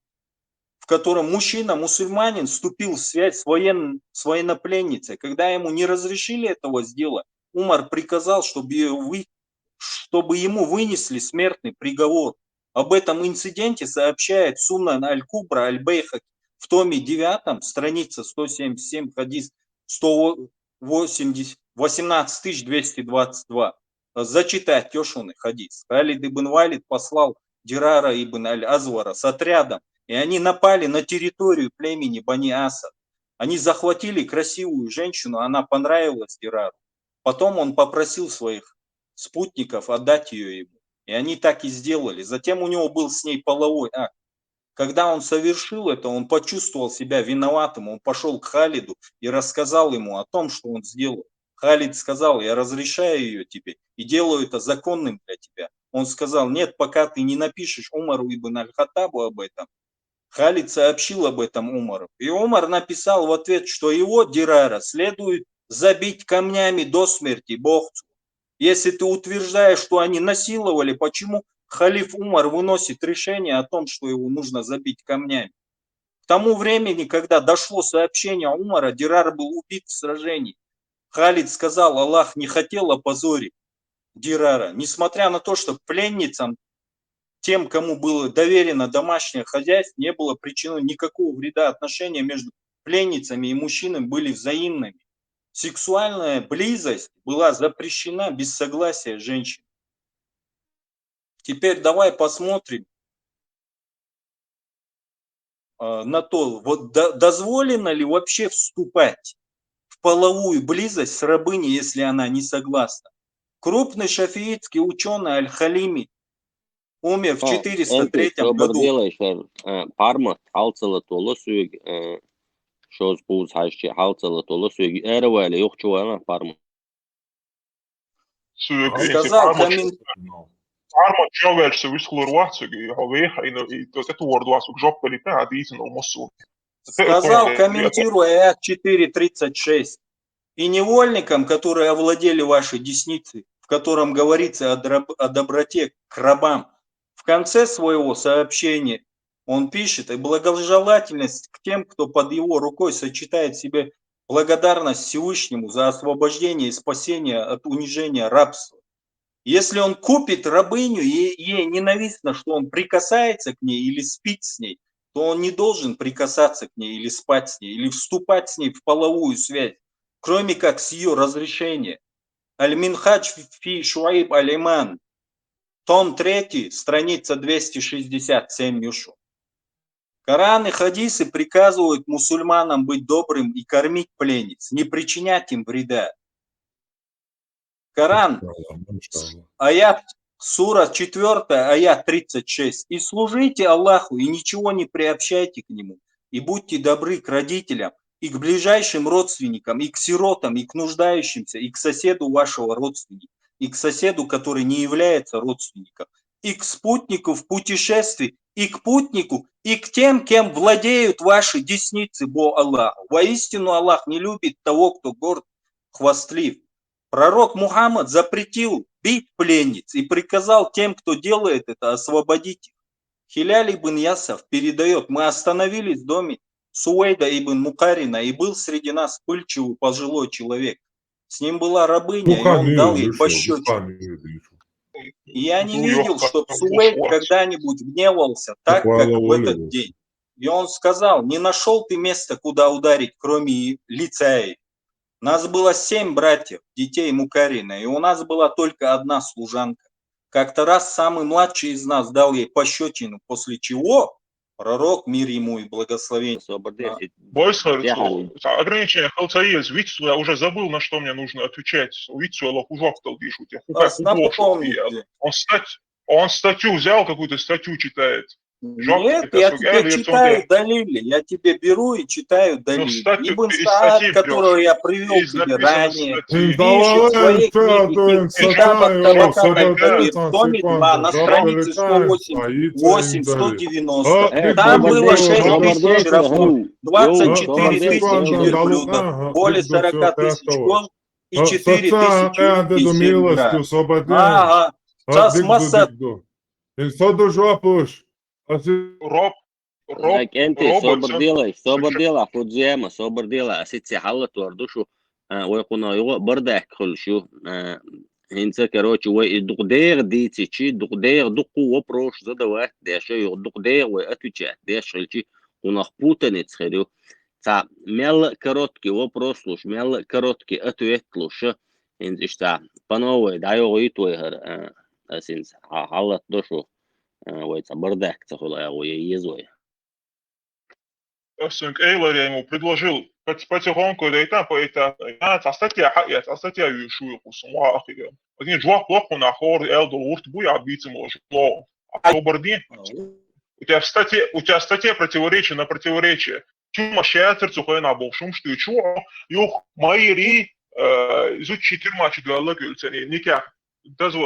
в котором мужчина, мусульманин, вступил в связь с, воен... с военнопленницей. Когда ему не разрешили этого сделать, Умар приказал, чтобы, ее вы... чтобы ему вынесли смертный приговор. Об этом инциденте сообщает Сунан Аль-Кубра Аль-Байхаки в томе девятом, страница сто семьдесят семь, хадис сто восемьдесят, восемнадцать тысяч двести двадцать два. Зачитать тёшуны хадис. Халид ибн Валид послал Дирара ибн Аль-Азвара с отрядом, и они напали на территорию племени Бани Асад. Они захватили красивую женщину, она понравилась Дирару. Потом он попросил своих спутников отдать ее ему. И они так и сделали. Затем у него был с ней половой акт. Когда он совершил это, он почувствовал себя виноватым. Он пошел к Халиду и рассказал ему о том, что он сделал. Халид сказал: «Я разрешаю ее тебе и делаю это законным для тебя». Он сказал: «Нет, пока ты не напишешь Умару ибн Аль-Хаттабу об этом». Халид сообщил об этом Умару. И Умар написал в ответ, что его, Дирара, следует забить камнями до смерти, Бог. Если ты утверждаешь, что они насиловали, почему халиф Умар выносит решение о том, что его нужно забить камнями? К тому времени, когда дошло сообщение Умара, Дирар был убит в сражении. Халид сказал: «Аллах не хотел опозорить Дирара». Несмотря на то, что пленницам, тем, кому было доверено домашнее хозяйство, не было причинено никакого вреда. Отношения между пленницами и мужчинами были взаимными. Сексуальная близость была запрещена без согласия женщин. Теперь давай посмотрим э, на то, вот до- дозволено ли вообще вступать в половую близость с рабыней, если она не согласна. Крупный шафиитский ученый Аль-Халими умер в О, четыреста Энту, третьем собар году. делай шар, э, пармат, халцала тола суег, э, шоз пуз хашчи, халцала тола суег, эрвали, юхчувала, пармат. Суег, Сказал пармат, коммен- пармат, чавель, что высхлор вацуг, и хавеха, и, и то, это ворд вацуг, жоппали, та, а дизен, о, мосу. Сказал, комментируя аят четыре тридцать шесть: «И невольникам, которые овладели вашей десницей, в котором говорится о, дроб- о доброте к рабам». В конце своего сообщения он пишет: «И благожелательность к тем, кто под его рукой сочетает в себе благодарность Всевышнему за освобождение и спасение от унижения рабства». Если он купит рабыню, и ей ненавистно, что он прикасается к ней или спит с ней, то он не должен прикасаться к ней или спать с ней, или вступать с ней в половую связь, кроме как с ее разрешения. Аль-Минхадж фи Шуайб Аль-Иман, том третий, страница двести шестьдесят семь, юшу. Коран и хадисы приказывают мусульманам быть добрым и кормить пленниц, не причинять им вреда. Коран, аят, сура четвёртая, аят тридцать шесть: «И служите Аллаху, и ничего не приобщайте к Нему, и будьте добры к родителям, и к ближайшим родственникам, и к сиротам, и к нуждающимся, и к соседу вашего родственника, и к соседу, который не является родственником, и к спутнику в путешествии, и к путнику, и к тем, кем владеют ваши десницы, Бог Аллах. Воистину Аллах не любит того, кто горд, хвастлив». Пророк Мухаммад запретил бить пленниц и приказал тем, кто делает это, освободить их. Хиляль ибн Ясаф передает: мы остановились в доме Сувейда ибн Мукарина, и был среди нас вспыльчивый пожилой человек. С ним была рабыня, и он дал ей пощечину. И я не видел, чтоб Сувейд когда-нибудь гневался так, как в этот день. И он сказал: не нашел ты места, куда ударить, кроме лица ей. Нас было семь братьев, детей Мукарина, и у нас была только одна служанка. Как-то раз самый младший из нас дал ей пощечину, после чего пророк, мир ему и благословение. Бойсхар, ограничение хелцаиз, вицу, я уже забыл, на что мне нужно отвечать. Вицу я лохужок дал дишу, я хупай хубошу. Он стать, он статью взял, какую-то статью читает. Нет, я тебе читаю далили, я тебе беру и читаю далили. Ибн Саад, которого я привел тебе ранее, пишет в своей книге «Китаб ат-Табакат аль-Кабир», в томе два, на странице сто восемьдесят восемь, сто девяносто. Там было шесть тысяч рабов, двадцать четыре тысячи верблюдов, более сорока тысяч кол и четыре тысячи серебра. Ага. Сейчас масса. Роб, Роб, Кенти, собар делай, собар делай, худзема, собар делай, асице хала туарду шу, вай куна юга бардак хулшу, хинца, короче, вай и дугдер дици чи, дугдер дуку вопрос задавать, деша, юг дугдер вай отвечать, деша чи, кунах путаниц херю. Ца мел короткий вопрос луш, мел короткий ответ луш, хинца ишта, по новой, да, юг и твой хер, асинца, халат дошу. Вай ца бардак ца хула я вай езой. Эсэнк Эйлор, я ему предложил потихоньку, да и там, по это, а, ца статья, ха, я ца статья вижу, я кусом ахига. Один жуак плохо на хор, эл до урт бу, я бицем ложно. А собар дин. У тебя в статье, у тебя в статье противоречие на противоречие. Чума шатер цухай на бохшум, что чу, юх, майри, изучи тюрьма чидуэлла кюльцени, никак. Дазу,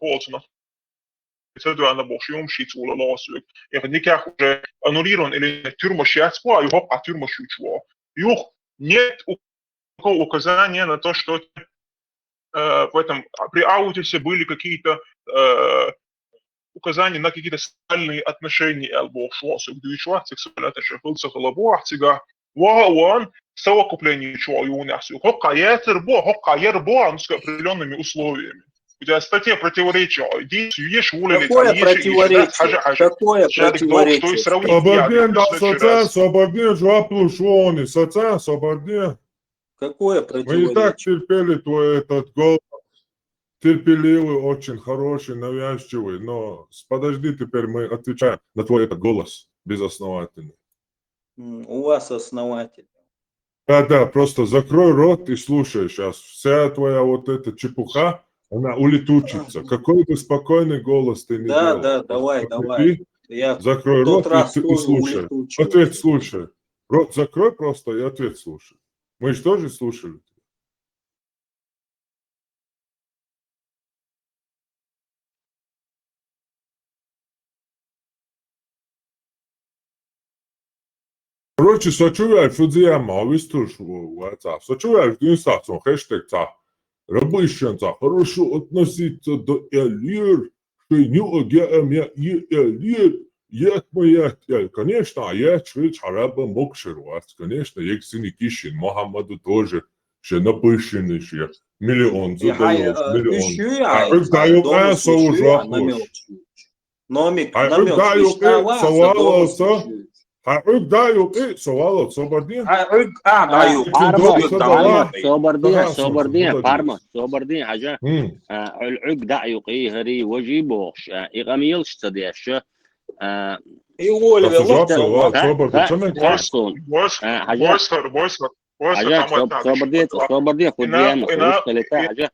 холцуна. Цедуана бохшум шицула лосук. Их никак уже аннулирован или тюрьма шатспо, а юх, а тюрьма шучуо. Юх, нет указания на то, что в этом, при Аутисе были какие-то указания на какие-то сексуальные отношения, эл бохшуо, сексуальные отношения, хылса хылабуа, цига, ваха уан, совокупление чуо юнасу. Хокка ятер бо, хокка яр бо, ну, с определенными условиями. У тебя статья противоречия. Иди, ешь, улили, Какое противоречие? Какое противоречие? Собардин, да, соца, собардин, жуаплу шуони, соца, собардин. Какое противоречие? Мы и так терпели твой этот голос. Терпеливый, очень хороший, навязчивый. Но подожди, теперь мы отвечаем на твой этот голос безосновательный. У вас основательный. Да, да, просто закрой рот и слушай сейчас. Вся твоя вот эта чепуха, она улетучится. Какой бы спокойный голос ты ни Да, да, давай, давай. Закрой рот и слушай. Ответ слушай. Рот закрой просто и ответ слушай. Мы же тоже слушали. Короче, сочувствую, фудзияма, вистуш, ваца. Сочувствую, дин сацон, хэштег ца. Рабыщен ца. Хорошо относиться до элир, что не огеам я и элир, ят моя тя. Конечно, а я чрич араба мокшир вац. Конечно, ексини кишин, Мухаммаду тоже, ше напыщенный, ше миллион задал, миллион. А эгдаю, а, соужа. Номик, а намёк, эгдаю, э, совало, со. А эгдаю, э, совало, собардин. А эг, а, даю, парма, собардин, собардин, парма, собардин, хажа. А, эгдаю, э, хари, важи бохш, а, и камилш цадеш, а, и уволь, собардин, чё мне? Хажа, собардин, собардин, худем, худем, худем, хажа.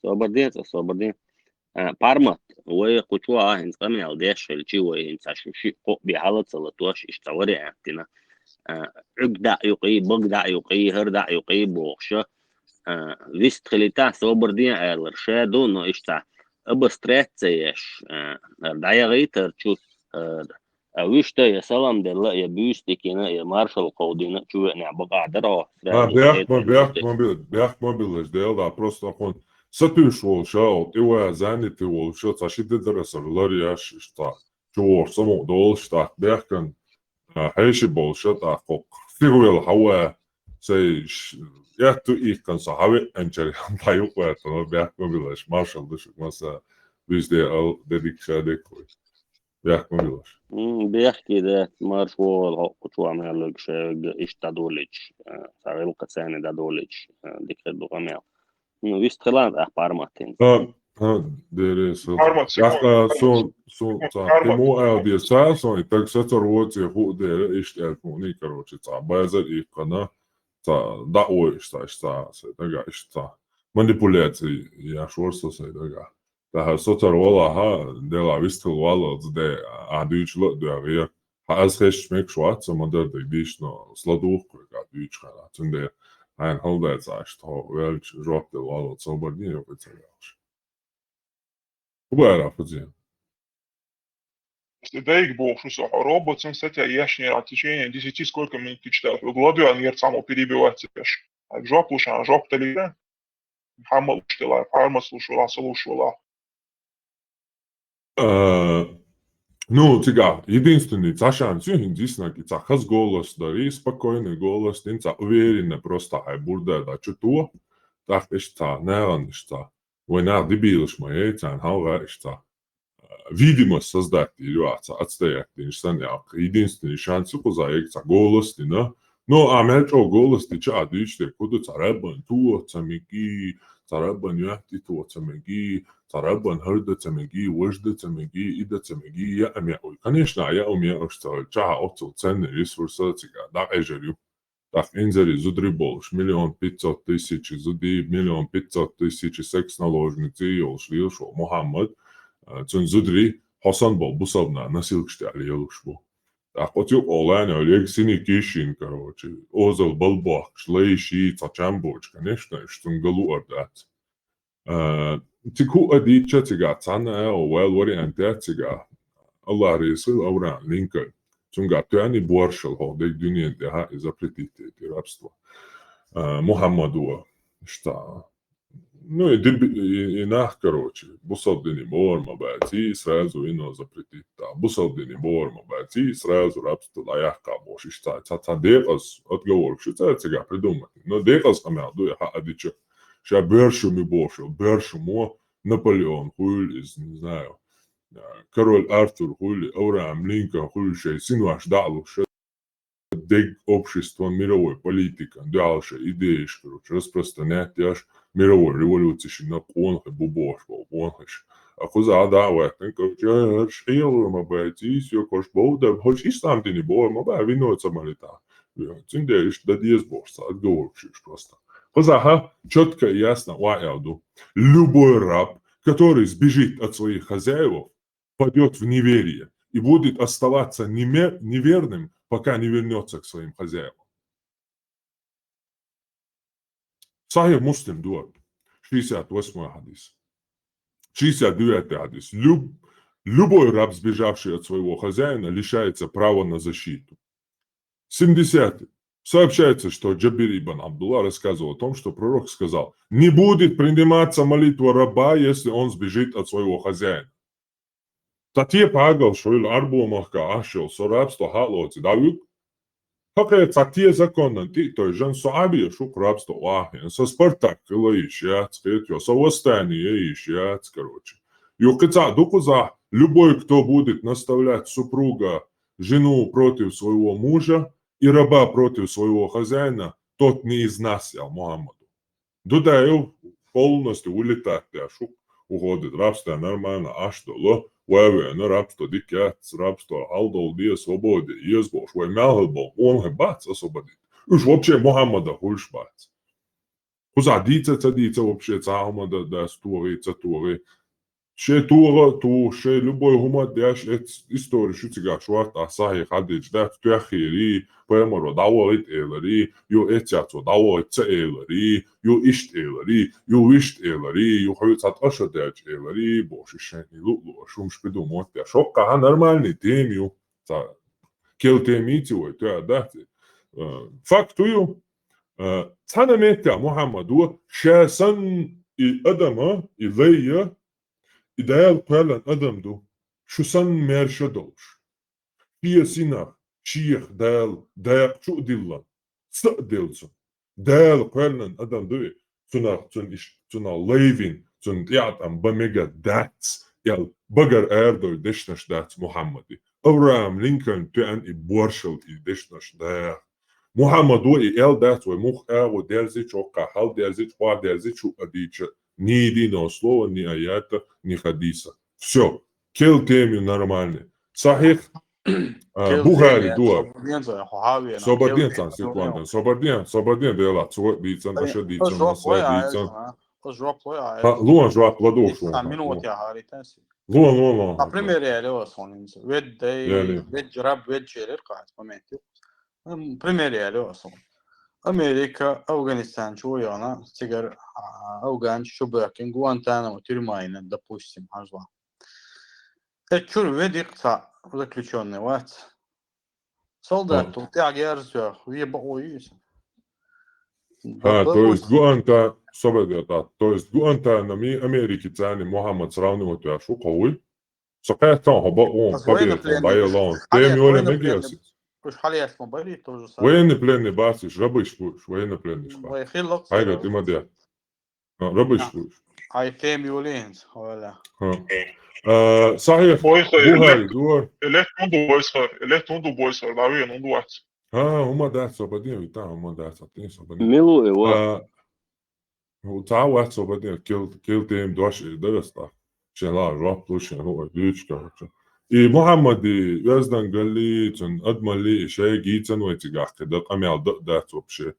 Собардин, собардин. Пармат, вай кучуа, хинц къамиял деш, хилчи вай хинца шуши къо бихалацала туаш ишца вариантина. Эгда юкъи, богда юкъи, херда юкъи бохша. Вист хилита собардин айлар шеду, но ишца обостряться еш. Даягъи тарчу, А вуьшта я салам делла, я буьйса дикина, я маршал кховдийна чувеънехь бакъахь дара хьо. А, бехк ма, бехк ма бил-, бехк ма биллаш, Дела, да, просто хьуна сатуьйсуш волуш, а, тӀе ван, занятый волуш, цхьа ши де дара аса лар еш, иштта, чу вогӀуш самукъа долуш, тӀаккха бехкан, а, хьеший болуш, тӀаккха хӀокху сихвелла хьан ван, сайн ш-, ятту иккхана со хьан веъанчара дӀа юкъа ваьттина, бехк ма биллаш, маршал ду шуьга, масса, везде ал, де дика ша декхуй. Бехк ма биллаш. М, бехке дац, марша вогӀийла хьо кху чохь мел луьгуш, иштта дӀадолийча, а, цхьа гӀиллакхца санна дӀадолийча, а, дика хир ду къамел. Ну, вистхилан тӀаккха парматтина. А, а, дерриг а со. Пармат, секунд, тӀаккха пармат, сон, сон, секунд, цхьа, пармат. Кхин муха аьлла деза, цхьа, сон и таг сацар воций хууш дара, иштта аьлла хӀуна, короче, цхьа базар иккхана, цхьа дӀа а войуш, цхьа, иштта, цхьа, сайн дагахь, иштта, цхьа манипуляций еш вара со сайн дагахь. ТӀаккха со цара валахь, делахь вистхила валлалц де, ахь дуьйцуш а доьгӀера. Хьан аса хезча мегаш вац, со ма-дарра дерг дийшина, аса ладугӀу кхуьга дуьйцучу хенахь. Цундела хьайна хала дацахь, аша тхо ваьлча жоп делла валлалц собар дийна, юкъа ца ваьлча. ХӀун бара, Фузия? Дайга бохуш ву со, хьо робот санна статья ешнера в течение десяти сколько минут ты читаешь. Гладуян яр цхьаммо перебивать ца еш. Хьайга жоп луш, а, жоп делира. Хьамма луш делахь, пармат луш велахь, со луш велахь. Э, ну, цигахь, единственный, цхьа шанс ю, хӀинца диснарг, и цхьа хаза голос дарий, спокойный голос, дин цхьа уверенно просто хьайн бурда да чу то, тӀаккха иштта цхьа, нагӀана иштта цхьа. Вай нах дебилаш ма яй, царна хьалха иштта цхьа. Видимость создать дийр ю ахь, цхьа отстоять динчу санна, аьлла. Единственный шанс ю кхузахь, яга цхьа голос дина. Но а мел чӀогӀа голос дича а дуьйцуш дерг хӀун ду, цхьа раббан то ца меги, цхьа раббан йоьттӀи то ца меги, цхьа раббан хӀара дан ца меги, важа дан ца меги, и дан ца меги, яа ма яа вуй. Конечно, яа ма яа уьш ца хилча, оццул ценный ресурс цигахь дӀакъежар ю. ТӀаккха инзаре зударий болуш, миллион пятьсот тысяч зудий, миллион пятьсот тысяч секс-наложниций йолуш лелаш волу Мухьаммад, а, цуьнан зударий хьо санна болу бусалба нах носилкаш тӀехь лелаш бу. ТӀаккха оцу юкъа олу лайна йолу, яга синий кийшина, короче, озал балбохкуш, лайший, цхьа чам боцуш, конечно, иштта цунна ган луур дац. А, цига хӀуъа дийцча цигахь, цхьанна а ваьлла вариант яц цигахь. Аллах реза хила Авраам Линкольн. Цуьнгахь тоьхна и боршал, хӀокху дерг дуьнен тӀехь и запретить дайти рабство. А, Мухьаммадо, иштта. Ну, и диби-, и, и нах, короче, бусалба дине бовр ма бац, и сразу вино запретить да. Бусалба дине бовр ма бац, и сразу рабство дӀаяккха бохуш. Иштта цхьа, цхьа декъаза отговорка ю цара цигахь придумать. Но декъаза къамел ду и хьаъа дича. Ша боьрша ма бохуш, боьрша мо Наполеон хуьлу иза, не знаю, а, король Артур хуьлу, Авраам Линкольн хуьлу, шайн синош дӀа а луш, дерг обществон, мировой политикан дуьхьал шайн идеяш, короче, распространять деш, мировой революци шина къонахий бу бохуш болу къонахий. А кхузахь дӀа а ваьттина, короче, хӀорш хьелур ма бац, ийс йокуш бовда, хӀорш ислам дине бовр ма бац, вино ца малита. Цундела иштта дан деза бохуш цхьа отговорка ю просто. Кхузахь чётко и ясно охьа аьлла ду. Любой раб, который сбежит от своих хозяев, падёт в неверие и будет оставаться неме-, неверным, пока не вернётся к своим хозяевам. Сахьих Муслим ду, шестьдесят восьмой хьадис. Шестьдесят девятый хьадис. Люб-, любой раб, сбежавший от своего хозяина, лишается права на защиту. Семидесятый. Сообщается, что Джабир ибн Абдулла рассказывал о том, что пророк сказал: «Не будет приниматься молитва раба, если он сбежит от своего хозяина». Цхьа тепа хьагалш хуьлу, Ӏарбо махкахь Ӏаш йолу, со рабство хьа а лоций, дӀавуьгу. ХӀокхе цхьа те законан тӀе а тойжан, со Ӏа веш ву-кх рабство охьахиъна, со Спартак хила йиш яц, кхетайо, со восстание ян йиш яц, короче. Юха кхин цхьаъ ду кхузахь: «Любой, кто будет наставлять супруга, жену против своего мужа и раба против своего хозяина, тот не из нас», — аьлла Мухьаммада. Дудаев полностью вылетать деш ву, уходит, рабство нормально Ӏаш долу, вай веана, рабство дика яц, рабство хьалдовла деза, свободе еза бохуш, вай мел хилла болу къонахий бац освободить. Уьш вообще Мухьаммада хуьлуш бац. Кхузахь дийца а ца дийца, вообще цхьа а хӀума дан дац, тогӀий, ца тогӀий. Шайн тогӀа а тухуш, шайн любой хӀума а деш, эц история шу цигахь шортта ахь сахьих хьадийча дац, тоьххийрий, пайхамаро дӀавахийта эларий, ю эц яцо дӀавахийта ца эларий, ю иштта эларий, ю виштта эларий, ю хьоьца цхьа ткъа шо даьлча эларий, бохуш, и шайн и луъ-луъурш хӀумаш придумать деш. ХӀоккхахьа нормальный тема ю. Ца кел тема йици вай, тоьа дац. Э, факт ю, э, цхьана меттехь Мухьаммадо ша санна и адама, и лайя, и Дала кхоьллина адам ду, шу санна маьрша долуш. Шен синах, шех Дала дакъа чу а диллина, са а делла цунна. Дала кхоьллина адам ду и, цунах, цунна иш-, цунах лай вина, цунна тӀеӀаткъам бан мегар дац, аьлла, багара арадевлла дешнаш дац Мухьаммадан. Авраам Линкольн тоьъна и боршал и дешнаш даха. Мухьаммадо и аьлла дац, вай муха агӀо дерзича, хӀокхахь хьал дерзича, хьо дерзича, хӀуъа дийча, ни единого слова, ни аята, ни хадиса. Всё. Кел тема ю нормальный. Сахьих, а, Бухари дуа. Собарден, цхьана секунда. Собарден, собарден, делахь, цо дийцан, аша дийцан, маса дийцан. Ха, луан жоп ладугӀуш ву. Луан, луан, луан. А пример яли ва сон инца. Веддай, яли. Ведж раб, ведж ерир кхац момент ю. М, пример яли ва сон. Америка, Афганистан чу вайгӀана, цигара, а, афганчу чу баьккхина Гуантанамо тюрьма йина, допустим, хьажла. Э, чуьра ведда-кх цхьа заключённый вац. Солдат ву, тӀаьхьа герз тоьхна, вен бакъо ю иза. Ха, то есть Гуанта-, собере, да, то есть Гуантанамо Америкица цхьаьна Мухьаммад сравнивать веш ву, кхо вуй? Со кхетта хьо бакъо, победа, военнопленный. Тема йоле мегар яц. Уж хьалаэцна ма барий, то же самое. Военнопленный бац уж, рабыш бу уж, военнопленный бац. Вай хилла-кх. Хьайга тӀе ма де. А, рабыш бу уж. Хьайн тема йоле хӀинца, валла. Ха. А, сахьих, Бухари дуа. Элех хӀунда войсхар, элех хӀунда войсхар, дӀавен хӀунда вац. Ха, хӀума дац собаден, вита, хӀума дац, аттен собаден. Мила ву и ва? А, хӀу, цхьа а вац собаден, кел, кел тема дош и дагастах. Шен ла жоп лу, шен хӀу дуьйцуш, короче. И Мухьаммади оьздангалли, цуьнан адамалли, и шайга йийцан вай цигахь кхидӀа къамел дан а дац вообще.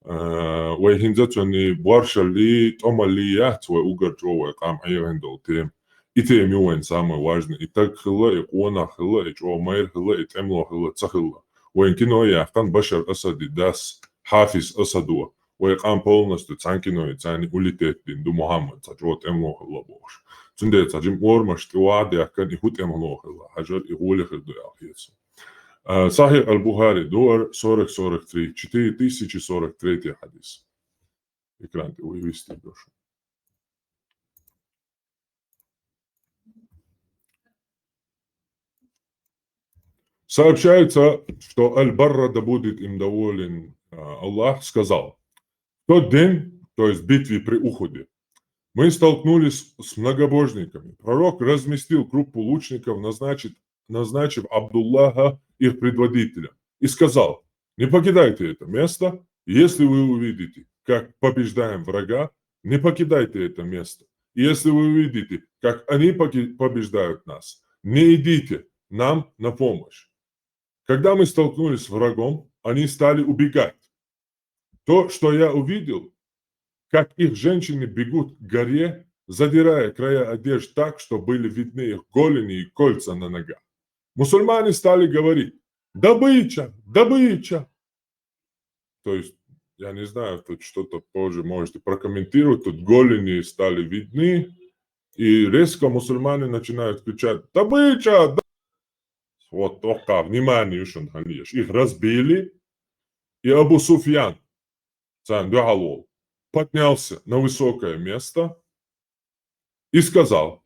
А, вай хӀинца цуьнан и боршалли, тӀомалли яц вай уггар чӀогӀа вай къам Ӏехийна долу тема. И тема ю вайн самое важное. И таг хилла, и къонах хилла, и чӀогӀа майра хилла, и тӀемало хилла, ца хилла. Вайн кино яьккхина Башар Асади дас, Хьафиз Асадо. Вай къам полностью цхьана кино йицан, улететь дина ду Мухьаммад, цхьа чӀогӀа тӀемало хилла бохуш. Цундела цхьа жима орамаш тӀе ваха дехкан, и хӀу тӀемало хилла, хьажар, и гӀоле хир ду аьлла хета суна. А, Сахьих аль-Бухари, дуар сорок сорок три, четыре тысячи сорок третий хьадис. Экран тӀе вывести дошу. Сообщается, что Аль-Барра, да будет им доволен, а, Аллах, сказал: «В тот день, то есть в битве при Ухуде, мы столкнулись с многобожниками. Пророк разместил группу лучников, назначит, назначив Абдуллаха их предводителем, и сказал: „Не покидайте это место, если вы увидите, как побеждаем врага, не покидайте это место. И если вы увидите, как они поки-, побеждают нас, не идите нам на помощь“. Когда мы столкнулись с врагом, они стали убегать. То, что я увидел, как их женщины бегут к горе, задирая края одежд так, что были видны их голени и кольца на ногах. Мусульмане стали говорить: «Добыча! Добыча!» То есть, я не знаю, тут что-то позже можете прокомментировать. Тут голени стали видны, и резко мусульмане начинают кричать: «Добыча! Да-!» Вот только внимание, что их разбили, и Абу Суфьян, царна дуьхьал волу, поднялся на высокое место и сказал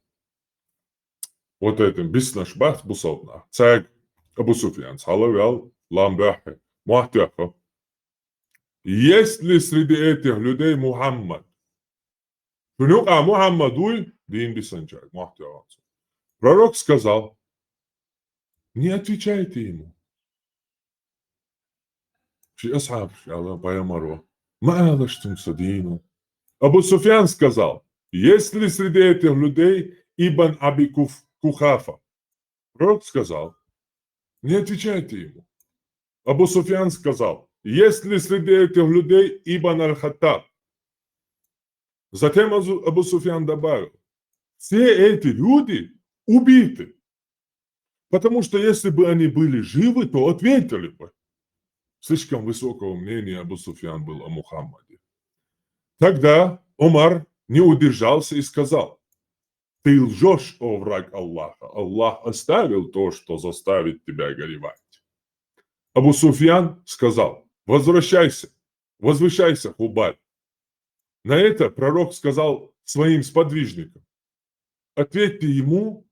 вот этим биснарш бац бусалба нах. Цаьрга Абу Суфьян цхьалла вел, лам баьххи, мохь тоьхна: «Есть ли среди этих людей Мухаммад?» Шуна юкъахь Мухьаммад вуй, дийна бисанчаьрга мохь тоьхна цо. Пророк сказал: «Не отвечайте ему». Ши асхьабаш аьлла пайхамаро: «Ма алаш цуьнга со дийна». Абу Суфьян сказал: «Есть ли среди этих людей Ибн Аби Куф-, Кухафа?» Пророк сказал: «Не отвечайте ему». Абу Суфьян сказал: «Есть ли среди этих людей Ибн Аль-Хаттаб?» Затем Азу-, Абу Суфьян добавил: «Все эти люди убиты, потому что если бы они были живы, то ответили бы». Слишком высокого мнения Абу Суфьян был о Мухаммаде. Тогда Умар не удержался и сказал: Ты лжешь, о враг Аллаха. Аллах оставил то, что заставит тебя горевать. Абу Суфьян сказал: «Возвращайся, возвращайся, Хубаль». На это пророк сказал своим сподвижникам: «Ответьте ему».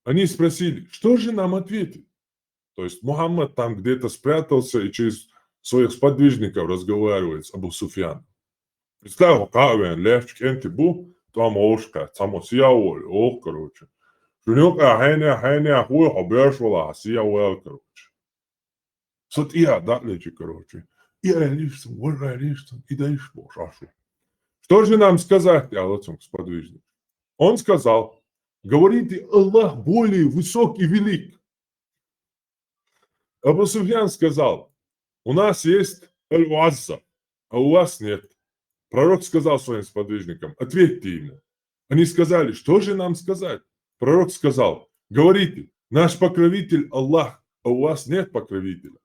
Они спросили: «Что же нам ответить?» То есть Мухаммад там где-то спрятался и через своих сподвижников разговаривает с Абу Суфьяном. Представь, кхы а вен лехча кӀентий бу, тӀом вовшахкхетта, цхьаммо сиявола, оха, короче. Шуна юкъа хьенех, хьенех вуй, хьо беш вала, сиявола, короче. Со тӀера дӀа а лечи, короче. И аьлла иштта, вай аьлла иштта, и дай иш бохуш Ӏаш ву. «Что же нам сказать?» — аьлла цунга сподвижник. Он сказал: «Говорите, Аллах более высок и велик». Абу Суфьян сказал: «У нас есть Аль-Уазза, а у вас нет». Пророк сказал своим сподвижникам: «Ответьте ему». Они сказали: «Что же нам сказать?» Пророк сказал: «Говорите: наш покровитель Аллах, а у вас нет покровителя».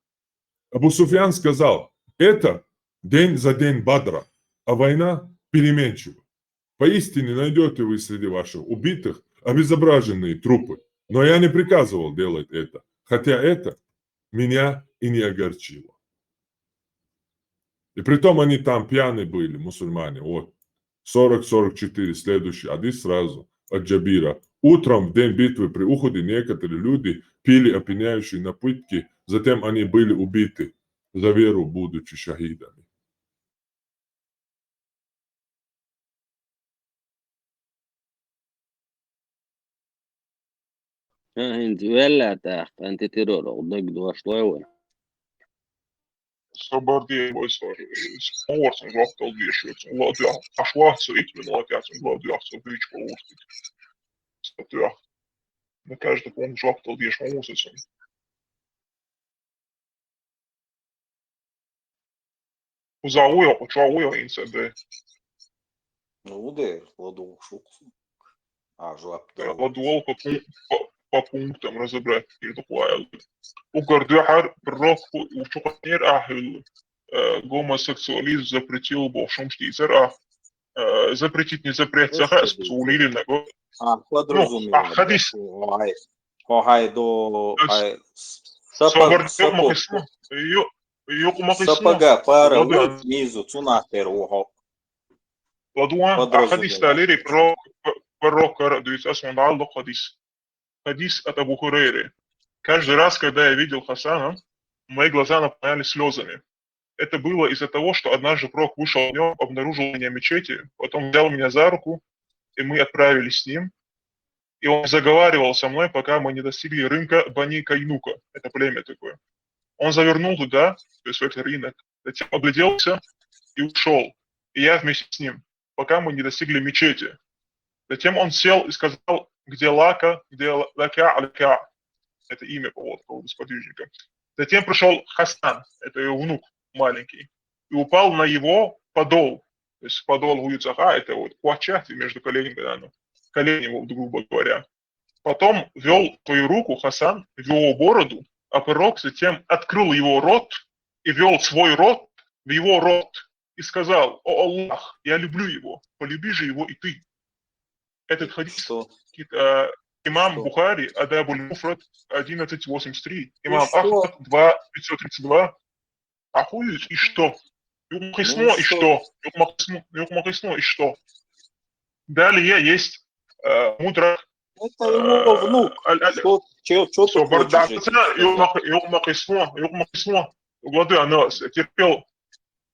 Абу Суфьян сказал: «Это день за день Бадра, а война переменчива. Поистине найдёте вы среди ваших убитых обезображенные трупы. Но я не приказывал делать это, хотя это меня и не огорчило». И притом они там пьяные были, мусульмане. Вот. Сорок, сорок четыре, следующий хадис сразу от Джабира. «Утром, в день битвы при Ухуде, некоторые люди пили опьяняющие напитки, затем они были убиты за веру, будучи шахидами». ХӀинца ваьлла тӀаккха, антитеррор, дог дошлой вай. Собар де вай, сор, хӀорсан жоп дала дезаш верг. ЛадоьгӀ, аш вац со итт минут яц, ладоьгӀ со дуьйцу хӀорстиг. Со тоьхна. На каждый пункт жоп дала дезаш хӀун ву со цунна? Кхуза вуй, чӀогӀа вуй хӀинца а де? Ну, де, ладугӀуш ву-кх со. А, жоп дала. ЛадугӀал по пун-, по, по пунктам разобрать дийр ду-кх вай аьлла. Уггар дуьхьара пророк хӀу-, чу кхаьчнера ахь хӀуьлла. Э, гомосексуализм запретил бохуш хӀумаш дийцар ахь. Э, запретить не запрет ца хаьа, сулили нагахь. А, ну, подразумевать, ахь хадис. Да, хьо хьай, хьо хьай до, хьай с-, сапог, собар сапог. Юкъ ма хисмо, ю-, юкъ ма хисмо. Сапога пара луц низу, цунах тера ву хьо. ЛадугӀал, а хадис далири, пророк, п-, пророкара дуьйцу, ас ван дӀа а ло хадис. Хадис от Абу Хурайры. Каждый раз, когда я видел Хасана, мои глаза наполнялись слёзами. Это было из-за того, что однажды пророк вышел днём, обнаружил меня в мечети, потом взял меня за руку, и мы отправились с ним. И он заговаривал со мной, пока мы не достигли рынка Бани Кайнука. Это племя такое. Он завернул туда, то есть в этот рынок, затем огляделся и ушёл. И я вместе с ним, пока мы не достигли мечети. Затем он сел и сказал: «Где Лака, где Ла-, Лака, Лака?» Это имя кого-то, кого-то сподвижника. Затем пришёл Хасан, это его внук маленький, и упал на его подол. То есть подол гуюцаха, это вот куачат между коленями, да, ну, колени, вот, грубо говоря. Потом вёл свою руку Хасан в его бороду, а пророк затем открыл его рот и вёл свой рот в его рот и сказал: «О Аллах, я люблю его, полюби же его и ты». Этот хадис, что? Э, имам Что? Бухари, Адабуль Муфрад, одиннадцать восемьдесят три, имам Ахмад, два пятьсот тридцать два. Ахуй, и что? Юкъ ма хисмо, и что? Юкъ ма хисмо, юкъ ма хисмо, и что? Далее есть, э, мудрак. Это его, э, внук. Аль-, аль-, что, чё, чё ты хочешь? Юкъ ма хи-, юкъ ма хисмо, юкъ ма хисмо. Гладуй, она с-, терпел,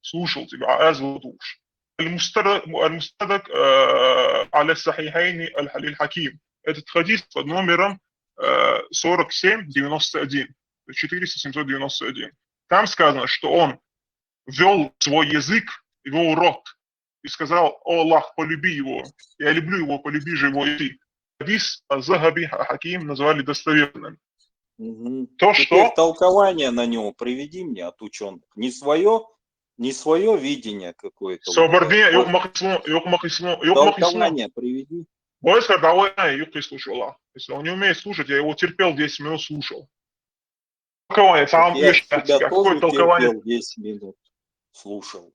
слушал тебя, а аз вот уж. Аль-Мустадрак, Аль-Мустадрак, э, аля Сахихайни Аль-Халиль Хаким. Этот хадис под номером, э, сорок семь девяносто один, четыреста семьсот девяносто один. Там сказано, что он вёл свой язык в его рот и сказал: «О Аллах, полюби его, я люблю его, полюби же его и ты». Хадис Аз-Захаби, Хаким назвали достоверным. Мгм. То, теперь что толкование на него приведи мне от учёных. Не своё, не своё видение какое-то. Собар де, вот. Юкъ ма хисмо, юкъ ма хисмо, юкъ ма хисмо. Толкование приведи. Бойска, давай, юкъ хисмо, слушай, Аллах. Если он не умеет слушать, я его терпел десять минут, слушал. Толкование, сам я тебя тоже терпел десять минут, слушал.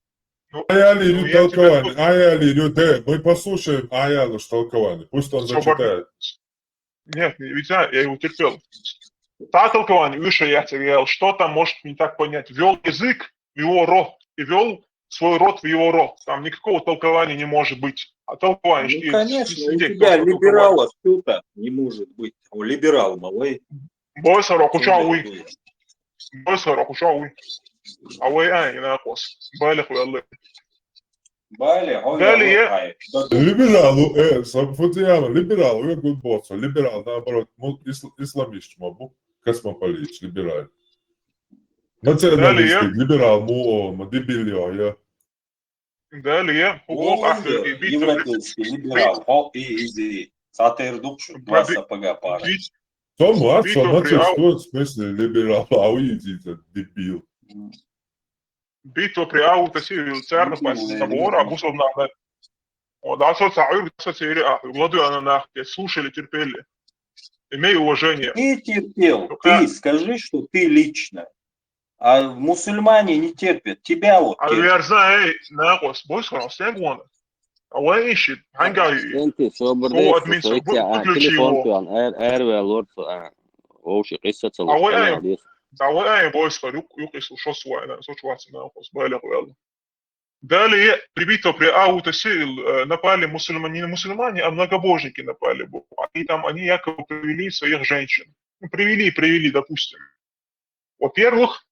Ну, а я лирю толкование, а я лирю, да, мы послушаем, а я лишь толкование, пусть он зачитает. Нет, не видя, я его терпел. Та толкование, Миша, я тебе говорил, что там может не так понять. Вел язык в его рот и вел свой рот в его рот. Там никакого толкования не может быть. А толкование... Ну, конечно, у тебя либералов что-то не может быть. У либерал малый. Бойсаро, куча уй. Бойсаро, куча уй. А уй, ай, не накос. Байле хуялы. Далее. Либералу, э, сам футияма, либералу, я гудбоцо, либерал, наоборот, исламист, мабу, космополит, либерал. Националист, либерал, му, ма дебилио, я. Далее, европейский либерал, о, и изи, сатер дукшу, два сапога пара. Тому, а что, значит, что в смысле либерал, а уйдите, дебил. Битва при Аутасе и царь напасть на Бора, а бусов на... Вот, а соц, а ир, соц, ир, а, гладу она нах, слушали, терпели. Имей уважение. Ты терпел, ты скажи, что ты лично. А мусульмане не терпят, тебя вот терпят. А я знаю, эй, нахуй, бой сказал, всем гуана. А вы ищет, хангай. Сенти, собор, администратор, телефон, а, эрвел, лорд, а, вообще, кисса целый. А вы, эй, бойсхар, юк, юк, если что свайна, со чувствуется на охос, байле хуялы. Далее, при битве при Аутасе, э, напали мусульмане, не мусульмане, а многобожники напали. И там они якобы привели своих женщин. Ну, привели, привели, допустим. Во-первых,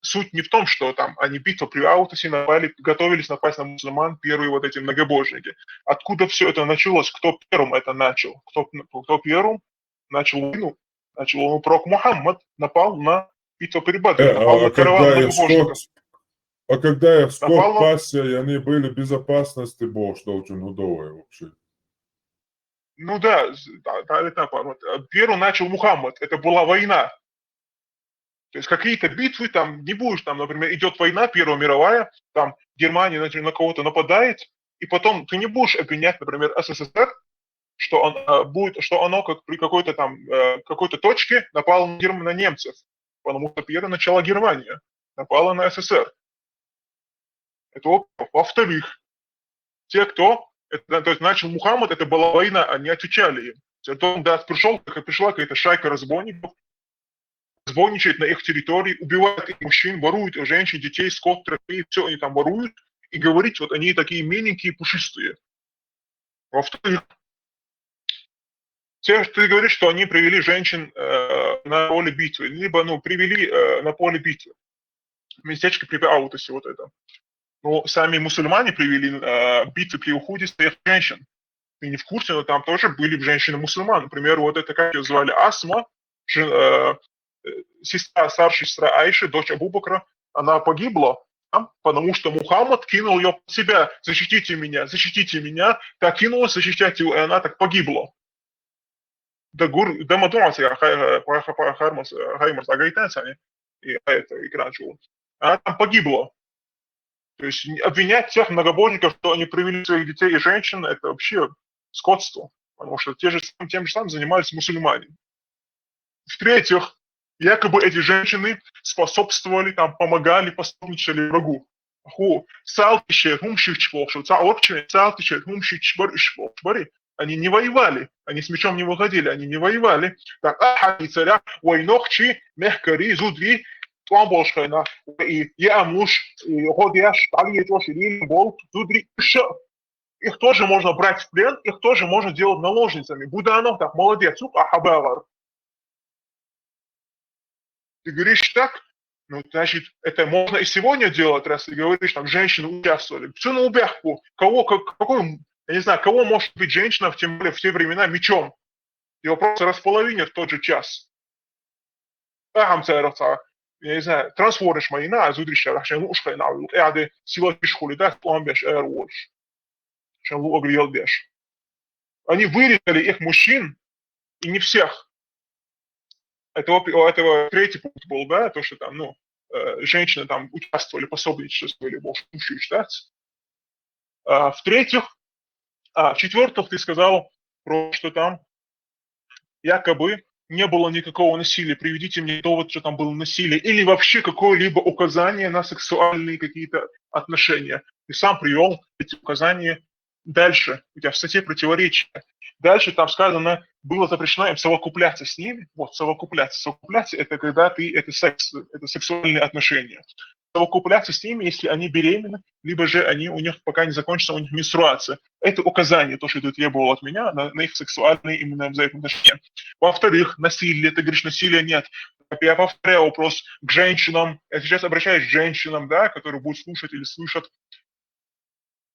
суть не в том, что там они битву при Аутасе напали, готовились напасть на мусульман, первые вот эти многобожники. Откуда все это началось, кто первым это начал, кто, кто первым начал войну, начал войну, пророк Мухаммад напал на битву при Бадре, э, напал а, на караван многобожников. А когда их скот пасся, и они были в безопасности, Бог, что очень удобно вообще. Ну да, да, да, это вот. Первым начал Мухаммад, это была война. То есть какие-то битвы, там не будешь, там, например, идет война, Первая мировая, там Германия, например, на кого-то нападает, и потом ты не будешь обвинять, например, СССР, что он, э, будет, что оно как при какой-то там, э, какой-то точке напало на, на немцев, потому что первое начало Германия напала на СССР. Это во-первых. Во-вторых, те, кто, это, то есть начал Мухаммад, это была война, они отвечали им. Зато он, да, пришел, как пришла какая-то шайка разбойников, разбойничает на их территории, убивает их мужчин, ворует их женщин, детей, скот, трофеи, все они там воруют, и говорит, вот они такие миленькие, пушистые. Во-вторых, те, что ты говоришь, что они привели женщин, э, на поле битвы, либо, ну, привели, э, на поле битвы. Местечко при Аутасе вот это. Ну, сами мусульмане привели, э, битвы при Ухуде своих женщин. Ты не в курсе, но там тоже были женщины-мусульман. Например, вот это, как ее звали, Асма, жен-, э, э, сестра, старшая сестра Аиши, дочь Абу Бакра, она погибла, а, потому что Мухаммад кинул ее под себя: «Защитите меня, защитите меня». Так кинулась защищать его, и она так погибла. Да гур, да мадума, а, ха-, ха-, ха-, хармас, а, хаймарс, а гайтан сани, и, а, это, экран чего. Она там погибла. То есть обвинять всех многобожников, что они привели своих детей и женщин, это вообще скотство. Потому что те же, тем же самым занимались мусульмане. В-третьих, якобы эти женщины способствовали, там, помогали, пособничали врагу. Ху, салтище, хумшич, бохшу, ца орче, салтище, хумшич, бар, иш, бохш, бари. Они не воевали, они с мечом не выходили, они не воевали. Так, а, хани царя, войнохчи, мехкари, зудри, томболшхайна, и я муж, и ходяш, тали, тоши, лили, бол, зудри, ш-, их тоже можно брать в плен, их тоже можно делать наложницами. Буданов так, молодец, ук, а хабавар. Ты говоришь так, ну, значит, это можно и сегодня делать, раз ты говоришь, там, женщины участвовали. Все на убяхку. Кого, как, какой, я не знаю, кого может быть женщина, в, тем более в те времена, мечом? Его просто располовинят в тот же час. Ахам царца, я не знаю, трансформиш майна, а зудрища, рахшен ушхай на улук, э, аде сила тишхули, да, план беш, э, рулш. Шалу огрел беш. Они вырезали их мужчин, и не всех. Это, во- это третий пункт был, да, то, что там, ну, э, женщины там участвовали, пособничествовали, в общем, считать. А, в-третьих, а, в-четвертых, ты сказал, про что там якобы не было никакого насилия, приведите мне довод, что там было насилие, или вообще какое-либо указание на сексуальные какие-то отношения. И сам привел эти указания дальше, у тебя в статье противоречие. Дальше там сказано, было запрещено им совокупляться с ними. Вот, совокупляться. Совокупляться — это когда ты, это секс, это сексуальные отношения. Совокупляться с ними, если они беременны, либо же они, у них пока не закончится у них менструация. Это указание, то, что это требовало от меня на, на их сексуальные именно взаимоотношения. Во-вторых, насилие, ты говоришь, насилия нет. Я повторяю вопрос к женщинам, я сейчас обращаюсь к женщинам, да, которые будут слушать или слышат.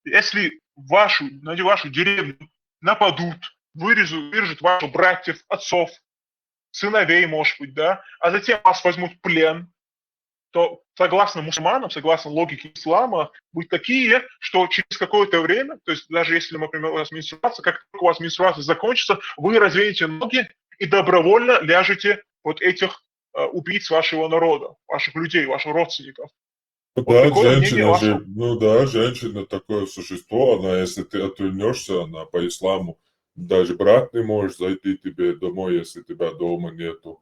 Если вашу, на вашу деревню нападут, вырежут, вырежут ваших братьев, отцов, сыновей, может быть, да, а затем вас возьмут в плен, то, согласно мусульманам, согласно логике ислама, будут такие, что через какое-то время, то есть даже если, например, у вас менструация, как только у вас менструация закончится, вы разведете ноги и добровольно ляжете вот этих э, убийц вашего народа, ваших людей, ваших родственников. Вот Да, такое мнение женщина ваше. же, ну да, женщина такое существо, она, если ты отвернешься, она по исламу, даже брат не может зайти тебе домой, если тебя дома нету.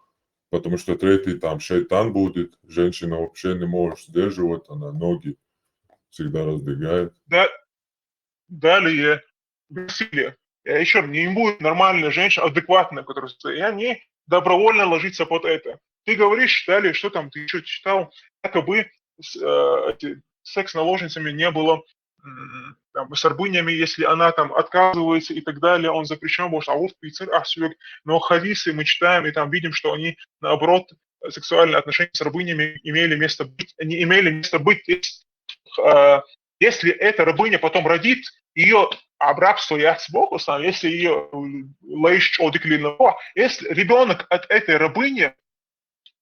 Потому что третий там шайтан будет, женщина вообще не может сдерживать, она ноги всегда раздвигает. Да, далее, насилие. Я еще раз, не будет нормальная женщина, адекватная, которая стоит. И они добровольно ложится под это. Ты говоришь, далее, что там, ты еще читал, якобы с- э, эти, секс с наложницами не было, м, там, с рабынями, если она там отказывается и так далее, он запрещен, потому что а вот пиццер, а всё. Но хадисы мы читаем, и там видим, что они, наоборот, сексуальные отношения с рабынями имели место быть, они имели место быть, то есть, э, если эта рабыня потом родит, ее об рабство я сбоку сам, если ее лаиш чодик лилного, если ребенок от этой рабыни,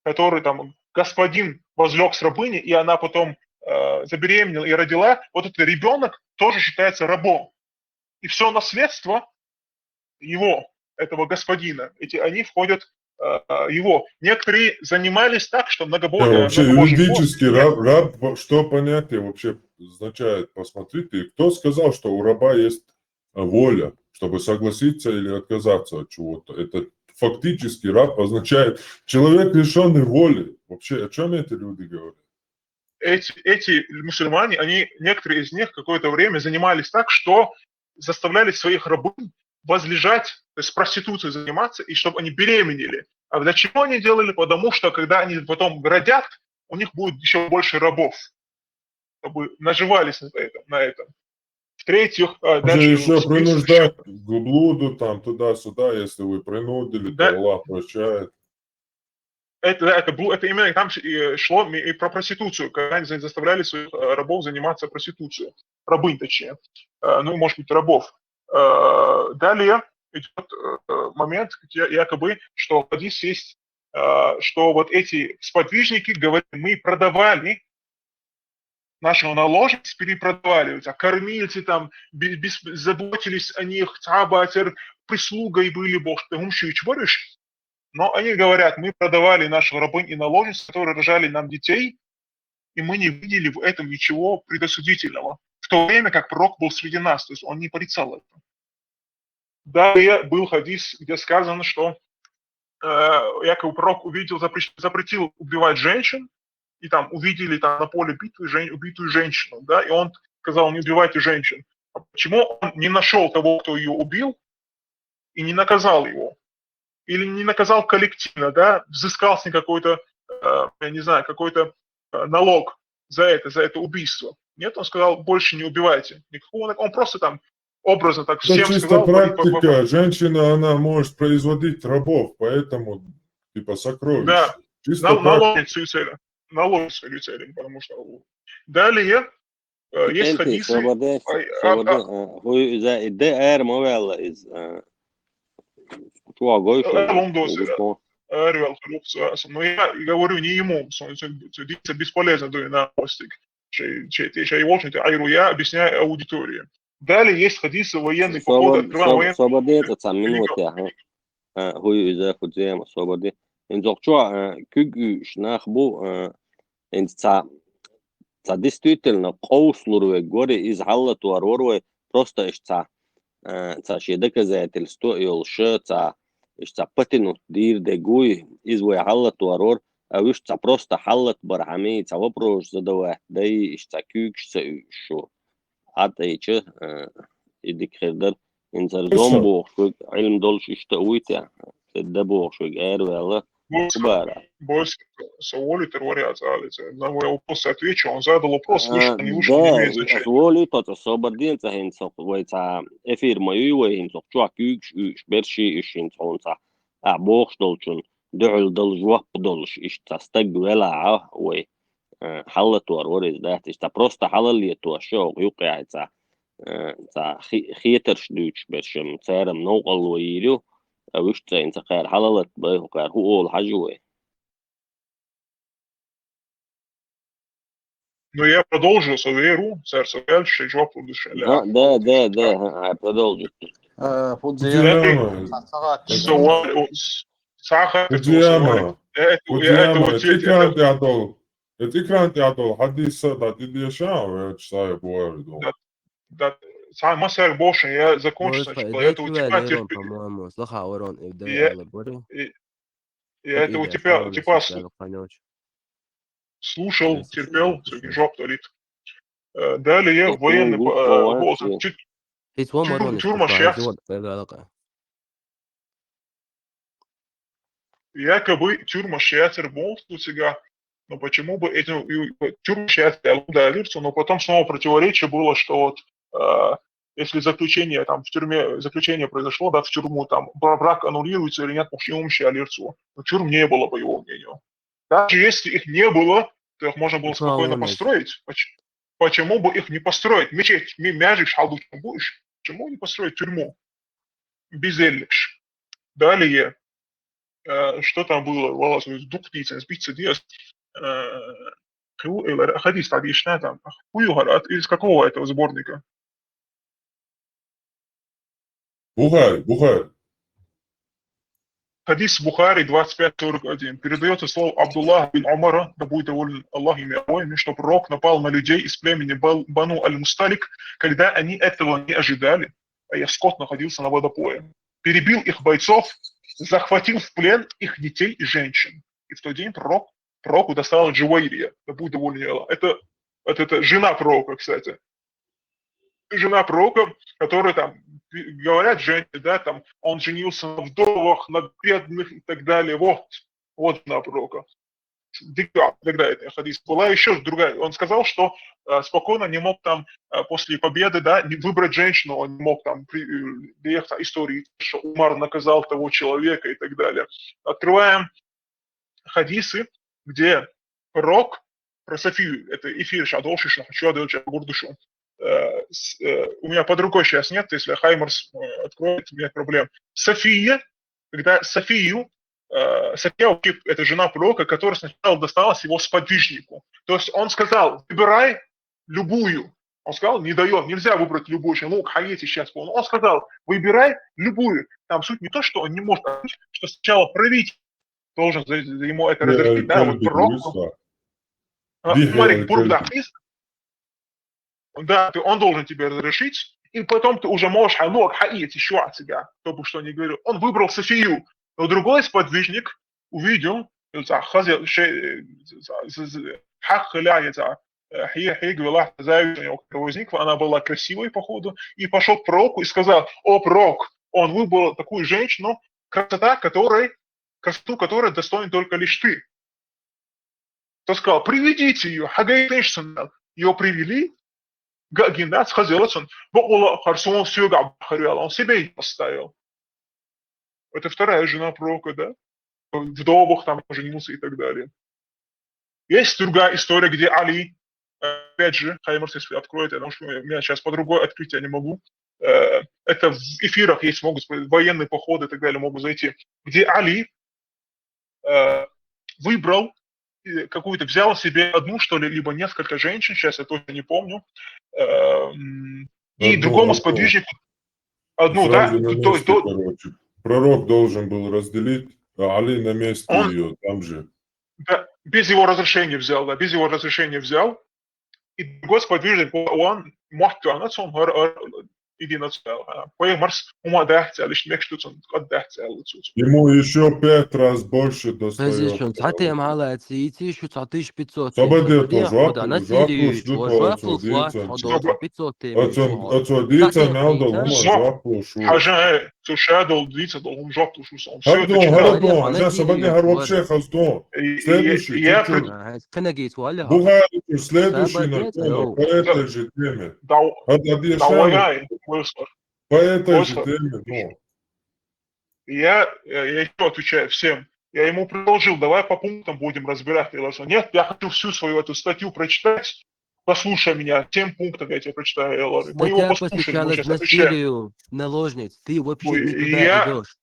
который там господин возлег с рабыней, и она потом э, забеременела и родила, вот этот ребенок тоже считается рабом. И все наследство его, этого господина, эти, они входят э, его. Некоторые занимались так, что Не, многобожие... вообще юридически раб, раб, во- что понятие вообще означает? Посмотрите, кто сказал, что у раба есть э, воля, чтобы согласиться или отказаться от чего-то? Это фактически раб означает человек, лишенный воли. Вообще, о чем эти люди говорят? эти, эти мусульмане, они, некоторые из них какое-то время занимались так, что заставляли своих рабынь возлежать, то есть проституцией заниматься, и чтобы они беременели. А для чего они делали? Потому что когда они потом родят, у них будет еще больше рабов, чтобы наживались на этом. На этом. В-третьих, а, Даже дальше еще вот здесь принуждать к блуду, там, туда-сюда, если вы принудили, Да. то Аллах прощает. это, да, это, был, это именно там и шло и про проституцию, когда они за- заставляли своих э, рабов заниматься проституцией, рабынь точнее, Э, ну, может быть, рабов. Э, Далее идет э, момент, где якобы, что в хадис есть, э, что вот эти сподвижники говорят, мы продавали нашего наложниц, перепродавали, а кормильцы там бе- бес- заботились о них, цабатер, прислугой были, бо что гумши борешь. Но они говорят, мы продавали наших рабынь и наложниц, которые рожали нам детей, и мы не видели в этом ничего предосудительного. В то время как пророк был среди нас, то есть он не порицал это. Далее был хадис, где сказано, что э, якобы пророк увидел, запрещ- запретил убивать женщин, и там увидели там на поле битвы жен- убитую женщину, да, и он сказал, не убивайте женщин. А почему он не нашел того, кто ее убил, и не наказал его? Или не наказал коллективно, да, взыскал с них какой-то, э, я не знаю, какой-то э, налог за это, за это убийство? Нет, он сказал, больше не убивайте. Никакого, он просто там образно так Это всем чисто сказал, по- по- по- практика. Женщина, она может производить рабов, поэтому типа сокровище. Да. Чисто на- практика. Наложницу цель. Наложницу цель, потому что далее э, есть Энти, хадисы. собаде, Ай, а- собаде, а- э, хуй за иде эр мовелла из, э, чуа гой Э, он дозы, Гуко. Эрвел, коррупция. Но я и говорю не ему, что он всё- всё дикция бесполезно, да, на мостик. Чей, чей, ты, чей, в общем-то, айру, я объясняю аудитории. Далее есть хадисы военный поход, Собаде, открываем военный собаде поход. это ца минут я, ха. Э, хуй за худзема, собаде. Ин зокчуа, э, кюг уш нах бу, э, ин ца, ца действительно коуслур ве горе из халла туар вор ве, просто иш ца, э, ца ши доказательство и олше ца, иштта потянуть дийр дерг вуй, иза вай хьаллатор вар, а вуьш цхьа просто хьаллат бар хьамий, цхьа вопрос задавать дай, иштта куьйгаш ца уьйш шу. Хьатӏайча, э, и дика хир дара. Инсар зом бохуш вег, Ӏилма долуш иштта а вуй те, де бохуш вег, эр ваьлла, Бос-, бара. Бос-, со волуьйтур вари аса алица. На мой вопрос отвечу, он задал вопрос, А, слышно, не слышно, не да, имеет значения. Аса волуьйту, аса собар ден цӀа хӀинца вай цхьа эфир ма юй вай хӀинца чохь куьйгаш уьш, берший уьш хӀинца хьуна цхьа. Ахь бохуш долчун дуьхьал дала жоп долуш, иштта цхьа стаг велахьа вай, э, хьаллатор вар иза дац, иштта просто хьалаллетош, оха юккъехь цхьа, э, цхьа хи-, хетарш дуьйцуш берш-м, церан новкъарло йийр ю, а вуьш цӀа хӀинца кхара хьалалат бай, кхара хӀу олу хьажа вай. Ну, я продолжу со веру, царь со ваьлча, шайн жоп лур ду шайн Да, лаьа. Да, да, да, ага, продолжи. А, фу Фу дела? дела? Со ваьлча, о, с-, сахар Фу это, со дела? ваьлча. Я это, Фу я это дела? вот Это эти, экран это тӀехь долу. Это экран тӀехь долу. Хьадис а, да, ты дешан, я читаю, говорю, да. Да, да, са-, масар бошен, я закончу Может, сначала. Я это у пойдёте тебя валером, терпи-, по-моему, слыхал, ворон, и да, я, я лаборю. и, я это у тебя, типа, с-, слушал, терпел, всё, жоп талит. Э, далее военный, э, вот, тю-, тюрьма сейчас. Якобы тюрьма сейчас работает у тебя, но почему бы этим, и, тюрьма сейчас я лугда лирцу, но потом снова противоречие было, что вот, э, если заключение там в тюрьме, заключение произошло, да, в тюрьму, там, бра-, брак аннулируется или нет, может, и умщи алирцу. Но тюрьм не было, по его мнению. Даже если их не было, то их можно было спокойно построить. Поч-, почему бы их не построить? Мечеть, ми-, мячик шалдучим будешь? Почему не построить тюрьму? Бездельник. Далее, э, что там было? Валлахь, дух птица, сбиться, э, ху-, э, хадис, там, там, хуюхарат, из какого этого сборника? Бухари, Бухари. Хадис Бухари двадцать пять сорок один. Передаётся слово Абдуллах бин Умара, да будет доволен Аллах ими обоими, что пророк напал на людей из племени Бал-, Бану Аль-Мусталик, когда они этого не ожидали, а их скот находился на водопое. Перебил их бойцов, захватил в плен их детей и женщин. И в тот день пророк, пророку досталась Джувайрия, да будет доволен Аллах. Это, это, это жена пророка, кстати. Жена пророка, которая там, говорят, женщины, да, там, он женился на вдовах, на бедных и так далее. Вот, вот жена пророка. Дика, когда это хадис. Была ещё другая. Он сказал, что, э, спокойно не мог там, э, после победы, да, не выбрать женщину, он не мог там при-, э, приехать, истории, что Умар наказал того человека и так далее. Открываем хадисы, где пророк, про Софию, это эфир щас дальше, ещё хочу отдать Гурдушу. Э, с-, э, у меня под рукой сейчас нет, если Хаймарс, э, откроет, нет проблем. София, когда Софию, э, София вообще это жена пророка, которая сначала досталась его сподвижнику. То есть он сказал: «Выбирай любую». Он сказал: «Не даёт, нельзя выбрать любую». Ну, хаете сейчас, он сказал: «Выбирай любую». Там суть не то, что он не может, а суть, что сначала правитель должен за, за ему это разрешить, да, вот пророк. А, смотри, бургда. Да, ты, он должен тебе разрешить, и потом ты уже можешь, а, ну, хаить ещё от себя, кто бы что ни говорил. Он выбрал Софию, но другой сподвижник увидел, ну, за, хазя-, ше-, за, за, за, хак халя, за, э, хи-, хи-, гвела, зависть у него возникла, она была красивой, походу, и пошёл к пророку и сказал: «О, пророк, он выбрал такую женщину, красота которой, красоту которой достоин только лишь ты». Тот сказал: «Приведите её, хагайтейшсон». Её привели, га-, гиндац, хазелацун, бакъула харсон сюга харвяла, он себе её оставил. Это вторая жена пророка, да? Вдовах там женился и так далее. Есть другая история, где Али, опять же, Хаймерс, если откроет, потому что у меня сейчас по другой открыть я не могу. Э, это в эфирах есть, могут быть военные походы и так далее, могут зайти, где Али, э, выбрал, э, какую-то, взял себе одну, что ли, либо несколько женщин, сейчас я точно не помню, э, м, и Одну, другому одну. сподвижнику одну, да? Сразу на То есть месте, до- короче. Пророк должен был разделить, а Али на месте Он её, там же. Да, без его разрешения взял, да, без его разрешения взял. И другой сподвижник, он, махту, она, он, ар-, ар-, иди на цу аьлла. Пайхамарс хӀума дац аьлла, иштта мегаш ду цунна, кӀад дац аьлла цо. Ему еще пять раз больше Хезий достается. шуна, цхьа тема хьалаца, ийций шу цхьа тысяча пятьсот. Собаде Тема тоже хьо да, оттуда, насилие оттуда юйчу, что хьо жоп оттуда луш вац, дийца. хьо долчу пятьсот тема. Оцо, оцо дийца мел долу хӀума жоп луш ву. Хьажа, цу ша долу дийца долу хӀума жоп луш ву со. ХӀара ду, хӀара ду, Насилие хьажа, собаде хӀара вообще хаза ду. Следующий, Я чуть-чуть. Кхинагийца валли хьо. Бухари, следующий на Собаде, тему, йо. по этой же теме. Дав-, ХӀара дийша. Давай, Войсхар. По этой же Войсхар. Теме, ну. Я, я, я ещё отвечаю всем. Я ему предложил, давай по пунктам будем разбирать. Я говорю, нет, я хочу всю свою эту статью прочитать. Послушай меня, семь пунктов я тебе прочитаю, я говорю. Мы его Статья послушали, мы посвящалась сейчас отвечаем. Насилию наложниц. Ты вообще Ой, не туда я- идешь.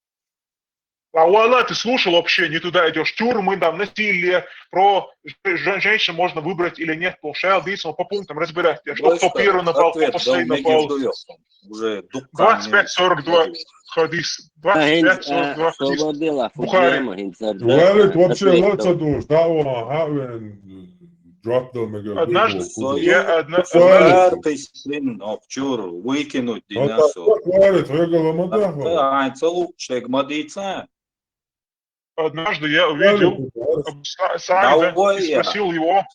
А валла, ты слушал вообще, не туда идешь. Тюрьмы, там, насилие, про ж- ж- женщин можно выбрать или нет, по шалдисам, по пунктам разбирать. Я что, кто Просто первый напал, кто ответ дал последний Мегер напал. Дуёв. Уже дуккан двадцать пять сорок два хадис. Та хӀинца, двадцать пять сорок два а, хадис. собадила, Бухари. фуджема, хӀинца Валит да, вообще ответ лаца дал. душ, да, вон, ха, вен, drop дал мега Однажды Google, я одна- Валит. Ты син, ох, чур, выкинуть Ну, динасо. так, Валит, хьоьга ламада, хо. Ай, ца лучшег мадица. Однажды я увидел Абу Са- Саида Давай и я. Спросил его,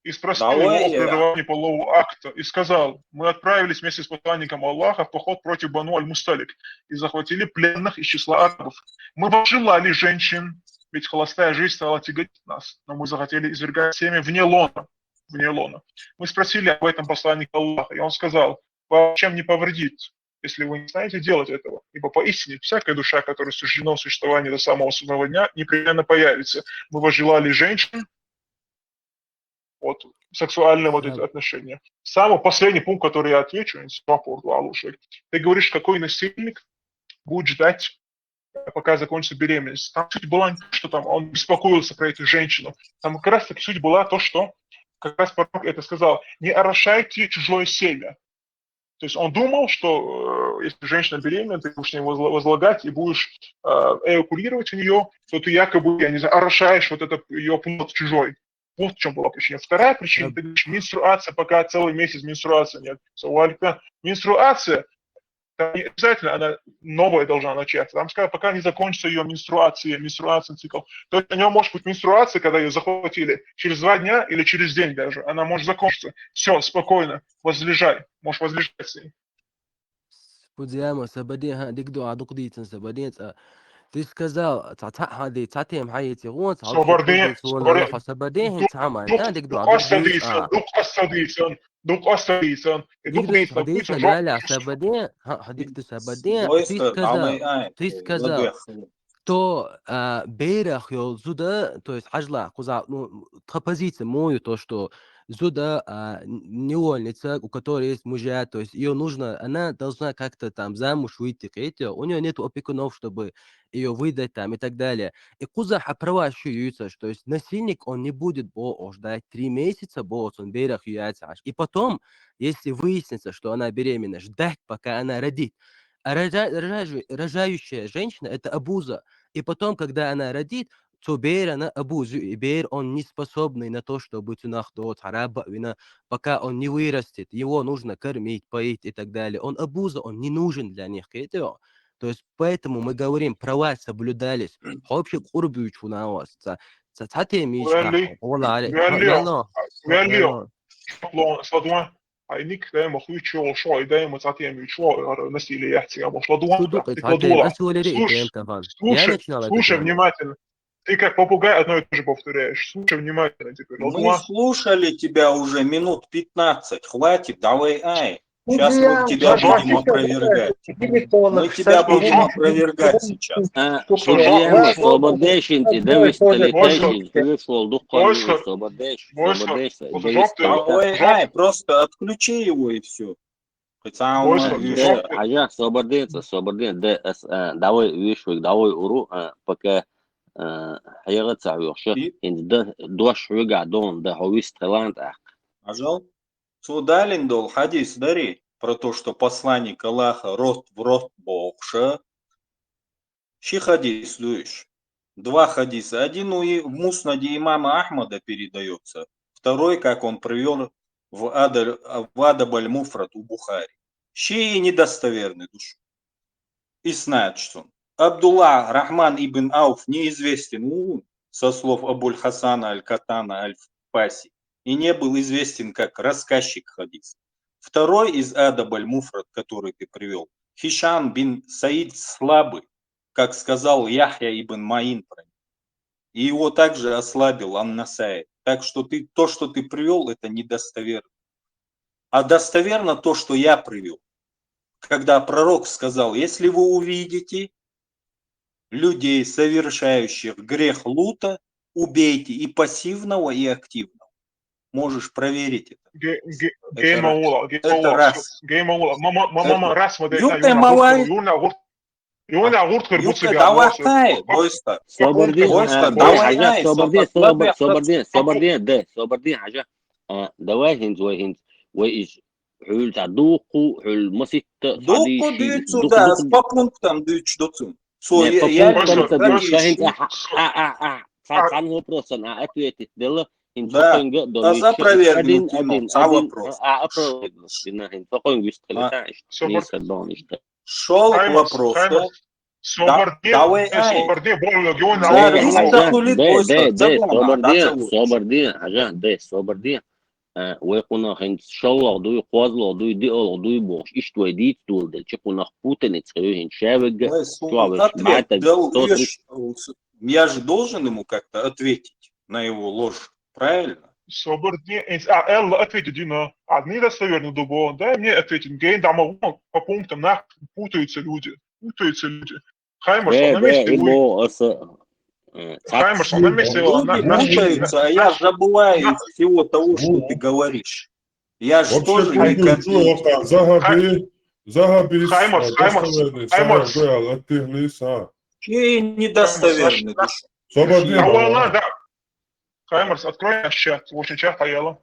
и спросил Давай его о я. прерывании полового акта, и сказал: мы отправились вместе с посланником Аллаха в поход против Бану аль-Мусталик и захватили пленных из числа арабов. Мы возжелали женщин, ведь холостая жизнь стала тяготить нас, но мы захотели извергать семя вне лона, вне лона. Мы спросили об этом посланника Аллаха, и он сказал: вам чем не повредит, если вы не станете делать этого, ибо поистине всякая душа, которой суждено существование до самого судного дня, непременно появится. Мы возжелали женщин, вот, сексуальные вот эти Да. Отношения. Самый последний пункт, который я отвечу, ты говоришь, какой насильник будет ждать, пока закончится беременность. Там суть была не то, что там он беспокоился про эту женщину. Там как раз таки суть была то, что как раз пророк это сказал: не орошайте чужое семя. То есть он думал, что э, если женщина беременна, ты будешь на нее возла- возлагать и будешь э, эякулировать у нее, то ты якобы, я не знаю, орошаешь вот этот ее плод чужой. Вот в чем была причина. Вторая причина, Да. Ты говоришь, менструация, пока целый месяц менструации нет. Савалика, менструация, там не обязательно она новая должна начаться. Там сказать, пока не закончится ее менструация, менструационный цикл. То есть у нее может быть менструация, когда ее захватили, через два дня или через день даже. Она может закончиться. Все, спокойно, возлежай, можешь возлежать с ней. Фуджема, собаде, ха, дик дуа, дукха дийцина собаде, ца. Ты сказал, ца, ца, ха, ди, ца тем, ха, еци, гон, ца, Собаде, ца, собаде. ха, собаде, хин, ца, ма, Дукха ха, дик дуа, дукха дукха дийц, дийцина, а. Дукха дийцина, Дукха дийцина. И Дик Дукха дуа, дийцина, дийцина, Дукха ля, ля, собаде, ха, ха, дик дуа, собаде. Ты сказал, ты сказал, кто а, берах йол зуда, то есть хьажла, кхуза, ну, тха позиция мою, то, что зуда а, н- невольница, у которой есть мужья, то есть ее нужно, она должна как-то там замуж выйти, кхетё, у нее нет опекунов, чтобы ее выдать там и так далее. И кхуза хьа права шу юйцаш, то есть насильник, он не будет бо ждать три месяца, бо он берах юяц аш. И потом, если выяснится, что она беременна, ждать, пока она родит. А рожа- рожа- рожающая женщина — это абуза. И потом, когда она родит, цу берана абуз ю, и бер он не способный на то, чтобы цунах доц, хараба вина, пока он не вырастет. Его нужно кормить, поить и так далее. Он абуза, он не нужен для них, кхетё. То есть поэтому мы говорим, права соблюдались. Вообще курбуч у нас. Ца, ца, ца теми Валли, вала, Валли, Валли. Лон, Сладуан, айник даима хуйчо шо, и даима ца теми шо, насилие яхти, а мож Ладуан. Судук, ца теми, а суалери и тем тафан. Я Слушай, начинал эту слушай тему. Внимательно. Ты как попугай одно и то же повторяешь. Слушай внимательно теперь. Мы Ладуан. Слушали тебя уже минут пятнадцать. Хватит, давай, ай. Сейчас мы тебя Слушай, будем опровергать. Мы тебя будем опровергать сейчас. А, Слушай, Фуджема, Войсхар, собадешин, и давис Войсхар, талиташин, кювиш вол дуккан, Войсхар, собадеш, Войсхар, собадеш, Войсхар, собадеш. Войсхар, Давай, ай, просто отключи его и все. Войсхар, Хьажа, собадеш, собадеш, да, ас, а, давай, виш вик, давай, уру, а, пока, а, хьега ца вихша. И- Инда да, дош вига дон, да, ховис талант, а. Пожалуй. Цу далин дол хадис дари про то, что посланник Аллаха рот в рот бохша. Ши хадис дуиш. Два хадиса. Один у и- в Муснаде имама Ахмада передается. Второй, как он привёл в Адаль-, в Адаб аль-Муфрад у Бухари. Шиъ недостоверный душ. Иснад шуна. Абдуллах Рахман ибн Ауф неизвестен ву, со слов Абуль-Хасана аль-Катана аль-Фаси, и не был известен как рассказчик хадиса. Второй из Адаб аль-Муфрад, который ты привёл, Хишам бин Саид слабый, как сказал Яхья ибн Маин про него. И его также ослабил Ан-Насаи. Так что ты, то, что ты привёл, это недостоверно. А достоверно то, что я привёл. Когда пророк сказал: «Если вы увидите людей, совершающих грех Лута, убейте и пассивного, и активного». Можешь проверить это. Гейма ула, гейма ула, гейма ула. Мама, мама, мама, раз мы даем. Юна гурт, юна гурт, юна гурт, Юка, давай хай, бойста. Собарди, Бойста, а, давай хьажа, хай, собарди, собарди, собарди, собарди, да, собарди, хьажа. А, давай хинз вай хинз. Вай иш хьул ца духу, хьул маситта, Духу дюйцу, да, по пунктам дюйцу доцу. Со Не, по я пунктам я ца дюйцу. конечно. Хинз а, а, а, а, ца цан вопросан, а, ответить дела. Хинз Да. соконга А за проверку один, кино, один, ца один, вопрос. А, а, проверку. Дина хинз соконга вистхили, А. та, иш, Собар- ниса дон ишта. Шёл Хаймарс, вопрос. Хаймарс. Собарди, Давай, ай. Собарди, боло, гёна, Да, гёна. да, да, да, Собарди, да, Собарди, хьажа, да, Собарди. Вай куна хинз шоллагӀа дуй, кхозлагӀа дуй, диълагӀа дуй бохуш, ишта вай дийца доладелча, кхунах путаница хир ю хинз шавегга, Ой, чуа веш ответ бӀатаг, дал, сто еш, я же должен ему как-то ответить на его ложь, правильно? Собарди, а, Элла ответит, Дина. Одни достоверно дубо. Дай мне ответить. Гейн, да, могу, по пунктам, нах, путаются люди. Путаются люди. Хаймарс, Да, он на да, месте, и ой. бо аса, э, Хаймарс, он на месте, Люди он на- на- путаются, а я забываю из всего того, что ты говоришь. Я же Вообще тоже не путаются, копирую. вот так, Захаби, Захаби, Хаймарс, э, Хаймарс, достоверный, Хаймарс. Захаби, Алтыхли, са. Чей недостоверный душ. Собарди, А вон, давай. Да. Хаймарс, открой наш чат. Очень чат, Аяла.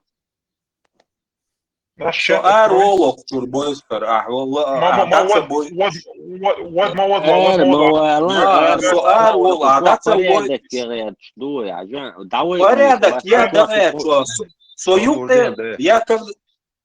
Наш Шо чат ар открой. волох чур бойскар, а, вала, Ма- ма- а, ма- даца вот- бой. вот- вот- вот ма- вот- ма- Ар, вот- ма- ма- вала, Да, ар, со ар вол, а, даца бой. Порядок тягӀа ду, я же, давай, Порядок, ма- я ма- давай, что, со, со юкъе, я, ког-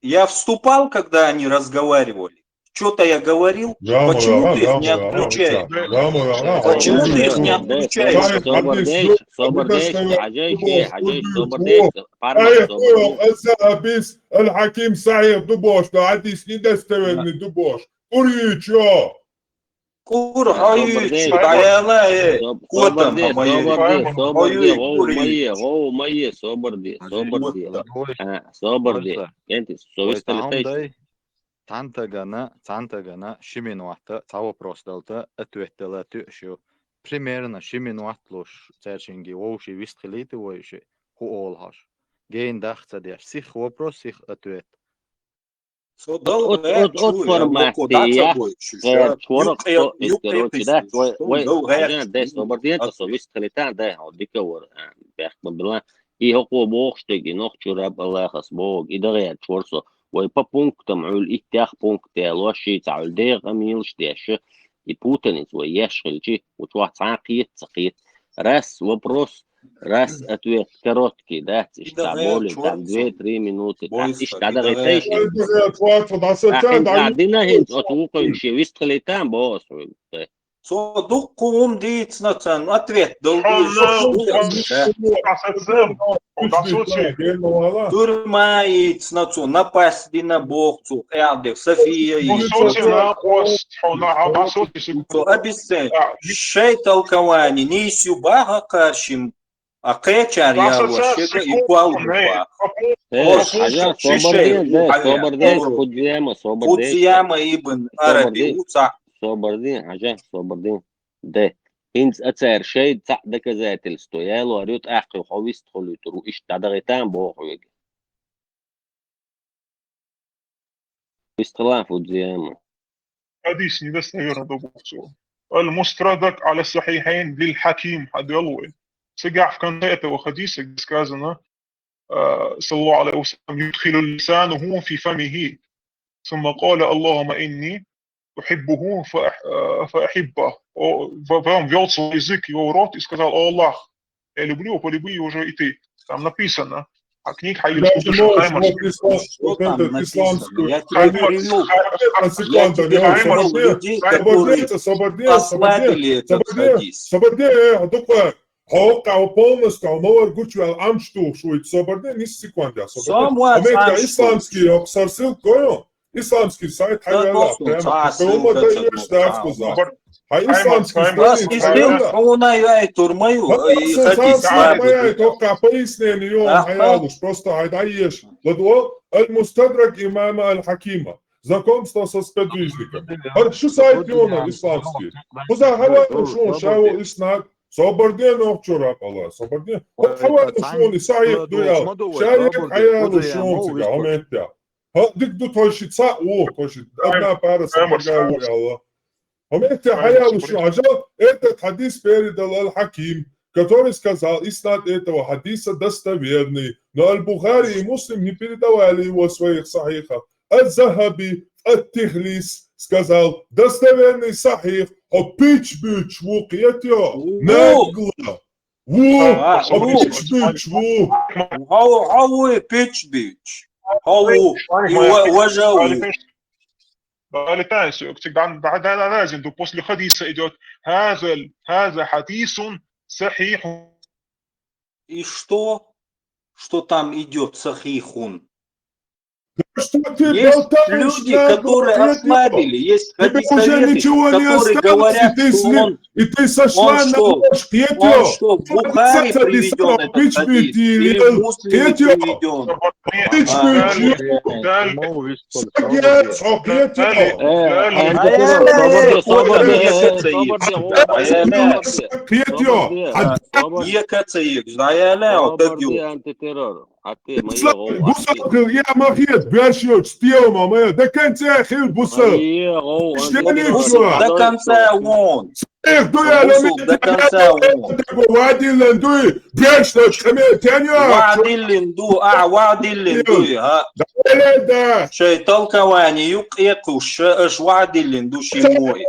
я вступал, когда они разговаривали. Что-то я говорил, Гамма, почему гамма, ты их не гамма, отключаешь? гамма, гамма, гамма. Почему ты их не Да, отключаешь? Собарди, Собарди, хьажа, хьажа, Собарди, парма, Ай, Собарди. Аса Абис, Аль-Хаким Сахих дубош, да, хадис недостоверный дубош. Курючо. Кур хаюч, Собарди. Аяла, э, Соб- котам, Собарди, хамае. Собарди, Ой, Собарди, ой, гов курючо. Майе, гов Майе, Собарди, Собарди. Вот так. А, Собарди. Кентис, Вай совистали тахан тайш. дай, цантагана, цантагана, ши минута, ца вопрос далта, ответ дала туьш ю. Примерно ши минут луш, церчинги вовши вист хилийта вайши, ху олхаш. Гейн дахца деш, сих вопрос, сих ответ. Со дал От- гӀе от- от чуй, формат локо тия, даца бой, шу Э, ша, творог юкъе- со юкъе эстеро пис- чидат, вай, шу вай, дал гӀе да, да, чуй. Собарди, это От- совист хилита, да, о, дика вор, а, бяхма била. И хокъо бохуш теги, нох чура балахас бог, и дагӀе чур со. Вай по пунктам, хьул иттех пункт ялош, ши ца хьул дегӀ амилш деша. И путаниц вай еш хилчи, учвах цхьа кхет, ца кхет. Раз вопрос, раз ответ, короткий, да, ишта Да, более, чур там, ца. две-три минуты. Бой Ишта ста, дагӀе да, тайш. Ай, дагӀе, тват, вот, аса А, ца, хин, да, а, дина хин, от укъун ши вист хилита, бос, да. Со дуккху хӀума дийцина царна, ответ дал Хьо дийцина, нах шу яц, ван- да? Аса цам, хьо дасуци. Турма йийцина цо, напасть дина боху цо, кӀаьдира, София йийцина Соци цо. на кост, хьо на абасоци Цо обесцен. Шай толкование, нийса ю баха кхаршим, а кхечар ялош шега и квал ю баха. Э, Ош, хьажа, ши шай Собардин, ю, да, хьаве, Собардин, Собардин. Фудзияма, Собардин. Фудзияма ибн Араби, Собардин. уца. Собардин, хьажа, Собардин. Да. ХӀинца ацар шай цхьаъ доказательство ялор ю, тӀаккха хьо вист хуьлуьйтур ву, иштта дӀадагӀийтан боху вега. Вист хилан Фудзияма. Хадис недостоверно добух цо. Аль-Мустрадрак аля Сахихайн лиль Хаким, хьаделла вай. Цигахь в конце этого хадиса сказано, э, саллаллаху алейхи ва саллям, يدخل لسانه في فمه, ثم قال: اللهم إني أحبه فأح-, э, فأحبه. О, в-, в-, ввёл свой язык его в рот и сказал: «О Аллах, я люблю его, полюби его же и ты». Там написано. А книга хьайоьллуш ду шу Хаймарш. Что там написано? Я тебе привел, я тебе привел людей, которые послали этот хадис. Собарде, э, дукха. Хьо кхаъ полностью хьо ма вар гучвел амш тухуш вуй, собарде, нис секунда, собарде. Сом ва амшта исламский, хьо сар ссылка гой? Исламский сайт хьайвела, прямо. Хьо ма даьш дац кхуза. Хьай исламский сайт хьайвела. Хьуна яй турмаю, и хадис ма яй, только пояснение ю, хьаялуш, просто хьай дӀаеш. Ладу, Аль-Мустадрак имама Аль-Хакима. Знакомство со сподвижником. ХӀара шу сайт ю исламский. Кхуза хьаваьлла шун шаво иснад, собарде нохчо ракъала, собарде. Вот хьаваьлла шун сахьих ду ял. Шариат хьаялу шун цига, хӀамеття. ХӀа, дик ду тхойши цхьаъ ву, тхойши одна пара сахьиха ву яла. ХӀамеття хьаялу шун, хьажал, этот хадис передал Аль-Хаким, который сказал, иснад этого хадиса достоверный, но Аль-Бухари и Муслим не передавали его в своих сахьихах. Аль-Захаби Ат-Тихлис сказал, достоверный сахьих, хьо пич буьйцуш ву, кхетайо, нагло. Ву, хьо пич буьйцуш ву. Хьо ву, хьо ву и пич буьйцуш. Хьо ву, и ва-, важа ву. Балитан сёк, цик дан, дан, дан, дан, дан, ду, после хадиса идёт: «Хаза, хаза хадисун сахьихун». И что? Что там идёт сахьихун? Да что ты болтаешь, люди, которые осмабили, есть хадисоведы, которые говорят, что он, и ты сошла на ложь, он что, в Бухари приведён этот хадис или в Муслиме приведён? Антитеррор. Ислам, бусалба хила, я ма хета, беш йолчу стелама ма я, до конца хила бусалба. До конца вон. Эх, дуьхьал, бусалба, до конца вон. Вадиллин дуй, беш йолчу хаме тен йо. Вадиллин ду, а, вадиллин дуй, а. Да, да. Шайн толкование ю кхекхуш, аш вадиллин ду шимой.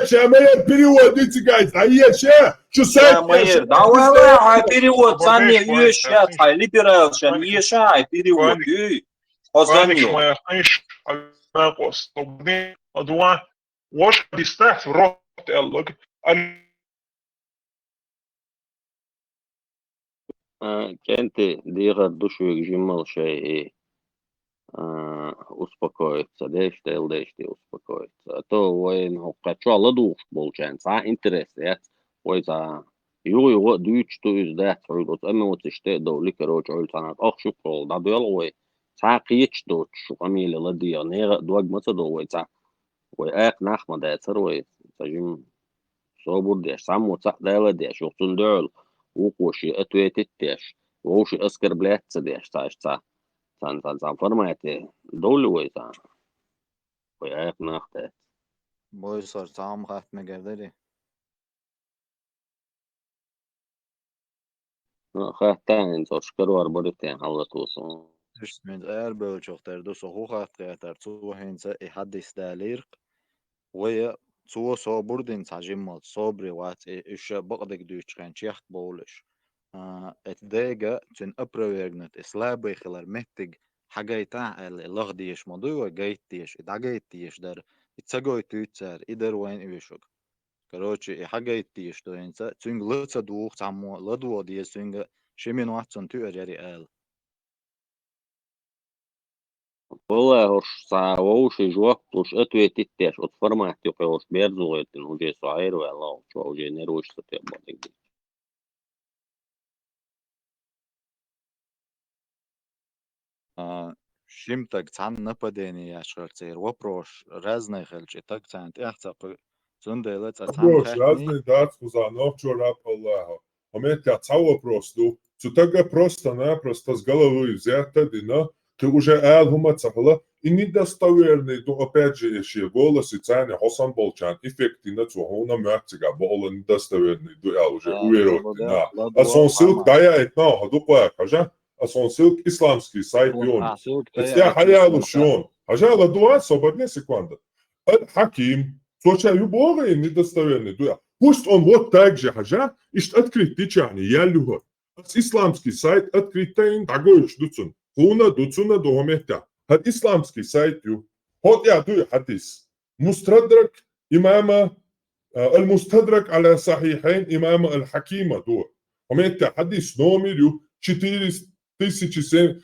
Ша ма я перевод ицигай, а я ша. Чу сай, Майер, давай, давай, хьайн перевод, цхьанне оьшуш яц, хьайн либерал шен, еша хьайн перевод, юй. Хьо занна ю. Ваша дистах рот эллаг. А, кӀентий, дехар ду шуьга жиммал шай и, а, успокоиться деш, Дела деш тӀе успокоиться. А то вайн хӀокху чохь ладугӀуш болчарна цхьа а интерес яц, вай цхьа юха-юха а дуьйцуш ду иза, дац хьуьга оцу эмоциш тӀе а довлий, короче, Ӏуьллу цхьанхьа ахча юккъехула дӀадоьлху вай, цхьа а кхеташ доцуш шу къамеле ладегӀа, нехан а дог ма ца до вай цхьа. Вай акха нах ма дацара вай, ца жима собар деш, цхьаммо цхьаъ дала а деш, юха цунна дуьхьал вукхо шен ответить деш, вовши оскорблять ца деш, цхьа, цхьа, цхьана, цхьана, цхьана формате довлий вай цхьа? Вай акха нах дац. Бойсар, цхьа хӀума хатта мегар дарий? Ну, хатта хӀинца оцу карор баритен хьалатосун. Иштта мега арабевллачух тера ду со хӀун хатта хетар, цо хӀинца и хьадис далийрх. Вай а цо собар дина цхьа жиммалц, собаре вац и, уьш а бакъдерг дуьйцучу хенахь чехка бовлуш. А, эта дега цуьнан опровергнуть, и слабый хилар меттиг хьагайтахь аьлла, и лаха дезаш ма дуй вай, гайта дезаш, и дӀагайта дезаш дара, и ца гойтуьйту цара, и дара вайна оьшург. Короче, и хьагайта дезаш ду хӀинца, цуьнга ла ца дугӀу цхьаммо, ладогӀа деза цуьнга, ши минот цунна туьар яри ала. Валлахь, хӀорш цхьа вовшийн жоп луш, ответить деш, оцу формат юкъа йолуш берзо гӀиртина, уже со Ӏер ваьлла, чо уже нерваш сатоьхна бакъдерг. А, шимтаг цхьанна нападение яьш хилча, церан вопрос разный хилча, и таг царна тӀех ца кхуьу, цундела цкъа цхьанна вопрос хаьттиний? Разный дац, кхуза нохчо раб Аллахьа. ХӀо меттехь цхьа вопрос ду. Цу тага просто-напросто с головы взято дина, кхин уже ала хӀума ца хила, и недостоверный ду, опять же, и шен голосе царна хьо санна болчарна эффект йина цо, хьуна моьтту цигахь бакъала недостоверный ду аьлла уже уверовать дина. Ас хьуна ссылка дӀаяийтина, хьо дукха ваьхьа, хьажа? Ас хьуна ссылка исламский сайт юна. Эцтехь хьаялуш юна. Хьажа, ладогӀа, собар де секунда. Аль-Хьаким. Цо ша ю боху и недостоверный ду аьлла. Пусть он вот так же, хьажа, иштта открыть дичахьана, ял ю хӀара. Ас исламский сайт открыть тайна, дӀагойтуш ду цунна. Хьуна ду цунна ду хӀо меттехь. ХӀара исламский сайт ю. ХӀо тӀехь дуй хьадис. Мустадрак имама, а, аль-Мустадрак аля Сахихайн имама аль-Хакима ду. ХӀо меттехь хьадис номер ю четыре тысячи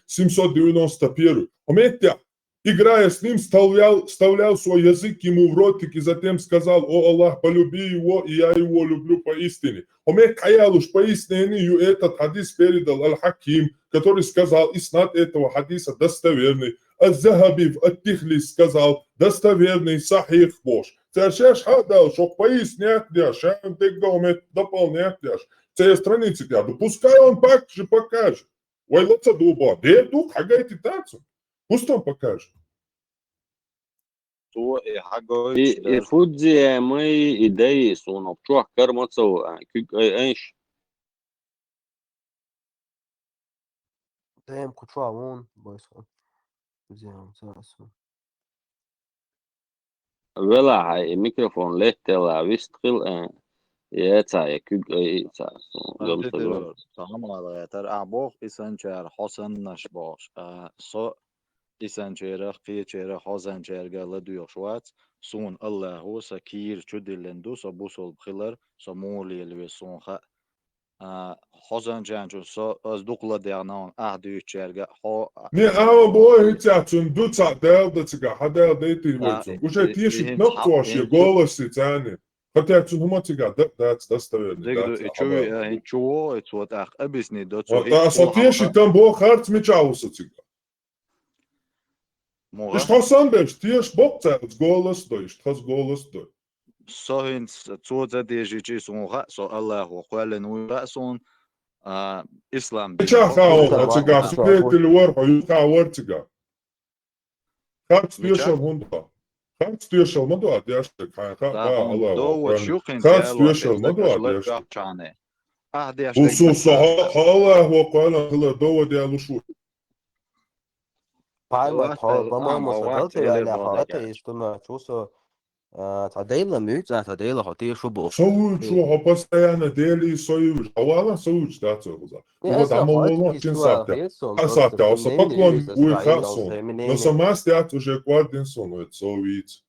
семьсот девяносто первый. ХӀо меттехь, играя с ним, вставлял, вставлял свой язык ему в ротик и затем сказал: «О Аллах, полюби его, и я его люблю поистине». ХӀо меттехь хьаялуш пояснение ю, этот хьадис передал аль-Хаким, который сказал: «Иснад этого хьадиса достоверный». Аз-Захаби в ат-Тихлис сказал: «Достоверный, сахих», бохуш. Цара шаьш хьа а далуш, хӀокху пояснять деш, ша дегга хӀо метта дополнять деш. Церан страница тӀехь ду. Пускай он пак же покажет. Вай лаца ду боху. Дера ду, хьагайти тацу. Пусть он покажет. Цо и хьагойтуш И, и дара. Фудзи май, и дай, суна чохь карма ца ву, а, куьг ай айш. Дем кху чохь вон, бойс. Зем, царасу. Велахь, и микрофон леттела вистхил, а, я ца, я куьг, а, и ца, су, А, гамса дедур, гам. Салам алейкум, а, боху, и санчара, хьо саннаш бохуш, а, со и санчарах, кхечарах, хьо санчаьрга ладоьгӀуш вац, суна Аллахо сан кийра чу диллина ду, со бусулба хилар, со муха лела веза, суна хаьа. А, хьо санчаьрчун со, ас дукха ладегӀна хьуна, ахь дуьйцучаьрга, хьо, а, Не, ама боху, хӀинца цунна ду цхьаъ Дала дан цигахь, хьан Дала дайтина вай А, цунна. и, Уже и, и тешить хӀинца накъ хьо-, цо шен хӀинца голасе царни. Хотя цунна хӀума цигахь д-, дац достоверный, Дегду, дац и чу ви, ахьа а, хӀинца чу вогӀу, и цо тӀаккха объяснить до, цо О, хӀинца та, со тешить там боху харц мичахь ву со цигахь? Муха? Иштта хьо сан беш, теша боккха цаьрца голас дой, иштта хаза голас дой. Со хӀинца цо ца дешичи суна хаьа, со Аллахо кхоьллина вуй хаьа суна, а, ислам дин. Мичахь хаьа хьо цигахь, свидетель вара хьо, юха вара цигахь. Харц Мича? Тешал хӀунда? Харц тешал ма ду а деш дерг, хьайн хаьа, Да, хьуна Аллахо доводаш кхоьллина. Ю хӀинца Харц аьлла, тешал ма ду а лакхахь деш дерг. Чахьане. Ахь деш Ху дерг су, со хьо, хьо Аллахо кхоьллина хила довод яьлуш ву. Паймат, хьо, по-моему, со дал тӀе ваьлла, хьо атеист ма чу со, а, цхьа Дела муьйцу, а, цхьа Дела хьо теша бу. Со вуьйчу, хьо постоянно Дели со вуьйчу. Хьо вала со вуьйчу, да, цо хуза. Ну, вот, ама воло, чин сатта. А сатта, со поклон вуй хасун. Но со маст яц уже квардин сон, вот, со виц.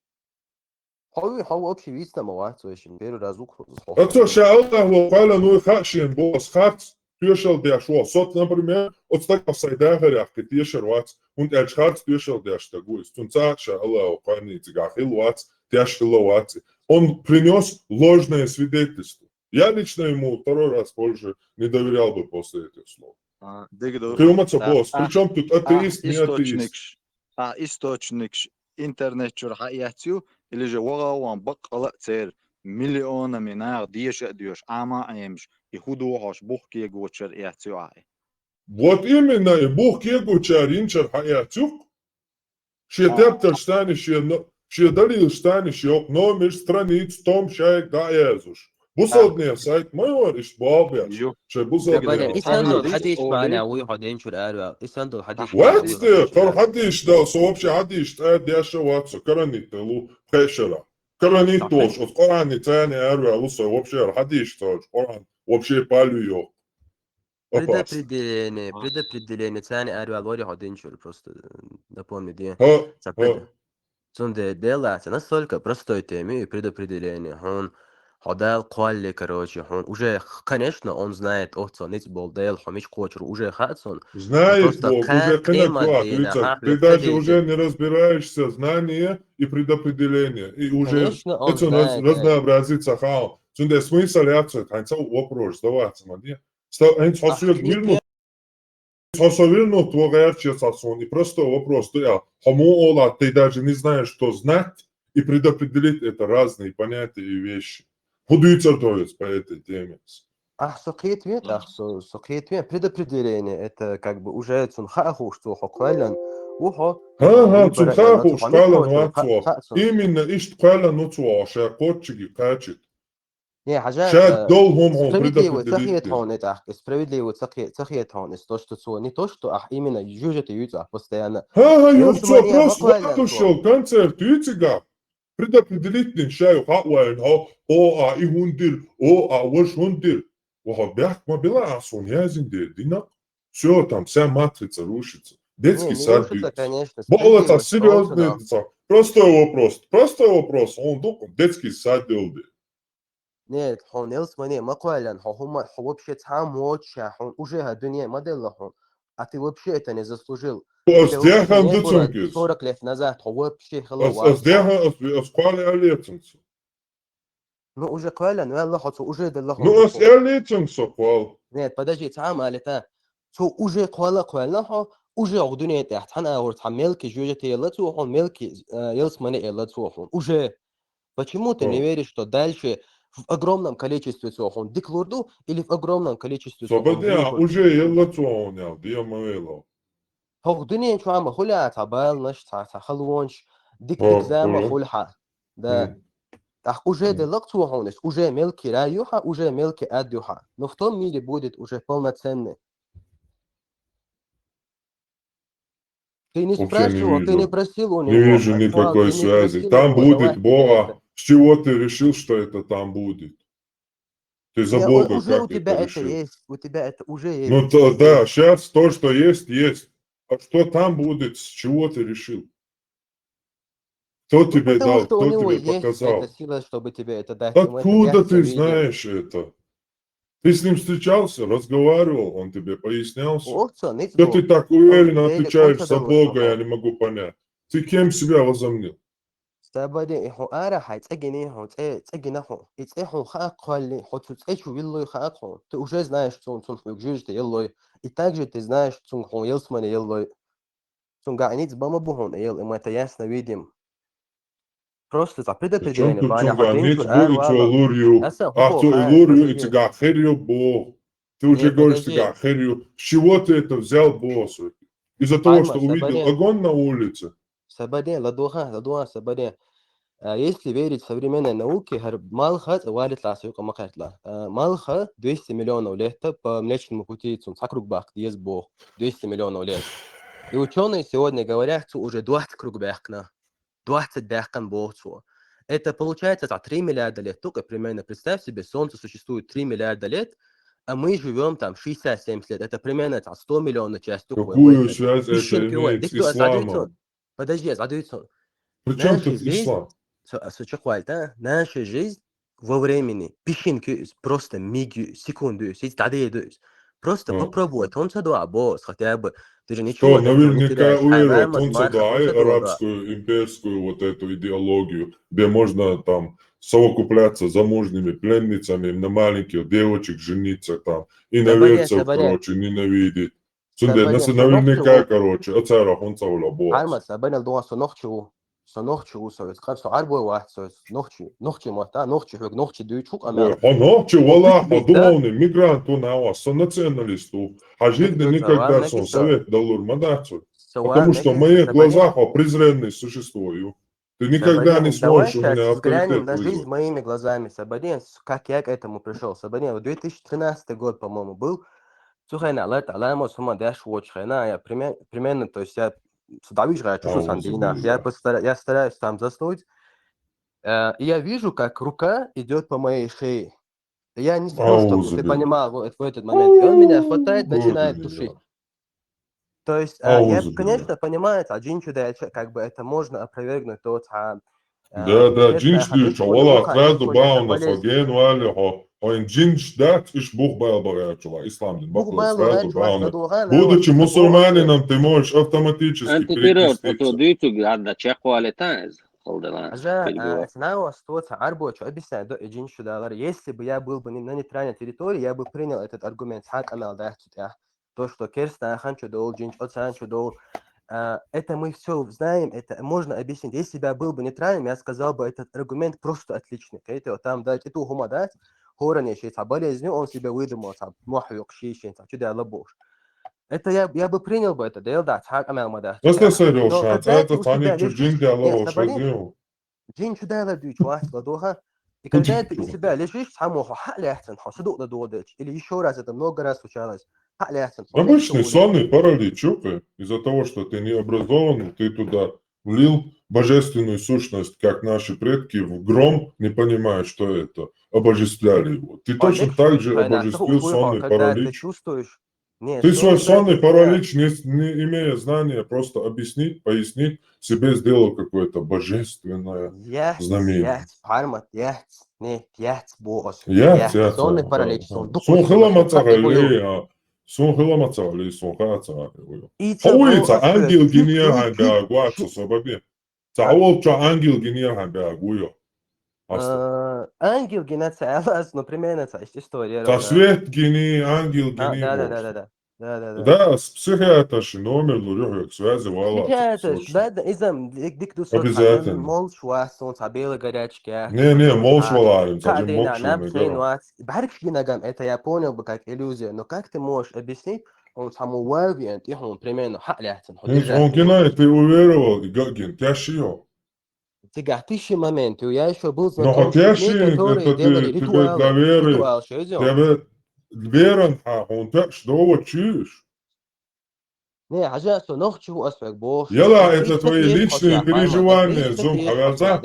Хьо вуй, хьо вообще виц там вац, вешин, первый раз укхуза. А цо ша Аллахо кхоьллина вуй хаьа шен бос, харц тешал деш ву. Со, например, оцу стагах сайн дахарехь кхин тешар вац, хӀунда аьлча харц тешал деш стаг ву иза. Цунна ца а ша Аллахо кхоьллина цигахь хилла вац, теш хилла вац. Он принёс ложное свидетельство. Я лично ему второй раз больше не доверял бы после этих слов. А, дегда. Кхин хӀума ца боху. Причём тут атеист, не атеист? А, источникаш интернет чуьра хьаэцна ю, или же вогӀа ван баккъала а церан миллионами наха деша а доьшу, Ӏама а Ӏемаш, и хӀун ду хьош бух кегочара эцна ю ахьа? Вот именно, и бух кегочара йинчара хьаэцна ю-кх. Шен тептарш тани, шен но-, шен далилаш тани, шен йоккха номерш, страниц, том шайга дӀа а яьрзуш. Бусалбанийн сайт ма йора иштта болх беш. Ю. Шайн бусалбанийн сайт. Исандул хьадийш маьӀна вуй хьо динчуьра араваьлла. Исандул хьадийш маьӀна вуй хьо динчуьра. Вац те, хӀара хьадийш дала, со вообще хьадийш тӀа деш а вац со, каранит а лу, пхеа шарахь. Каранит а долуш, оцу Къуръанан царна араваьлла ву со, вообще хьадийш ца хьожуш, Къуръан вообще палви йоккху. Опасно. Предопределение, предопределение, царна араваьлла вари хьо динчуьра, просто, э, напомни де. Ха, ха. Цунде дела, цхьа настолько простой тема и предопределение. Хьуна, хьо Дала кхолле, короче, хьуна. Уже, конечно, он знает, оццо ницкъ болу Дела хьо мича кхочур уже хаьа цунна. Знает Бог, уже кхина кхоа, ты даже уже не разбираешься, знание и предопределение. И уже, конечно, он знает, разнообразиться хаал. Цунде смысл яц, хьайн цхьа вопрос задаваться ма де. Ста-, хьайн цхьа соьга вирну. Цхьа со вирнут ву гӀертачу цхьа суна и простой вопрос ду аьлла. Хьо муха олу, ты даже не знаешь, что знать и предопределить — это разные понятия и вещи. ХӀун дуьйцур ду иза по этой теме? Ахь со кхетаве, ахь со, со кхетаве, предопределение, это как бы уже цунна хаа хууш цо хьо кхоьллина ву хьо. ХӀан-хӀа, цунна хаа хууш кхоьллина вац цо. Именно иштта кхоьллина ву цо хьо ша кхоччуьнга кхачийта. Не, хьажа, ша, э, долу хӀума хьуна справедливо ца хета хьуна и тӀаккха, справедливо ца хе-, ца хета хьуна иза, то, что цо, не то, что ахь именно жужа тӀе юьйцу ахь постоянно. ХӀан-хӀа, юха цо просто ватушал концерт юьйцигахь, предопределить дина ша юха хьа а вайна хьо, о, а и хӀунда дира, о, а важа хӀунда дира. Ва хьо бехк ма била, а сона язйина дера дина. Всё, там вся матрица рушится. Детский Не, не сад рушится, бьётся. конечно. Бо ола Справедливо, серьёзный солнце, ца. Простой вопрос. Простой вопрос. Он док детский сад делди. Нет, хьона ялсмани ма кхоьллина, хьо хӀума, хьо вообще цхьа а ма воцуш, хьона уже хӀара дуьне ма делла хьона. А ты вообще это не заслужил. Ас Тебя дехьа вообще не ду было цунга иза. сорок лет назад, хьо вообще хила Ас ас дехьа ас ас кхоьллина аьлла цунга иза. Ну, уже кхоьллина, ваьлла хьо, цо уже делла хьона. Ну, ас аьлла цунга со кхоьллина. Нет, подожди, цхьа а ма алита. Цо уже кхоьлла, кхоьллина хьо, уже хьо дуьне тӀехь цхьана агӀор цхьа мелкий жожагӀате елла цо хьона, мелкий, э, ялсмани елла цо хьона. Уже. Почему ты не О. веришь, что дальше в огромном количестве цо хьона дика лур ду, или в огромном количестве цо Со хьона бадеа вуй лур ду? уже елла цо хьона ял, диа ма вело. ХӀокху дуьнен чохь ма хуьлу цхьа баланаш, цхьа, цхьа халонаш, дика О, дика зама хуьлу. хуьлу хьан. Да. Мгм. ТӀаккха уже Мгм. делла цо хьона, иза уже мелкий рай ю хьан, уже мелкий ад ю хьан. Но в том мире будет уже полноценный. Ты не Вообще не спрашивал, ты не вижу. просил у Не него, вижу а никакой ты не связи. просил Там у него, будет давай Бога. это. С чего ты решил, что это там будет? Ты за Не, у- Бога уже у как это тебя это решил? Есть, у тебя это уже есть. Ну то, да, сейчас то, что есть, есть. А что там будет, с чего ты решил? Кто Ну, тебе потому дал, что у кто него тебе есть показал? эта сила, чтобы тебе это дать. И мы это Откуда ясно ты видим. Знаешь это? Ты с ним встречался, разговаривал, он тебе пояснял всё? Ох, цо, ниц Что бо. ты так уверенно Он отвечаешь тебе за он Бога, тебе я не могу понять. Ты кем себя возомнил? Сабаде, и хьо ара хьай цӀе гиний, хьо цӀе, цӀе гина хьо. И цӀе хьо хаа кхоьллий, хьо цу цӀе чу виллой хаа хьо. Ты уже знаешь, цун, цун хьоьга жижта еллой. И так же ты знаешь, цун хьо ялсмане еллой. Цун гӀа ниц бан ма бу хьуна ел, и мы это ясно видим. Просто за Причём предопределение, тут баня цунга хьо ниц динчур бу, и цо арвала. лур ю. Аса А хӀубо цо хаа, лур ю, и подожди. цигахь хир ю бо. Ты уже Нет, говоришь, подожди. Цигахь хир ю. С чего ты это взял, бо? Из-за того, Пальма, что увидел Сабаде. Огонь на улице? Сабаде, ладоха, ладоха, Сабаде. А, если верить современной науке, хӀара малх цӀа валит ласа юкъа ма кхаьртла. А, малх двести миллионов лет по Млечному пути, цун цхьа круг баккха деза боху. Двести миллионов лет. И учёные сегодня говорят, цо уже двадцать круг баьккхина. Двадцать баьккхина боху цо. Это получается, цхьа три миллиарда лет только примерно. Представь себе, Солнце существует три миллиарда лет, а мы живём там шестьдесят-семьдесят лет. Это примерно, цхьа сто миллионная часть только. Какую связь это имеет с Дикто, а задуй исламом? цун. Подожди, а задуй цун. При чём Наша тут жизнь, ислам? со, со чекхвалита, наша жизнь во времени, песчинка ю иза, просто миг ю иза, секунда ю иза, иза дӀадеда ю иза. Просто Мгм. Попробуй, тхуна ца дуа бос, хотя бы, ты же ничего Что, даже не наверняка теряешь. уверовал, Хайран, тхуна ца мазмар, дуа тхуна ца дуа. Арабскую имперскую вот эту идеологию, где можно там совокупляться с заможными пленницами, на маленьких девочек жениться там, и Сабаде, иноверцев, Сабаде. Короче, ненавидеть. Цундела Сабаде, нас со наверняка, нохчо ву. Короче, а цара хун ца вала бо. Арма, Сабаде, ладугӀа со нохчо ву. Со нохчо ву, со вецкъа, со Ӏарбой вац, со нохчо, нохчо ма та, нохчо хьоьга, нохчо дуьйцу, хӀу къамел. Ой, хьо нохчо вала, Нохчо хьо дуьйцу, да? духовный мигрант ву нава, со националист ву. Хьан жидда Нохчо никогда вала, сон нохчо. Совет далур ма дац. Со Потому вала, что в нохчо, моих Сабаде. Глазах хьо презренный существо ю. Ты никогда Сабаде, не давай сможешь у меня щас взглянем авторитет на жизнь вызвать. Моими глазами, Сабаде, с-, как я к этому пришёл. Сабаде, в две тысячи тринадцатый год, по-моему, был. Цу хенахь лата Ӏаламат хӀума деш воцу хенахь, я приме-, примерно, то есть я с-, дӀавижгӀа чу шу сан Аузу дийнахь. Я билля. постара-, я стараюсь там заснуть. Э, и я вижу, как рука идёт по моей шее. Я не знал, что Аузу ты билля. Понимал в, в этот момент. И он меня хватает, Аузу начинает билля. Душить. То есть, а, я, Аузу билля. Конечно, понимаю, а, джин чу даьлча, как бы это можно опровергнуть, то, а, а, Да, да, это джинаш дуьйцу, вала, хаза бахьана, хьо генвалли хьо, хьо джинаш дац, иш бух бала бахьачула, ислам дин бакъо, хаза бахьана. Будучи мусульманином, ты можешь автоматически перекреститься. Жа, а, ситуация арбочу объясняю, да, и джинаш чу далар. Если бы я был бы не, на нейтральной территории, я бы принял этот аргумент, хьан къамел дац цу тӀехь. То, что керстанахана чу долу, джинчу оцарна чу долу. А, это мы всё знаем, это можно объяснить. Если бы я был бы нейтральным, я сказал бы, этот аргумент просто отличный. Кхетий, вот там, да, тӀе ту хӀума дац, хӀоранна шен цхьа болезнь ю, он себе выдумал, цхьа мохь юкъа шен, шен цхьа чу даьлла бохуш. Это я, я бы принял бы это, дела дац, хьан къамел ма дац. Но когда ты у себя лежишь, нет, сабаре, джин чу далар дуьйцу вац, ладоха. И когда ты у себя лежишь, цхьаммо хьо хьа а лаьцна, хьо садукъ ладогӀа делча, или ещё раз, это много раз случалось, хьа а лаьцна, хьо. Обычный сонный паралич ю-кх, из-за того, что ты необразованный, ты туда влил божественную сущность, как наши предки, в гром, не понимая, что это, обожествляли его. Ты точно так же обожествил сонный паралич. Ты свой сонный паралич, не, не имея знания, просто объяснить, пояснить, себе сделал какое-то божественное знамение. Яц, яц. Сонный паралич, сон хила ма ца гӀелли, а, сон хила ма ца гӀелли, сон хила ца гӀелли. Хьо вуй, ца ангел гиния хьайбеа гуача сабаби. Ца волча ангел гиния хьайбеа гуйо. Ангел гина ца алас, но примерно ца история. Ца свет гини, ангел гини. Да, да, да, да. Да, да, да. Да, с психиатрши номер лур юхьвек, связи вала. Психиатрш, да, да, изам дик, дик ду сот. Обязательно. Молш вас, сон ца белый горячка. Не, не, молш вала, им ца молш не гара. Баркш гинагам, это я понял бы как иллюзия, но как ты можешь объяснить, он саму вави, он тихо, он примерно ха лятсан. Он гина, ты уверовал, и гагин, тяшио. Цигахь тиши момент, я ещё был знаком с людьми, которые делали ритуалы. Ритуал, что идёт? Тебе веран, а он так, что вот чуешь? Не, хьажа, со нохчи ву ас век боху. Яла, это твои личные переживания, зум хьавяца.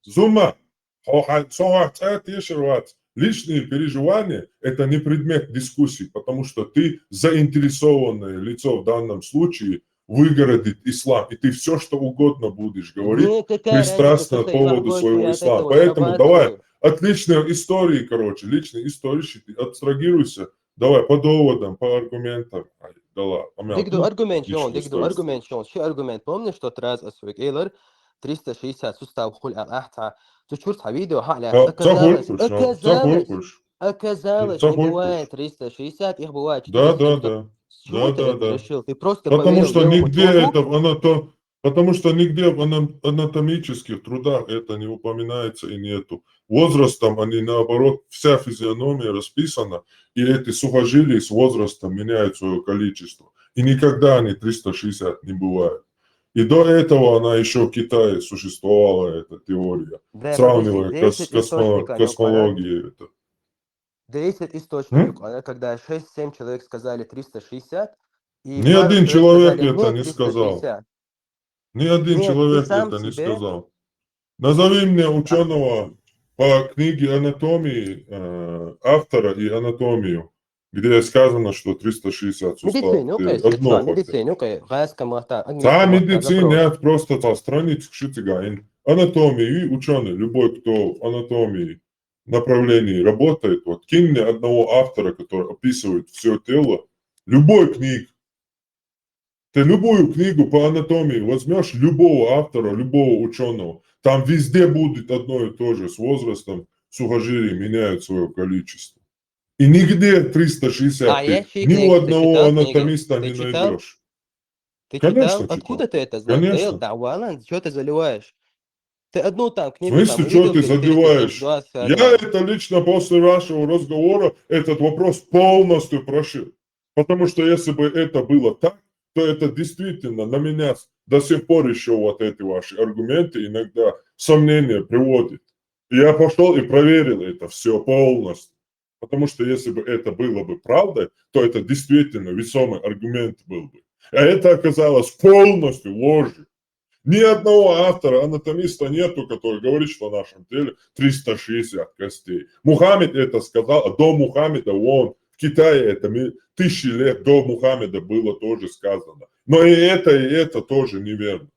Зума, хьо хьан, со хьо хьан цӀа тешар вац. Личные переживания — это не предмет дискуссии, потому что ты заинтересованное лицо в данном случае, выгородить ислам, и ты все, что угодно будешь говорить, пристрастно по поводу своего ислама. Поэтому давай от личной истории, короче, личной истории абстрагируйся. Давай по доводам, по аргументам. Ай, да ладно. Дик ду аргумент, Шон, дик ду аргумент, Шон. Ши аргумент. Помнишь, тот раз ас век элар триста шестьдесят сустав хул ал ахта. Цу чур цхьа видео хьа лаьцна. Оказалось, оказалось, не бывает триста шестьдесят, их бывает четыреста. Да, да, да. Да, да, да. Ты просто поверил. Потому что нигде это в анато-, потому что нигде в ана-, анатомических трудах это не упоминается и нету. Возрастом они, наоборот, вся физиономия расписана, и эти сухожилия с возрастом меняют свое количество. И никогда они триста шестьдесят не бывают. И до этого она еще в Китае существовала, эта теория, сравнивая кос-, космо-, космологии. Это. Десять источников, когда шесть-семь человек сказали триста шестьдесят, и ни один человек это не сказал. Ни один человек это не сказал. Назови мне ученого по книге анатомии, э, автора и анатомию, где сказано, что триста шестьдесят суставов. Медицина, окей, одно медицина, окей. Ца медицина, нет, просто ца страницу шицигайн. Анатомии, ученый, любой, кто в анатомии направлении работает, вот кинь мне одного автора, который описывает все тело, любой книги. Ты любую книгу по анатомии возьмешь, любого автора, любого ученого, там везде будет одно и то же, с возрастом сухожилия меняют свое количество. И нигде триста шестьдесят, ни у одного анатомиста не найдешь. Ты читал? Откуда ты это знаешь? Да, Валан, что ты заливаешь? Ты одну там книгу... В смысле, что ты заливаешь? Я это лично после вашего разговора, этот вопрос полностью прошил. Потому что если бы это было так, то это действительно на меня до сих пор еще вот эти ваши аргументы иногда сомнения приводит. И я пошел и проверил это все полностью. Потому что если бы это было бы правдой, то это действительно весомый аргумент был бы. А это оказалось полностью ложью. Ни одного автора, анатомиста нету, который говорит, что в нашем теле триста шестьдесят костей. Мухаммед это сказал, а до Мухаммеда вон в Китае это тысячи лет до Мухаммеда было тоже сказано. Но и это, и это тоже неверно.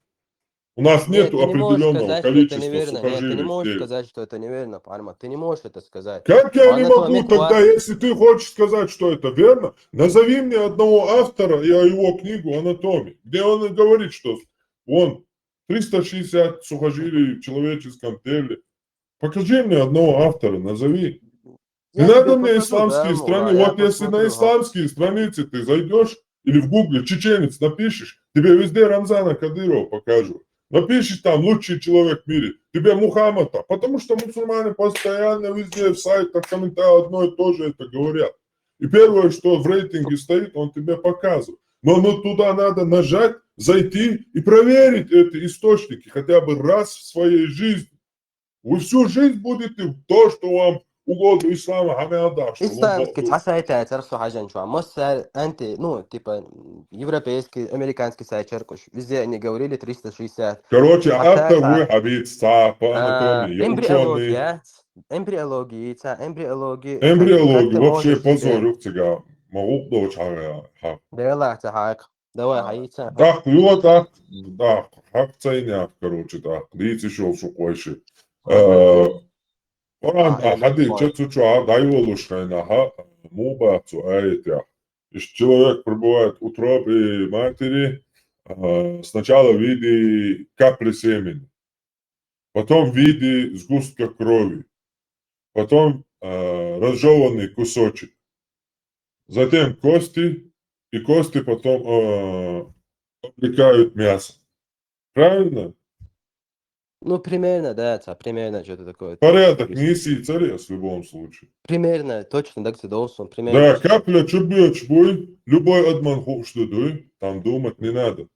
У нас нету определённого количества сухожилий. Ты не можешь сказать, что это неверно, Парма. Ты не можешь это сказать. Как я не могу тогда, если ты хочешь сказать, что это верно, назови мне одного автора и его книгу «Анатомия», где он говорит, что вон триста шестьдесят сухожилий в человеческом теле. Покажи мне одного автора, назови. Не надо мне исламские страницы. Вот если на исламские страницы ты зайдёшь или в Гугле «чеченец» напишешь, тебе везде Рамзана Кадырова покажут. Напишешь там «лучший человек в мире», тебе Мухаммад, потому что мусульмане постоянно везде в сайтах, комментариях одно и то же это говорят. И первое, что в рейтинге стоит, он тебе показывает. Но ну, туда надо нажать, зайти и проверить эти источники хотя бы раз в своей жизни. Вы всю жизнь будете то, что вам угол ислама хьамел даш. Исламский цхьа сайт яцар со хьажан чуа. Массар анти, ну, типа, европейский, американский сайт чаркуш. Везде они говорили триста шестьдесят. Короче, Хьатаца. Автор вы хьабиц, ца по анатомии, ученый. Эмбриология. Эмбриология, ца, эмбриология. Эмбриология, Как ты вообще можешь позор, себе- юк цыга. Могу дочь хага. Дела ца хак. Давай, хьаица. Так, вот так, да, хак цайня, короче, так. Лиц ещё шуквайши. Э, Коран, А, а, хадис, понял. Ча цу чуа дайволуш хайна, ха, муба цу аятя. Иш человек пребывает в утробе матери, а, сначала в виде капли семени, потом в виде сгустка крови, потом, а, разжеванный кусочек, затем кости, и кости потом, а, облекают мясо. Правильно? Ну, примерно, да, ца, примерно что-то такое. Порядок Есть. Мессии царя в любом случае. Примерно, точно, так ты должен, примерно. Да, капля чубьёч буй, любой адман хуш дуй, там думать не надо.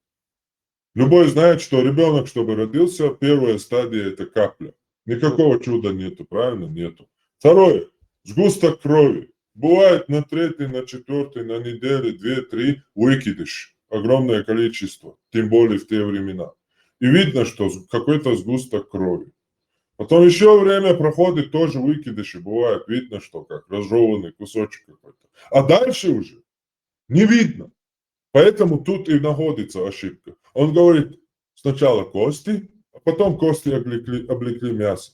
Любой знает, что ребенок, чтобы родился, первая стадия — это капля. Никакого чуда нету, правильно? Нету. Второе. Сгусток крови. Бывает на третий, на четвертый, на неделе, две-три выкидыш. Огромное количество, тем более в те времена. И видно, что с- какой-то сгусток крови. Потом еще время проходит, тоже выкидыши бывает, видно, что как разжеванный кусочек какой-то. А дальше уже не видно. Поэтому тут и находится ошибка. Он говорит, сначала кости, а потом кости облекли, облекли мясо.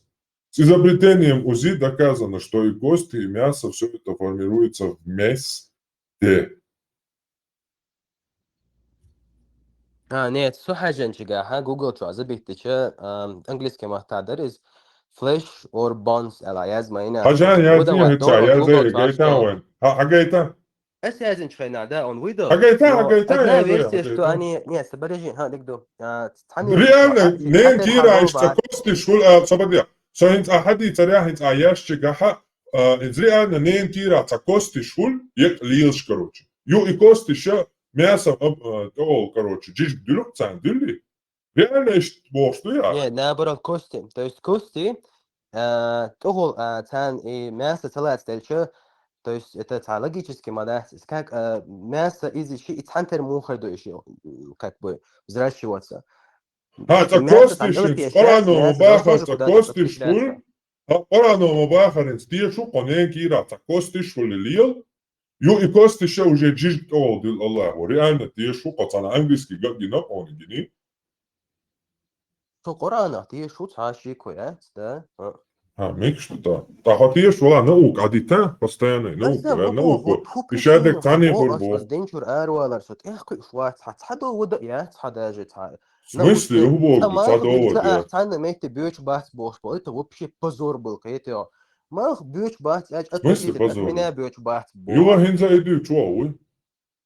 С изобретением УЗИ доказано, что и кости, и мясо, все это формируется вместе. А, нет, су хьажан чига, ха, Google чуа забиттича, ам, английский маттадар из flesh or bones, ала язмайна. Хьажан, я Выдавать не дорого, я Google за чуа гайта что? Вайн. Ха, а гайта? Эс язин чхайна, да, он выдал. А гайта, а Но гайта, одна я за, версия, а что гайта. Они... Нет, подожди, ха, дик ду. А, цхьана Реально, версия, нен а, кира а, ишта кости шул, а, сабадия. Со инц ахади царя хинц а ящик, аха, а, инц реально нен кира ца кости шул, ек лилш, короче. Ю и кости ша мясо, об, а, о, короче, джиж дюлюк цан дюли. Реально ишт бошду я. Не, наоборот, кости. То есть кости, а, тохол, а, цан и мясо целается дальше. То есть это ца логически мадас. Как, а, мясо из ищи и цхьан тер мухар до ищи, м, как бы взращиваться. Ха, ца Мясо кости там шин, делать есть, Коран мясо ма должно баха, тоже ца куда-то кости подкрепляться. шул. Ха, Коран ма баха рин, стие шу конен кира, ца кости шул лил. Ю и кости ша уже джиж тол дил Аллаху. Реально, тие шу, коцана английский гаг гина, он гини. Со Корана, ты шу ца ши коя, да? А. Ха, мек что-то. Та хоть ешь, вала наука, адита, постоянно, Аса наука, бо наука. вот ху И ща причина, так цани о, фурбо. Ас денчур арвалар сот. Эх, куй шват, ца, ца до вода, я, ца даже, ца. В смысле, Научный, уборку, ца мало ца до ведь вода. Ца, ца на месте бёч бац бошпо. Это вообще позор был, это. Мах бёч бац, я, В смысле позор? Меня бёч бац бо. Юла хинза иду, чё, уй?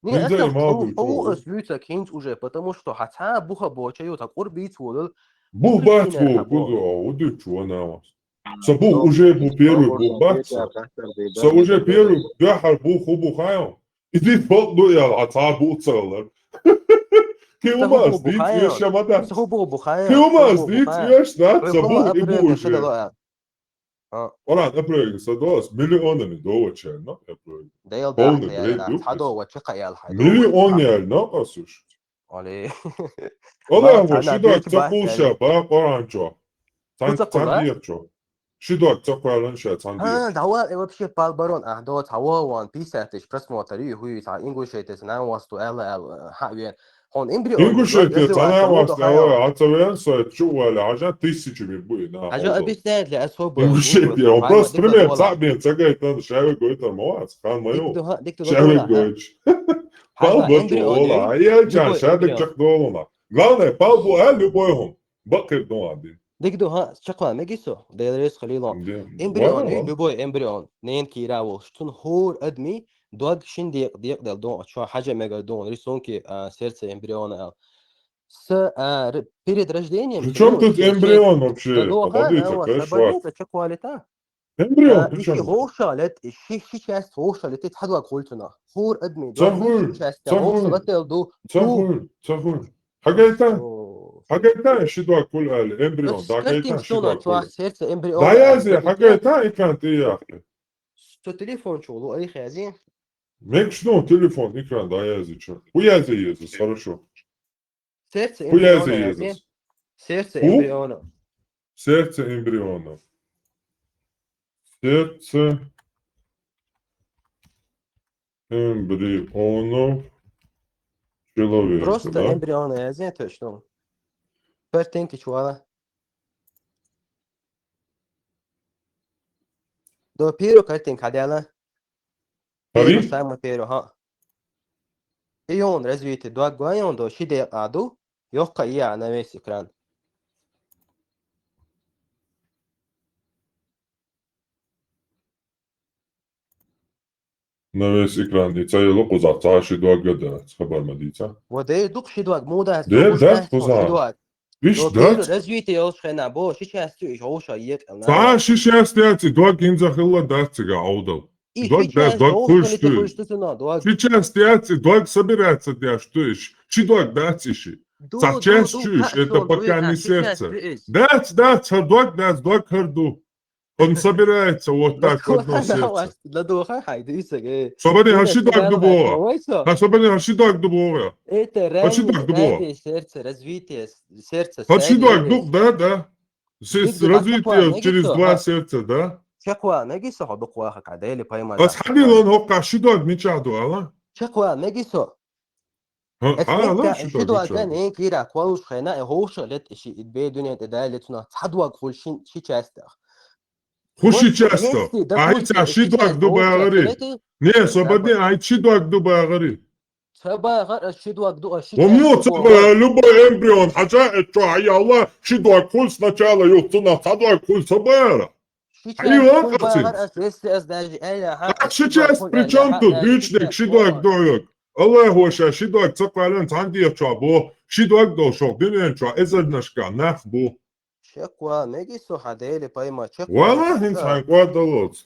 Не, Хинза это и мал у, бёч, у, уй? Ас вица кинц уже, потому что хаца буха боча, ё, так урбиц водал. Бух бац Причина бо, хабо. Куда, уду, чё, на вас? Са бух уже бу первый бух бац. Са уже первый бяхар бух, ху бух, айо. Иди фот, ну, я, а ца бух цалар. Ки Са умас, ху бух, дит, айо. ещё мадас. Са ху бух, айо. Ки умас, дит, ещё, да, са бух и бух уже. Шадала. А, Оран, апрель, са долас, миллионами доллар чай, но, апрель. Дейл Полный дахта бред, я, юбкас. Ца дова чека ял хай. Миллион ял, но, асуш. Али. Ола, Ма, во, цана шидак бек бац, цакулша, ба, Коран чо. Цан, Цакула? цан дир чо. Шидак цакуалан ша, цан дир. А, дава, э, вообще пал барон, а, до того вон пятьдесят тысяч просмотров, и хуй, ца, Ингушетия, ца, нам вас ту, эл, эл, ха, вен. Хон эмбрион. Ингушетия, цана вас, а, а, цавен, со, чували, а жа тысячами буй, на. А жа объясняет ли особо? Ингушетия, он просто пример, цабен, цагай, тан, шаве гой, тан, мавас, хан, маю. Шаве гой. Пал бачу, ола, а я чан, шадык чак долуна. Главное, пал бу, а, любой хом. Бакыр дон один. Дик ду, ха, чакла мегисо, Дейл рес халило. Эмбрион, э, любой эмбрион, нен кира вол, штун хур адми, дог шин дек, дек дел дон, чо хажа мега дон, рисунки, а, сердца эмбриона, эл. С, а, р-, перед рождением... При чём тут эмбрион вообще? Подождите, какая швах? Эмбрион, а, при ищи чём? Гошалет, ищи, ищи часть гошалет, и ху-, ху часть волчана. Хур адми, часть волчана. Хагайта? Хьагайтан ши дог хул аьлла, эмбрион, дӀагайтан ши дог хул. Сердце эмбриона. Сердце эмбриона. Цо телефон чу лу, ай хези. Мегаш ду телефон экран дӀаязъе чу. Хьо язъе еза, хорошо. Сердце эмбриона язъе. Сердце эмбриона. Сердце эмбриона. Сердце эмбрионов человека, просто да? Эмбриона язъе, точно. Картинка чу вала. До первой картинка хьадаьлла. ХӀара? Первый, самый первый, хӀаъ. Ион развитие дог гойон до ши декъа ду, йоккха я на весь экран. На весь экран и ца йила кхузахь цхьа ши дог дац, хабар ма дийца. Ва дера ду-кх ши дог, муха дац? Дера ду-кх кхузахь. Иштта дац. Развитие йолчу хенахь бо, ши часть ю, иш вовшах екъал. Цхьа ши часть яц, и дог хӀинца хилла дац цига Ӏовдал. И дог дац, дог хуьлуш ду. Ши часть яц, и дог собираться деш ду иш. Ши дог дац иш. Цхьа часть ю иш, это пока не сердце. Дац, дац, хӀара дог дац, дог хӀара ду. Он собирается вот так в одно сердце. Ладоха, хьай, дуьйцаг, э. Собаре, хӀара ши дог ду боху. Хьан собаре, хӀара ши дог ду боху. Это раннее стадия сердца, развитие сердца. ХӀара ши дог ду, да, да. Развитие через два сердца, да? Чекхвала мегий со хьо дукха вахарг, Дела пайхамар. Ас хьадийла хӀокхахь ши дог мичахь ду ала? Чекхвала мегий со. ХӀан, ала, ши дог ду. Ненан кийрахь кхоллалуш хенахь, и хӀовшах лета и ши, и бер дуьнен тӀе далале цунах цхьа дог хуьлу ши, ши частьах. Хьо ши частьах. Айца ши дог ду бахари. Не, собаре, айца ши дог ду бахари. Ца бахар ас ши дог ду, ас ши часть ду. Ца бахар, любой эмбрион, хьажа, э, чо, хьаялла, ши дог хуьлу сначала, юха цунах цхьа дог хуьлу, ца бахара. Ши часть хуьлу бахар ас, если ас даже аьлла, хьан, ас ши часть при чём тут? Дуьйцу дерг, ши дог ду хьоьга. Аллахо ша ши дог ца кхоьллина цхьана дехьа чохь боху, ши дог долуш хӀокху дуьнен чохь эзарнашкахь нах бу. Чекхвала мегий со хьан, Дела пайхамар, чекхвала. Вала, хӀинца хьайн кӀордаллалц.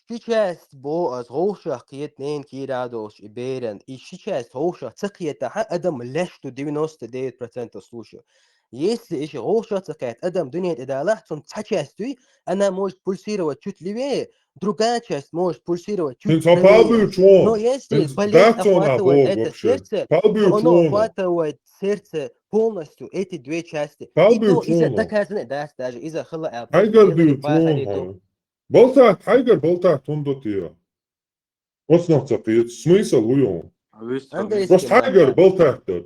Ши часть боху ас, хӀовшах кхета ненан кийрахь долуш и беран. И ши часть хӀовшах ца кхетахь, адам леш ду девяносто девять процентов случаев. Если и ши хӀовшах ца кхетта адам дуьнен тӀе далахь, цунна цхьа часть юй, она может пульсировать чуть левее, другая часть может пульсировать чуть правее. Но если болезнь охватывает это сердце, то оно охватывает сердце полностью, эти две части. И то иза доказано дац даже, иза хила аьлла. Хьайгара дуьйцу хьуна. Балтахь, хьайгара балтахь хӀунда ду те? Оцунах ца кхета, смысл ву йо? Просто хьайгара балтахь дар.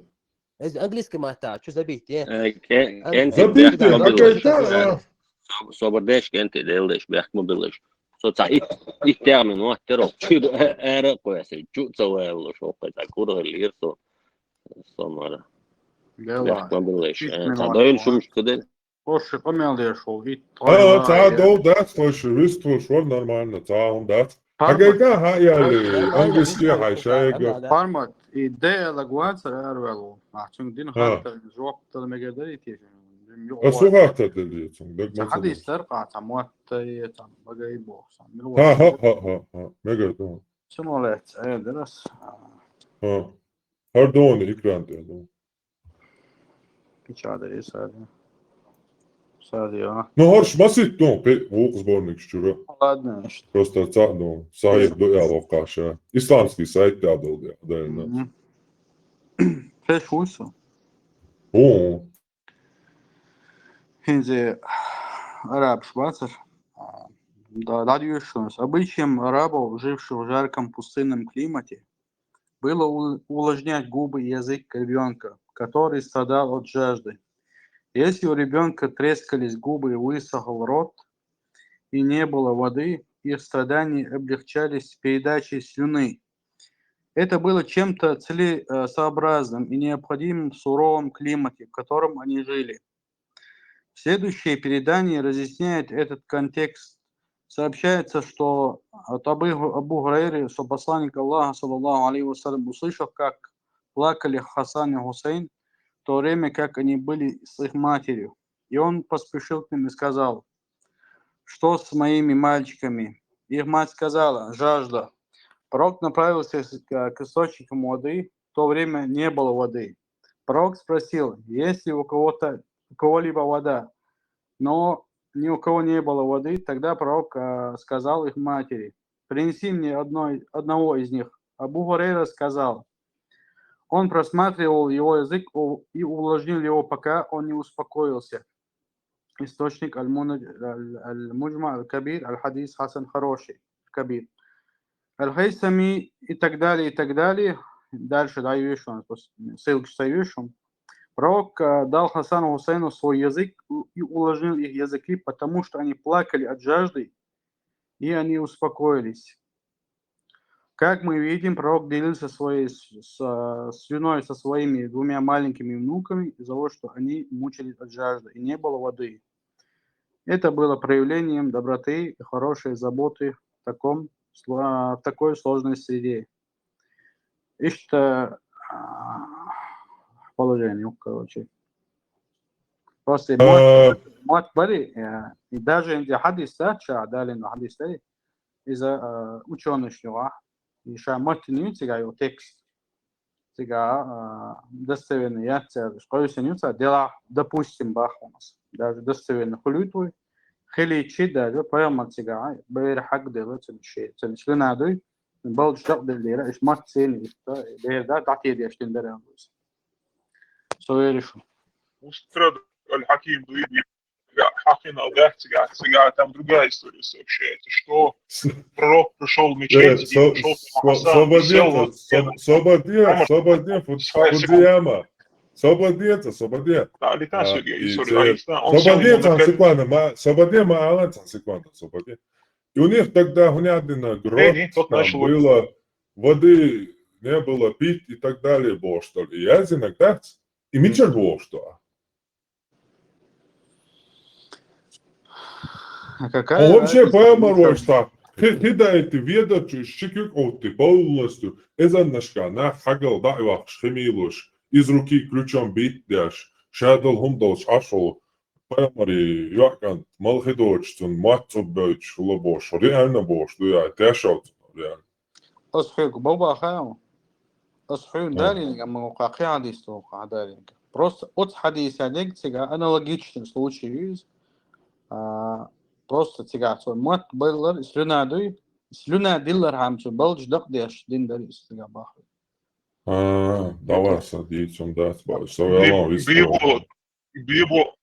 Иза английский маттахь чу забить, э? Э, кӀен-, кӀентий бехк ма биллаш. Со-, собар деш, кӀентий, Дела деш, бехк ма биллаш. Со цхьа ит-, итт-, итт-, тӀехь минот тера, чу а-, ара а кхоьссина, чу а ца валалуш, хӀокху цхьа кура хиллера со, со мара. Бехк ма биллаш, э, цхьа дойла шумашка де. Оша къамел деш волу итт. А, цхьа дов дац, хойша, вистхуьлуш вара нормально, цхьа хӀума дац. Хьагайта хьан яьлли, английский хьайн шайга. Формат, и Д Л гвацар араваьлла. А, цуьнга дина хаттар, жоп дала мегар дарий те? Ас хаттар дали цуьнга, даг ма ца хьадис дара, цхьа мотт, цхьа багай боху. Ха, ха, ха, ха, ха, мегар ду. Цуьнан лаьцна эр дара ас. Ха. ХӀара дона экран тӀе ду. Печатали сади. Сади, а. Ну, хӀорш масит ду, пе-, вукху сборникаш чуьра. Ладно, иштта. Просто цхьаъ ду, сайт ду аьлла воккхаша. Исламский сайт тӀе долу де, даьлла. Мгм. Феш вуй со? О. ХӀинца арабаш бацара. Да, да, дӀадоьшу шуна. Обычаем арабов, живших в жарком пустынном климате, было у-, увлажнять губы и язык ребёнка, который страдал от жажды. Если у ребёнка трескались губы и высохал рот, и не было воды, их страдания облегчались передачей слюны. Это было чем-то целесообразным и необходимым в суровом климате, в котором они жили. Следующее предание разъясняет этот контекст. Сообщается, что от Абы-, Абу Хурайры, что посланник Аллаха, саллаллаху алейхи ва саллям, услышал, как плакали Хасан и Хусейн, в то время как они были с их матерью. И он поспешил к ним и сказал: «Что с моими мальчиками?» Их мать сказала: «Жажда». Пророк направился с-, к источникам воды, в то время не было воды. Пророк спросил, есть ли у кого-то, у кого-либо вода, но ни у кого не было воды. Тогда пророк а, сказал их матери: «Принеси мне одной, одного из них». Абу Хурейра сказал: «Он просматривал его язык у- и увлажнил его, пока он не успокоился». Источник Аль-Муна- Аль- Аль-Муджма Аль-Кабир, Аль-Хадис Хасан Хороший, Кабир. Аль-Хайсами и так далее, и так далее. Дальше даю ещё, ссылки даю ещё. Пророк а, дал Хасану Хусейну свой язык у- и увлажнил их языки, потому что они плакали от жажды, и они успокоились. Как мы видим, пророк делился своей с- с- слюной со своими двумя маленькими внуками из-за того, что они мучились от жажды и не было воды. Это было проявлением доброты и хорошей заботы в, таком, сла- в такой сложной среде. Ишта а, положение, короче. После А, мат бари, э, и даже инди хадис да, ча далин хадис да, из-за э, ученых шнюа, и ша маттиню цига его текст. Цига а, достоверный яцер, что если нюца дела, допустим, бахунас. Даже достоверный хулютвой, хили чи даже, поэма цига, бэр хак дела, цен ши, цен шлинадуй, балч так делира, иш мат цени, ишта, бэр да, так еди, иш тендер. Совершу. Мустрад Аль-Хаким Дуиби. Хаким Аль-Гахтига, там другая история сообщается, что с- пророк пришел в э, мечеть, и со- пришел со- Хасан, и сел Сободеца, вот со- Сободеца, Сободеца, Фу- Своя секунда. Фудзияма. Сободеца, Сободеца. Да, Алитан А, Сергей, и сори, це- Алитан, он сел ему Сободеца, на колени. Секунда, ма- Сободеца, ма Алан, Секунда, Сободеца. И у них тогда гунядина Эй, не, тот там начал. было, воды не было пить и так далее, было что ли. Я иногда, и Мичер было что. А какая Он вообще разница? поэмарвошта. Хидаити ведачу шикюк отти полностью. Эзаннашка на хагал даьвахш химилуш. Из руки ключом битдяш. Шадал хумдалш ашол. Поэмари юакан малхидоч цун мацу бэч лобош. Реально бош, дуя, тяшал реально. Ас хьуг баба хаам. Ас хьуг Мгм. Даринга ма ка хадис то ка Даринга. Просто от хадиса дег цига аналогичный случай из. А, просто цига цо мат баллар слюна дуй, слюна диллар хам цо балч дак деш дин дарис цига бах. А, давай, садись, он даст, баб. Что Би- я вам Бибо- Бибо-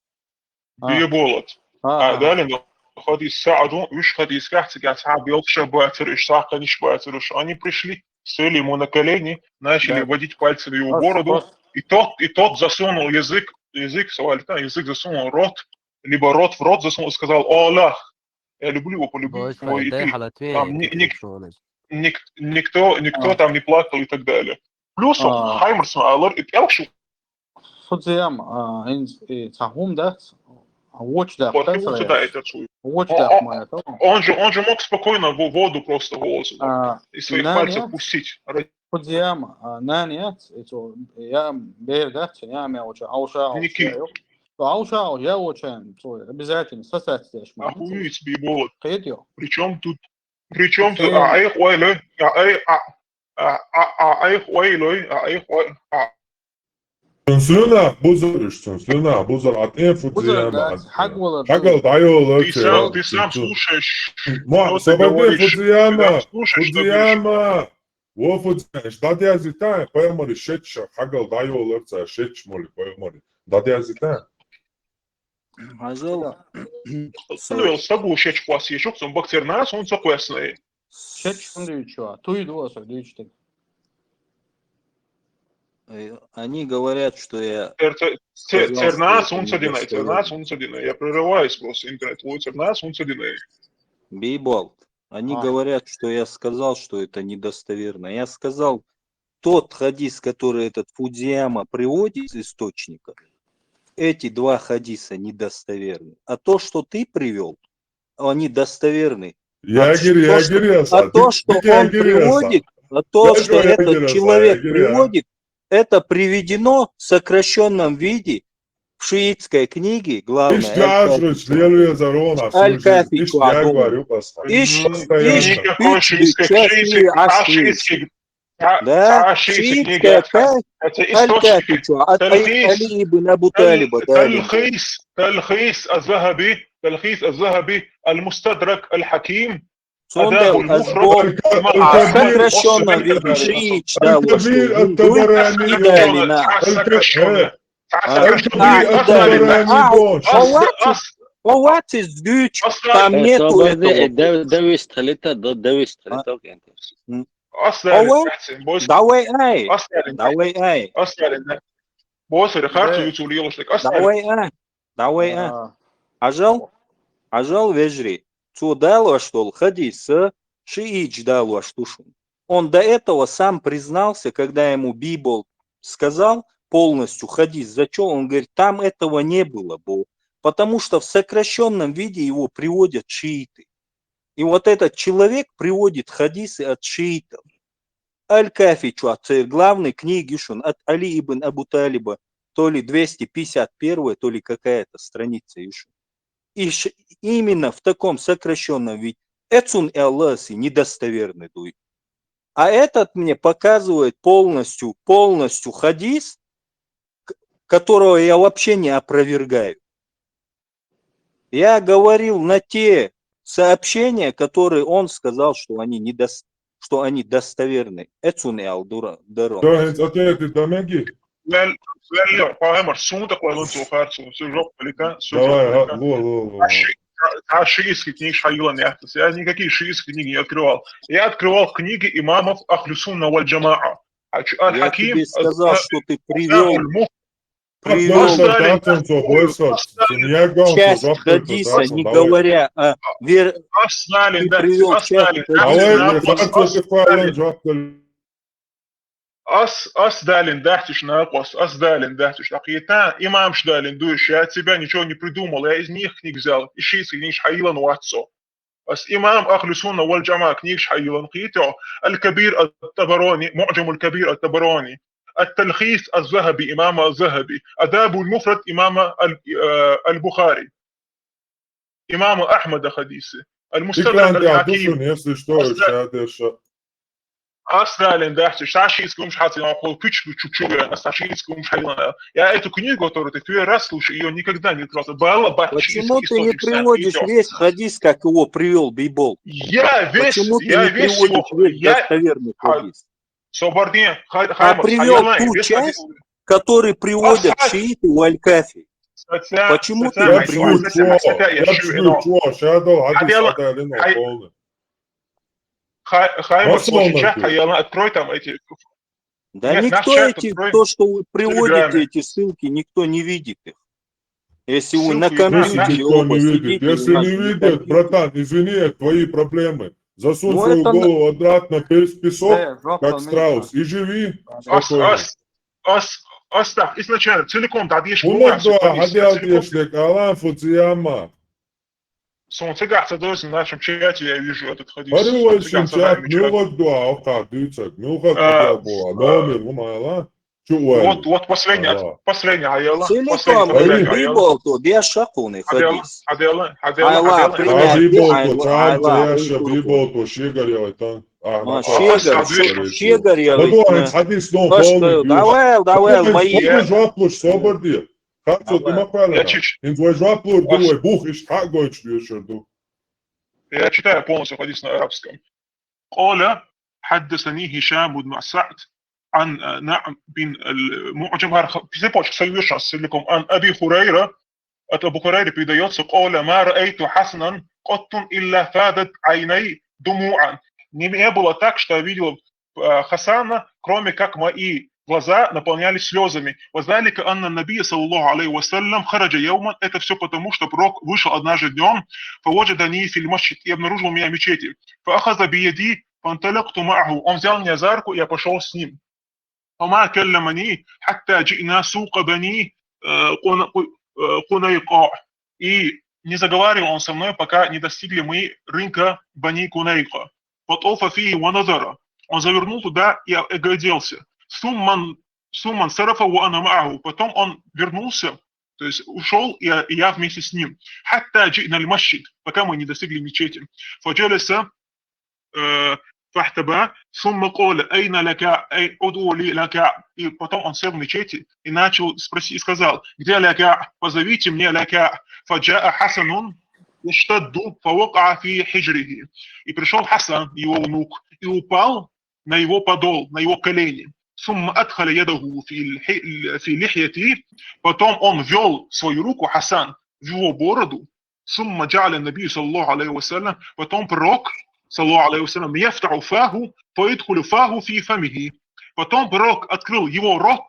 А. Биболот. А А, далее, ну, хадис Сааду, уж хадис кахти, кахти, белша бацер, уж саханиш бацер, уж они пришли, сели ему на колени, начали Да. водить пальцами его Ас- бороду, ас- и тот, и тот засунул язык, язык, саваль, да, язык засунул в рот, либо рот в рот засунул и сказал: «О, Аллах, я люблю его, полюби Бааш его, и файда ты». халатве Там ни- ник- шоны. Ник- никто, никто А. там не плакал и так далее. Плюс А. Хаймерсон Аллар и Пелкшу Фудзияма, а, инс и цахум да, а, watch да, Вот, да, и вот своя. сюда это свой. Watch О, да, о, моя, то. Он же, он же мог спокойно во- воду просто волосы А, из своих да, пальцев нет. Пустить. Ради- Фудзияма, а, нани, это, я, бер да, я, я, очень, а уж, а уж, Ники. я, а уж, а уж, я очень, то, обязательно, сосать здесь, Охуеть, Биболот. Кайдё. Причем тут, причем тут, Окей. а эх, ой, лой, а эх, а, а, а, а эх, ой, лой, а эх, ой, а. Слюна, бузар, что слюна, бузар, от Бузар, Фудзияма. да, хагвала, Хагал дайола. Ты сам, ты сам слушаешь, Ма, что ты Сободеца, говоришь. Ты Фудзияма, сам слушаешь, что говоришь. Фудзияма. Во Фудзияма, что ты язык, поэмари шетша, хагал дайола, ца шетш моли, поэмари. Да, язык. Мазал. Ну, с тобой шетш квас ешок, он бактер нас, он соквесный. Шетш фундуючу, а туй дуаса, дуючу. Э, Они говорят, что я Цер- цер- Сказал, что Цернас, это он не садина, достоверно. Цернас, он садина. Я прерываюсь просто, интернет. Вот Цернас, он садина. Биболт. Они А. говорят, что я сказал, что это недостоверно. Я сказал, тот хадис, который этот Фудзияма приводит из источника, эти два хадиса недостоверны. А то, что ты привел, они достоверны. Я А говорю, я то, что- говорю, А то, что он приводит, а то, Я что говорю, я этот говорю, человек я говорю, а. приводит, это приведено в сокращенном виде в шиитской книге, главное, Ишта Аль-Кафи. жрыч, лелуя за Рона, Аль-Кафи, ишта я говорю, пасха. Иш, Постоянно. иш, Никакой иш, шиитский, иш, шиитский, аш, шиитский, Да, шиитская, Аль-Кафи, чё, от Али ибн Абу Талиба, да, или... تلخيص تلخيص الذهبي تلخيص الذهبي المستدرك الحكيم أداب المفرد. А в сокращённом виде шиит чё, да, вот что, الكبير الطبراني, да, или на... А, да, да. А, а, а, а, а, а, там нету этого. Э, да, да, вы стали-то, да, да, вы стали-то, кенте. М. А вот, давай, ай, давай, ай. Давай, ай, давай, ай. Ажал, ажал вежарий. Цо далош дола хадис шиитчо далош да шоана. Он до этого сам признался, когда ему Биболт сказал полностью хадис, за чё, он говорит, там этого не было, бо, потому что в сокращённом виде его приводят шииты. И вот этот человек приводит хадисы от шиитов. Аль-Кафи чё, цо главный книга я шоана, от Али ибн Абу Талиба, то ли двести пятьдесят первая, то ли какая-то страница я шоана. И ш-, именно в таком сокращённом виде. Эцун и Аллахси недостоверный дуй. А этот мне показывает полностью, полностью хадис, к-, которого я вообще не опровергаю. Я говорил на те сообщения, которые он сказал, что они недос-, что они достоверны. Эцун и Ал дура-, дарон. Цо хӀинца ответить да мегий? Вел, вел, Пайхамар, сунда кхойлун цо харцо, цо жоп палика, цо жоп палика. Давай, ха, ло, ло, ло. Цхьа ши-, цхьа шиитский книгаш хьайиллан яхтас. Я никакие шиитские книги не открывал. Я открывал книги имамов Ахлю Сунна валь Джамаа. А чё, Аль-Хаким, я тебе сказал, что ты привёл, привёл часть хадиса, не говоря о вер-, ты привёл часть хадиса. Аз, аз далин дахтиш накъос, аз далин дахтиш. Ахита имамш далин душ, я от себя ничего не придумал, я из них книг взял, из шиитских книг хьайиллан вац цо. Аз имам Ахлю Сунна валь Джамаа книгаш хьайиллан хетий: Аль-Кабир ат-Табарани, Муъджамуль Кабир ат-Табарани, Ат-Талхис аз-Захаби, имама аз-Захаби, Адабуль Муфрад, имама Аль-, э, Аль-Бухари. Имама Ахьмада хадисы. Аль-Мустадрак Аль-Хаким. Если что, сейчас я ша- Аз далин дахтиш, цхьа шиитский умш хьацин ахол кучу чучу, аз цхьа шиитский умш хьайиллан. Я эту книгу, которую ты первый раз слушаешь, её никогда не открывал. Бала бахчи. Почему ты не приводишь весь хадис, как его привёл Биболт? Я весь, почему ты не приводишь весь достоверный хадис? Собардин, а привёл ту часть, который приводят шииты в Аль-Кафи. Почему ты не приводишь? Да никто эти, то, что вы приводите, эти ссылки, никто не видит их. Если вы на компьютере оба сидите, если не видит, братан, извини, это твои проблемы. Засунь свою голову обратно в песок, как страус, и живи спокойно. Аз, аз, аз так, изначально, целиком да деш. Хьадис, хьадис, алан фуцияма. Сон цигахь ца дойза, в нашем чате я вижу этот хадис. Бари вай шин чат, муьлхха дуа, оха дуьйцаг, муьлхха дуа, номер ву мала. Вот, вот последний, последний хьайилла. Целиком Биболту деш хьуна хадис. Хьайилла, хьайилла, хьайилла. Биболту, цхьана деш, Биболту шегар ялайтан. Шегар, шегар ялайтан. Давай, давай, мои. Жоп луш, собар де. Харцо ду ма кхоьллина. ХӀинца вай жоп лур ду, вай бух иштта хьа а гойтуш доьшур ду. Я читаю полностью хадис на арабском. قال: حدثني هشام بن سعد عن نعم بن المعجم, цепочка совершенно целиком, عن أبي هريرة, от Абу Хурайры передаётся, قال: ما رأيت حسنا قط إلا فاضت عيني دموعا. Не, не было так, что я видел э, Хасана, кроме как мои глаза наполнялись слёзами. وذلك أن النبي صلى الله عليه وسلم خرج يوما, это всё потому, что Пророк вышел однажды днём, فوجدني في المسجد, и обнаружил меня в мечети. فأخذ بيدي فانطلقت معه, он взял меня за руку, и я пошёл с ним. فما كلمني حتى جئنا سوق بني, э, Къун-, Къу-, э, Къунайкъа. И не заговаривал он со мной, пока не достигли мы рынка Бани Кунайка. فطاف فيه ونظر. Он завернул туда и огляделся. ثم, ثم انصرف وأنا معه. Потом он вернулся, то есть ушёл, и я, и я вместе с ним. حتى جئنا المسجد, пока мы не достигли мечети. فجلس, э, فاحتبى، ثم قال: أين لكاع؟ أي، ادعوا لي لكاع. И потом он сел в мечети и начал спросить, и сказал: «Где Лака'ъ? Позовите мне Лака'ъ». فجاء حسن يشتد فوقع في حجره. И пришел Хасан, его внук, и упал на его подол, на его колени. ثم أدخل يده في الح-، في لحيته. Потом он ввёл свою руку, Хасан, в его бороду. ثم جعل النبي صلى الله عليه وسلم, потом пророк, саллаллаху алейхи ва саллям, يفتح فاه فيدخل فاه في فمه. Потом пророк открыл его рот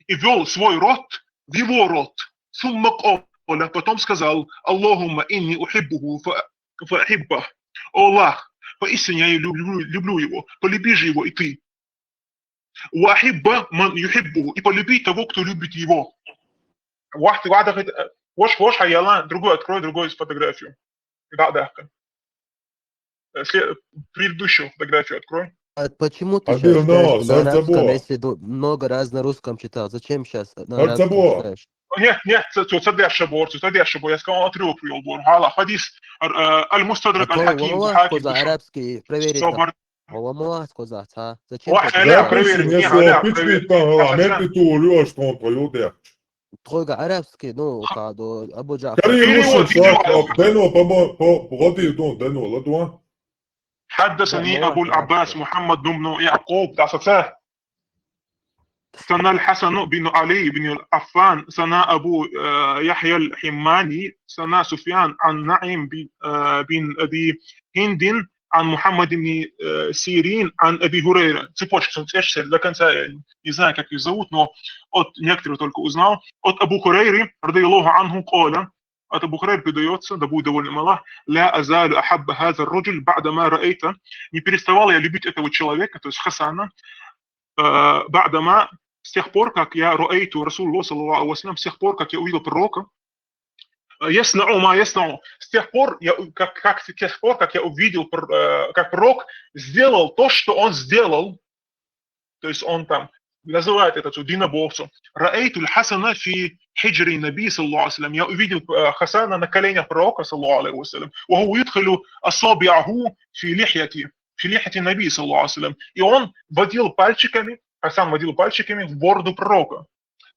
и ввёл свой рот в его рот. ثم قال, потом сказал: اللهم إني أحبه ف-, فأحبه. О Аллах, поистине я люблю, люблю его, полюби же его и ты. وأحب من يحبه, и полюби того, кто любит его. Вахт, вахт, э, ваш, ваш, а я ла-, другой, открой другую фотографию. Да, да. Э, след-, предыдущую фотографию открой. А почему ты Адил, сейчас читаешь но, на сэр, арабском, забыл. Если ду- много раз на русском читал? Зачем сейчас на Сэр, арабском забыл. Читаешь? Нет, нет, ц-, ц-, цадящий бор, цадящий бор. Я сказал отрывок привёл бор. Хала, хадис, э, المستدرك Какой الحاكيم, Валлах Хаким сказал пришёл. арабский? Проверить Собор. Валлах сказал, а? Зачем Вах, ты аля, делаешь? Запиши, проверь, не не, аля, запиши, проверь. там, Аля, Америка, ты улёшь, что он поёт, я. Твой арабский, ну, как, Абу Джафар. Кари Перевод, лучше, перевод. что, дено, помо-, по-, погоди, ну, дено, ладно? حدثني Да, أبو да. العباس محمد بن يعقوب, да, саца. ثنا الحسن بن علي بن عفان، ثنا أبو, э, يحيى الحماني, ثنا سفيان عن نعيم بن, э, بن أبي هند عن محمد بن, э, سيرين عن أبي هريرة. Цепочка, сон цепочка, до конца я не знаю, как её зовут, но от некоторых только узнал. От Абу Хурейры, رضي الله عنه, قال, от Абу Хурейры передаётся, да будет доволен им Аллах: لا أزال أحب هذا الرجل بعدما رأيت. Не переставал я любить этого человека, то есть Хасана, э, بعدما, с тех пор, как я رأيت رسول الله صلى الله عليه وسلم, с тех пор, как я увидел пророка, э, يصنع ما يصنع, с тех пор, я, у-, как, как, с тех пор, как я увидел, пр-, э, как пророк сделал то, что он сделал, то есть он там называет это, то, диноборцу. رأيت الحسن في حجر النبي صلى الله عليه وسلم. Я увидел, э, Хасана на коленях пророка, صلى الله عليه وسلم. وهو يدخل أصابعه في لحيته, في لحية النبي صلى الله عليه وسلم. И он водил пальчиками, Хасан водил пальчиками в бороду пророка.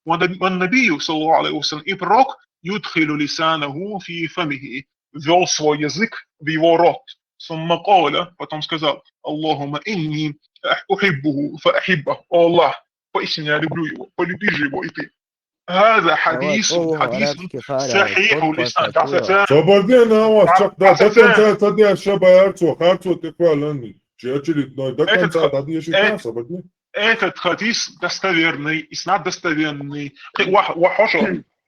والنبي صلى الله عليه وسلم, и пророк, يدخل لسانه في فمه, ввёл свой язык в его рот. ثم قال, потом сказал: اللهم إني أح-, أحبه فأحبه. О Аллах, поистине я люблю его, полюби же его и ты. هذا حديث, Давай, حديث арабский, халя, صحيح вот الإسناد. пошёл. Да, саца. Соборден, а, вас А, чак, да, а, да, саца. да, да, да, шаба, арцо, харцо, ты хвален. Чи очередной, до Этот конца, ха-, да, деши, этот соборден. Этот хадис достоверный, иснад достоверный. Хи-, ва-, ва-, хошо,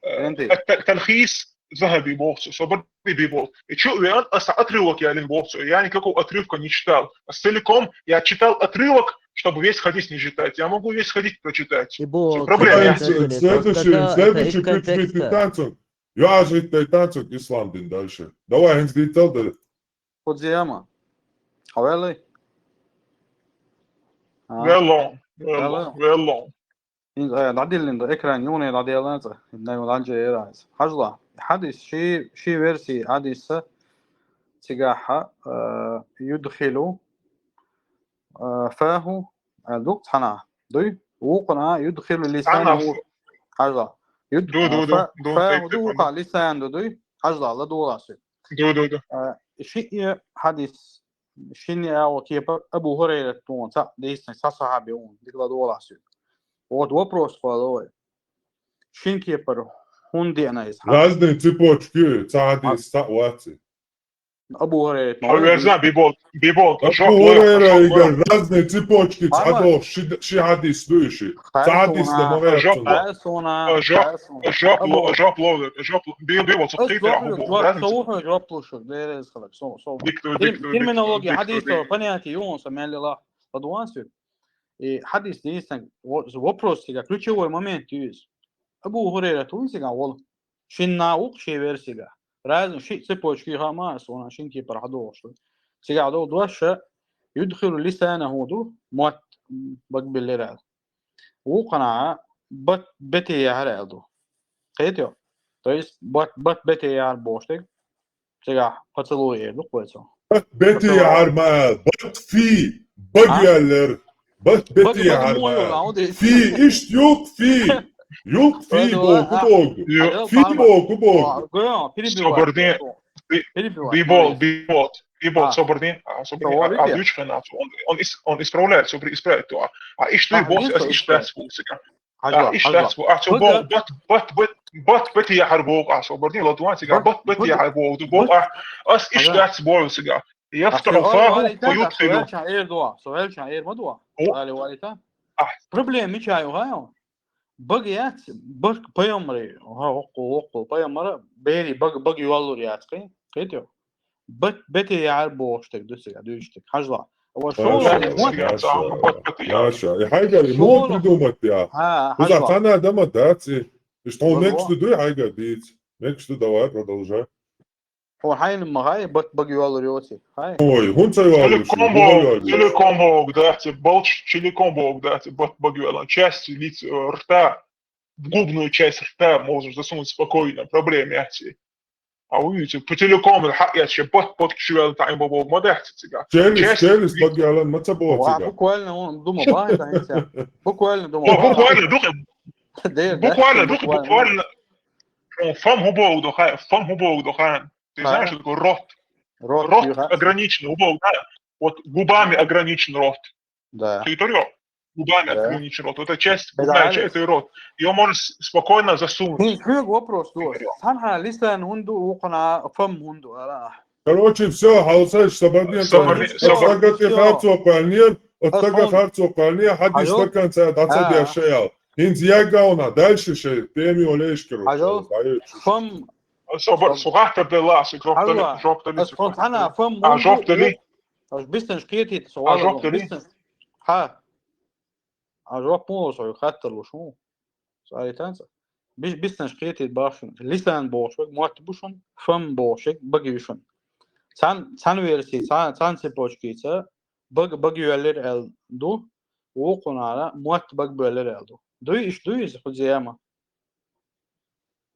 э, Энди. та-, та-, талхис Захаби бохсу, собор би бохсу. И чё, я ас-, отрывок я лин бохсу. Я никакого отрывка не читал. А целиком я читал отрывок, чтобы весь хадис не читать. Я могу весь хадис прочитать. И бо- Проблема когда нет. это были, Следующий, когда это следующий, из предпитанцев. контекста. Я же ты танцует ислам дин дальше. Давай, Хинс, ты тел да. Фудзияма. Хавели. А? Веллон, Веллон. веллон, веллон. Ин, э, дадиллин да экран юне дадиллан ца. Инда юн данже ерайс. Хажла. Хадис ши, ши версии хадиса. Цигахьа, э, юдхилу, э, фаху, э, дук цхьана. Дуй? Вукъна юдхилу лисанаху. Хажла. Юд-, Ду, ду, ду, фа-, ду, фаху тейп, ду тейп, вукъа лисанду дуй? Хажла, ла дула су. Ду, ду, ду. Э, ши хадис, ши ау кепа Абу Хурайра тун, ца, дейсна, са сахаби ун, дик ла дула су. Вот вопрос хвалой. Шин кепар хун диана из. Разные цепочки, ца хадис, ца ваци. Абу Хурайра. Верза, бибол, бибол, Абу жок, Хурайра, жок, Игорь, разные цепочки, ца Ама- хадис, ши, ши хадис, дуй ши. Ца хадис, да, Хасуна. мага Жок, яцуна. Хасуна. Жок, Хасуна. Жок, Абу- жок, ловер, жок, ло-, бил, бил, вот, Ас сокрытый, зобру, Абу, жок, разница. Сауху, жок, плюшек, дерез, халак, со, со. Диктор, Тер-, диктор, терминология, диктор, хадис, диктор, понятие, юн, самяли ла. Подуансу. И хадис, единственное, вот, вопрос, сега, ключевой момент, юз. Абу Хурайра, тун, сега, вол. Шин наук, ши версия. Разный, ши цепочки, хама, сона, шин кепар хадо, что. Сега, до, дуаша, юдхилу лисанаху ду, мот, бак билирал. Вукъна бат бете яхар аьле ду. Кхетё? То есть бат, бат бете яхар бохуш дерг. Цигахь поцелуй эр ду кхойцо. Бетти яхьар ма аьлла, бат фи, бага йоаллар. Бат бетти яхьар ма аьлла. Фи, иштта юкъ фи. Юкъ фи боху боху. Фи боху боху. Собарди. Бибол, бибол, бибол, собарди. Собарди. А, а, а, он, он исправляет, собарди, исправит то. А иштта боху, ас иштта дац боху цига. А иштта дац боху, а, цо боху, бат, бат, бат, бат бетти яхьар боху, а, собарди, ладуван цига, бат бетти яхьар боху, ду боху, а, ас иштта дац боху цига. Яфтаху фаху, фаюдхилу. Со велча эр дуа, со велча эр ма дуа. Али валита. Проблема мича ю, хай? Бага яц, бага пайхамаре, ха, оккхул, оккхул, пайхамара, бери, бага, бага йоаллур яц, кхи, кхетё? Бат, бетти яхьар бохуш таг ду цига, дуьйцуш таг. Хьажла. Ва шо Маша, мо- маша, маша. И хьайгара, шо муха придумать я? Ха, хьажла. Хьана дама дац и. Иш тхо Ладуван. Мекс ду дуй хьайгара дийц. Мекс ду, давай, продолжай. Хьо хьайна ма хай, бат бага йоаллур йоци. Хай. Ой, хӀун ца йоаллур, Целиком бог, целиком бог, да, те болч, целиком бог, да, те бат бага йоаллур. Часть лиц, э, рта, губную часть рта можно засунуть спокойно, проблем яц. А вы видите, по целиком хьа яц, ше бат бага чуял таим бобо ма дац цига. Челюсть, челюсть бага йоаллур ма ца боху цига. Буквально он дума, ба, это не. Буквально дума. Буквально, дума. Буквально, дума, буквально. Фам хӀун боху ду хай, фам хӀун боху ду хай. Ты знаешь, что такое рот? Рот ограничен, хӀун боху, да? Вот губами ограничен рот. Да. Ты то Губами ограничен рот. Вот эта часть, губная часть, это рот. Её можно с- спокойно засунуть. Хьоьга вопрос ду. Цхьанхьа лисан хӀун ду, вукхана фам хӀун ду, ала? Короче, всё, хьалсайш, собарди. Собарди, собарди. Оцу стага харцо кхоьллинера, оцу стага харцо кхоьллинера, хьадис стакан ца дӀа ца деш шаял. ХӀинца яггавна, дальше шей, теми олешкару. Хьажал, фам. Собар, со хаттар делла, ас жоп дали, жоп дали. Ас хьона цхьана фам. А, жоп дали. Аш биснаш кхетийта, со вала жоп дали. Биснаш. Хьа. А жоп муо со хаттар луш хӀун? Цари танца. Биш, биснаш кхетийта бахшун. Лисан бохуш ваг, мотт бу шун, фам бохуш ваг, бага ю шун. Цан, цан версии, цан, цан цепочкица, бага, бага йоаллар аьл ду, вукхунара мотт бага боаллар аьл ду. Дуй, иш дуй иза, хӀу зема?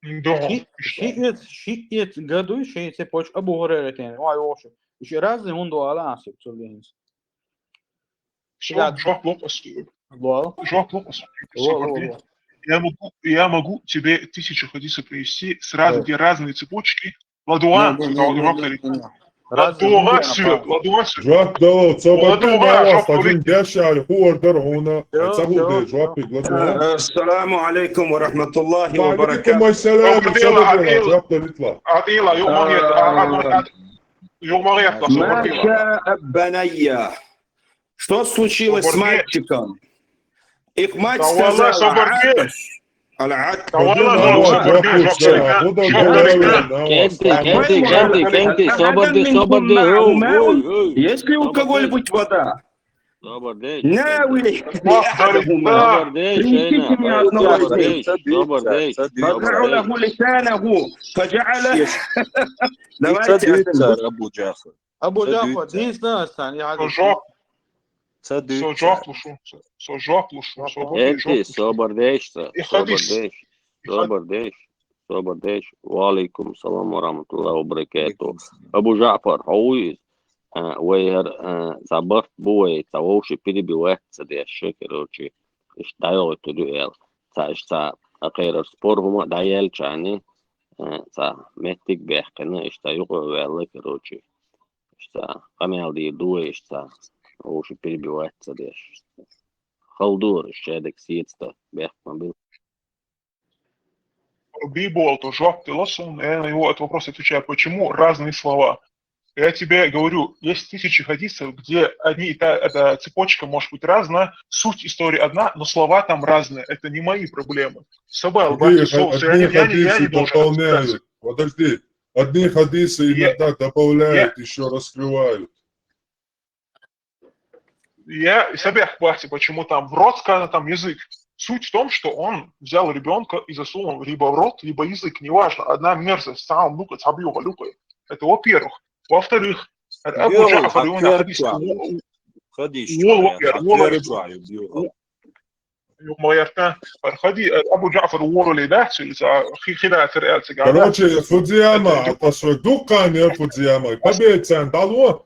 Ши, ши эц, ши эц га дуй, ши цепочка Абу Хурайратен, ой, вохуш. Иш разный хӀун ду ала аса, цу линз. Всё, жоп локъас. Луал. Жоп локъас. Луал, луал, луал. Я могу, я могу тебе тысячу хадисов привести, сразу, где разные цепочки. Ладугъа, ладугъа, ладугъа, ладугъа, ладугъа. Жоп дало, цо бакъ ладугъа, жоп дали. Дешай, хӀу ор дар хьуна, ца хӀу де, жоп ладугъа. Ассаламу алейкум ва рахматуллахи ва баракатух. Ва алейкум ассалам, жоп далитла. Атила, югъмагъет, а, а, а, югъмагъет, ما شاء بني. Что случилось с мальчиком? Их мать сказала: «Аташ». Аль-Аташ. Кенти, кенти, кенти, кенти, собар де, собар де. Есть ли у кого-нибудь вода? Собар де. Нави لأحدهما. Принесите мне одного из них. Собар де. فدعا له لسانه. فجعل. Давайте. Абу Джафар. Абу Джафар, дийцина сан, я хьадис. Со жоп лушу, со жоп лушу, со жоп лушу. Энти, собар деш ца, собар деш, собар деш, собар деш. Ва алейкум салам ва рахматуллахи ва баракатух. Абу Джафар, хьо вуй иза? А, вай хӀара, а, цхьа барт бу вай, цхьа вовши перебивать ца деш, короче, иштта дӀайохуьйтур ю аьлла. Цхьа иштта цхьа а кхерар спор хӀума дӀаяьллачарна, а, цхьа меттиг баьккхина, иштта юкъа а ваьлла, короче. Иштта къамел дийр ду вай, иштта вовши перебивать ца деш. Хала ду хӀара, шадерг сецадан бехк ма била. Биболу жоп делла суна, я на его этот вопрос отвечаю, почему разные слова. Я тебе говорю, есть тысячи хадисов, где одни и та, эта цепочка может быть разная, суть истории одна, но слова там разные. Это не мои проблемы. Саба Албани, одни хадисы дополняют. Подожди. Одни хадисы иногда добавляют, ещё раскрывают. Я себе бахти, почему там в рот сказано, там язык. Суть в том, что он взял ребенка и засунул либо в рот, либо язык, неважно. Одна мерзость, сам лукац, абьюга лукай. Это во-первых. Во-вторых, Абу Джафар, его на хадис. Юкъ ма яртан, пархади, Абу Джафар ворали дац, хи-, хида цар аьлцага. Короче, Фудзияма, атас вай дуккхане Фудзияма. Победцан дало,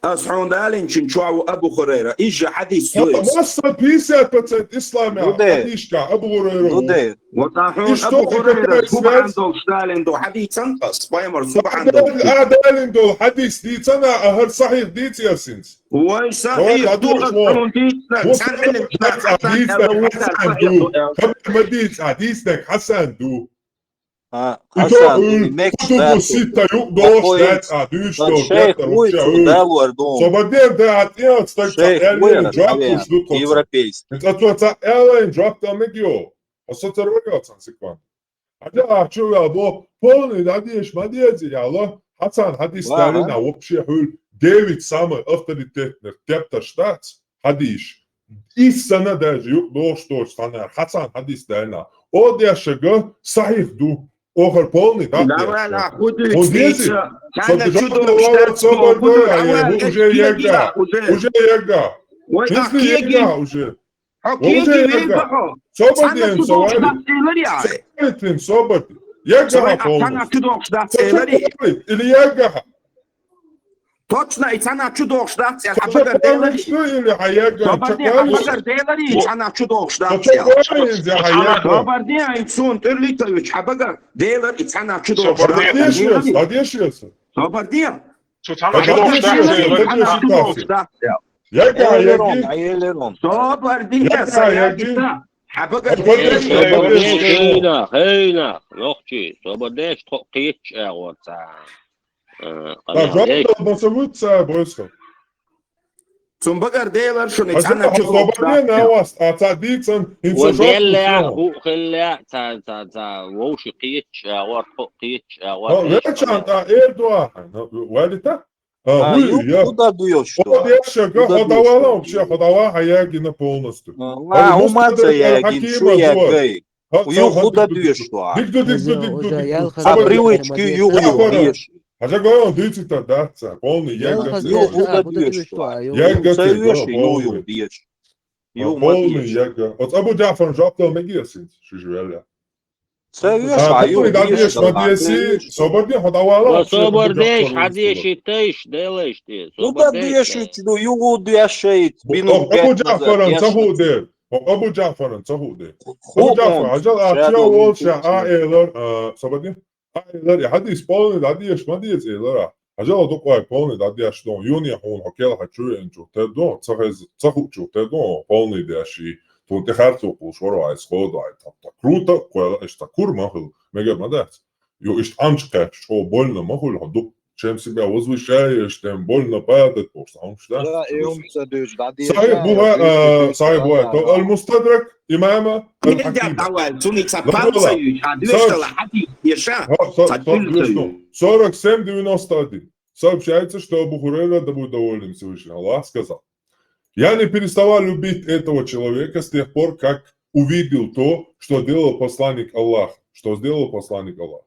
Аз хьуна далинчун чоа ву Абу Хурайра. Иза хьадис ду иза. Масса пятьдесят процент ислама Ну да. Хьадиска Абу Хурайра. Ну да. Вот а хьуна Ишта Абу Хурайра какая хубан связь? Долш далин ду хьадис ан къас. Пайхамар субхан долш. А далин дол хьадис дийцана, а хьар сахих дийцясинц. Вай сахих Давай, ду ладно, аз вот. хьуна дийцна, Вот цан это илм вот цан дийцна, илм Хасан ду. Хабар ма дийц, а дийцна Хасан ду. А, И то, Хасан, э, мекс кутубу да, ситта юкъ долш Охуй, дац, а дийш да, долш шейх, дац, а уй, вообще, цу э, далор дон. Собадер да атият, так Шейх, цаӀ уй, эллин джаб Аравия, уж ду тоца. европейский. Ин цаӀ цаӀ эллин джаб да мегио. Оса цар вариацан сикван. Аджа а чу вел бо, полный да деш, ма дези, яла, Хасан хьадис Ага. далина вообще хьул девять самый авторитетный тепташ дац, хьадис. Иссана даже юкъ долш долш санар, Хасан хьадис далина. О дешага сахих ду. Охар полный да. Давай, а худу Он дези. цана Собади чу жаб долш давай, дац, собар худу, дай, давай, а, а уже кеги, яга. уже. Уже яга. Вай, а Если кеги, яга уже. а Уже кеги, яга. вай, Собади цана ин чу долш совари. дац, эллар я. Сайтин собади. Яга Цана, полный. цана чу долш дац, эллар я. Или яга. Точно, и цана чу долш дац, я хьабагар делар. Что или хаяга? Собади, хьабагар делар, и цана чу долш дац, я. Чакоин зе хаяга. Собади, ай сун терлитович, хьабагар делар, и цана чу долш Собади. дац. Адешес, адешес. Собади. Цу цана чу долш дац, Адешес, эллар. Цана чу долш адешес. дац, я. Яга, Эллерон, яги. а эллерон. Собади, Я я, яги. я, хьабагар Собади, делар. собади. Хейна, хейна, нохчи, собадеш тхо кийч агъорца. Да, жаб да басавуца бойсо. Цун багар делар шуни, А цана жаб чу долш собади дац. на вас, а ца дицан, ин со жаб Ваделла, да. ху хилла, ца, ца, ца, вовши кийч агъор, тхо кийч А агъор. вечан, а эрдуа. Валита? А, А, хуй, ю я. худа дуёш О, что? я шага, Куда ходавала дышал? Вообще, ходава хаяги на полностью. А, умаца ягин, шу ягай. Ха, Ю ха, худа дик, дуёш дик, что? Дик, дик, дик, дик, дик, дик. А привычки ю ю дуёш. Хажа го, дици та даца, полный яга. Ю худа дуёш что? Яга Ца ты, юёш, го, ю полный. ю дуёш. А, Ю полный дуёш. яга. Вот Абу Джафар жаптал мегиасин, шижвеля. Ца юёш, А, а ю полный да деш, дуёш. Мадеси, собади, ходавала. Собардеш, хадеши тыш, делаешь ты. Худа дуёш, ю ю дуёш шейт. Бину Абу Джафаран цахуде. Абу Джафаран цахуде. Абу Джафар, ажал, а чё волша, а элар, а, собади. А элар, я хадис полный да деш, Мадес элара. Ажал, дуквай полный да деш, дон, юни хун, хокел, хачу, эн чу, те дон, цахез, цаху чу, те дон, полный деши. Ту те харцу кул шоро, ай сходу, ай та, та круто, квела, эш та кур махыл, мега мадац. Ю ишт амч кач, о, больно махыл, ха, дук, чем себя возвышаешь, тем больно падать, потому что он что? Да, и умца душ, да, Сахих була, а, сахих була. То Аль-Мустадрак имама Нельзя Аль-Хакима. давай, цуница Ну, палца була. ю, а Сахих. Две хадис, еша. Ха, со-, со-, две сто. Сорок семь девяносто один. Сообщается, что Абу Хурейра, да будет доволен Всевышний Аллах, сказал: «Я не переставал любить этого человека с тех пор, как увидел то, что делал посланник Аллаха». Что сделал посланник Аллаха?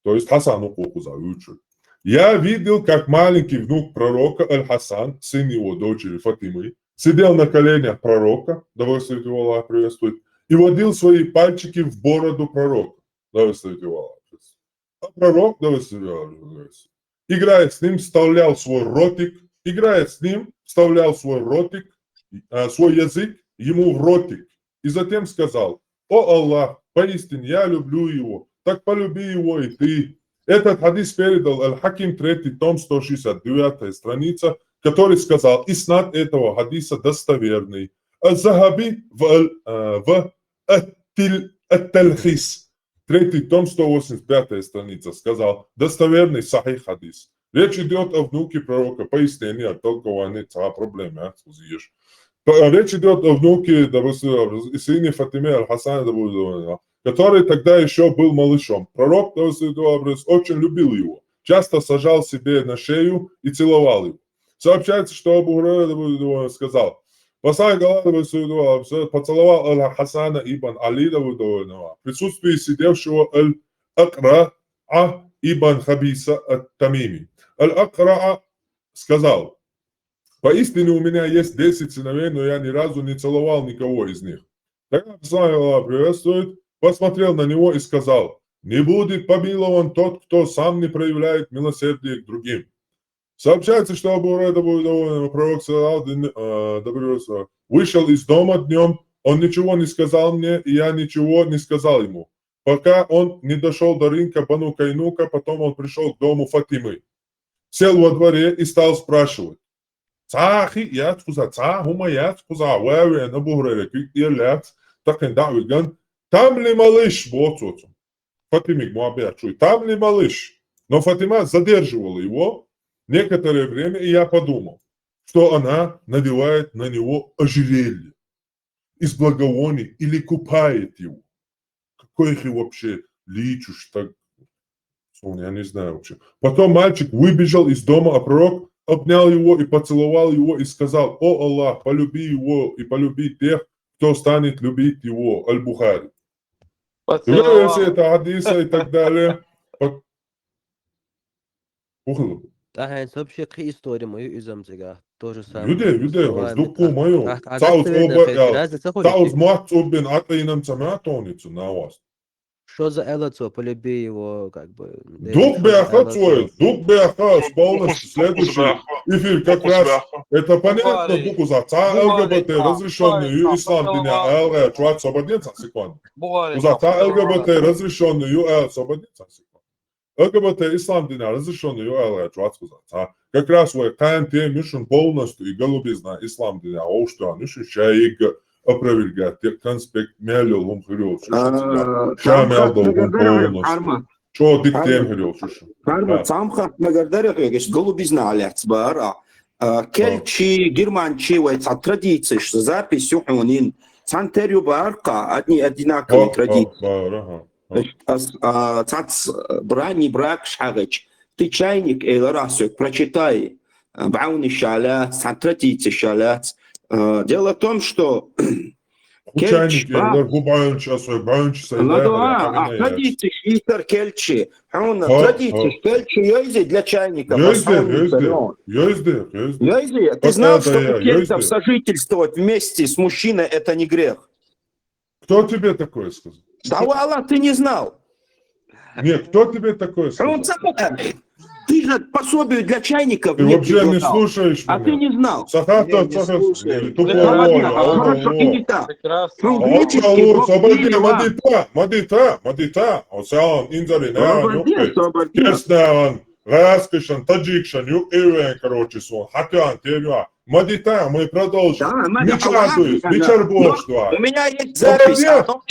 То есть Хасан укукуза учу. «Я видел, как маленький внук пророка Аль-Хасан, сын его дочери Фатимы, сидел на коленях пророка, да благословит его Аллах, приветствует, и водил свои пальчики в бороду пророка, да благословит его Аллах, приветствует. А пророк, да благословит его Аллах, приветствует, играя с ним, вставлял свой ротик, играя с ним, вставлял свой ротик, а, свой язык ему в ротик, и затем сказал: „О Аллах, поистине я люблю его, так полюби его и ты“». Этот хадис передал Аль-Хаким, третий том, сто шестьдесят девятая страница, который сказал: «Иснад этого хадиса достоверный». Аз-Захаби в Аль-, э, в Ат-Тил-, Ат-Тальхис, третий том, сто восемьдесят пятая страница, сказал: «Достоверный сахих хадис». Речь идет о внуке пророка, пояснение, толкование, цхьа проблема, а, узишь. По-, речь идет о внуке, да благословит его Аллах, и сыне Фатиме Аль-Хасана, да благословит его Аллах, который тогда еще был малышом. Пророк, да благословит его Аллах, очень любил его, часто сажал себе на шею и целовал его. Сообщается, что Абу Хурайра, да благословит его Аллах, сказал: «Посланник Аллаха, да благословит его Аллах, поцеловал Аль-Хасана ибн Али, да благословит его Аллах, в присутствии сидевшего Аль-Акра ибн Хабиса Ат-Тамими». Аль-Акра сказал: «Поистине у меня есть десять сыновей, но я ни разу не целовал никого из них». Тогда Аллах приветствует, посмотрел на него и сказал: «Не будет помилован тот, кто сам не проявляет милосердие к другим». Сообщается, что Абу Хурайра, да будет доволен, пророк, саллаллаху алейхи ва саллям, э, да пребудет с ним, вышел из дома днем, он ничего не сказал мне, и я ничего не сказал ему, пока он не дошел до рынка Бану Кайнука, потом он пришел к дому Фатимы. Сел во дворе и стал спрашивать. Цхьа хи яц кхуза, цхьа хӀума яц кхуза, ваьвен Абу Хурайра куьг тӀера лаьц, тахкхин дӀа а виган, там ли малыш, боху цо. Фатимиг ма бехчуй, там ли малыш. Но Фатима задерживала его некоторое время, и я подумал, что она надевает на него ожерелье из благовоний или купает его. Какой их вообще личуш так? Я не знаю вообще. Потом мальчик выбежал из дома, а пророк обнял его и поцеловал его и сказал: «О Аллах, полюби его и полюби тех, кто станет любить его». Аль-Бухари. Поцеловал. Являются это хадиса и так далее. По- Ухлу. ТӀаьхьен вообще кхин истори ма ю иза-м цигахь. То же самое. Юде, юде, словами дуккху ма ю. Цхьа уз оба аьл. Цхьа уз мотт цӀуббина, атӀайнам ца ма тони цу навас. Что за аьлла цо, полюби его, как бы, дукха баьхна цо, дукха баьхна, полностью следующий эфир как раз. Это понятно, дукха уз. Цхьа ЛГБТ разрешённый ю ислам динехь аьлла гӀерташ вац, собар де цхьа секунда. Уз цхьа ЛГБТ разрешённый ю аьлла, собар де цхьа секунда. ЛГБТ ислам динехь разрешённый ю аьлла гӀерташ вац кхуза. Цхьа как раз вай кхаьна тема ю шуна полностью и голубизна ислам динехь вовшахтоьхна ю шуна, ша егга опровергать де, конспект мел йолу хӀума хир йолуш ю шуна. Ша мел долу хӀума полностью. ЧӀогӀа дика тема хир йолуш ю шуна. Цхьамма хатта магар дара хьоьга, иштта голубизна а лаьцна бара. А, кельчи, германчи вай цхьа традицеш, запись ю хьуна йина. Цхьана тера ю бара кхаъ, одни одинаковые традиции. Ас, а, цац ранний бракаш хьагӀеча, ты чайник, элира ас соьга, прочитай, а, бӀаьвнаш а лаьцна, цхьа традицеш а лаьцна. А, дело в том, что кху чайник элира, хӀу бӀаьвнаш, ас соьга бӀаьвнаш сай лаьцна, а традицеш йитар кельчи. Хьуна традицеш кельчи йойзи для чайников? Йойзи, йойзи, йойзи. Йойзи, ты знал, что у кельтов сожительствовать вместе с мужчиной — это не грех? Кто тебе такое сказал? Да валла, ты не знал. Нет, кто тебе такое сказал? Ты же пособие для чайников мне предлагал. Ты вообще не слушаешь меня. А ты не знал. Сахата, сахата, тупой. Хорошо, иди так. Прекрасно. Мадита, мадита. Осян, инзари, собар де, собар де. Честно, гӀаскхишан, таджикшан юкъа вен, короче, суна хьатоьхна тема ю. Мадита, мы продолжим. Мича дуй, мичара бохуш ду? У меня есть запись.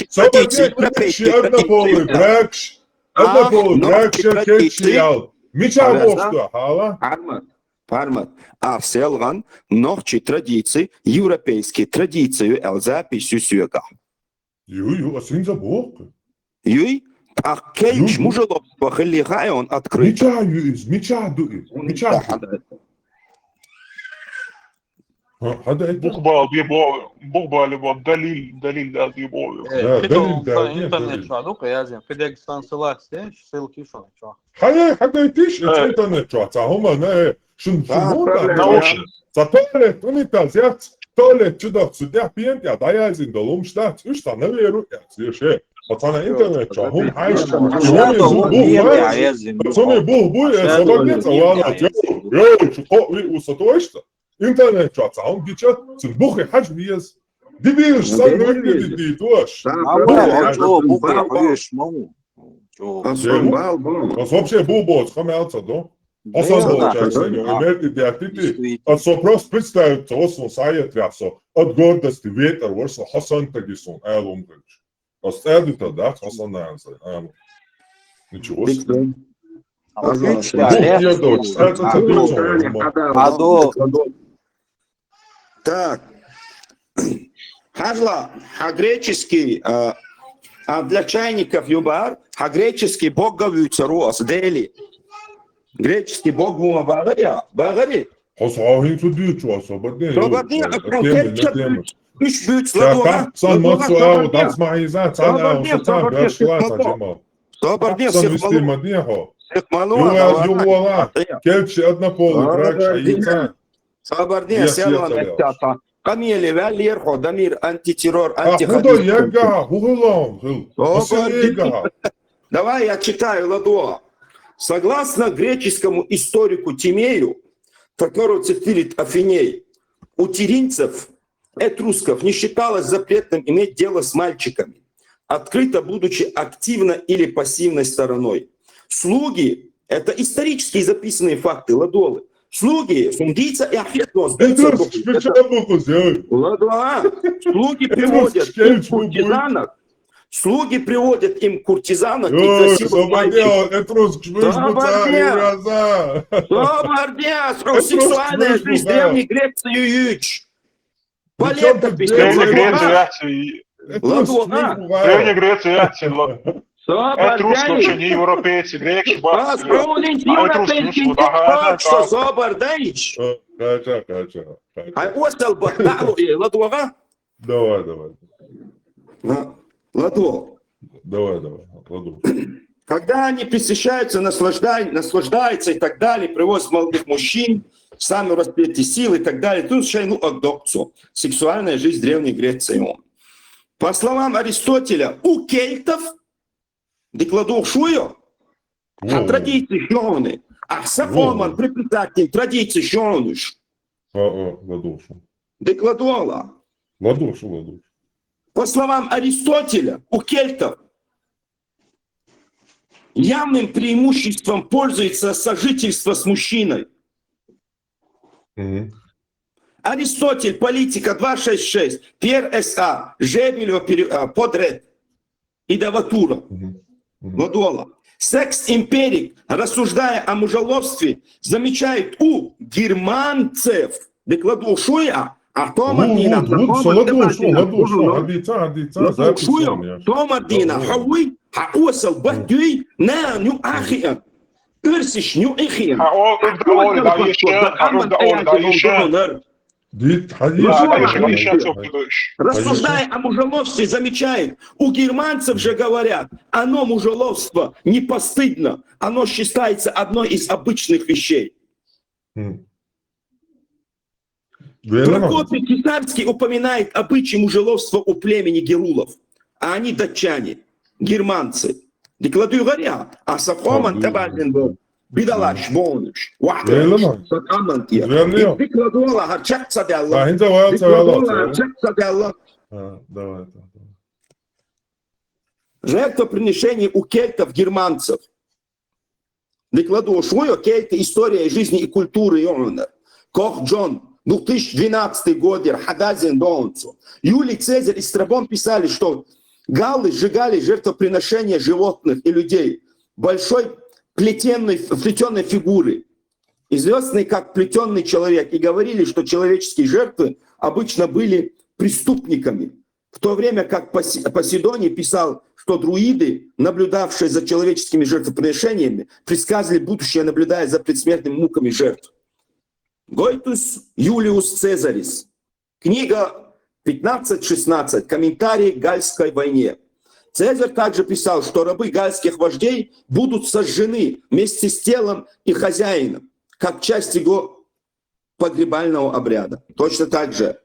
Собар де, собар де, кельчи, однополый бракаш, однополый бракаш, кельчи ял. Мича бохуш ду, хьала? Пармат, пармат. А селгӀан нохчий традици, европейский традици ю аьлла запись ю соьгахь. Ю, ю, ас хӀинца боху. Юй? ТӀаккха кельчи мужалобство хилли хаьий хьуна открыто? Мича ю иза? Мича ду иза? Мича ду? Хьада это? Бухбал бе бо-, бухбал бе бо-, далил, далил да бе бо. Э, да, далил да, интернет чохь ду-кх, язйина. Кхидерг сан ссылка, ссылки шуна чохь. Хьае, хьадайтиш, э, интернет чохь, цхьа хӀума, э, шун, шун хӀума, научно. Цхьа туалет, унитаз яц, туалет чу даха, цу тӀехь пен тӀехь дӀаяздина долу хӀумаш дац, уьш цхьа наверу яц, еш, э. Оцхьана интернет чохь хӀума хьаьжча, и хӀума иза бух бу, цуьнан бух буй, э, собар де цхьа валлахӀи, йо, йо, шу кхоъ ви, у са тойшца. Интернет чохь цхьа хӀума гича, цуьнан бухе хьажа веза. Дибираш санна вуьгу дидийта аша. Бухе хьажа. Ас вообще бу боцу, ха мел ца до. Хьо сан болчаьрга сайн, и мерти деттити, ас со просто представить ца, ас сон схьаэцарехь со, от гордости ветер вара со, хьо сан таги сон, ала хӀума хилча. Ас цӀа а дуьтур дац, хьо сан нана сайн, ала. Ничего себе. Отлично. Бух кхедоцуш, цӀа ца ца дуьйцу хьуна. Так. Хьажал, хьан греческий, а, а, для чайников ю бахара, хьан греческий бог а вуьйцур ву ас, Дели. Греческий бог ву ма бахарий, бахарий? Хьо со хьо хӀинца дуьйцу, ас собар де. Собар де, ас хьо кечча уьш буьйцу ладогӀа. Сан массо а дац ма хьийза, цхьана а сан беш лаца жимал. Собар де, сан висти ма де хьо. Югъа, югъа, кеччи однополый брак хьийза. Собар де, селан эттаца. Къамеле ваьллера хьо, Дамир, антитеррор, антихадис. Худа ягга, хӀу хила он, хила. Собар де. Давай я читаю ладогӀа. Согласно греческому историку Тимею, которого цитирует Афиней, у тиринцев, этрусков, не считалось запретным иметь дело с мальчиками, открыто будучи активной или пассивной стороной. Слуги — это исторические записанные факты, ладолы. Слуги, сумдица и ахетнос, Этруск, шпича букус, я. Ладуа. Слуги приводят Этруск, им куртизанок. Слуги приводят им куртизанок и Ё, красивых собардя, мальчиков. этруск, шпич буца, Собардя. ураза. Собардя, сексуальная жизнь Древней Греции юч. Балетов Древняя Древняя писал. Греция, яхчи. Этруск, Ладуа. Древняя Греция, яхчи. Этруск Собардя. вообще не европейцы, грекы, А, баксы. срулин А этруск европейский не сюда, текст, да, что да. Собардя. Кача, кача, кача. А осел бахталу и ладуа. Давай, давай. Ладуа. Давай, давай. Ладу. Когда они пресыщаются, наслаждай-, наслаждаются и так далее, привозят молодых мужчин, сами в расцвете сил и так далее, тут шайну отдокцу. Сексуальная жизнь Древней Греции. По словам Аристотеля, у кельтов, декладу шуё, а О. Традиции шоны. А сафоман препитатин традиции шонуш. А, а, ладу. Декладуала. Ладу, ладу. По словам Аристотеля, у кельтов явным преимуществом пользуется сожительство с мужчиной. Мгм. Аристотель, политика два шесть шесть, Пьер С А, Жебелева пере- а, подряд, идаватура, Мгм. Мгм. Ладуала. Секс-эмпирик, рассуждая о мужеловстве, замечает у германцев, декладу шуя, а Тома Лу, Дина, лу, лу, со ладу, со ладу, со, хадица, хадица, запись, Тома Дина, хауи, ха осел бахтуй, на ню ахиан, ирсиш ню ихиан. А о, да, о, да, ещё, да, о, да, ещё. Дит, Да, хадица. ещё, ещё, что ты говоришь. Рассуждая о мужеловстве, замечает, у германцев же говорят, оно, мужеловство, не постыдно, оно считается одной из обычных вещей. М. Верно. Прокопий Кесарский упоминает обычай мужеловства у племени герулов, а они датчане, германцы. Декладу гаря, а сафоман табалин был. Бидалаш, бонуш. Верно. Сакамантия. Верно. Декладуала, харчак садалла. А, хинца вал, Декладуала, вал. харчак садалла. А, давай, давай. Жертвоприношение у кельтов, германцев. Декладу шуё, кельты, история жизни и культуры Иона. Кох Джон, две тысячи двенадцатый год, Хадазин Донцу. Юлий Цезарь и Страбон писали, что галлы сжигали жертвоприношения животных и людей большой плетенной, плетеной фигуры, известной как плетеный человек, и говорили, что человеческие жертвы обычно были преступниками. В то время как Поси- Посейдоний писал, что друиды, наблюдавшие за человеческими жертвоприношениями, предсказывали будущее, наблюдая за предсмертными муками жертв. Гойтус Юлиус Цезарис. Книга пятнадцать шестнадцать. Комментарий к Гальской войне. Цезарь также писал, что рабы гальских вождей будут сожжены вместе с телом и хозяином, как часть его погребального обряда. Точно так же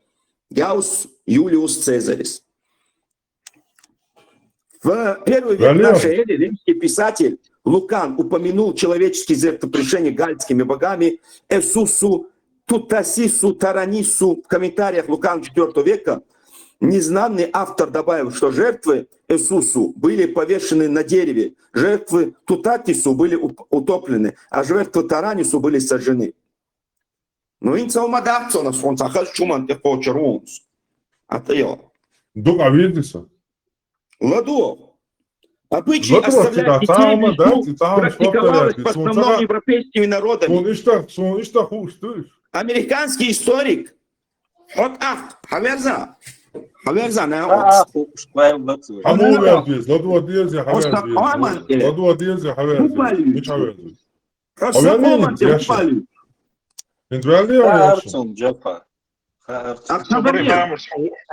Гаус Юлиус Цезарис. В первый век Далее. Нашей эры римский писатель Лукан упомянул человеческие жертвоприношения гальскими богами Эсусу, Тутасису, Таранису в комментариях Лукан четвёртого века. Незнанный автор добавил, что жертвы Эсусу были повешены на дереве, жертвы Тутатису были уп- утоплены, а жертвы Таранису были сожжены. Ну, инца умадацо на солнце, а хаш чуман те хочерунс. А ты ё. Дук авидиса. Ладу. Обычай Ладу, оставлять да, детей самое, в да, лесу ты самое практиковалось что-то, в основном слушай, европейскими народами. Сун иштах, сун иштах уштуш. Американский историк Хот Ах, Хаверза. Хаверза, на А, Ах. ху-, шквал лацу. Хаму вердис, ладу дирзи, Просто хавердис. Оман, э, Ладу дирзи, хавердис. Хубали. Мич хавердис. Просто Хаверза, Оман, яши. Хубали. Интвели Ха яши. Арцун, Джапа. Ха Арцун. Арцабария. Хамерс,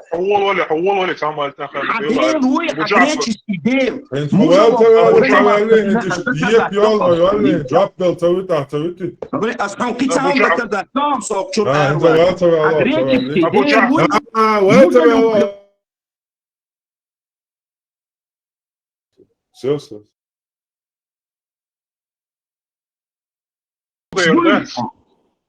хавол вале, хавол вале, самал тахам. Хаден руи, а греческий дел. Интвел тавел, тавел, интвел, пьял, пьял, джап дал, цавит, а, цавит. Говорит, а сам кицаун Абуча- бакада, там сок чур А, арва. интвел, тавел, А греческий тавел. дел руи. А, вел, тавел. Все, все. Слышь,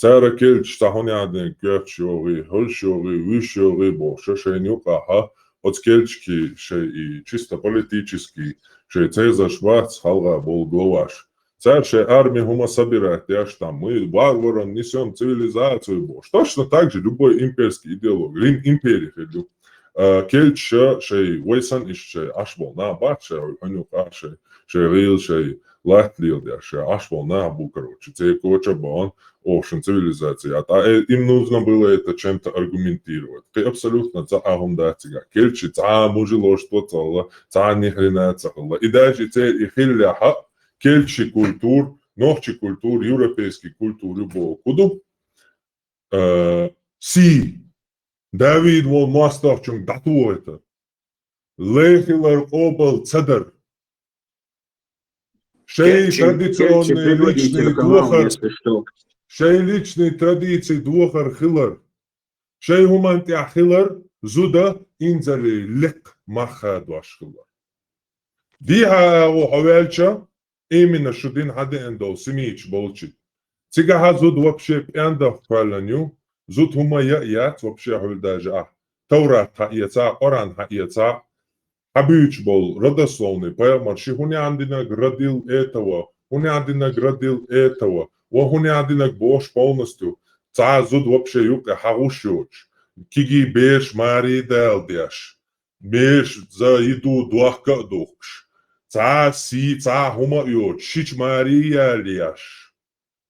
Цара кельча цхьа хӀуна яхьа ден коьрташ йогӀий, хӀулш йогӀий, вуьш йогӀий бохуш, шайна юкъахь оцу кельчаний шайн и чисто политический шайн церзаш бац хьалха болу главаш. Цара шайн арми хӀума собирать деш там, мы варварам несём цивилизацию бохуш. Точно так же любой имперский идеология. Рим импери хир ю. А, кельча шайн вай санна иштта шайн Ӏаш болу нах бац, шайн хьуьнуьйкъа шайн, шайн гӀийла шайн латта леладеш, шайн Ӏаш болу нах бу, короче, цекоча а бахана, охшан цивилизация. А, а, э, им нужно было это чем-то аргументировать. Кхин абсолютно цхьа а хӀума дац цигахь. Кельча цхьа а мужи лош тоцалла, цхьа а ни хрена ца хилла. И даже и церан и хиллехь а, кельчий культура, нохчий культура, европейский культура ю боху ду. Э, сий. Давид волу мостагӀчуьнга дӀатохуьйтар. Лай хилар къобал ца дар. Шайн традиционный личный духар, шайн личный традиций духар хилар. Шайн хӀуманна тӀехь хилар, зуда инзаре лекха мах хадош хилар. Дехьа агӀо хьо ваьлча, именно шу дина хьан деана долу семьича болчи. Цигахь зуда вообще пӀенда кхоьллина ю, зуда хӀума яа яц вообще хьуьлда жаӀа. Таврат хьаэца, Къуръан хьаэца, хьан буьйцуш болу родословный пайхамар ши хӀун яхьа динарг родил этого, хӀун яхьа динарг родил этого, ва хӀун яхьа динарг бохуш полностью, цхьа зуда вообще юкъе хьан гӀуш йоцуш, кегий бераш маре дала деш, бераш за еду дохка а духкуш, цхьа сий, цхьа хӀума а йоцуш, шича маре яла еш.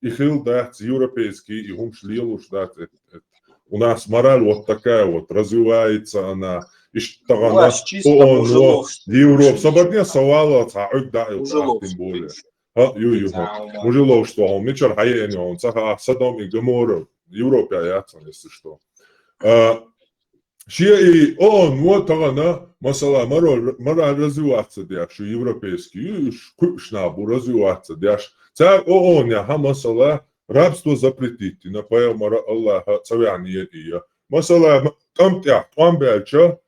И хилла дац, европейский, и хӀумаш лелош дац. Это, это. У нас мораль вот такая вот, развивается она. Иштта тахана ООН, Европа, собарне совала цхьа Ӏуьг даӀ тем более. ХӀаъ, ю, ю, хӀаъ. Мужи ловш тохьал, мичара хьаеана йолу, ца хаьа, Содом и Гоморра, Европе яц, если что. А, шен и ООН-о тахана, масала, мораль, мораль развиваться деш, шу европейский, уьш кхуьуш нах бу развиваться деш. Цара ООН-яхьа, масала, рабство запретить дина, пайхамара Аллаха ца ваьхьнера и я. Масала, м-, тӀам тӀехь тӀом баьлча,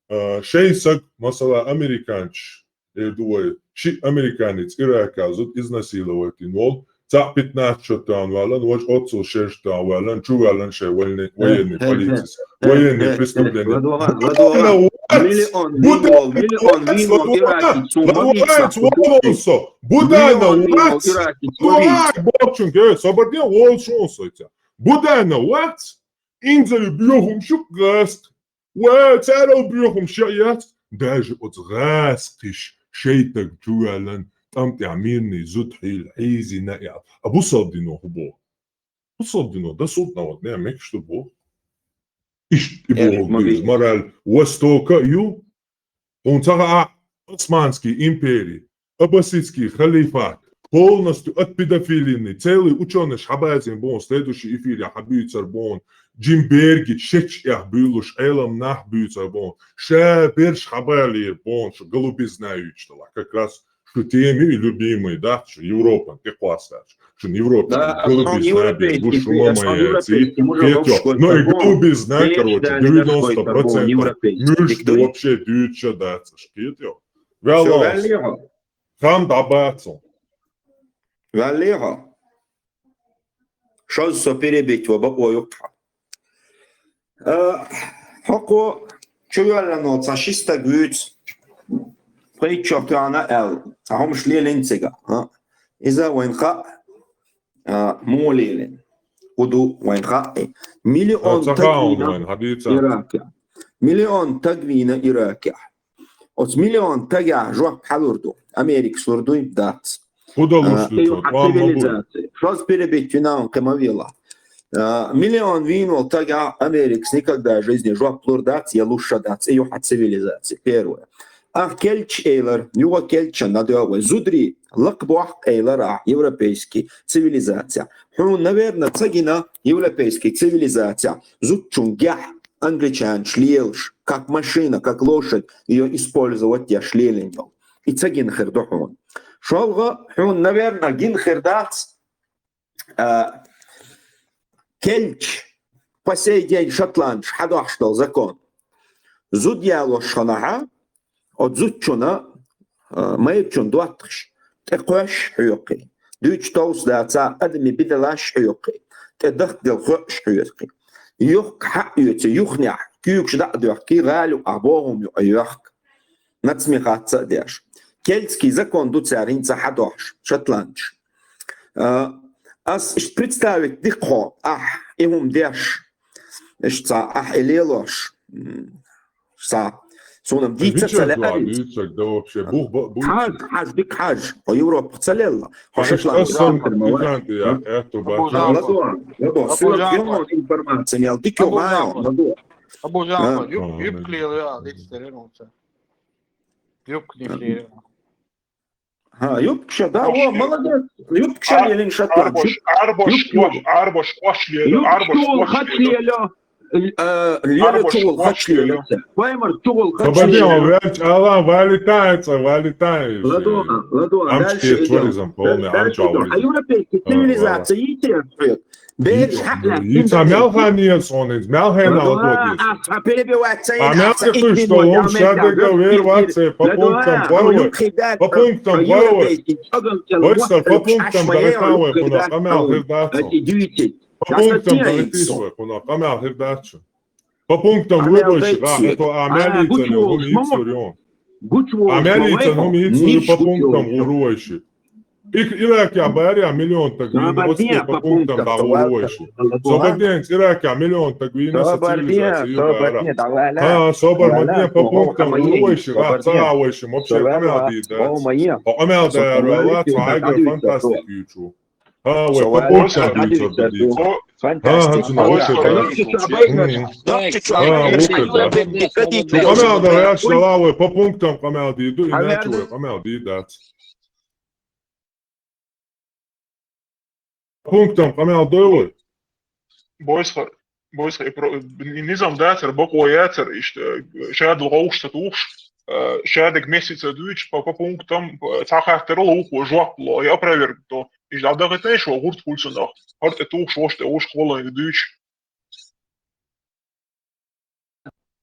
а, шайн саг, масала, американчаш, эр ду вай, шиъ американец Иракехь зуда изнасиловать дина волу, цхьаъ пятнадцать шо тоьхна ваьллан, важа оццул шераш тоьхна ваьллан, чу ваьллан шайн военный, военный полицис, военный преступление. Миллион, миллион, миллион иракец, Буданов вац, Буданов вац, собарде волчун со. Буданов вац, инзаре боьхумаш ю гӀазкхи. Ва царал боьхумаш яц, даже оцу гӀазкхиш шайтаг чу ваьллан, тӀам тӀехь мирный зуда хьийла хьийзина аьлла. А бусалба дино хӀун боху? Бусалба дино, да, султан вот, не, мекаш ду боху. Иштта и боху, мораль Востока ю. Хьуна ца хаьа, Османский импери, Аббасидский халифат, полностью от педофилины, целый учёныш хьабазин боху, следующий эфире хьабуьйцар боху, Джимберги шечех буьйлуш, Ӏелам нах буьйцар боху, ша берш хьабалийр боху, шу голубизна юьйцуш дала. Как раз шу теми и любимый, да, шу Европан тӀекхоссаш. Шун Европа, да, голубизна бе, гуш европейский, шума ма яций, европейский, кхетё. Ну и голубизна, короче, девяносто процентов муьлш ду вообще дуьйцуш дац, кхетё. Ваьлла. Хам дӀабацал. Ваьллехьа. Шозза со перебить ва бакъо юккъехь. Э, хӀокхо чувоьллина цхьа ши стаг вуьйцу, пхийтта шо тоьхна аьлла, цхьа хӀумаш лелийна цигахь, а? Иза вайна хаьа, а, муха лелийна. ХӀун ду вайна хаьа. Миллион таг вийна Иракехь. Миллион таг вийна Иракехь. Оцу миллион тагехь жоп хьан лур ду? Америкас лур дуй? Дац. ХӀун дан луш ду цо? Цивилизация. Шозза перебить вина кхин ма велахь. А, миллион вийна волу тагехь Америкас никогда в жизни жоп лур дац, я луш а дац. И ю хьан цивилизация. Первое. Ахь кельча элира, юха кельча надоьгӀу вай. Зударий, лакха бохь элира ахь европейский цивилизация. Хьуна, наверное, ца гина европейский цивилизация. Зудчун гехь англичанаш лелаш, как машина, как лошадь, её использовать еш лелийна йолу. И ца гина хир ду хьуна. ШолгӀа, хьуна, наверное, гина хир дац, а, кельча, по сей день шотландцаш хьадохьуш долу закон. Зуда ялош ханахьа, оцу зудчунна, а, майрачун доттагӀаш тӀекхоьссуш хьоькхий, дуьйцуш товс дацахь, адамийн бидалаш хьоькхий, тӀе дахделла хоьш хьоьхкий. Юхк хьаъ оьцу, юхнехь куьйгаш дӀа а доьхкий, гӀала юкъахь богӀум юкъа йоьхк. Нацмехатца а деш. Кельтский закон ду цара хӀинца хьадохьуш, шотландцаш. А, ас иштта представить ди-кх хьо, ахь и хӀума деш, иштта цхьа ахь и лелош, м, цхьа. Суна-м дийца ца лаьара иза. Дийцар да вообще. Бух ба-, бух. Хьажа, хьажа, дика хьажа. Хьо Европа ца лелла. Хьо Шотландия. Ас сан ма вара. Изан тӀе яхь, аьтту бац. Ладо, ладо, суна юхнон информация мел дика ю гӀайо, ладо. Абу Жафар, юб-, юбка лела, дийцар хӀинца. Юбка лела. ХӀа, юбкаш, да, о, молодец. Юбкаш лелин шотландцаш. Арбаш, арбаш, кхош, арбаш, кхош лела, арбаш, кхош лела. Э, лела чугӀул хач лела. Ваймар чугӀул хач лела. Валентайн, ладо, ладо, дальше идём. Дальше идём. А европейский цивилизация интересует. Берш хьаъ лаьцна. Йица мел ханна еза хьуна иза, мел хенал а дот иза. Ас хьан перебивать ца йина, ас икни мол, я мел ша дега вер вац, по пунктам, по пунктам, Вайсар, по пунктам даьхкий вай, кхунах къамел хир дац. По пунктам даьхкий вай, кхунах къамел хир дац. По пунктам выборщик, а, это а мялица не умеет сурьён. А мялица не умеет сурьён, по пунктам гур вайши. Ик Иракехь бара а миллион таг вийна, оцу тӀе по пунктам дӀа гӀур вайши. Собарденца Иракехь миллион таг вийна, аса цивилизация ю бара. ХӀа, собар ма де, по пунктам гӀур вайши, гӀа, ца гӀа вайши, вообще къамел дийр дац. Хьо къамел даяр ваьлла, цхьа хьайгара фантастика ю чу. ХӀа, вай по пунктам дуьйцур ду дийца. ХӀа, хӀа, чу нах вай ше дац. ХӀа, вукху дац. Чу къамел дан ваьлча, дала вай по пунктам къамел дийр ду, иначе вай къамел дийр дац. Пунктам къамел дой вай? Бойсхар, бойсхар, и про-, и низам дацар, бакъо яцар, иштта, шадал гӀовш ца тухуш, э, шадерг месяца дуьйцуш, по, по пунктам, э, цхьа хаттарал вукхо жоп ло, и опроверг до. Иштта дӀадахийтина шо гӀурт хуьлу цунах. ХӀара тӀе тухуш, вовш тӀе вовш хвалайна дуьйцуш.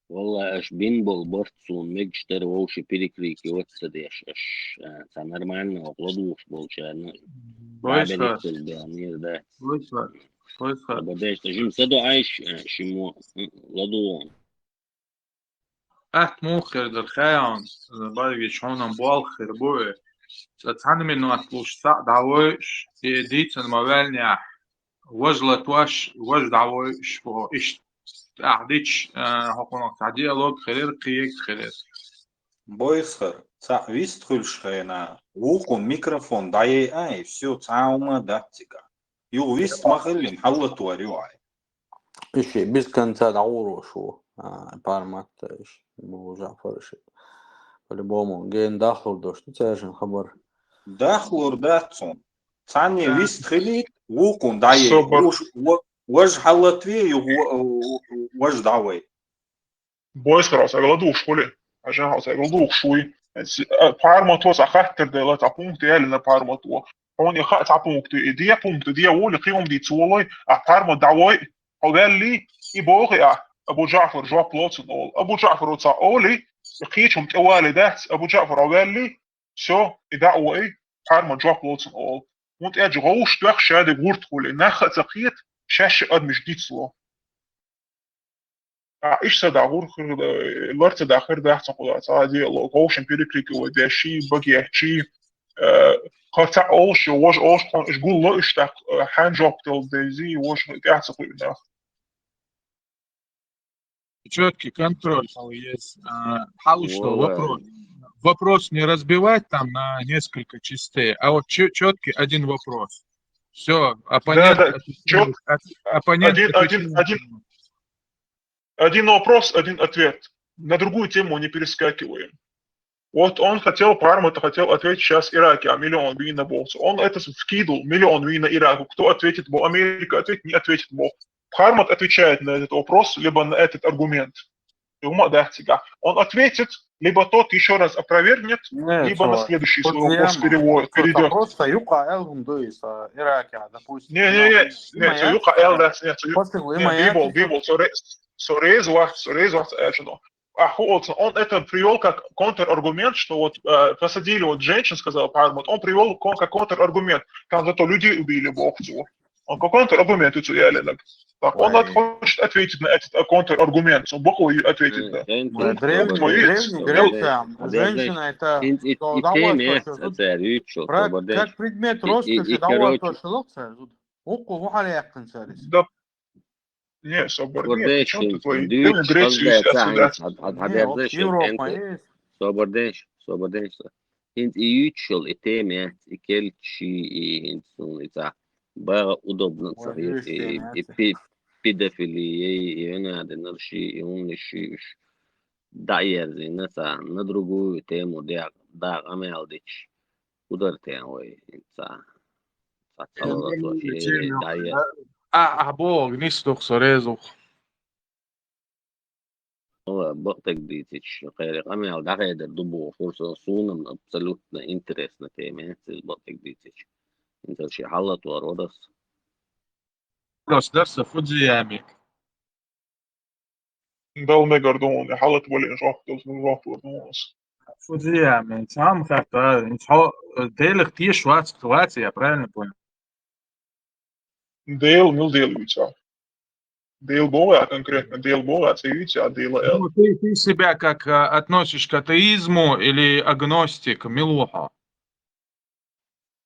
Валлахь, аш бина болу барт суна мегаш дара вовши перекрытие оццу ца деш, аш, а, цхьа нормально окху ладугӀуш болчарна Бойсхар. Бабелиттал бен мера дац. Бойсхар. Бойсхар. Даба деш, та жим са до айш, а, шимо, м, ладугӀун. Ахьт муха хир дара хаьа, Баргич, хьуна болх хир бу ве. Ца цхьана минот луш цхьаъ дӀавойуш, и дийцина ма ваьллинехь, важа латош, важа дӀавойуш боху, иштта ахь дича, а, хӀокхунах цхьа диалог хилира, кхин егга хилира. Бойсхар, цхьаъ вист хуьлуш хенахь, вукхун микрофон дӀаяйа, и всё, цхьа а хӀума дац цигахь. Юха вист ма хиллина, хьаллатор ю хьайн. Иши без конца дӀагӀур ву шу, а, пармат, иш, бу Жаъфар иши. По-любому, гена дахлур долуш ду цаьршинна хабар. Дахлур дац цунна. Цхьанне вист хилийта, вукхун дӀаяйа. Собар. Уш, ва-, важа хьаллатве, ю ва-, ва-, важа дӀавай. Бойсхар, хьо сагала духуш хуьлу. Хьажа, хьо сагала духуш вуй. С-, а, пармато цхьа хаттар делла, цхьа пункт ялина пармато. Хьуна и хаьа цхьа пункт, и де пункт, де волу, кхин хӀума дийца волой, а пармат дӀавой, хьо ваьллий, и боху и ахь, Абу Джаъфар жоп лоцун олу. Абу Джаъфаро цхьа олий, и кхечун тӀе валий дац, Абу Джаъфар хьо ваьллий, Всё, и дӀа а ваий, пармат жоп лоцун олу. ХӀунда аьлча гӀовш тоьхна шадерг гӀурт хуьлу, нах а ца кхета, шаьш а адамаш дицло. А, иштта са дӀа гӀур хир, э, лар ца дахар дахьа ца кхула, цхьа а де, гӀовшан перекрытие вай деш, ший багехчий, э, кхо цхьаъ олуш, важа олуш, тхьона уьш гулло, уьш тӀаккха, э, хьайн жоп дала дезий, важа тӀаьхьа ца кхуьу нах. Чёткий контроль хьал есть. А, хьал что, вопрос. Вопрос не разбивать там на несколько частей, а вот чё-, чёткий один вопрос. Всё, оппонент отвечает, от-, оппонент отвечает. Да, да, чёт-, один, один, один, один вопрос, один ответ. На другую тему не перескакиваем. Вот он хотел, Пармат хотел ответить сейчас Ираке, а миллион вийна боху. Он это вкидывал, миллион вийна Ираку. Кто ответит, бо Америка ответит, не ответит, бо. Пармат отвечает на этот вопрос, либо на этот аргумент. И ума дац цигахь. Он ответит, либо тот ещё раз опровергнет, либо на следующий свой вопрос переводит, перейдёт. Просто юкъа аьлла хӀума ду иза, Ираке, допустим. Не, не, не, не, цо юкъа аьлла дац, не, цо ю-, не, бибол, бибол, цо ре-, цо реза вац, цо реза вац аьлла. А хӀу оцу, он это привёл как контраргумент, что вот, э, посадили вот женщин, сказал Пармат, он привёл кон-, как контраргумент, там зато людей убили, боху цо. Он контраргумент цо аьллинарг. Так, он хочет ответить на этот контраргумент. Он бокъо ответить на. Древний, древний Греция, женщина это как предмет роскоши, да, вот то, что лукса. Укку вухьа яьккхинчари. Да. Не, собар, нет, при чём тут твои древние греческие отсюда? Европа есть. Собар деш, собар деш. ХӀинца и юьйцуш йола и тема яц, и керчи, и хӀинца суна и цхьа бага удобно ца хета, и педофилия, и венадинарши, и хӀуманаши уьш дӀаерзийна цхьа на другую тему дагӀа, дагӀа къамел дича. Удар тема вай хӀинца цхьа ца лоцош, дӀаерза. А, а, бог, нисдух со, резух. Ва бакъдерг дийцича, кхерий къамел дӀахедар ду бохур сан, суна абсолютно интересна тема, цига бакъдерг дийцича. ХӀинца ши хьалатор варас. Просто дарса фудзиями. Дал мегар ду, хьалат вален жоп, жоп вар ду. Фудзиями, сам хата, цо Делах теш вац, вац, я правильно понял? Дел, мил Дел вица. Дел бога конкретно, Дел бога цевица, а Дела эл. Ну, ты, ты себя как а, относишь к атеизму или агностик, милуха?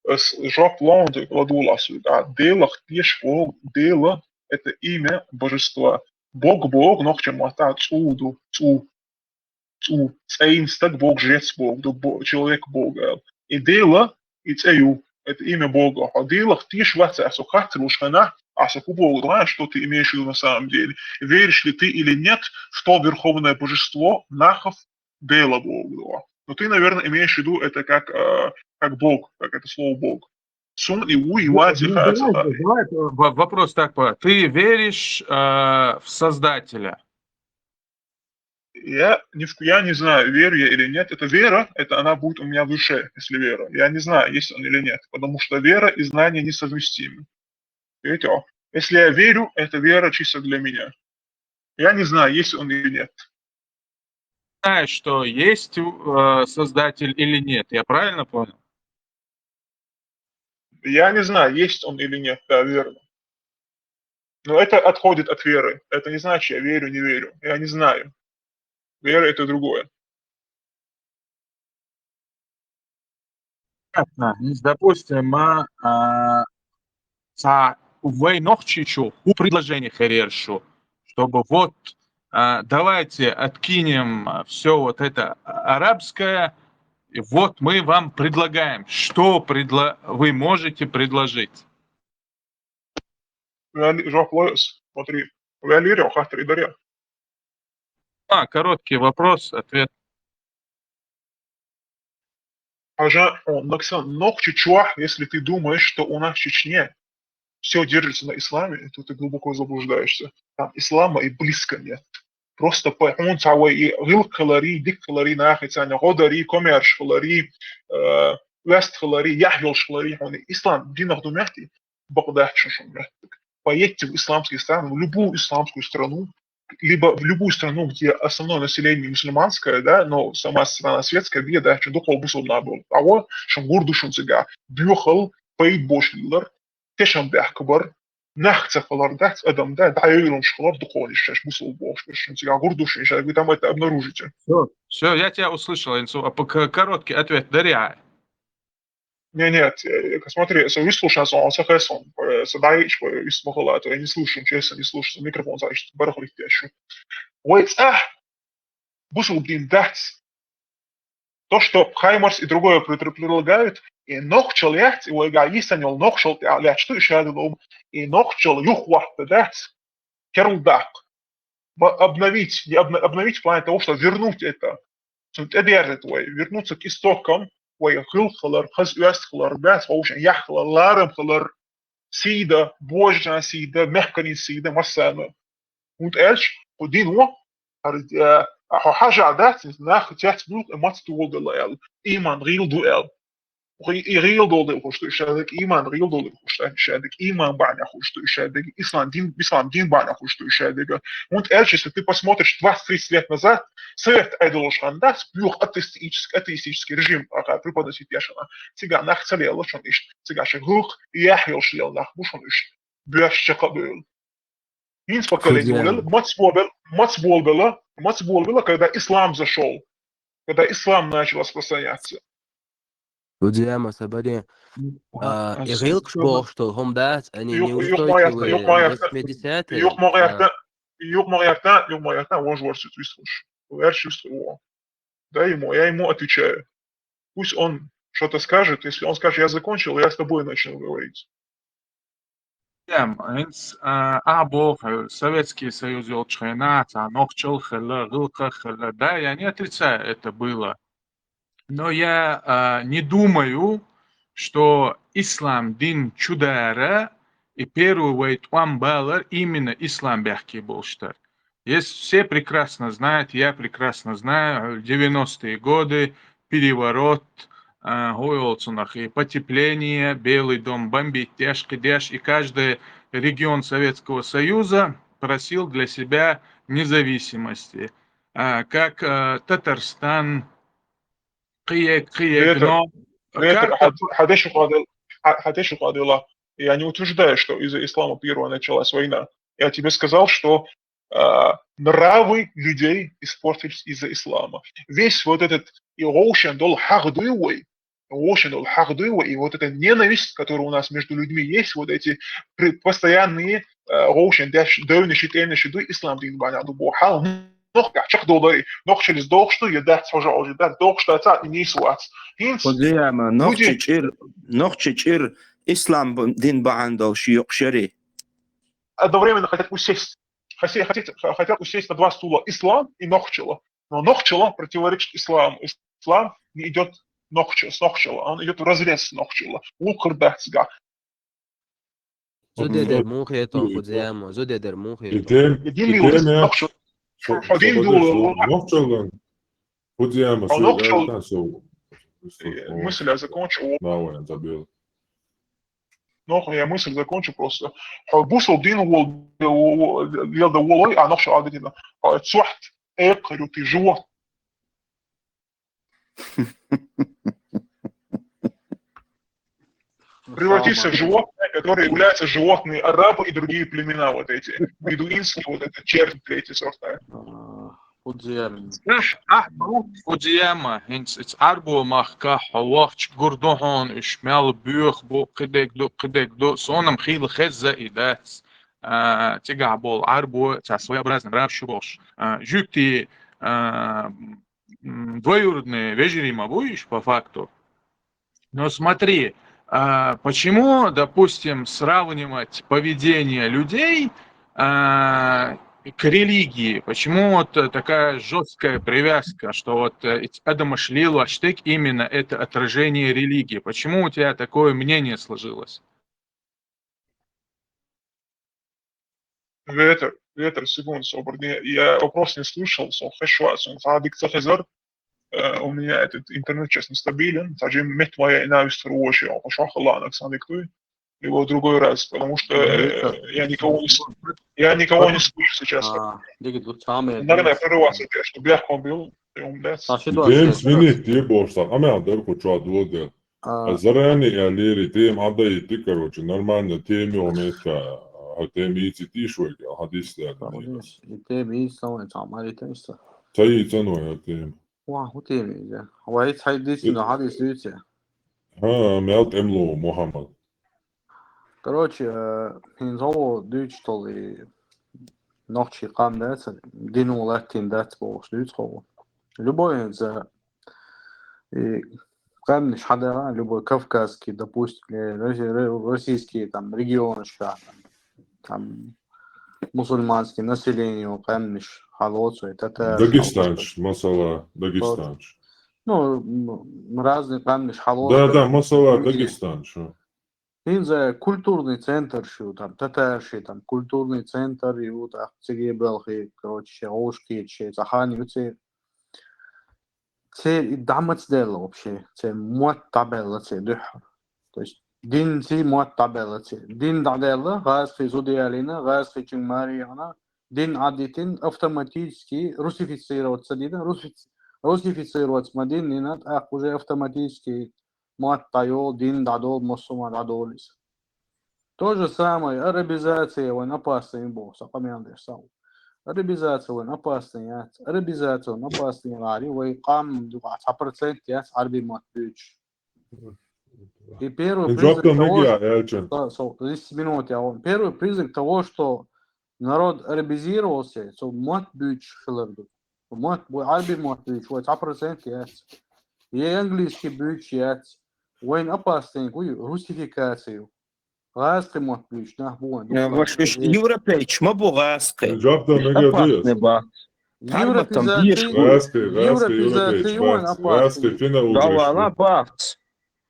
Жоп лонды ладуласу, а Делах теш бог, Дела это имя божества. Бог, бог, нохча мата цу ду, цу. Цу, цӀейн стаг бог, жрец бог, ду бо, человек бог эл. И Дела, и цӀею, это имя Бога. А Делах теш вац, а со хаттар луш хана, а со ху бог, знаешь, что ты имеешь в виду на самом деле? Веришь ли ты или нет в то верховное божество, нахов Дела бог? Но ты, наверное, имеешь в виду это как, э, как бог, как это слово бог. Сун и у, и вац, и хаса. Вопрос так, ты веришь э, в Создателя? Я не, я не знаю, верю я или нет. Это вера, это она будет у меня в душе, если вера. Я не знаю, есть он или нет, потому что вера и знание несовместимы. Видите? Если я верю, это вера чисто для меня. Я не знаю, есть он или нет. Знаешь, что есть э, Создатель или нет, я правильно понял? Я не знаю, есть он или нет, да, верно. Но это отходит от веры. Это не значит, я верю, не верю. Я не знаю. Вера — это другое. Понятно. Допустим, а, а, ца вай нохчийчу хӀу предложение херер шу, чтобы вот а, давайте откинем все вот это арабское, и вот мы вам предлагаем, что предла вы можете предложить. Вали, жоп лоэс, смотри. Валерий, хаттар дарья. А, короткий вопрос, ответ. Хьажа, о, Наксан, нохчийчоа, если ты думаешь, что у нас в Чечне все держится на исламе, то ты глубоко заблуждаешься. Там ислама и близко нет. Просто по хьун цавай и гилкалари, диккалари, нахицаня, годари, комершкалари, э, вестхалари, яхьёлшкалари, хьун ислам динах думяхти, бакъдахча шумяхтик. Поедьте в исламские страны, в любую исламскую страну, либо в любую страну, где основное население мусульманское, да, но сама страна светская, где, да, что духов бусурна был. А вот, шум гурдушун цига, бюхал, пейд бошлилар, тешам бяхкабар, нах ца халар, да, адам, да, да, юйлун шкалар, духовный шаш, бусул бош, шум цига, гурдушун шаш, вы там это обнаружите. Все, все, я тебя услышал, Инсу. А короткий ответ, дарья. Не, нет, э, смотри, со выслушан, со, со хэсон, э, со даич, э, вис махала, то я не слушаю, честно, не слушаю, микрофон, значит, барахлит я ещё. Ой, а! Бусул дин дац. То, что Хаймарс и другое предлагают, и нохчал яц, и ойга исан йол нохчал, а ляч ты шадилом, и нохчал юхвахта дац. Керл дак. Обновить, не обновить в плане того, что вернуть это. Цун тӀедерза вай, вернуться к истокам, вай гилхалар, хаз оьстхалар, бяс вовшен яххалар, ларамхалар, сийда, божан сийда, мехканин сийда, массана. ХӀунда аьлча, хӀу дин во, хӀара, э, хьо хьажа дац, нах цец бух, э, мац тугъу дала аьл. Иман гӀийла ду аьл. И гӀийла долу хуш ду ишадага, иман гӀийла долу хуш ду ишадага, иман баьхьна хуш ду ишадага, ислам дин, ислам дин баьхьна хуш ду ишадага. ХӀунда аьлча, если ты посмотришь двадцать-тридцать лет назад, совет айдолуш хан дац, юха атеистический, атеистический режим, а, преподносить яшана. Цига нах ца лела шун ишт, цига ши гулх, яхь йолуш лела нах бу шун ишт. боьрша чакхбевлла. ХӀинца поколени валел, маца болабелла, маца болабелла, маца болабелла, когда ислам зашёл, когда ислам начал распространяться. Фу де ма са баре. А, и гӀиллакхаш бохуш долу хӀума дац, они не Юкъ-, юкъ ма яхта, юкъ ма яхта, устойчивые восьмидесятые. Юкъ ма гӀерта, юкъ ма гӀерта, юкъ ма гӀерта, вож варсит вислуш. Варсит вислуш. Да ему, я ему отвечаю. Пусть он что-то скажет, если он скажет: «Я закончил», я с тобой начну говорить. Дем, хӀинца, а, а, боху, Советский Союз йолчу хенахь цхьа нохчалла хилла, гӀиллакхах хилла. Да, я не отрицаю, это было. Но я, а, не думаю, что ислам дин чудара и первый вай тӀом балар именно ислам бехке болуш дара. Если все прекрасно знают, я прекрасно знаю, девяностые годы, переворот, а, хӀун йолу цунах, и потепление, Белый дом бомбить деш, кхидеш, и каждый регион Советского Союза просил для себя независимости, а, как, а, Татарстан, кхиек, кхиек, Это, но это, карта хьа-, хьа деш хӀун къадел-, хьа-, хьа деш хӀун къадела. Я не утверждаю, что из-за ислама первая началась война. Я тебе сказал, что, а, нравы людей испортились из-за ислама. Весь вот этот и гӀовшен долу хьагӀ дуй вай, гӀовшен долу хьагӀ дуй вай, и вот эта ненависть, которая у нас между людьми есть, вот эти при-, постоянные, а, гӀовшен деш, девнаш и тӀемаш дуй, ислам дин бахьана ду боху хьал, нохчех чекхдолу дарий, нохчаллица дохуш ду, я дац хьожа, я дац дохуш дац, и нийса вац. ХӀинца Худияма, люди нохчи чӀир, нохчи чӀир ислам б-, дин бахьана долуш юкъ шари. Одновременно хотят усесть. Хосе-, хотят, х-, хотят усесть на два стула ислам и нохчалла. Но нохчалла противоречит исламу. Ислам не идёт нохча-, с нохчалла, он идёт вразрез с нохчалла. Вукхар дац га. Зудедер муха хетон, Худияма, зудедер муха И хетон. тем, Единый и голос тем я нохчалла. шо-, Один шо-, был, шо-, он нохчаллан. Худияма, А шо нохчалла- гайтан со. Э, мысль я закончу. Науэ забил. Ну, я мысль закончу просто. Хьо бусул дин вол, вол, вол, а нохчалла дина. Хьо цохьт, эккхарю ты живот. Превратишься в животное, которое является животные арабы и другие племена вот эти, бедуинские, вот это черти третий сорта. А, Худзем. Ахь, ахь, бу, Фудзияма, хӀинца иза Ӏарбо махкахь хьо вахча гур ду хьуна, уьш мел боьха бу, кхидерг ду, кхидерг ду, сонам хийла хезза и дац. А, цигахь болу Ӏарбо, цхьа своеобразный мрав шу бохуш. А, жуьгти, а, м, двоюродные вежарий ма бу уьш, по факту. Но смотри, а, почему, допустим, сравнивать поведение людей, а, к религии? Почему вот, э, такая жёсткая привязка, что вот, э, эти адамаш лелош дерг именно это отражение религии? Почему у тебя такое мнение сложилось? Ветер, ветер, секунду, собар. Не, я вопрос не слышал, со хешуа, сон садик цахезар. Э, у меня этот интернет сейчас нестабилен, сажи мет моя и навис рвоше, он пошёл халанок садик туй. Либо в другой раз, потому что, э, я никого не с-, я никого не слышу сейчас. А, диги ду цаме. Наверное, прервался, я что, бляхом был, и он, блядь. Саши Дем сминит, те бор са, а мя дер ку чуа дуо дер. А зарани я лери, тем ада идти, короче, нормально, теми омета, а теми ици тишой, а хадис да. И теми ици самой цам ари тенса. Цаи цаной, а теми. Ва, ху теми, да. Ва, ици хай дици, но хадис дици. Ха, мел темло, Мухаммад. Короче, э, хин зову дуьйцу тол и нохчи къам дац, дину латтин дац бохуш дуьйцу хову. Любой за и къамниш хьада, любой кавказский, допустим, или ро-, ро-, российский там регионашка, там, там мусульманский население къамниш хьалоцу, татар, Дагестанш, масала, Дагестанш. Ну, м, разные къамниш хьалоцу. Да, да, масала, Люди. Дагестанш. А. Хин за культурный центр шу, там, татарши, там, культурный центр, и вот, а, циге белхи, короче, ше гӀовшкхеташ, ше цхьа хан ю церан. Церан и дӀа маца даьлла вообще, церан мотт дӀабаьлла церан дуьххьара. То есть, динций мотт дӀабаьлла церан. Дин дӀадаьлла, гӀазкхий зуда ялийна, гӀазкхийчуьнга маре яхана, дин Ӏадитина, автоматически русифицироваться дина, русифици-, русифицироваться ма дина, тӀаккха уже автоматически мотт дӀайолу, дин дӀадолу, массо а ма дӀадолу иза. То же самое, арабизация вайн опасный бу, са къамел деш сау. Арабизация вайн опасный яц. Арабизация вайн опасный лари, вай къам дуга цхьа процент яц Ӏарби мотт буьйцуш. И первый Ин признак жоп того, мегия, что, Эльчин. Да, со, десять минут я вон. Первый признак того, что народ арабизировался, со мотт буьйцуш хилар ду. Мотт, вай Ӏарби мотт буьйцуш, вай цхьа процент яц. Е английский буьйцуш яц. Вайн опасный гуй русификацию. ГӀаскхи мотт буьйцуш нах бу вайн. Э, ваш уж европейч ма бу гӀаскхи. Жоп да мега Опасный дуьйс. Ба. Европизация, Европизация, европейч, европейч, вайн опасный. ГӀаскхи фина Да, угриш. Вала бац.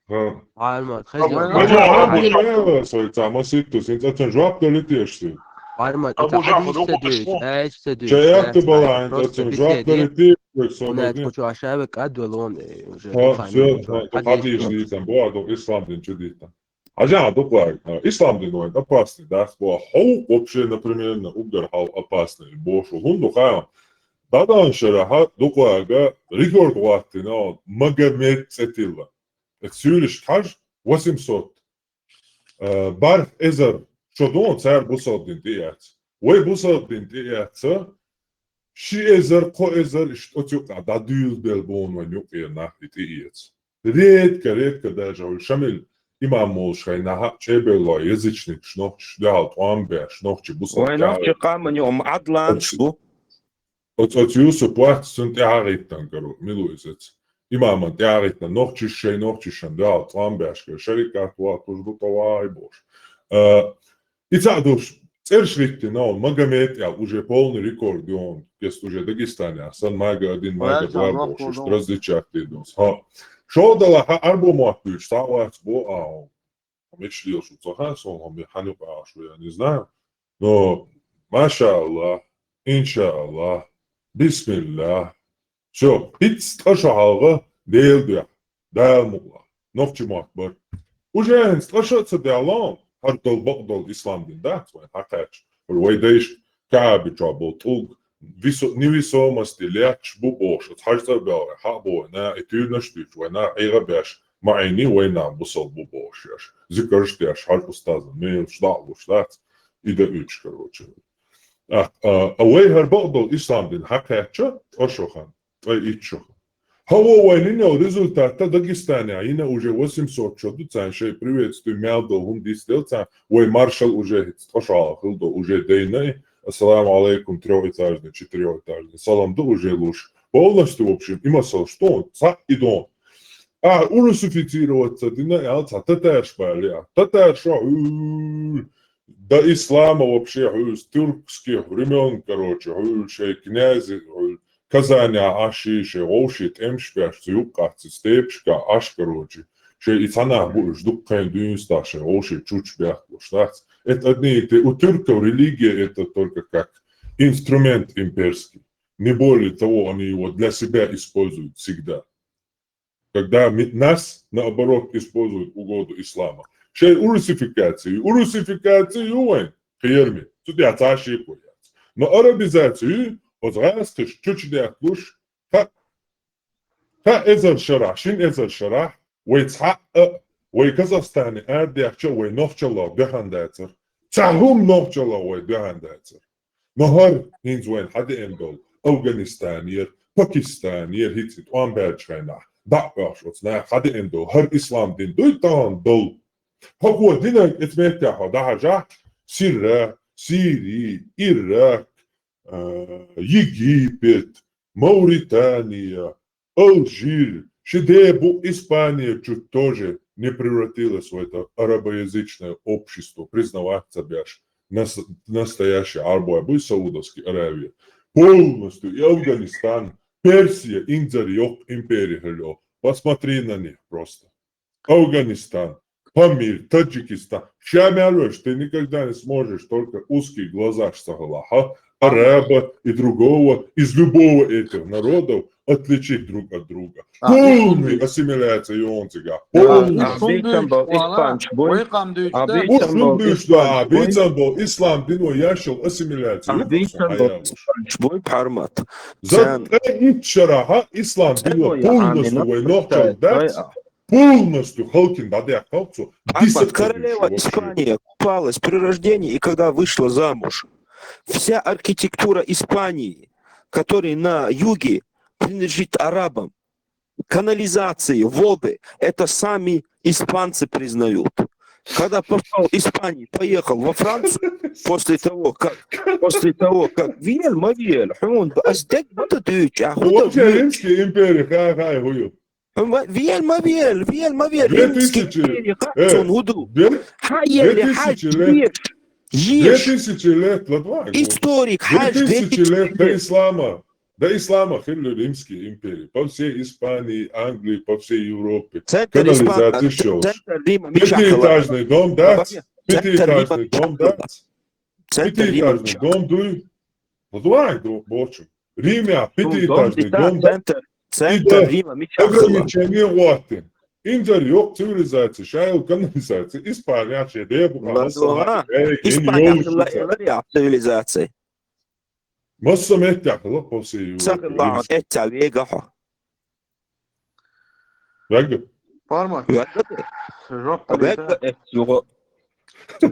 Ха. Гьалмат, хеза. Вайн Ма опасный. Абу Жафар, сой ца ма ситту, син ца цун жоп дали тешси. Гьалмат, Абу Жафар, хадис ца дуьйцу, айс ца дуьйцу. Чаят айс бала, ца просто цун жоп дали тешси, сой Унайт базин. Кучу ашаве кад валон, э, уже Ха, духани. Всё, ха, Хадис хадис ца. Дитан, бу аду ислам дин чу дитан. Хьажа, дукха, а, ислам дин вайн опасный, да, бо хьо вообще, например, на угар хьал опасный, бо шу хӀун ду хаам. Дадан шарахьа дукхага рекорд ваттина Магомед цӀетилла. Эк сюлиш хьаж восемьсот. Э, барх эзар шо дон цар бусалдин тӀе яц. Вай бусалдин тӀе яц, ши эзар, кхо эзар, иш тӀоцюкъа дӀадуьйла бел бон вайн юкъе нах и тӀе эц. Редко, редко даже, вай Шамил имам молуш хай наха чӀебелло язычник шнохч, дял тӀом беш, шнохчи бусал Вай нохчи тяга. Къаман юкъ ма Ӏадланаш Оц-, бу. оц-, оц Юсуп вац, цун тӀе гӀагӀиттан кару, милу изац. Имаман тӀе гӀагӀиттан, нохчиш шай, нохчишан, дял тӀом беш, кар шарикат ва, туж ду товай бош. Э, И ца душ, цӀерш гӀиттина, он Магомед ял, уже полный рекорд ю он, кест уже Дагестане, сан мага один, мага Валь два там бошуш, лоху различат дидус. Ха. Шо дала ха арбо мотт буьйцуш, са вац бо, а, он. Меч лил шу ца ха, сон, он, ханюк а, шу, я не знаю. Но, машаллах, иншаллах, бисмиллах. Всё, пиц ткъа шо хьалха, Дел дуьхьа, Дала мукъла, нохчи мотт бар. Уже хӀинца ткъа шо а ца даьлла, хӀара дол бакъдолу ислам дин дац вайн хьакхаьчча. ХӀара вай дайшка Каъби чохь болу тӀулг, висо-, невесомости летташ бу бохуш, оцу хьажа цӀа а баьлла, хьаъ боху, на и туьйранаш а дуьйцу, вай нах Ӏийгъа а беш, ма Ӏийни, вай нах бусал бу бохуш еш. Зикарш а деш, хьажа устазан мелаш дӀа а луш дац, и дан уьдуш, короче. А, а, а вай хӀара бакъдолу ислам дин хьакхаьчча, ткъа шо хан. Ткъа итт шо. ХӀаво вайн йинал результатта Дагестане йина уже восемьсот шо ду, царна шайн приветствие мел долу хӀума дицдел царна, вай маршал уже хӀинца ткъа шо хьалха хилла долу, уже дайна и, ассаламу алейкум, трёхэтажный, четырёхэтажный, салам ду уже луш. Полностью, в общем, и масал, что он, цхьаъ и дон. А, урусифицироваться дина, и ал цхьа татарш бали, а. Татарша, хьуьл, до ислама вообще, хьуьл, с тюркских времён, короче, хьуьл, шайн князи, хьуьл, Казаня Ӏаш шайн вовшийн тӀемаш беш, цу юккъахь цу степашка Ӏаш, короче. Шайн и цхьа нах бу уьш дуккха дуьйна стаг шайн вовшийн чучу бехкалуш дац. Это одни и те, у тюрков религия это только как инструмент имперский. Не более того, они его для себя используют всегда. Когда ми-, нас, наоборот, используют в угоду ислама. Шайн урусификация. Урусификация ю вайн, кхераме. Цу тӀехь цхьа а шеко яц. Но арабизацию, оцу гӀазкхаш чучу дехкалуш, ха, ха эзар шарахь, шин эзар шарахь, вай цхьаъ а, вай Казахстане арадехча, вай нохчалла дуьхьан дацара. Цхьа хӀума нохчалла вай дуьхьан дацара. Но хӀара хӀинца вайн хьадеана долу Афганистанера, Пакистанера, хӀинца тӀом баьллачу хенахь, дӀа а оьхуш оцу наха хьадеана долу, хӀара ислам дин дуй тахана долу. ХӀокхо динарг эца меттехь хьо дӀахьажахь, Сира, Сири, Ирак, а, Египет, Мавритания, Алжир, ши де бу Испания чуть тоже не превратилась в это арабоязычное общество, признаваться беш нас-, настоящий Арабия, буй Саудовский Аравия. Полностью и Афганистан, Персия, инзаре йоккха империя хилла. Посмотри на них просто. Афганистан, Памир, Таджикистан. Ша мел веш, ты никогда не сможешь только узкие глаза ца хилахь, араба и другого, из любого этих народов отличить друг от друга. А, Полный ассимиляция ю он цигахь. Да, Полный. А, а, бийцам бал, испанч буй. Вай къам дуьйцу, а, да? Бийцам бал, Муслим дуьйцу, да, а, испанч буй. Бийцам бал, ислам дин вай яшал ассимиляция А, ю, бийцам бал, хьаял. Испанч буй, Пармат. За Цен. Ткъе итт шарахьа ислам дин Цен вай вай, полностью амин. Вай нохчал Цен дац. Вай, а. полностью халкин дӀадаьккхав цо. Ахмад, королева Испании купалась при рождении и когда вышла замуж. Вся архитектура Испании, которая на юге, принадлежит арабам. Канализации, воды, это сами испанцы признают. Когда посол Испании поехал во Францию после того, как после того, как виел ма виел, хьун, ас дег бата дүүч, а худа Вообще, Римский империя, хай, хай, хую. Виел ма виел, виел ма виел, Две Римский тысячи, империя, как э, он уду. Две, Хай ели, две хай, тысячи лет. ешь, Две ешь. Тысячи лет, ладно. Историк, Две хай, две тысячи лет до тысячи лет. Ислама. До ислама хилли Римский империи. По всей Испании, Англии, по всей Европе. Центр Испан- Канализация щелчь. Центр Рима мичахала. Пятиэтажный дом, да? Центр Рима Пятиэтажный дом, да? мичахала. Центр Рима Пятиэтажный мичахала. дом, дуй. Вот, ладно, бочу. Рима, Ну, пятиэтажный да, дом, да? Центр, центр Иде. Рима мичахала. Ограничение ватты. Индер йок цивилизация, шайл канализация, Испания, че де бу Ладно, Испания, Испания хилла элария цивилизация. Масса меття хилла по всей Европе. Сахилла эття вега хо. Вегга. Парма. Вега. Жоп Вега эттюго.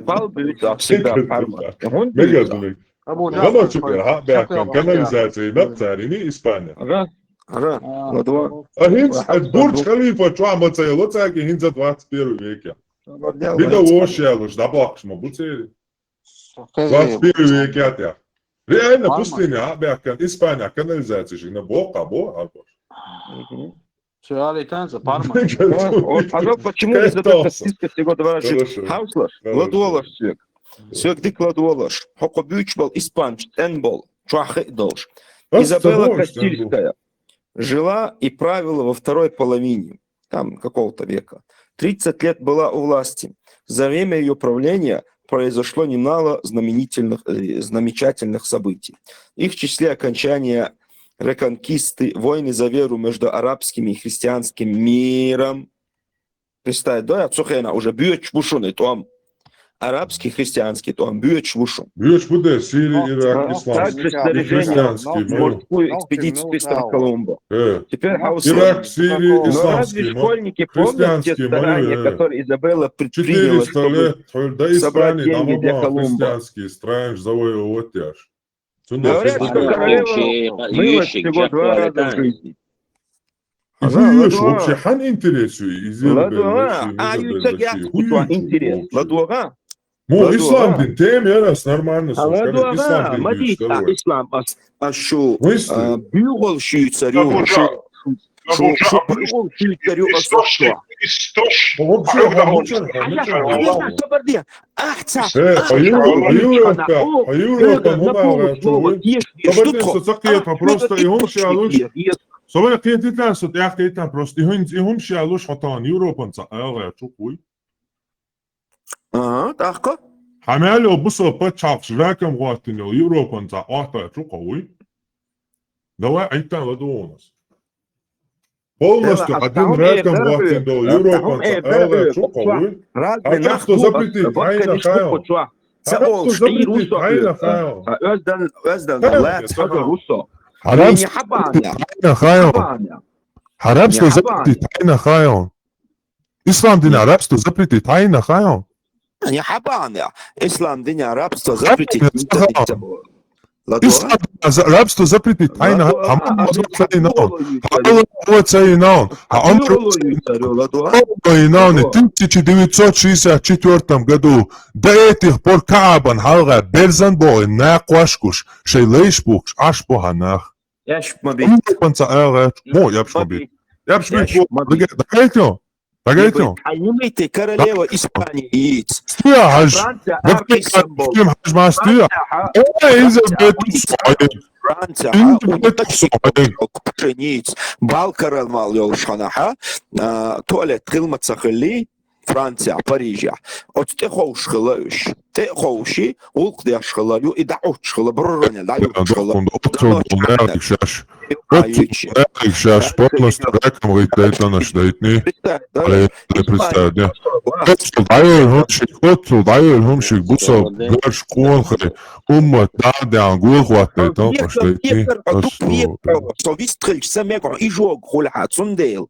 Пал бюта всегда парма. Хун Мега бюта. зумик. Абу Гама чука, ха, бяка, канализация, напцари, ни Испания. Ра. Ра. Ладва. А хинц, а Бурдж Халифа, чуа мацай, лоцаки хинца двадцать первый веке. Бида вош ялуш, да бакш ма буцери. Двадцать первый веке атя. Реально, Мама. Пустыня, а бяка, Испания, канализация же, на бока, бо, а бо. Все, али танца, парма. А вот почему Изабелла Сиска всего два раза Хорошо. Хауслаш? Хорошо. Ладуолаш сюк. Сюк дик ладуолаш. Хоко бюч был испанч, тен был. Чуахи долш. Изабелла Кастильская жила и правила во второй половине там, какого-то века. Тридцать лет была у власти. За время ее правления произошло немало знаменительных, э, замечательных событий. Их в числе окончания реконкисты, войны за веру между арабским и христианским миром. Представь, да, цухена уже бьёч бушуны, там арабский, христианский, там бьёч бушун. Бьёч буде, Сирия, Ирак, А ислам. также снаряжение Христианский, в морскую экспедицию Научный Кристофа ноу-хау. Колумба. Э, Теперь хаос. Ирак, Сирия, Но разве исламский, мо- Христианский помнят те христианский, старания, мо- которые Изабелла предприняла, четыреста чтобы лет, да собрать Испания, деньги для там Колумба. Христианский, стран, завоевать аж. Говорят, что королева мылась всего два раза в жизни. Хуюш, вообще, хан интересует, Изабелла, Ладуга, а ю чагяхтуа интерес. Ладуга. Мо Ладуга. Ислам дин тем ярас нормально. А ладуга, мадит, а ислам, ас, ас шу, Мысли. а, бюгол шуйцарю, шу, шу, шу, бюгол шуйцарю, ас шу. Вообще, хан интересует. Собарди. Ахца. Э, аюро, аюро, аюро, там хумара чуй. Собарди, со сакет просто и хум шалуш. Собарди, кет итан, со тяхт итан просто и хум, и хум шалуш хатан Европан ца, а я чукуй. Ага, тахка. Хамяло бусо пачакш ракам гуатин Европан ца, ахта чукуй. Давай, айтан ладонас. Полностью Эва, один ахтам раком эдер вахтин ху, до ахтам Европа эдер цаэла ху, чукавы. Разный А так нах что ху, запретить, ас, хайна конечно, хайл. ху, чуа. А так что запретить, хайна хайл. А, оздал, оздал, Хайна лац, хайл. хага русо. Араб Не хабаня. хайна хайл. Хабаня. Араб Не что хабаня. запретить, хайна хайл. Ислам дин араб что запретить, хайна хайл. Не хабаня. Ислам дин арабство запретить. Хайна хайл. Ладуга. Ислам дин за- араб что запретить, хайна хайл. Хаман мазот цаинаун. Хаман мазот цаинаун. Хаман мазот цаинаун. Тысяча девятьсот шестьдесят четвёртом году до этих пор Каабан халга берзан бо на квашкуш, шей лейш букш, аш бо ханах. Яш маби. Европан ца ага, мо япш маби. Япш маби. Дагайтё. Дагайтё. А имейте королева Испании яиц. Стуя хаж. Франция, Бакин архи символ. Хаж ма стуя. Э, Изабель Сой. Франция, Изабель Сой. Кушениц, Балкаран вал ёлшана, ха? А, туалет хилмаца хили, Франция, Парижа. От те хоуш хилаюш. Те хоуши, улк дяш хилаю, и да уч хила, бруране, да уч хила. Шаш. Шаш, полностью раком выйдет, это наш дайтни. Представь, да? Представь, да. Отсюда, ай, хумшик, отсюда, ай, хумшик, бусо, гаш, конхай, умма, да, да, гул хватает, это наш дайтни. Отсюда. Со вистрилч, са мега, и жог, хуля, цундейл.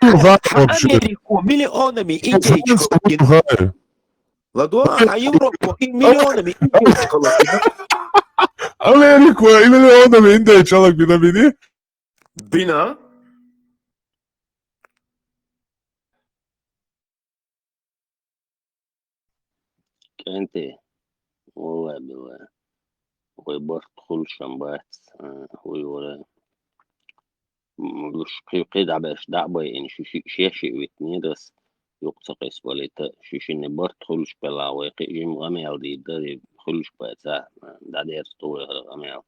Франция, вообще. Америку миллионами индейцев. Франция, Европа и миллионами индейцев. Америку и миллионами индейцев, бина, бина. Бина? КӀентий, валлахӀи-биллахӀи, вай барт хуьлуш ма бац, а, вай вара. М, уьш кхин кхин дӀабеш дӀа а байина, ши-, ши-, шен-шен витнера ас, юкъа ца кхийсабалийта, ши-шинна барт хуьлуш белахь, вай кхин жима къамел дийр дара, и хуьлуш бац, а, дӀадерза ду вай хӀара къамел.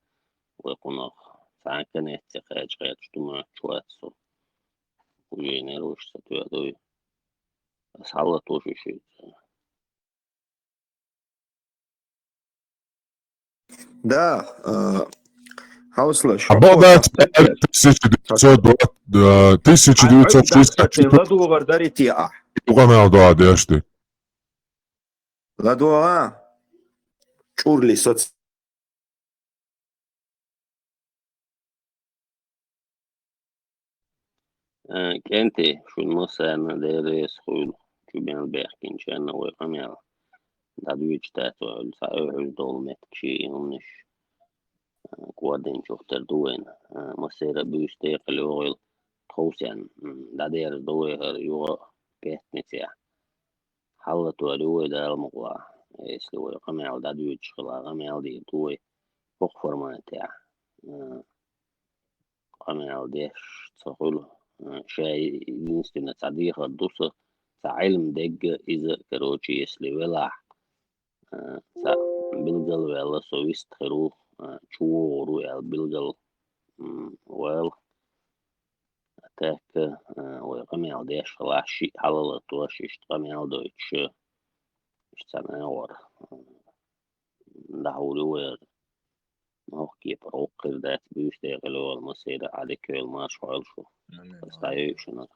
Вай кхунах цхьа а конец ца кхаьчча, кхаьчча ду моьттуш вац со. Кху жайнера вуьш ца тоьхна дуй. Ас хьалатош ю шуьца. Да, а, хьовсалаш. А бакъ дац, тысяча девятьсот двадцать, да, тысяча девятьсот шестьдесят четыре. ЛадогӀар дарий те ахь? Къамел догӀа деш ду. ЛадогӀа? ЧӀурли соц- Э, КӀентий, шуна массарна Дела реза хуьлда, чубен баьхкинчарна вай къамел дӀадоьдуш дац вай, цхьа уьйхьуш долу меттигаш, и хӀуманаш, э, кӀордийначух тера ду вайна. Э, массеран а буьйса декъала йогӀийла, тховсенна, м, дӀадерза ду вай хӀара юха а пятницехь. Хьалатор ю вай, Дала мукъалахь, если вай къамел дӀадоьдуш хилахь, къамел дийр ду вай хӀокху форматехь. Э, къамел деш ца хуьлу. Э, ша единственно цхьа дехар ду сан, цхьа Ӏилма дегга иза, короче, если велахь, э, цхьа билгал а ваьлла, со вист хир ву, э, чувогӀур ву аьлла билгал, м, ваьлла. Так, э, вай къамел деш хилахь, шиъ хьалалатош, иштта къамел дойтуш, иштта цхьа нагӀор, э, дӀахьур ю вай. ХӀокху кепара хӀокху хир дац, буьйса декъала йогӀийла, массеран а Ӏадика йойла, марша Ӏойла шу. Амин. Ас дӀайойла шуна.